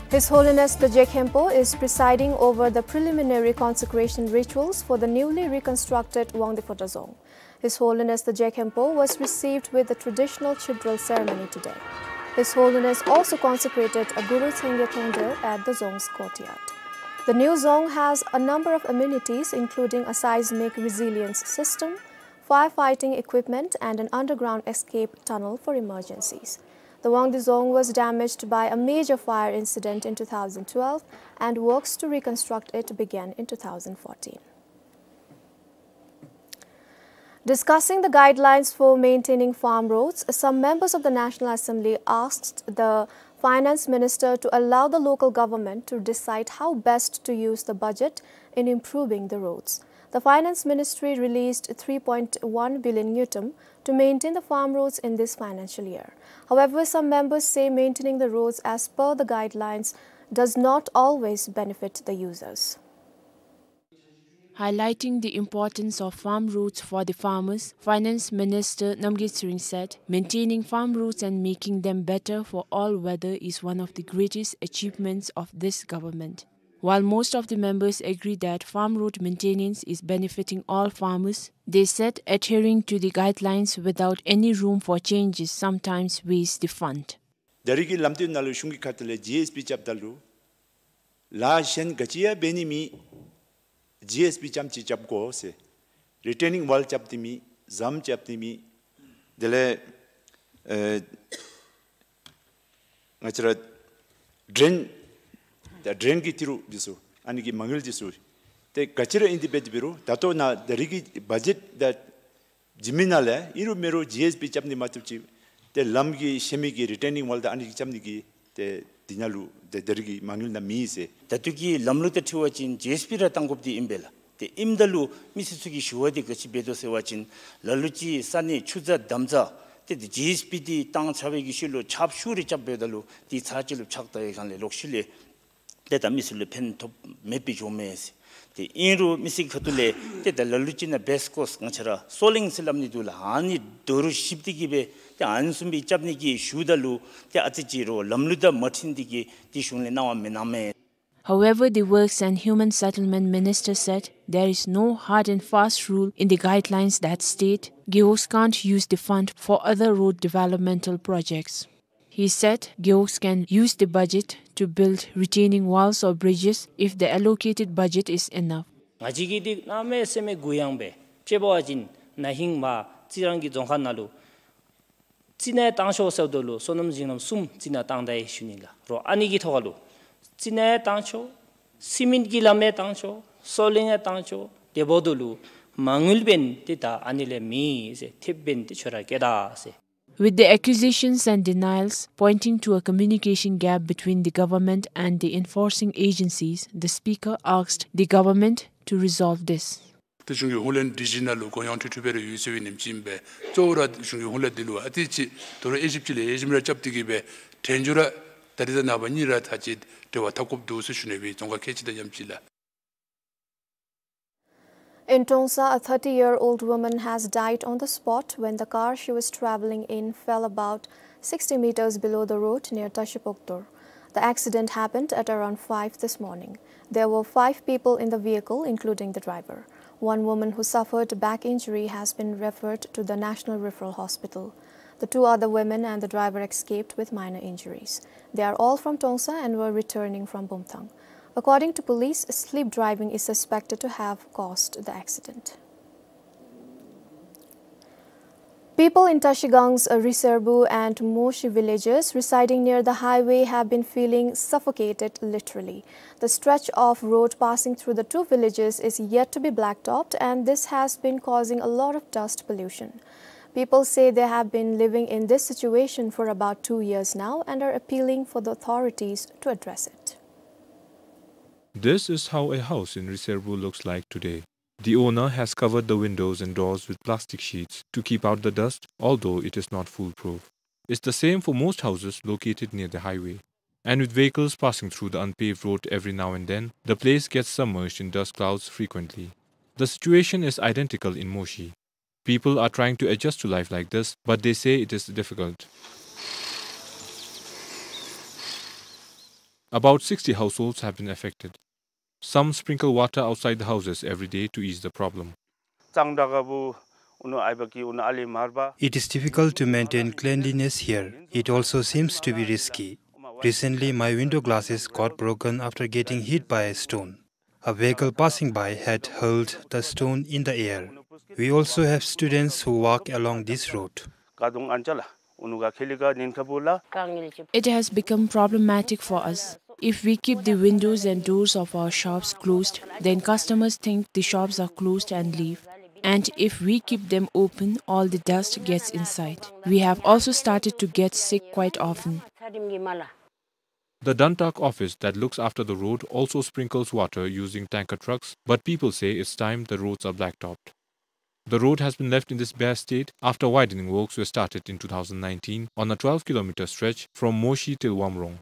His Holiness the Je Khenpo is presiding over the preliminary consecration rituals for the newly reconstructed Wangdue Phodrang Dzong. His Holiness the Je Khenpo was received with the traditional Chibdrol ceremony today. His Holiness also consecrated a Guru Tsengye Thongdrel at the Dzong's courtyard. The new Dzong has a number of amenities, including a seismic resilience system, firefighting equipment, and an underground escape tunnel for emergencies. The Wangdue Dzong was damaged by a major fire incident in two thousand twelve, and works to reconstruct it began in two thousand fourteen. Discussing the guidelines for maintaining farm roads, some members of the National Assembly asked the Finance Minister to allow the local government to decide how best to use the budget in improving the roads. The Finance Ministry released three point one billion ngultrum to maintain the farm roads in this financial year. However, some members say maintaining the roads as per the guidelines does not always benefit the users. Highlighting the importance of farm roads for the farmers, Finance Minister Namgay Tshering said, maintaining farm roads and making them better for all weather is one of the greatest achievements of this government. While most of the members agree that farm road maintenance is benefiting all farmers, they said adhering to the guidelines without any room for changes sometimes wastes the fund. ད་རིས་ཀྱི་ལམ་སྟོན་ནང་ལུ་གཞུང་གི་ཁ་ཐུག་ལས་ཇི་ཨེསི་བི་རྐྱབ་ད་ལུ་ལཱ་གཞན་ག་ཅི་ཡང་འབད་ནི་མེད། ཇི་ཨེསི་བི་རྐྱངམ་ཅིག་རྐྱབ་དགོ་ཟེར། རི་ཊེ་ནིང་ཝཱལ་རྐྱབ་སྟེ་མེད། ཟམ་རྐྱབ་སྟེ་མེད། དེ་ལས་ཨེ་ང་བཅས་ར་ཌེན་ད་ཌེན་གྱི་ཏི་རུ་འདི་ཚུ་ཨ་ནི་གི་མ་དངུལ་འདི་ཚུ་ཏེ་ག་ཅི་ར་ཨིན་ཏེ་འབད་དེ་འབད་རུང་ད་ལྟོ་ནཱ་ད་རིས་ཀྱི་བ་ཇེཊ་ད་བྱིན་མི་ནང་ལས་ཨིན་རུང་མེན་རུང་ཇི་ཨེསི་བི་རྐྱབ་ནི་མ་བཏུབ་ཅིག་ཏེ་ལམ་གྱི་ཆེན་མི་གི་རི་ཊེ་ནིང་ཝཱལ་དང་ཨ་ནི་གི་རྐྱབ་ནི་གི་ཏེ་འདི་ནང་ལུ་ཏེ་ད་རིས་ཀྱི་མ་དངུལ་ནང་མེད་ཟེར། ད་ལྟོ་གི་ལམ་ལུགས་དང་འཁྲིལ་བ་ཅིན་ཇི་ཨེསི་བི་ར་གཏང་དགོཔ་འདི་ཨིན་པས་ལགས། ཏེ་ཨིནམ་ད་ལུ་མི་སེར་ཚུ་གིས་ཞུ་བ་འདི་ག་ཅི་འབད་དོ་ཟེར་བ་ཅིན་ལ་ལུ་ཅིག་ས་གནས་ཆུ་རྩ་འདམ་རྩ་ཏེ་འདི་ཇི་ཨེསི་བི་འདི་བཏང་ཚར་བའི་གི་ཤུལ་ལུ་ཆརཔ་ཤུགས་རེ་རྐྱབ་འབདཝ་ད་ལུ་འདི་ཚར་གཅིག་ལུ་ཆག་ད་བའི་སྒང་ལས་ལོག་ཤུལ་ལས་ཏེ་ད་མི་སེར་ལུ་ཕན་ཐོགས་མེདཔ་སྦེ་འགྱོཝ་མས་ཟེར། ཏེ་ཨིན་རུང་མི་སེར་གྱི་ཁ་ཐུག་ལས་ཏེ་ད་ལ་ལུ་ཅིག་ནང་བེསཊ་ཀོརསི་ང་བཅས་ར་སོ་ལེན་ཟེར་སླབ་ནི་འདུག་ལགས། ཨ་ནི་རྡོ་རུག་བཤིབ་སྟེ་གིས་སྦེ་ཏེ་ཨ་ནི་བཟུམ་སྦེ་རྐྱབ་ནི་གི་ཞུཝ་ད་ལུ་ཏེ་ཨ་ཙི་ཅིག་རོགས་ལམ་ལུགས་དང་མ་འཁྲིལ་ཏེ་གིས་ཏེ་གཞུང་ལས་གནང་བ་མི་གནངམ་མས། However, the Works and Human Settlement Minister said there is no hard and fast rule in the guidelines that state Gewog can't use the fund for other road developmental projects. He said Gewog can use the budget to build retaining walls or bridges if the allocated budget is enough. ང་བཅས་ཀྱིས་འདི་གནམ་མེད་ས་མེད་གུ་ཡངས་སྦེ་དཔྱེ་འབད་བ་ཅིན་ན་ཧིང་མ་རྩི་རང་གི་རྫོང་ཁག་ནང་ལུ་རྩི་ནག་བཏང་ཤོག་ཟེརཝ་ད་ལུ་སོ་ནམ་རྫིང་ལམ་གསུམ་རྩི་ནག་བཏང་ད་ཡི་ཞུ་ནི་ལགས། རོགས་ཨ་ནི་གི་ཐོག་ཁ་ལུ་རྩི་ནག་བཏང་ཤོག། སི་མེནཊ་གི་ལམ་ཡང་བཏང་ཤོག། སོ་ལེན་ཡང་བཏང་ཤོག། དེ་འབདཝ་ད་ལུ་མ་དངུལ་འབདན་ཏེ་ད་ཨ་ནི་ལས་མེད་ཟེར། ཐེབས་འབདན་ཏེ་ཁྱོད་ར་བཀལ་ད་ཟེར། With the accusations and denials pointing to a communication gap between the government and the enforcing agencies, the speaker asked the government to resolve this. ཏེ་གཞུང་གི་ཧུང་ལས་སྒྲིག་གཞི་ནང་ལུ་གུ་ཡངས་ཁྲིག་ཁྲི་སྦེ་ར་ཡོད་ཟེར་བའི་ཉིནམ་ཅིག་ཨིན་པས། གཙོ་བོ་ར་གཞུང་གི་ཧུང་ལས་འདི་ལུ་ཨ་ཙི་ཅིག་དོ་རུང་དབྱེ་ཞིབ་ཅིག་ལས་དབྱེ་ཞིབ་ར་རྐྱབ་སྟེ་གིས་སྦེ་དྲན་འཇོག་ར་ད་རིས་དང་ནངས་པ་གཉིས་ར་ད་ཅིག་འབྲེལ་བ་འཐབ་དགོཔ་འདུག་ཟེར་ཞུ་ནི་སྦེ་རྫོང་ཁག་ཁལ་གཅིག་དང་ཡམ་ཅིག་ལགས། In Trongsa, a thirty-year-old woman has died on the spot when the car she was travelling in fell about sixty meters below the road near Tashi Poktur. The accident happened at around five this morning. There were five people in the vehicle, including the driver. One woman who suffered back injury has been referred to the National Referral Hospital. The two other women and the driver escaped with minor injuries. They are all from Tongsa and were returning from Bumthang. According to police, sleep driving is suspected to have caused the accident. People in Tashigang's, uh, Riserbu and Moshi villages residing near the highway have been feeling suffocated literally. The stretch of road passing through the two villages is yet to be blacktopped, and this has been causing a lot of dust pollution. People say they have been living in this situation for about two years now and are appealing for the authorities to address it. This is how a house in Riserbu looks like today. The owner has covered the windows and doors with plastic sheets to keep out the dust, although it is not foolproof. It's the same for most houses located near the highway. And with vehicles passing through the unpaved road every now and then, the place gets submerged in dust clouds frequently. The situation is identical in Moshi. People are trying to adjust to life like this, but they say it is difficult. About sixty households have been affected. Some sprinkle water outside the houses every day to ease the problem. It is difficult to maintain cleanliness here. It also seems to be risky. Recently, my window glasses got broken after getting hit by a stone. A vehicle passing by had hurled the stone in the air. We also have students who walk along this road. It has become problematic for us. If we keep the windows and doors of our shops closed, then customers think the shops are closed and leave. And if we keep them open, all the dust gets inside. We have also started to get sick quite often. The Dantak office that looks after the road also sprinkles water using tanker trucks, but people say it's time the roads are blacktopped. The road has been left in this bare state after widening works were started in two thousand nineteen on a twelve kilometer stretch from Moshi till Wamrong.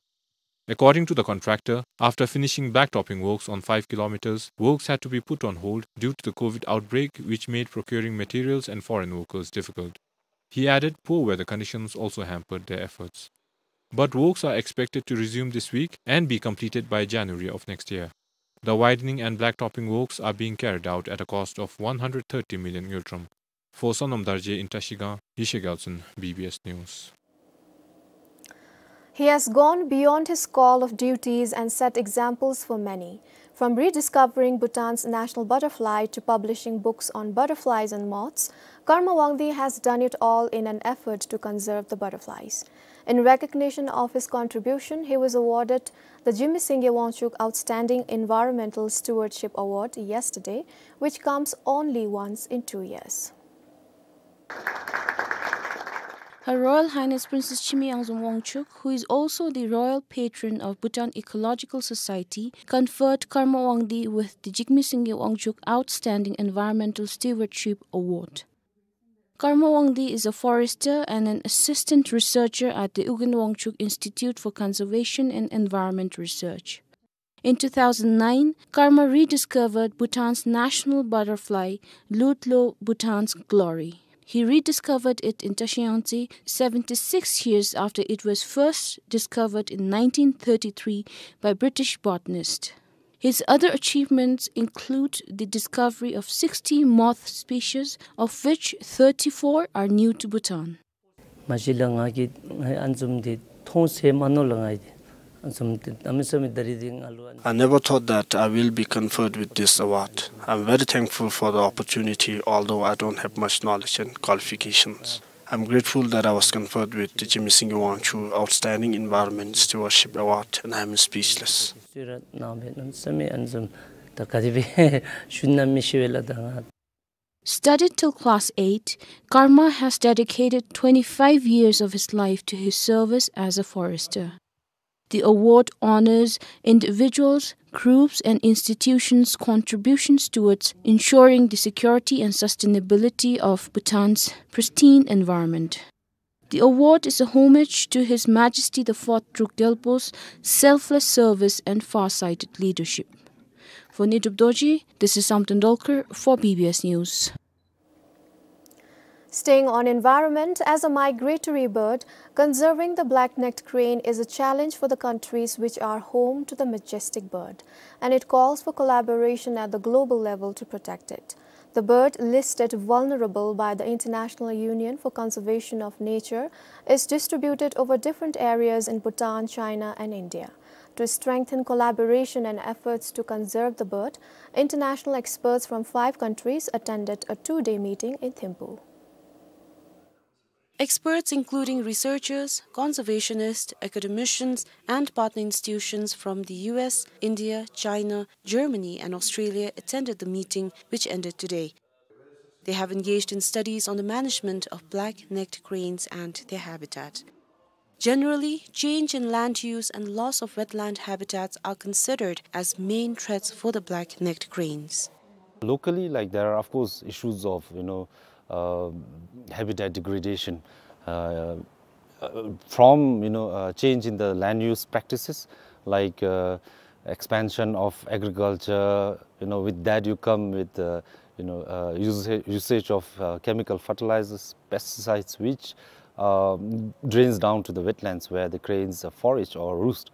According to the contractor, after finishing blacktopping works on five kilometers, works had to be put on hold due to the COVID outbreak, which made procuring materials and foreign workers difficult. He added poor weather conditions also hampered their efforts. But works are expected to resume this week and be completed by January of next year. The widening and blacktopping works are being carried out at a cost of one hundred thirty million ngultrum. For Sonam Dorje in Trashigang, Yeshe Gyaltshen, B B S News. He has gone beyond his call of duties and set examples for many. From rediscovering Bhutan's national butterfly to publishing books on butterflies and moths, Karma Wangdi has done it all in an effort to conserve the butterflies. In recognition of his contribution, he was awarded the Jigme Singye Wangchuck Outstanding Environmental Stewardship Award yesterday, which comes only once in two years. Her Royal Highness Princess Chime Yangzom Wangchuck, who is also the royal patron of Bhutan Ecological Society, conferred Karma Wangdi with the Jigme Singye Wangchuck Outstanding Environmental Stewardship Award. Karma Wangdi is a forester and an assistant researcher at the Ugyen Wangchuck Institute for Conservation and Environment Research. In two thousand nine, Karma rediscovered Bhutan's national butterfly, Lutlo, Bhutan's glory. He rediscovered it in Trashiyangtse seventy-six years after it was first discovered in nineteen thirty-three by British botanist. His other achievements include the discovery of sixty moth species, of which thirty-four are new to Bhutan. མ་གཞི་ལས་ང་གིས་ང་ཨ་ནི་བཟུམ་འདི་མཐོང་ཚད་མ་མནོ་ལགས། ང་ཨ་ནི་བཟུམ་འདི་གནམ་མེད་ས་མེད་ད་རིས་འདི་ང་ལུ་ཨ་ནི། I never thought that I will be conferred with this award. I'm very thankful for the opportunity, although I don't have much knowledge and qualifications. I'm grateful that I was conferred with the Jigme Singye Wangchuck Outstanding Environment Stewardship Award, and I'm speechless. གནམ་མེད་ས་མེད་ཨ་ནི་བཟུམ་ད་ག་དེ་སྦེ་ཞུ་ན་མི་ཤེས་པས་ལགས་ད་ང་། Studied till class eight, Karma has dedicated twenty-five years of his life to his service as a forester. The award honors individuals, groups, and institutions' contributions towards ensuring the security and sustainability of Bhutan's pristine environment. The award is a homage to His Majesty the Fourth Druk Gyalpo's selfless service and far-sighted leadership. For Nidhup Dorji, this is Samten Dolkar for B B S News. Staying on environment, as a migratory bird, conserving the black-necked crane is a challenge for the countries which are home to the majestic bird, and it calls for collaboration at the global level to protect it. The bird, listed vulnerable by the International Union for Conservation of Nature, is distributed over different areas in Bhutan, China, and India. To strengthen collaboration and efforts to conserve the bird, international experts from five countries attended a two-day meeting in Thimphu. Experts including researchers, conservationists, academicians, and partner institutions from the U S, India, China, Germany, and Australia attended the meeting, which ended today. They have engaged in studies on the management of black-necked cranes and their habitat. Generally, change in land use and loss of wetland habitats are considered as main threats for the black-necked cranes. Locally, like, there are, of course, issues of, you know, uh, habitat degradation, uh, uh, from, you know, uh, change in the land use practices, like, uh, expansion of agriculture. You know, with that you come with, uh, you know, uh, usage, usage of, uh, chemical fertilizers, pesticides, which, uh, drains down to the wetlands where the cranes, uh, forage or roost.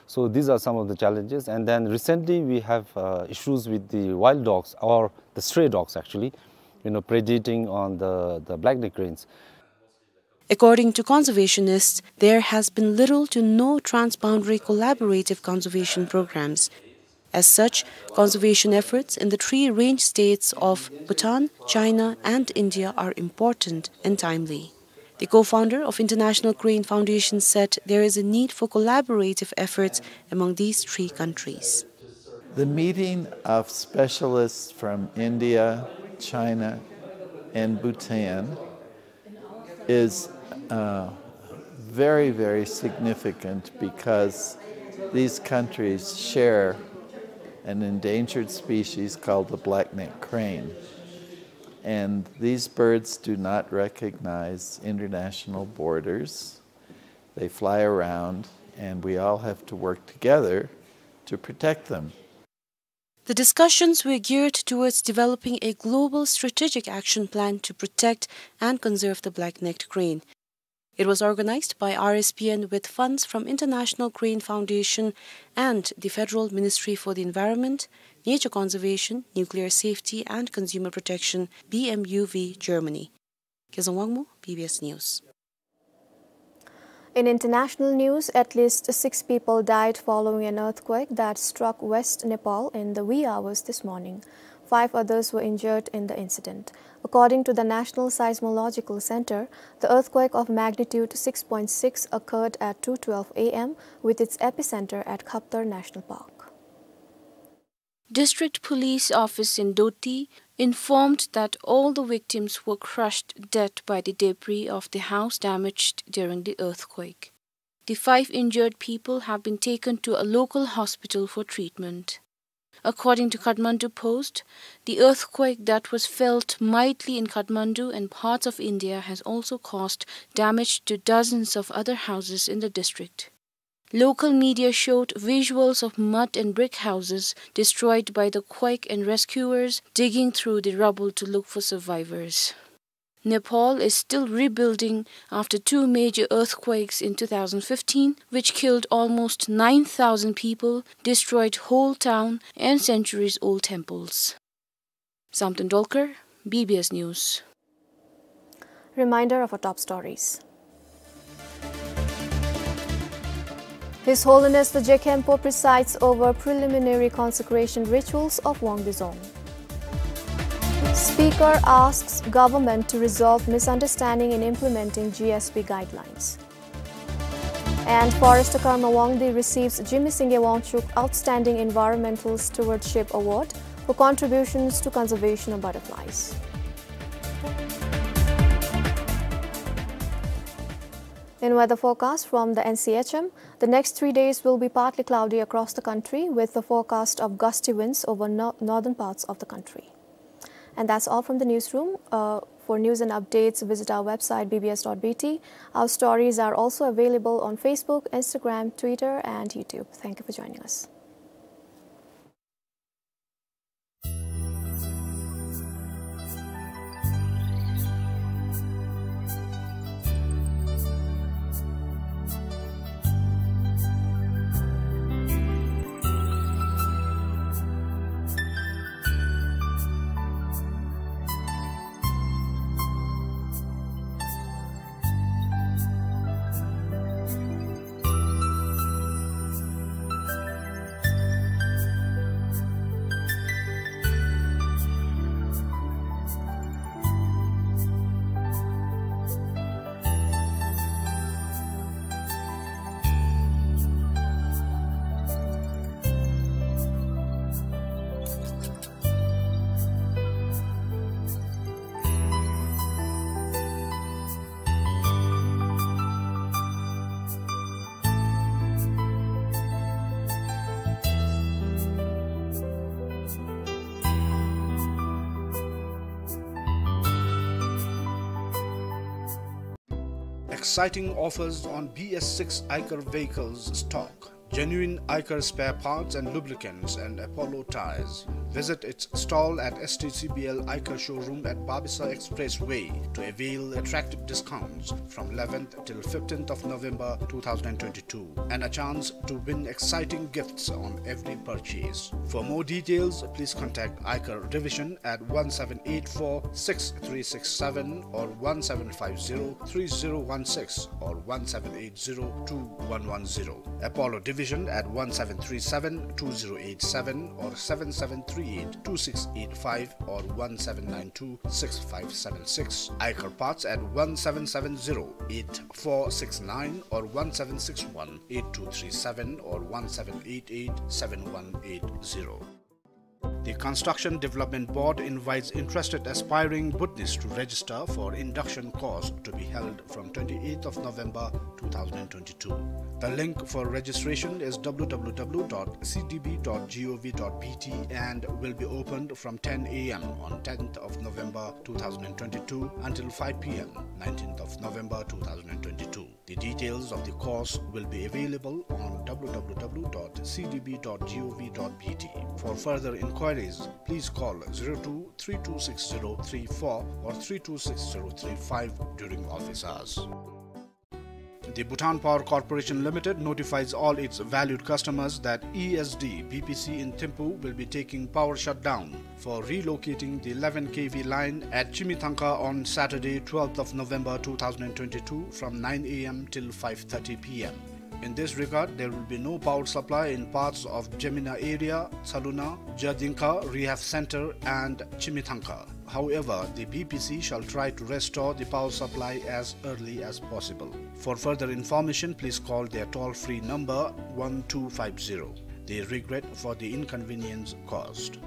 So these are some of the challenges. And then recently we have, uh, issues with the wild dogs, or the stray dogs actually, you know, predating on the, the black-necked cranes. According to conservationists, there has been little to no transboundary collaborative conservation programs. As such, conservation efforts in the three range states of Bhutan, China, and India are important and timely. The co-founder of International Crane Foundation said there is a need for collaborative efforts among these three countries. The meeting of specialists from India, China, and Bhutan is, uh, very, very significant because these countries share an endangered species called the black-necked crane. And these birds do not recognize international borders. They fly around, and we all have to work together to protect them. The discussions were geared towards developing a global strategic action plan to protect and conserve the black-necked crane. It was organized by R S P N with funds from International Crane Foundation and the Federal Ministry for the Environment, Nature Conservation, Nuclear Safety and Consumer Protection, B M U V, Germany. Kezang Wangmo, B B S News. In international news, at least six people died following an earthquake that struck West Nepal in the wee hours this morning. Five others were injured in the incident. According to the National Seismological Center, the earthquake of magnitude six point six occurred at two twelve A M, with its epicenter at Khaptar National Park. District Police Office in Doti informed that all the victims were crushed dead by the debris of the house damaged during the earthquake. The five injured people have been taken to a local hospital for treatment. According to Kathmandu Post, the earthquake that was felt mightily in Kathmandu and parts of India has also caused damage to dozens of other houses in the district. Local media showed visuals of mud and brick houses destroyed by the quake and rescuers digging through the rubble to look for survivors. Nepal is still rebuilding after two major earthquakes in two thousand fifteen, which killed almost nine thousand people, destroyed whole town and centuries-old temples. Samten Dolkar, B B S News. Reminder of our top stories. His Holiness the Je Khenpo presides over preliminary consecration rituals of Wangdue Dzong. Speaker asks government to resolve misunderstanding in implementing G S B guidelines. And Forester Karma Wangdi receives Jigme Singye Wangchuk Outstanding Environmental Stewardship Award for contributions to conservation of butterflies. In weather forecast from the N C H M, the next three days will be partly cloudy across the country, with the forecast of gusty winds over no-, northern parts of the country. And that's all from the newsroom. Uh, for news and updates, visit our website, B B S dot B T. Our stories are also available on Facebook, Instagram, Twitter, and YouTube. Thank you for joining us. Exciting offers on B S six Eicher vehicles stock. Genuine Eicher spare parts and lubricants and Apollo tires. Visit its stall at S T C B L Eicher showroom at Babisa Expressway to avail attractive discounts from eleventh till fifteenth of November two thousand twenty-two, and a chance to win exciting gifts on every purchase. For more details, please contact Eicher Division at one seven eight four six three six seven or one seven five zero three zero one six or one seven eight zero two one one zero. Apollo Division at one seven three seven two zero eight seven or seven seven three eight two six eight five or one seven nine two six five seven six. Eicher Parts at one seven seven zero eight four six nine or one seven six one eight two three seven or one seven eight eight seven one eight zero. The Construction Development Board invites interested aspiring Bhutanese to register for induction course to be held from twenty-eighth of November two thousand twenty-two. The link for registration is W W W dot C D B dot gov dot B T and will be opened from ten A M on tenth of November two thousand twenty-two until five P M nineteenth of November two thousand twenty-two. The details of the course will be available on W W W dot C D B dot gov dot B T. For further inquiries, please call zero two three two six zero three four or three two six zero three five during office hours. The Bhutan Power Corporation Limited notifies all its valued customers that E S D B P C in Thimphu will be taking power shutdown for relocating the eleven K V line at Chimithangka on Saturday, twelfth of November two thousand twenty-two, from nine A M till five thirty P M. In this regard, there will be no power supply in parts of Jemina area, Tsaluna, Jadinka Rehab Center, and Chimithangka. However, the B P C shall try to restore the power supply as early as possible. For further information, please call their toll-free number one two five zero. They regret for the inconvenience caused.